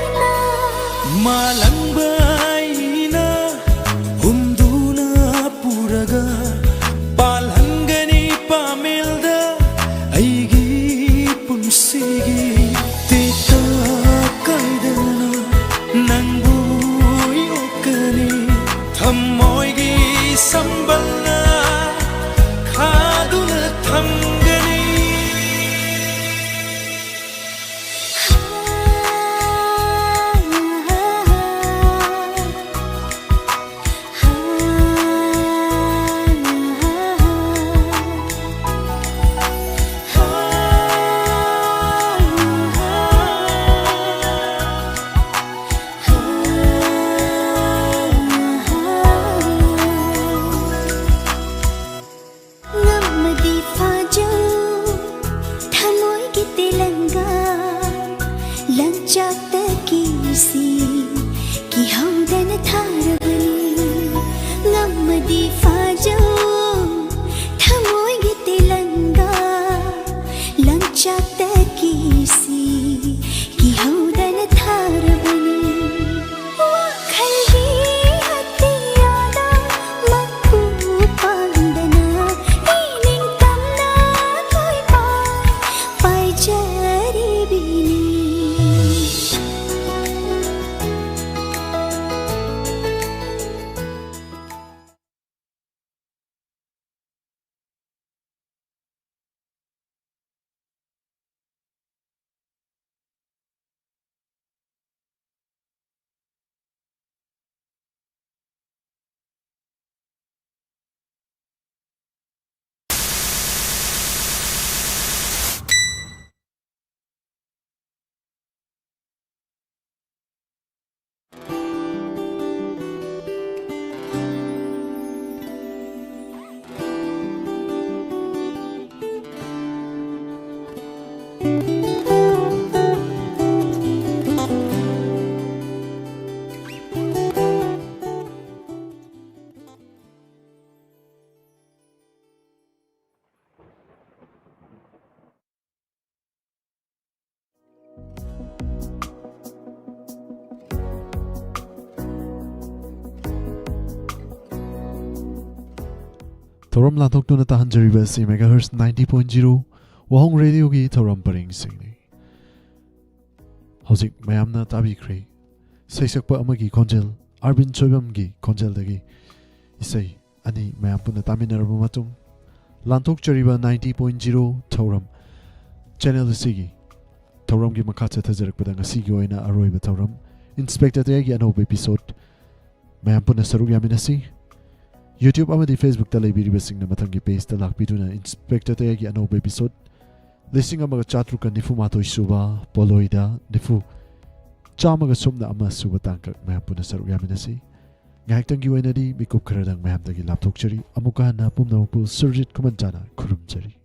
ꯊꯧꯔꯝ ꯂꯥꯟꯊꯣꯛꯇꯨꯅ ꯇꯥꯍꯟꯖꯔꯤꯕ ꯑꯁꯤ megahertz ninety point zero ꯋꯥꯍꯣꯡ ꯔꯦꯗꯤꯑꯣꯒꯤ ꯊꯧꯔꯝ ꯄꯔꯦꯡꯁꯤꯡꯅꯤ꯫ ꯍꯧꯖꯤꯛ ꯃꯌꯥꯝꯅ ꯇꯥꯕꯤꯈ꯭ꯔꯦ ꯁꯩꯁꯛꯄ ꯑꯃꯒꯤ ꯈꯣꯟꯖꯦꯜ, ꯑꯥꯔꯕꯤꯟ ꯁꯣꯏꯕꯝꯒꯤ ꯈꯣꯟꯖꯦꯜꯗꯒꯤ ꯏꯁꯩ ꯑꯅꯤ ꯃꯌꯥꯝ ꯄꯨꯟꯅ ꯇꯥꯃꯤꯟꯅꯔꯕ ꯃꯇꯨꯡ, ꯂꯥꯟꯊꯣꯛꯆꯔꯤꯕ ninety point zero ꯊꯧꯔꯝ channel ꯑꯁꯤꯒꯤ ꯊꯧꯔꯝꯒꯤ ꯃꯈꯥ ꯆꯠꯊꯖꯔꯛꯄꯗ ꯉꯁꯤꯒꯤ ꯑꯣꯏꯅ ꯑꯔꯣꯏꯕ ꯊꯧꯔꯝ Inspector ꯇꯌꯥꯏꯒꯤ ꯑꯅꯧꯕ episode ꯃꯌꯥꯝ ꯄꯨꯟꯅ ꯁꯔꯨꯛ ꯌꯥꯃꯤꯟꯅꯁꯤ꯫ YouTube ꯑꯃꯗꯤ Facebook ꯇ ꯂꯩꯕꯤꯔꯤꯕꯁꯤꯡꯅ ꯃꯊꯪꯒꯤ page ꯇ ꯂꯥꯛꯄꯤꯗꯨꯅ Inspector ꯇꯌꯥꯏꯒꯤ ꯑꯅꯧꯕ episode ꯂꯤꯁꯤꯡ ꯑꯃꯒ ꯆꯥꯇ꯭ꯔꯨꯛꯀ ꯅꯤꯐꯨ ꯃꯥꯊꯣꯏ ꯁꯨꯕ ꯄꯣꯂꯣꯏꯗ ꯅꯤꯐꯨ, ꯆꯥꯝꯃꯒ ꯁꯨꯞꯅ ꯑꯃ ꯁꯨꯕ ꯇꯥꯡꯀꯛ ꯃꯌꯥꯝ ꯄꯨꯟꯅ ꯁꯔꯨꯛ ꯌꯥꯃꯤꯟꯅꯁꯤ꯫ ꯉꯥꯏꯍꯥꯛꯇꯪꯒꯤ ꯑꯣꯏꯅꯗꯤ ꯃꯤꯀꯨꯞ ꯈꯔꯗꯪ ꯃꯌꯥꯝꯗꯒꯤ ꯂꯥꯞꯊꯣꯛꯆꯔꯤ꯫ ꯑꯃꯨꯛꯀ ꯍꯟꯅ ꯄꯨꯝꯅꯃꯛꯄꯨ ꯁꯨꯔꯖꯤꯠ ꯈꯨꯃꯟꯆꯥꯅ ꯈꯨꯔꯨꯝꯖꯔꯤ꯫